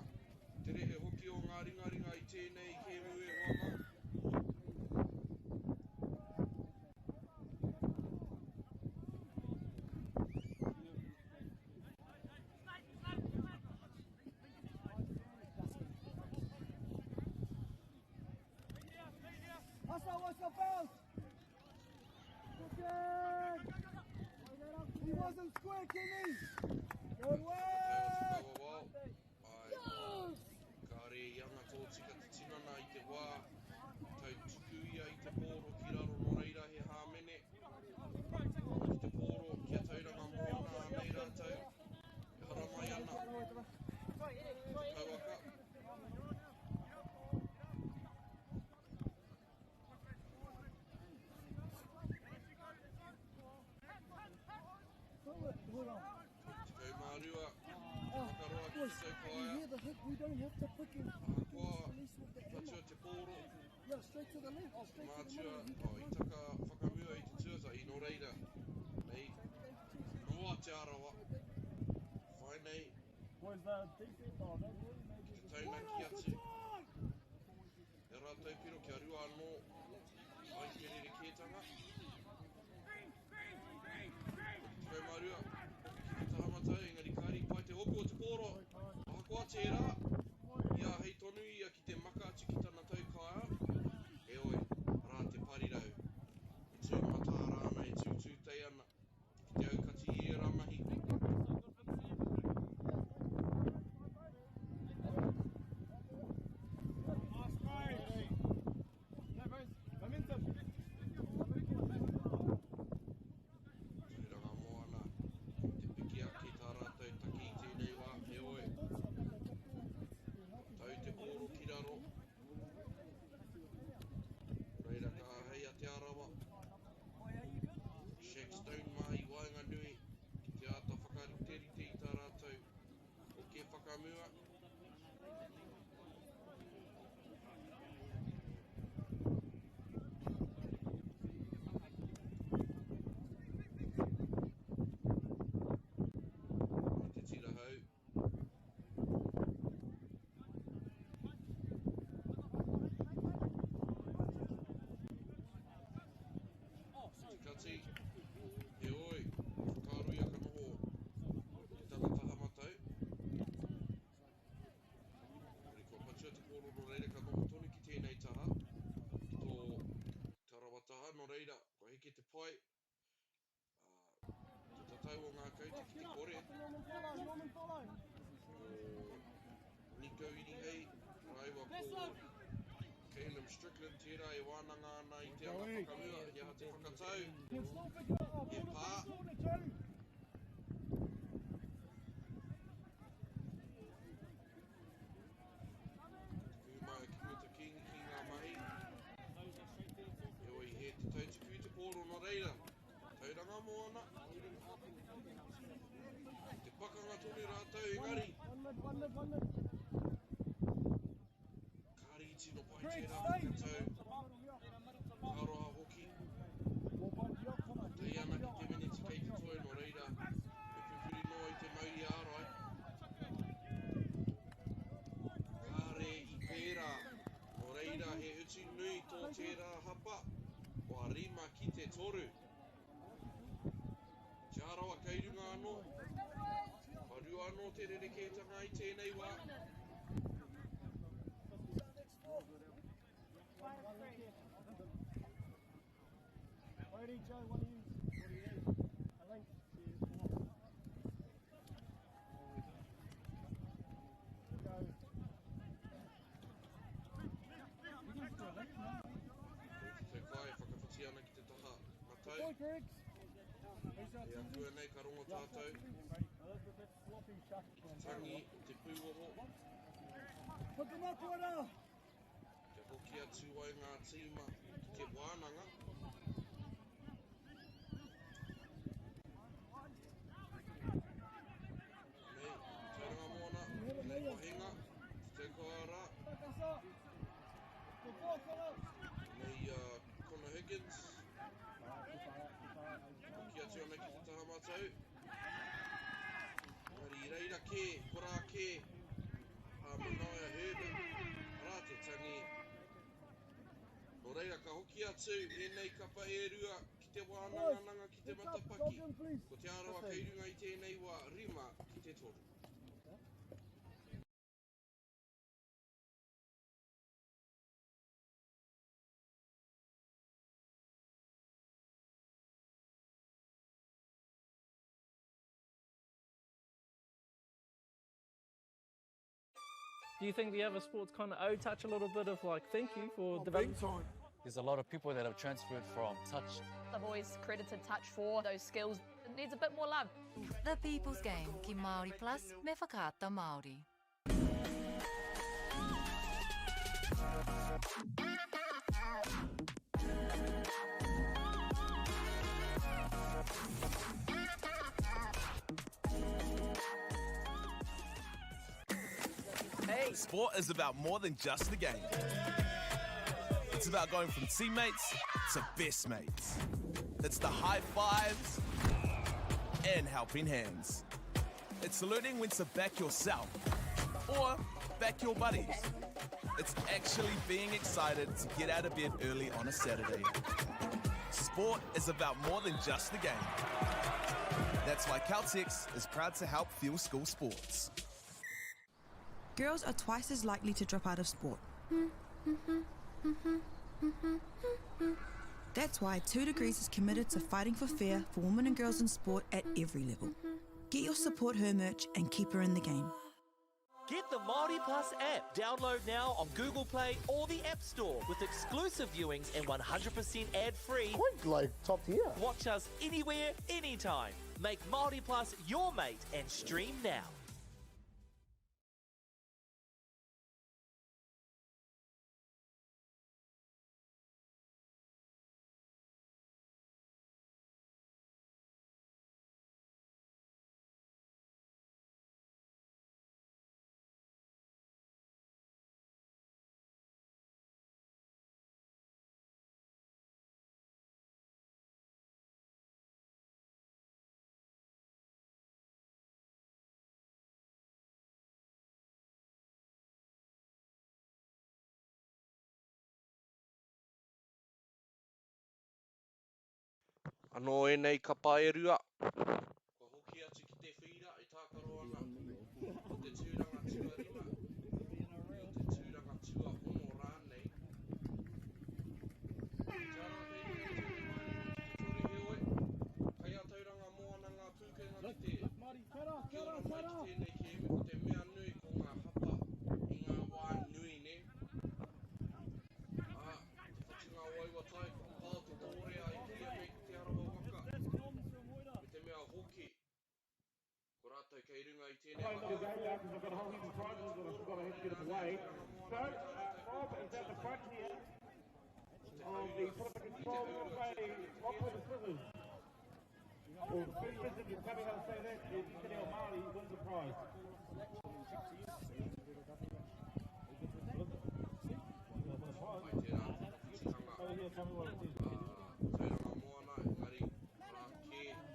te rehe hoki o ngā ringaringa i tēnei kēmu e hoa mā. Hustle, what's the bounce? Good. He wasn't square, Kenny. Good work. Wawao, ai, kāre i anga tōtika te tinana i te wā, tau tuku ia i te pōro ki raro nō reira he hāmene. Ki te pōro kia Tauranga Moana anei rātou, e haramai ana. Te kauaka. Hold on. 12, whakaroa ki Boys, te you taukaia. hear the hit? We don't have to pick him. Ahakoa, Release with the hammer. patua te pōro, Yeah, straight to the left. Oh, straight to the mātua, middle. He oh, can i run. taka whakamua i te tuatahi, nō reira. Nei, noa te arawa. Whai nei, Boys, the defense, oh, don't worry, maybe. te taunaki atu. E rātou piro kia rua anō, ai te rerekētanga. 12, hoki ki te taha matau, engari kāri pai te hopu o te pōro. Ahakoa tērā, i āhei tonu ia ki te maka atu ki tana taukaia. Heoi, rā te parirau. E tū matāra ana, e tūtūtei ana, ki te aukati i ērā mahi. Momentum. Tauranga Moana, te piki ake tā rātou taki i tēnei wā, heoi. Tau te pōro ki raro. Reira ka āhei a Te Arawa. Shaq Stone mā i waenganui ki te āta whakariterite i tā rātou oke whakamua. Me te tira hau. Te kati, heoi, whakaaro ia ka noho ki tana taha matau. Engari kua patua te pōro nō reira ka noho tonu ki tēnei taha, ki tō tarawa taha, nō reira, kua heke te pai, te tatau o ngā kaute ki te kore, Norman follow, Norman follow. ko Nico Irihei, rāua ko Caleb Strickland tērā e wānanga ana i te anga whakamua, he aha te whakatau, Can still pick it up. he Pull the pā. back corner, Joe. Kuhu mai ki Puta King ki ngā mahi. Heoi, he te tautuku i te pōro nō reira. Tauranga Moana. Te pakanga tonu rātou engari. One mid, one mid, one mid. Kāri i tino pai Craig, tērā stay. whakatau. Aroha hoki. Tei ana ki te miniti kei te toi nō reira. Me pupuri noa i te mauri ārai. Kāre i pērā. Nō reira he utu nui tō tērā hapa. Kua 5-3. Te Arawa kei runga anō. Kua rua anō te rerekētanga i tēnei wā. Brody, Joe, one of you. What do you need? A link. Go. Te kai whakawhiti ana ki te taha matau. Boy, Griggs. E akua nei ka rongo tātou. That's sloppy chuck. Te tangi o te pūoho. Pick him up, Rada. Kia hoki atu ai ngā tīma ki te wānanga. Nei, Tauranga Moana, nei wahenga, te taukaia rātou. Engari i reira kē, korā kē a Manaia Herbert, arā te tangi. Nō reira ka hoki atu ēnei kapa e rua ki te wānangananga ki te matapaki. Ko Te Arawa kei runga i tēnei wā, 5-3. Do you think the other sports kind of owe touch a little bit of like thank you for developing? There's a lot of people that have transferred from touch. I've always credited touch for those skills. It needs a bit more love. The People's Game ki Māori Plus me Whakaata Māori. Hey. Sport is about more than just the game. It's about going from teammates to best mates. It's the high fives and helping hands. It's learning when to back yourself or back your buddies. It's actually being excited to get out of bed early on a Saturday. Sport is about more than just the game. That's why Caltex is proud to help fuel school sports. Girls are twice as likely to drop out of sport. That's why 2 Degrees is committed to fighting for fair for women and girls in sport at every level. Get your Support Her merch and keep her in the game. Get the Māori Plus app. Download now on Google Play or the App Store with exclusive viewings and 100% ad-free. Quite like top tier. Watch us anywhere, anytime. Make Māori Plus your mate and stream now. Anō ēnei kapa e rua. Kua hoki atu ki te whīra e tākaro ana ko te tūranga tuarima, ko te tūranga tuaono rānei. Ko te Arawa kei runga i tēnei wā 5 ki te 3 heoi, kei a Tauranga Moana ngā pūkenga ki te ki ora mai ki tēnei kēmu, ko te mea nui ko ngā hapa i ngā wā nui nē. Ā, te whatinga o aua tae, kua pao te tōrea e kīia nei ko Te Arawa waka, me te mea hoki, ko rātou kei runga i tēnei waka. O te haurua Pai tērā te whakatihanga a Tauranga Moana, engari arā kē Tome Puna.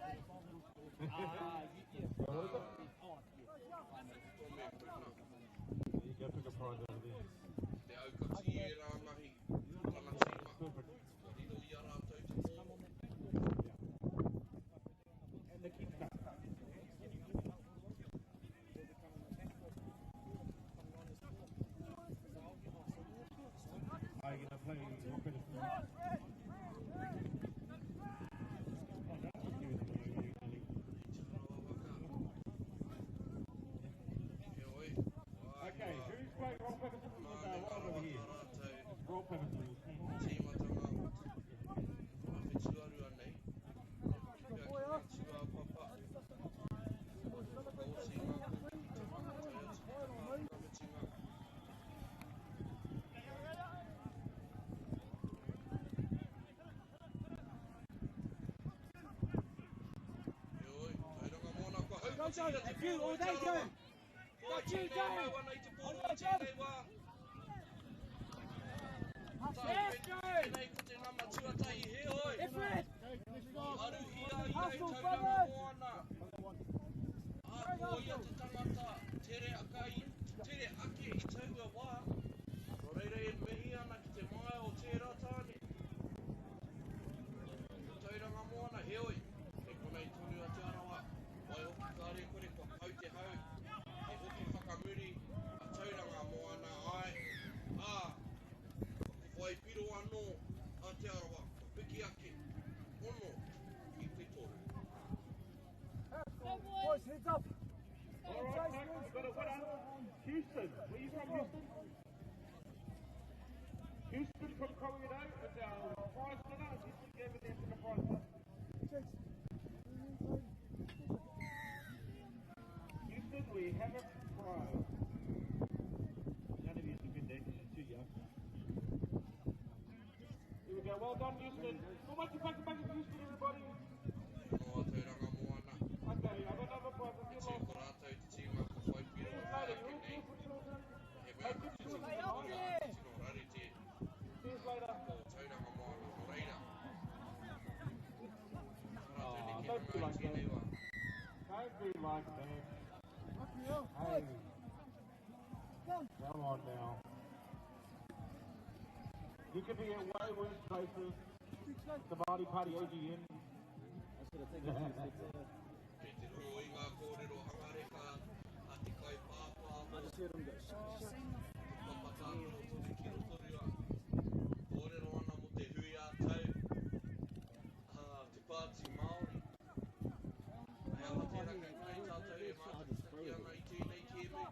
Te aukati i ērā mahi o tana tīma, kua riro i a rātou te pōro. Heoi, āhua mānenga rawa tā rātou tīmatanga awhe tuarua nei, kua hoki pea ki ngā tūāpapa, whakaoti i ngā kupu ki te whanga tae atu ki te whakamutunga. Heoi, Tauranga Moana kua haukoti te pū o Te Arawa. Ko tēnei e mau ana i te pōro i tēnei wā. Tēnei ko te nama tuatahi, heoi, i aruhia ia e Tauranga Moana. Houston. Where you from, Houston? Houston from Colorado is our prize winner. Houston gave it there for the prize winner. Houston, we have a prize. None of you have been there because you're too young. Here we go. Well done, Houston. Go back to back to back to Houston, everybody. Noa Tauranga Moana. Okay, I've got another prize. E tū ko rātou te tīma ka whai piro e whai ake nei. He mea ka whiti ki te pora, tino rarite o Tauranga Moana. Nō reira, tā rātou nekehanga i tēnei wā. Don't be like that. Hey. Come on now. You could be at way worse places. The Māori Party AGM. Kei te rongo i ngā kōrero hangareka a te kaipāpā mō te papa tākaro tonu ki Rotorua. Kōrero ana mō te hui ā-tau a te Pāti Māori. Hei aha tērā kei konei tātou e mātakitaki ana i tēnei kēmu,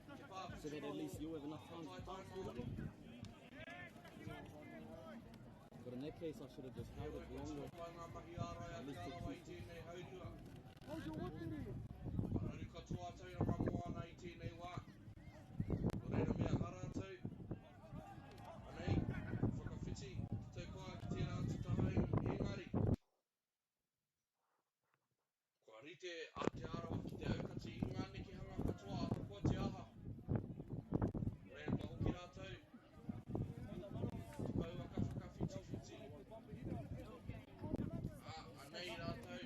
te pā So that at least you have enough time to whakataetae pass or Māori. whatever. But in that case, I should have just held it longer. Pai ngā mahi ārai a At Te least took Arawa two i tēnei haurua. Hold your Raru katoa Tauranga Moana i tēnei wā. Nō reira mea aha rātou. Anei, whakawhiti te taupā ki tērā atu taha engari. Kua rite a Te Arawa ki te aukati i ngā nekehanga katoa ahakoa te aha. Nō reira ka hoki rātou te pouaka whakawhitiwhiti. Ā, anei rātou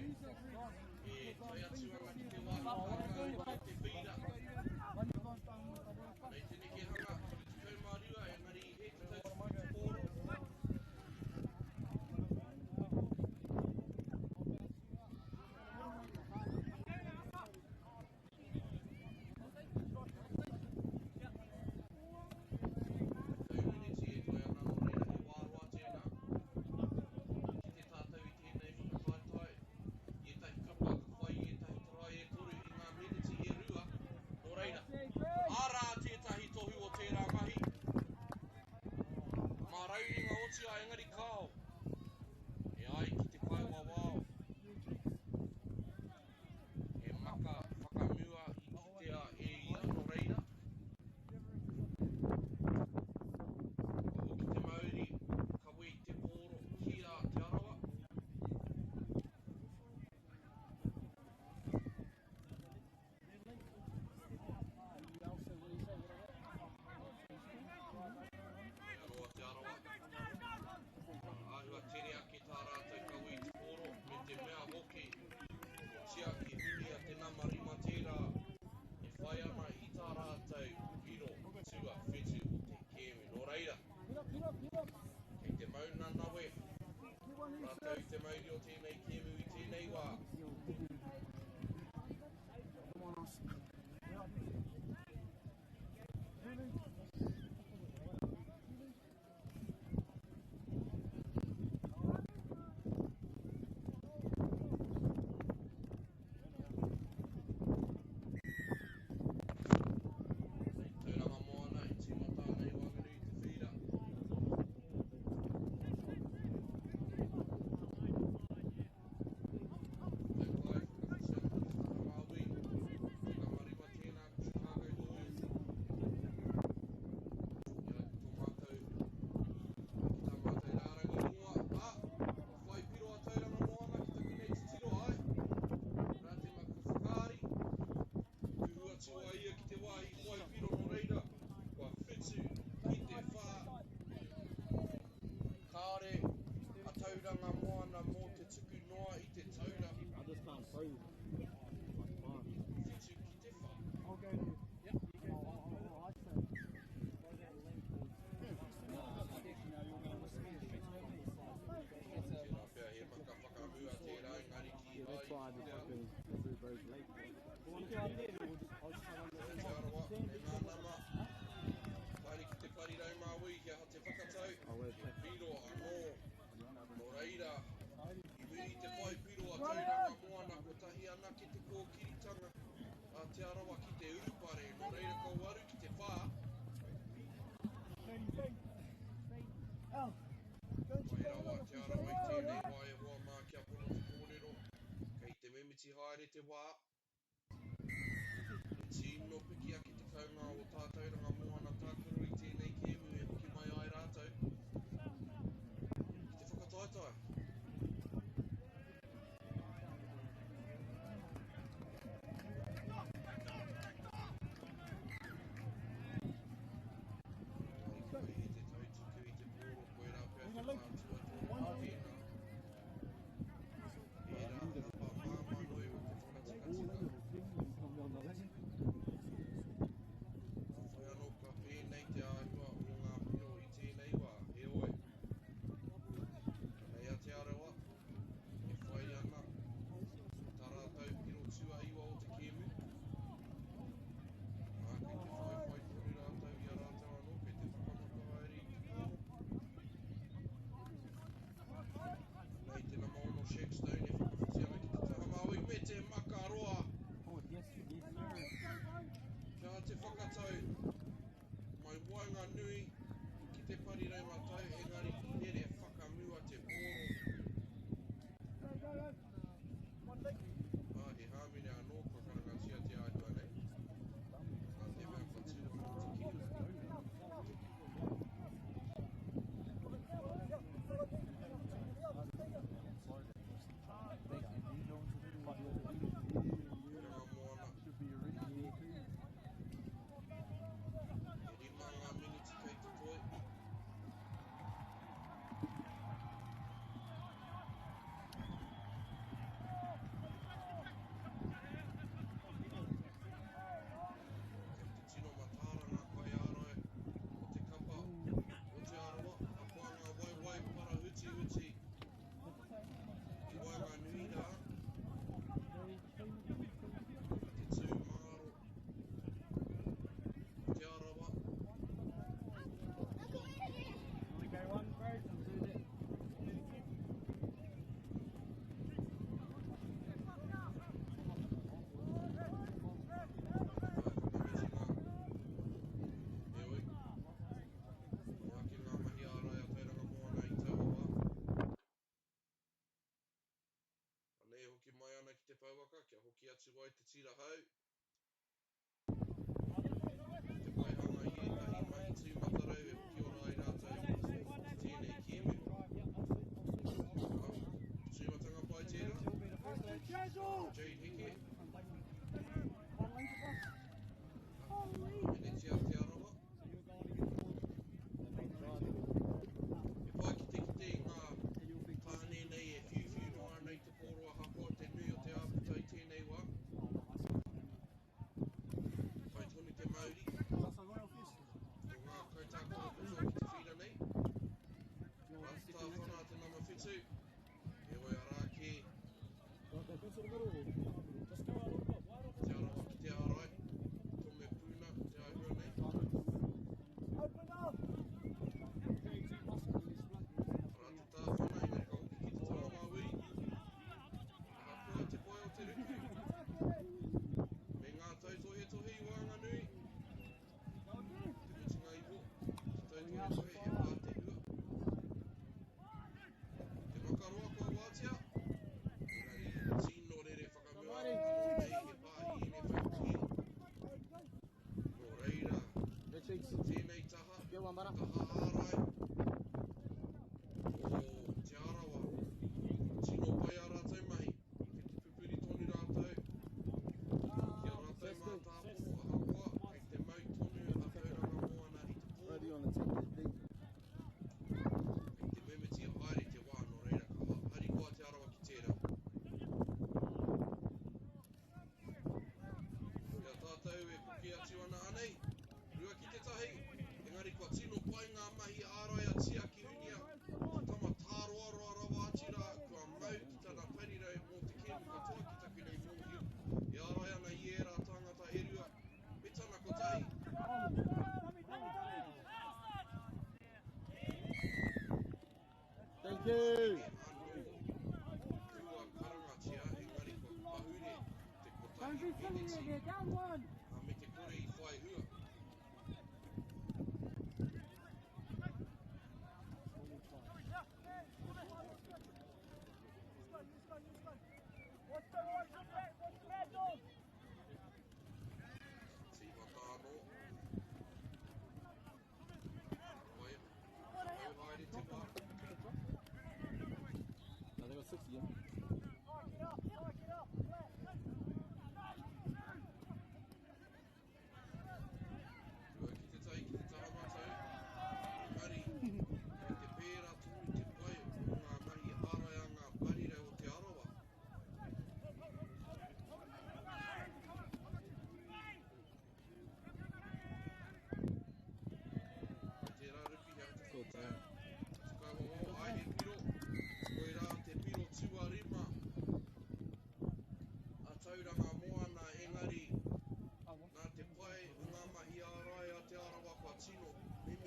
e tae atu ana ki te wāhi kākau o te whira. Nei te nekehanga, 32 engari i hē te tau te pōro. Tau miniti e toe ana nō reira he wā roa tēnā. Ki te tātou i tēnei whakataetae, i ētahi kapa ka whai i ētahi tarai e toru i ngā miniti e rua, nō reira, arā tētahi tohu o tērā mahi. Mā rauringa otia engari kāo, e ai ki te kaiwawao. He maka whakamua i kitea e ia, nō reira. Kua hoki te mauri, kawe i te pōro ki a Te Arawa. Hei anō a Te Arawa. Āhua tere ake tā rātou kawe i te pōro, me te mea hoki, ko Tiaki Hunia te nama rima tērā e whai ana i tā rātou piro tuawhitu o te kēmu. Nō reira, kei te mau nanawe rātou i te mauri o tēnei kēmu i tēnei wā. Tauranga Moana e tīmata ana i waenganui i te whira. Taupae whakawhiti ana ki te taha Māui. Te nama rima tēnā ko Chicago Doyle. E ai ki tō mātou, ki tā mātou rārangi ingoa, ā, kua whai piro a Tauranga Moana ki taku nei titiro, āe. Rātema ko Whakaari. Kuhu atu a ia ki te wāhi whai piro nō reira, kua whitu ki te whā. Kāore a Tauranga Moana mō te tuku noa i te taura. I just can't throw like far. Whitu ki te whā. Tērā pea he maka whakamua tērā engari ki Yeah, that's ai why I ki just te fucking threw those late. Te Arawa, e ngā nama. Haere ki te parirau Māui, he aha te whakatau, he piro anō. Nō reira, i muri i te whai piro a Tauranga Moana, kotahi anake te kōkiritanga a Te Arawa ki te urupare. Nō reira, ka waru ki mimiti haere te wā. He tino piki ake te kounga o tā Tauranga Moana tākaro i tēnei kēmu e hoki mai ai rātou ki te whakataetae. Ariki te tautuku i te pōro, koirā pea te wā tuatoru o tēnā. Ērā hapa māmā noi o te whakatikatika. Whai anō ka pēnei te āhua o ngā piro i tēnei wā, heoi, anei a Te Arawa e whai ana i tā rātou piro tuaiwa o te kēmu. Ā, kei te whaiwhai tonu rātou i a rātou anō, kei te whakamata haere i te pōro. Anei te nama ono Shaq Stone e whakawhiti ana ki te taha Māui me te makaroa. Kia te whakatau mai waenganui ki te parirau matau, engari i rere whakamua te pōro. Ā, he hāmene anō kua karangatia te āhua nei, nā te mea kua tū anō te kiri. Tauranga Moana. E rima ngā miniti kei te toe. Kei te tino mataara ngā kaiārai o te kapa o Te Arawa, ahakoa ngā waewae parahutihuti i waenganui rā. Te tū māro o Te Arawa. Heoi, kua ake ngā mahi ārai a Tauranga Moana i taua wā. Anei e hoki mai ana ki te pouaka kia hoki atu ai te tira hau. Ki te waihanga i ētahi mahi tūmatarau e hoki ora ai rātou ki tēnei kēmu. Tūmatanga pai tērā. Jade Heke. Menetia Te Arawa. He pai ki te kite i ngā tāne nei e whiuwhiu noa ana i te pōro ahakoa te nui o te āputa i tēnei wā. Pai tonu te mauri o ngā kaitākaro katoa ki te whīra nei. Rā te tāwhana a te nama 7, heoi arā kē Te Arawa ki te ārai, Tome Puna te āhua nei. Arā te tāwhana, engari ka hoki ki te taha māui. Ahakoa te pai o te ruku, me ngā tautohetohe i waenganui, te mutunga iho, te tautohetohe he pā te hua. Te makaroa kua wātea, engari tino rere whakamua anō nei he pāhi NFL kē. Nō reira, tēnei taha, taha ārai o Te Arawa, tino pai ā rātou mahi, kei te pupuri tonu rātou ki ā rātou mātāpono ahakoa kei te mau tonu a Tauranga Moana i te pōro. Kei te mimiti haere te wā, nō reira ka harikoa Te Arawa ki tērā. I a tātou e koke atu ana anei, 2-1, engari kua tino pai ngā mahi ārai a Tiaki Hunia, te tama tāroaroa rawa atu rā, kua mau ki tana parirau mō te kēmu katoa ki taku nei mōhio, e ārai ana i ērā tāngata e rua, me tana kotahi. Thank you. Kua karangatia, engari kua pahure te kotahi meneti, ā, me te kore i whai hua.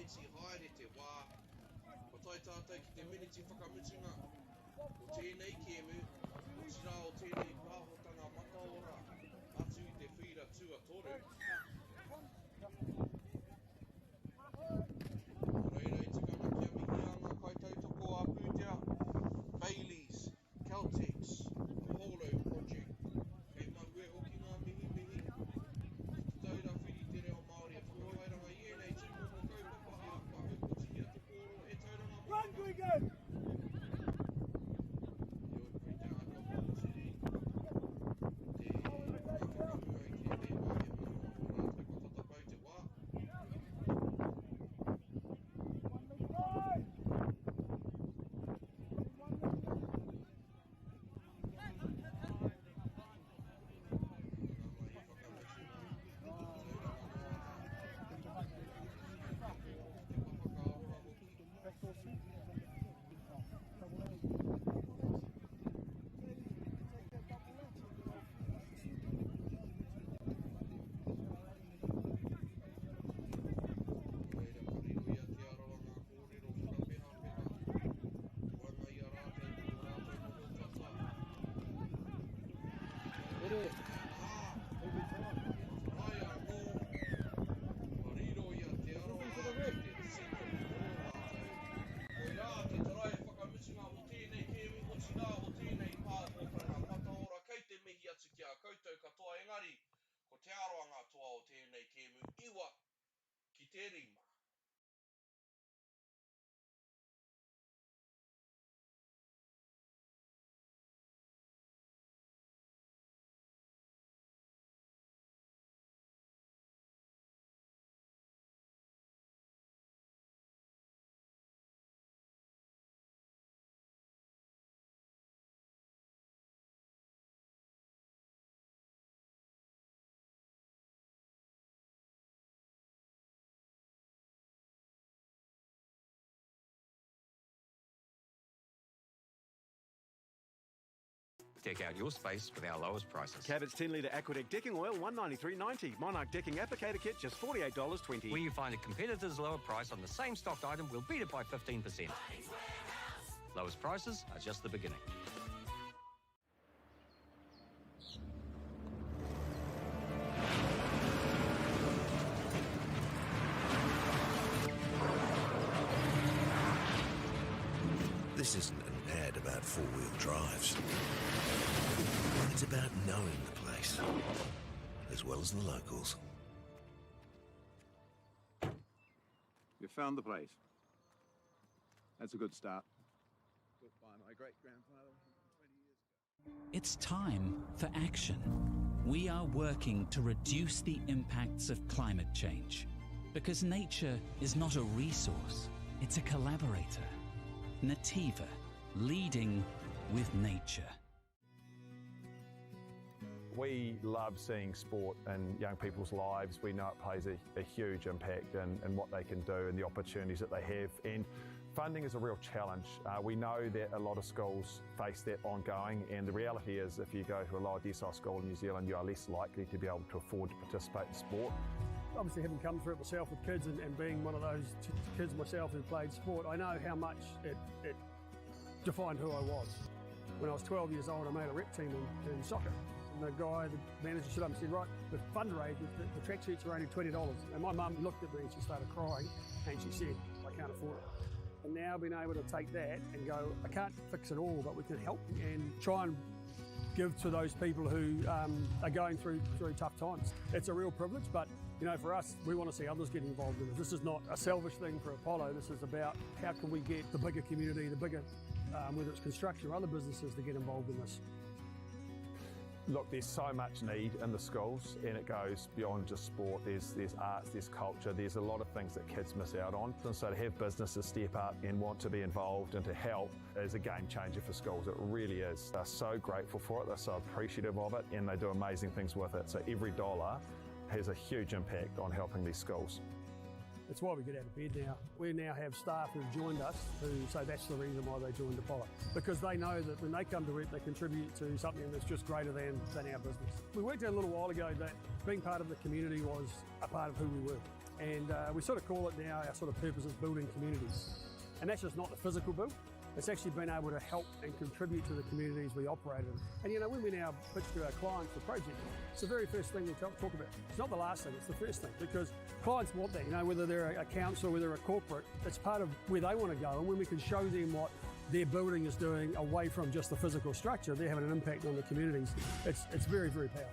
iti haere te wā. Kua tae tātou ki te miniti whakamutunga o tēnei kēmu, otirā o tēnei pāhotanga mataora atu i te whīra tuatoru. Nō reira e tika ana kia mihia ngā kaitautoko ā-pūtea, Bayleys, Caltex, Apollo Project. Kei mahue hoki ngā mihimihi ki Te Taura Whiri i Te Reo Māori e whakatairanga i ēnei tūmomo kaupapa ā, kua haukotihia te pōro e Tauranga Moana. Heoi, kei te āhua pōturi te anga whakamua i tēnei wā e mōhio ana rātou kua tata pau te wā. Reira ka riro i a Te Arawa ngā kōrero whakapehapeha i waenga i a rātou ko ō rātou noho tata. Ā, he tarai anō kua riro i a Te Arawa kei te tino noho rātou. Koirā te tarai whakamutunga o tēnei kēmu, otirā o tēnei pāhotanga mataora kei te mihi atu ki a koutou katoa engari ko Te Arawa ngā toa o tēnei kēmu 9-5. Deck out your space with our lowest prices. Cabot's 10 litre Aquadec decking oil, $193.90. Monarch decking applicator kit, just $48.20. Where you find a competitor's lower price on the same stocked item, we'll beat it by 15%. Lowest prices are just the beginning. This isn't an ad about four-wheel drives. It's about knowing the place, as well as the locals. You found the plate. That's a good start. Built by my great-grandfather 20 years ago. It's time for action. We are working to reduce the impacts of climate change. Because nature is not a resource, it's a collaborator. Nativa, leading with nature. We love seeing sport in young people's lives. We know it plays a huge impact in what they can do and the opportunities that they have. And funding is a real challenge. We know that a lot of schools face that ongoing, and the reality is if you go to a lower decile school in New Zealand, you are less likely to be able to afford to participate in sport. Obviously, having come through it myself with kids and being one of those kids myself who played sport, I know how much it defined who I was. When I was 12 years old, I made a rep team in soccer. And the manager stood up and said, right, the fundraiser, the tracksuits are only $20. And my mum looked at me and she started crying and she said, I can't afford it. And now being able to take that and go, I can't fix it all, but we can help and try and give to those people who are going through tough times. It's a real privilege, but for us, we want to see others get involved in it. This is not a selfish thing for Apollo. This is about how can we get the bigger community, the bigger, whether it's construction or other businesses, to get involved in this. Look, there's so much need in the schools, and it goes beyond just sport. There's arts, there's culture, there's a lot of things that kids miss out on. And so to have businesses step up and want to be involved and to help is a game changer for schools. It really is. They're so grateful for it, they're so appreciative of it, and they do amazing things with it. So every dollar has a huge impact on helping these schools. It's why we get out of bed now. We now have staff who've joined us who say that's the reason why they joined Apollo. Because they know that when they come to work, they contribute to something that's just greater than our business. We worked out a little while ago that being part of the community was a part of who we were. And we sort of call it now, our sort of purpose is building communities. And that's just not the physical build. It's actually been able to help and contribute to the communities we operate in. And you know, when we now pitch to our clients the project, it's the very first thing we talk about. It's not the last thing, it's the first thing, because clients want that, you know, whether they're a council, whether they're a corporate, it's part of where they want to go. And when we can show them what their building is doing away from just the physical structure, they're having an impact on the communities. It's very, very powerful.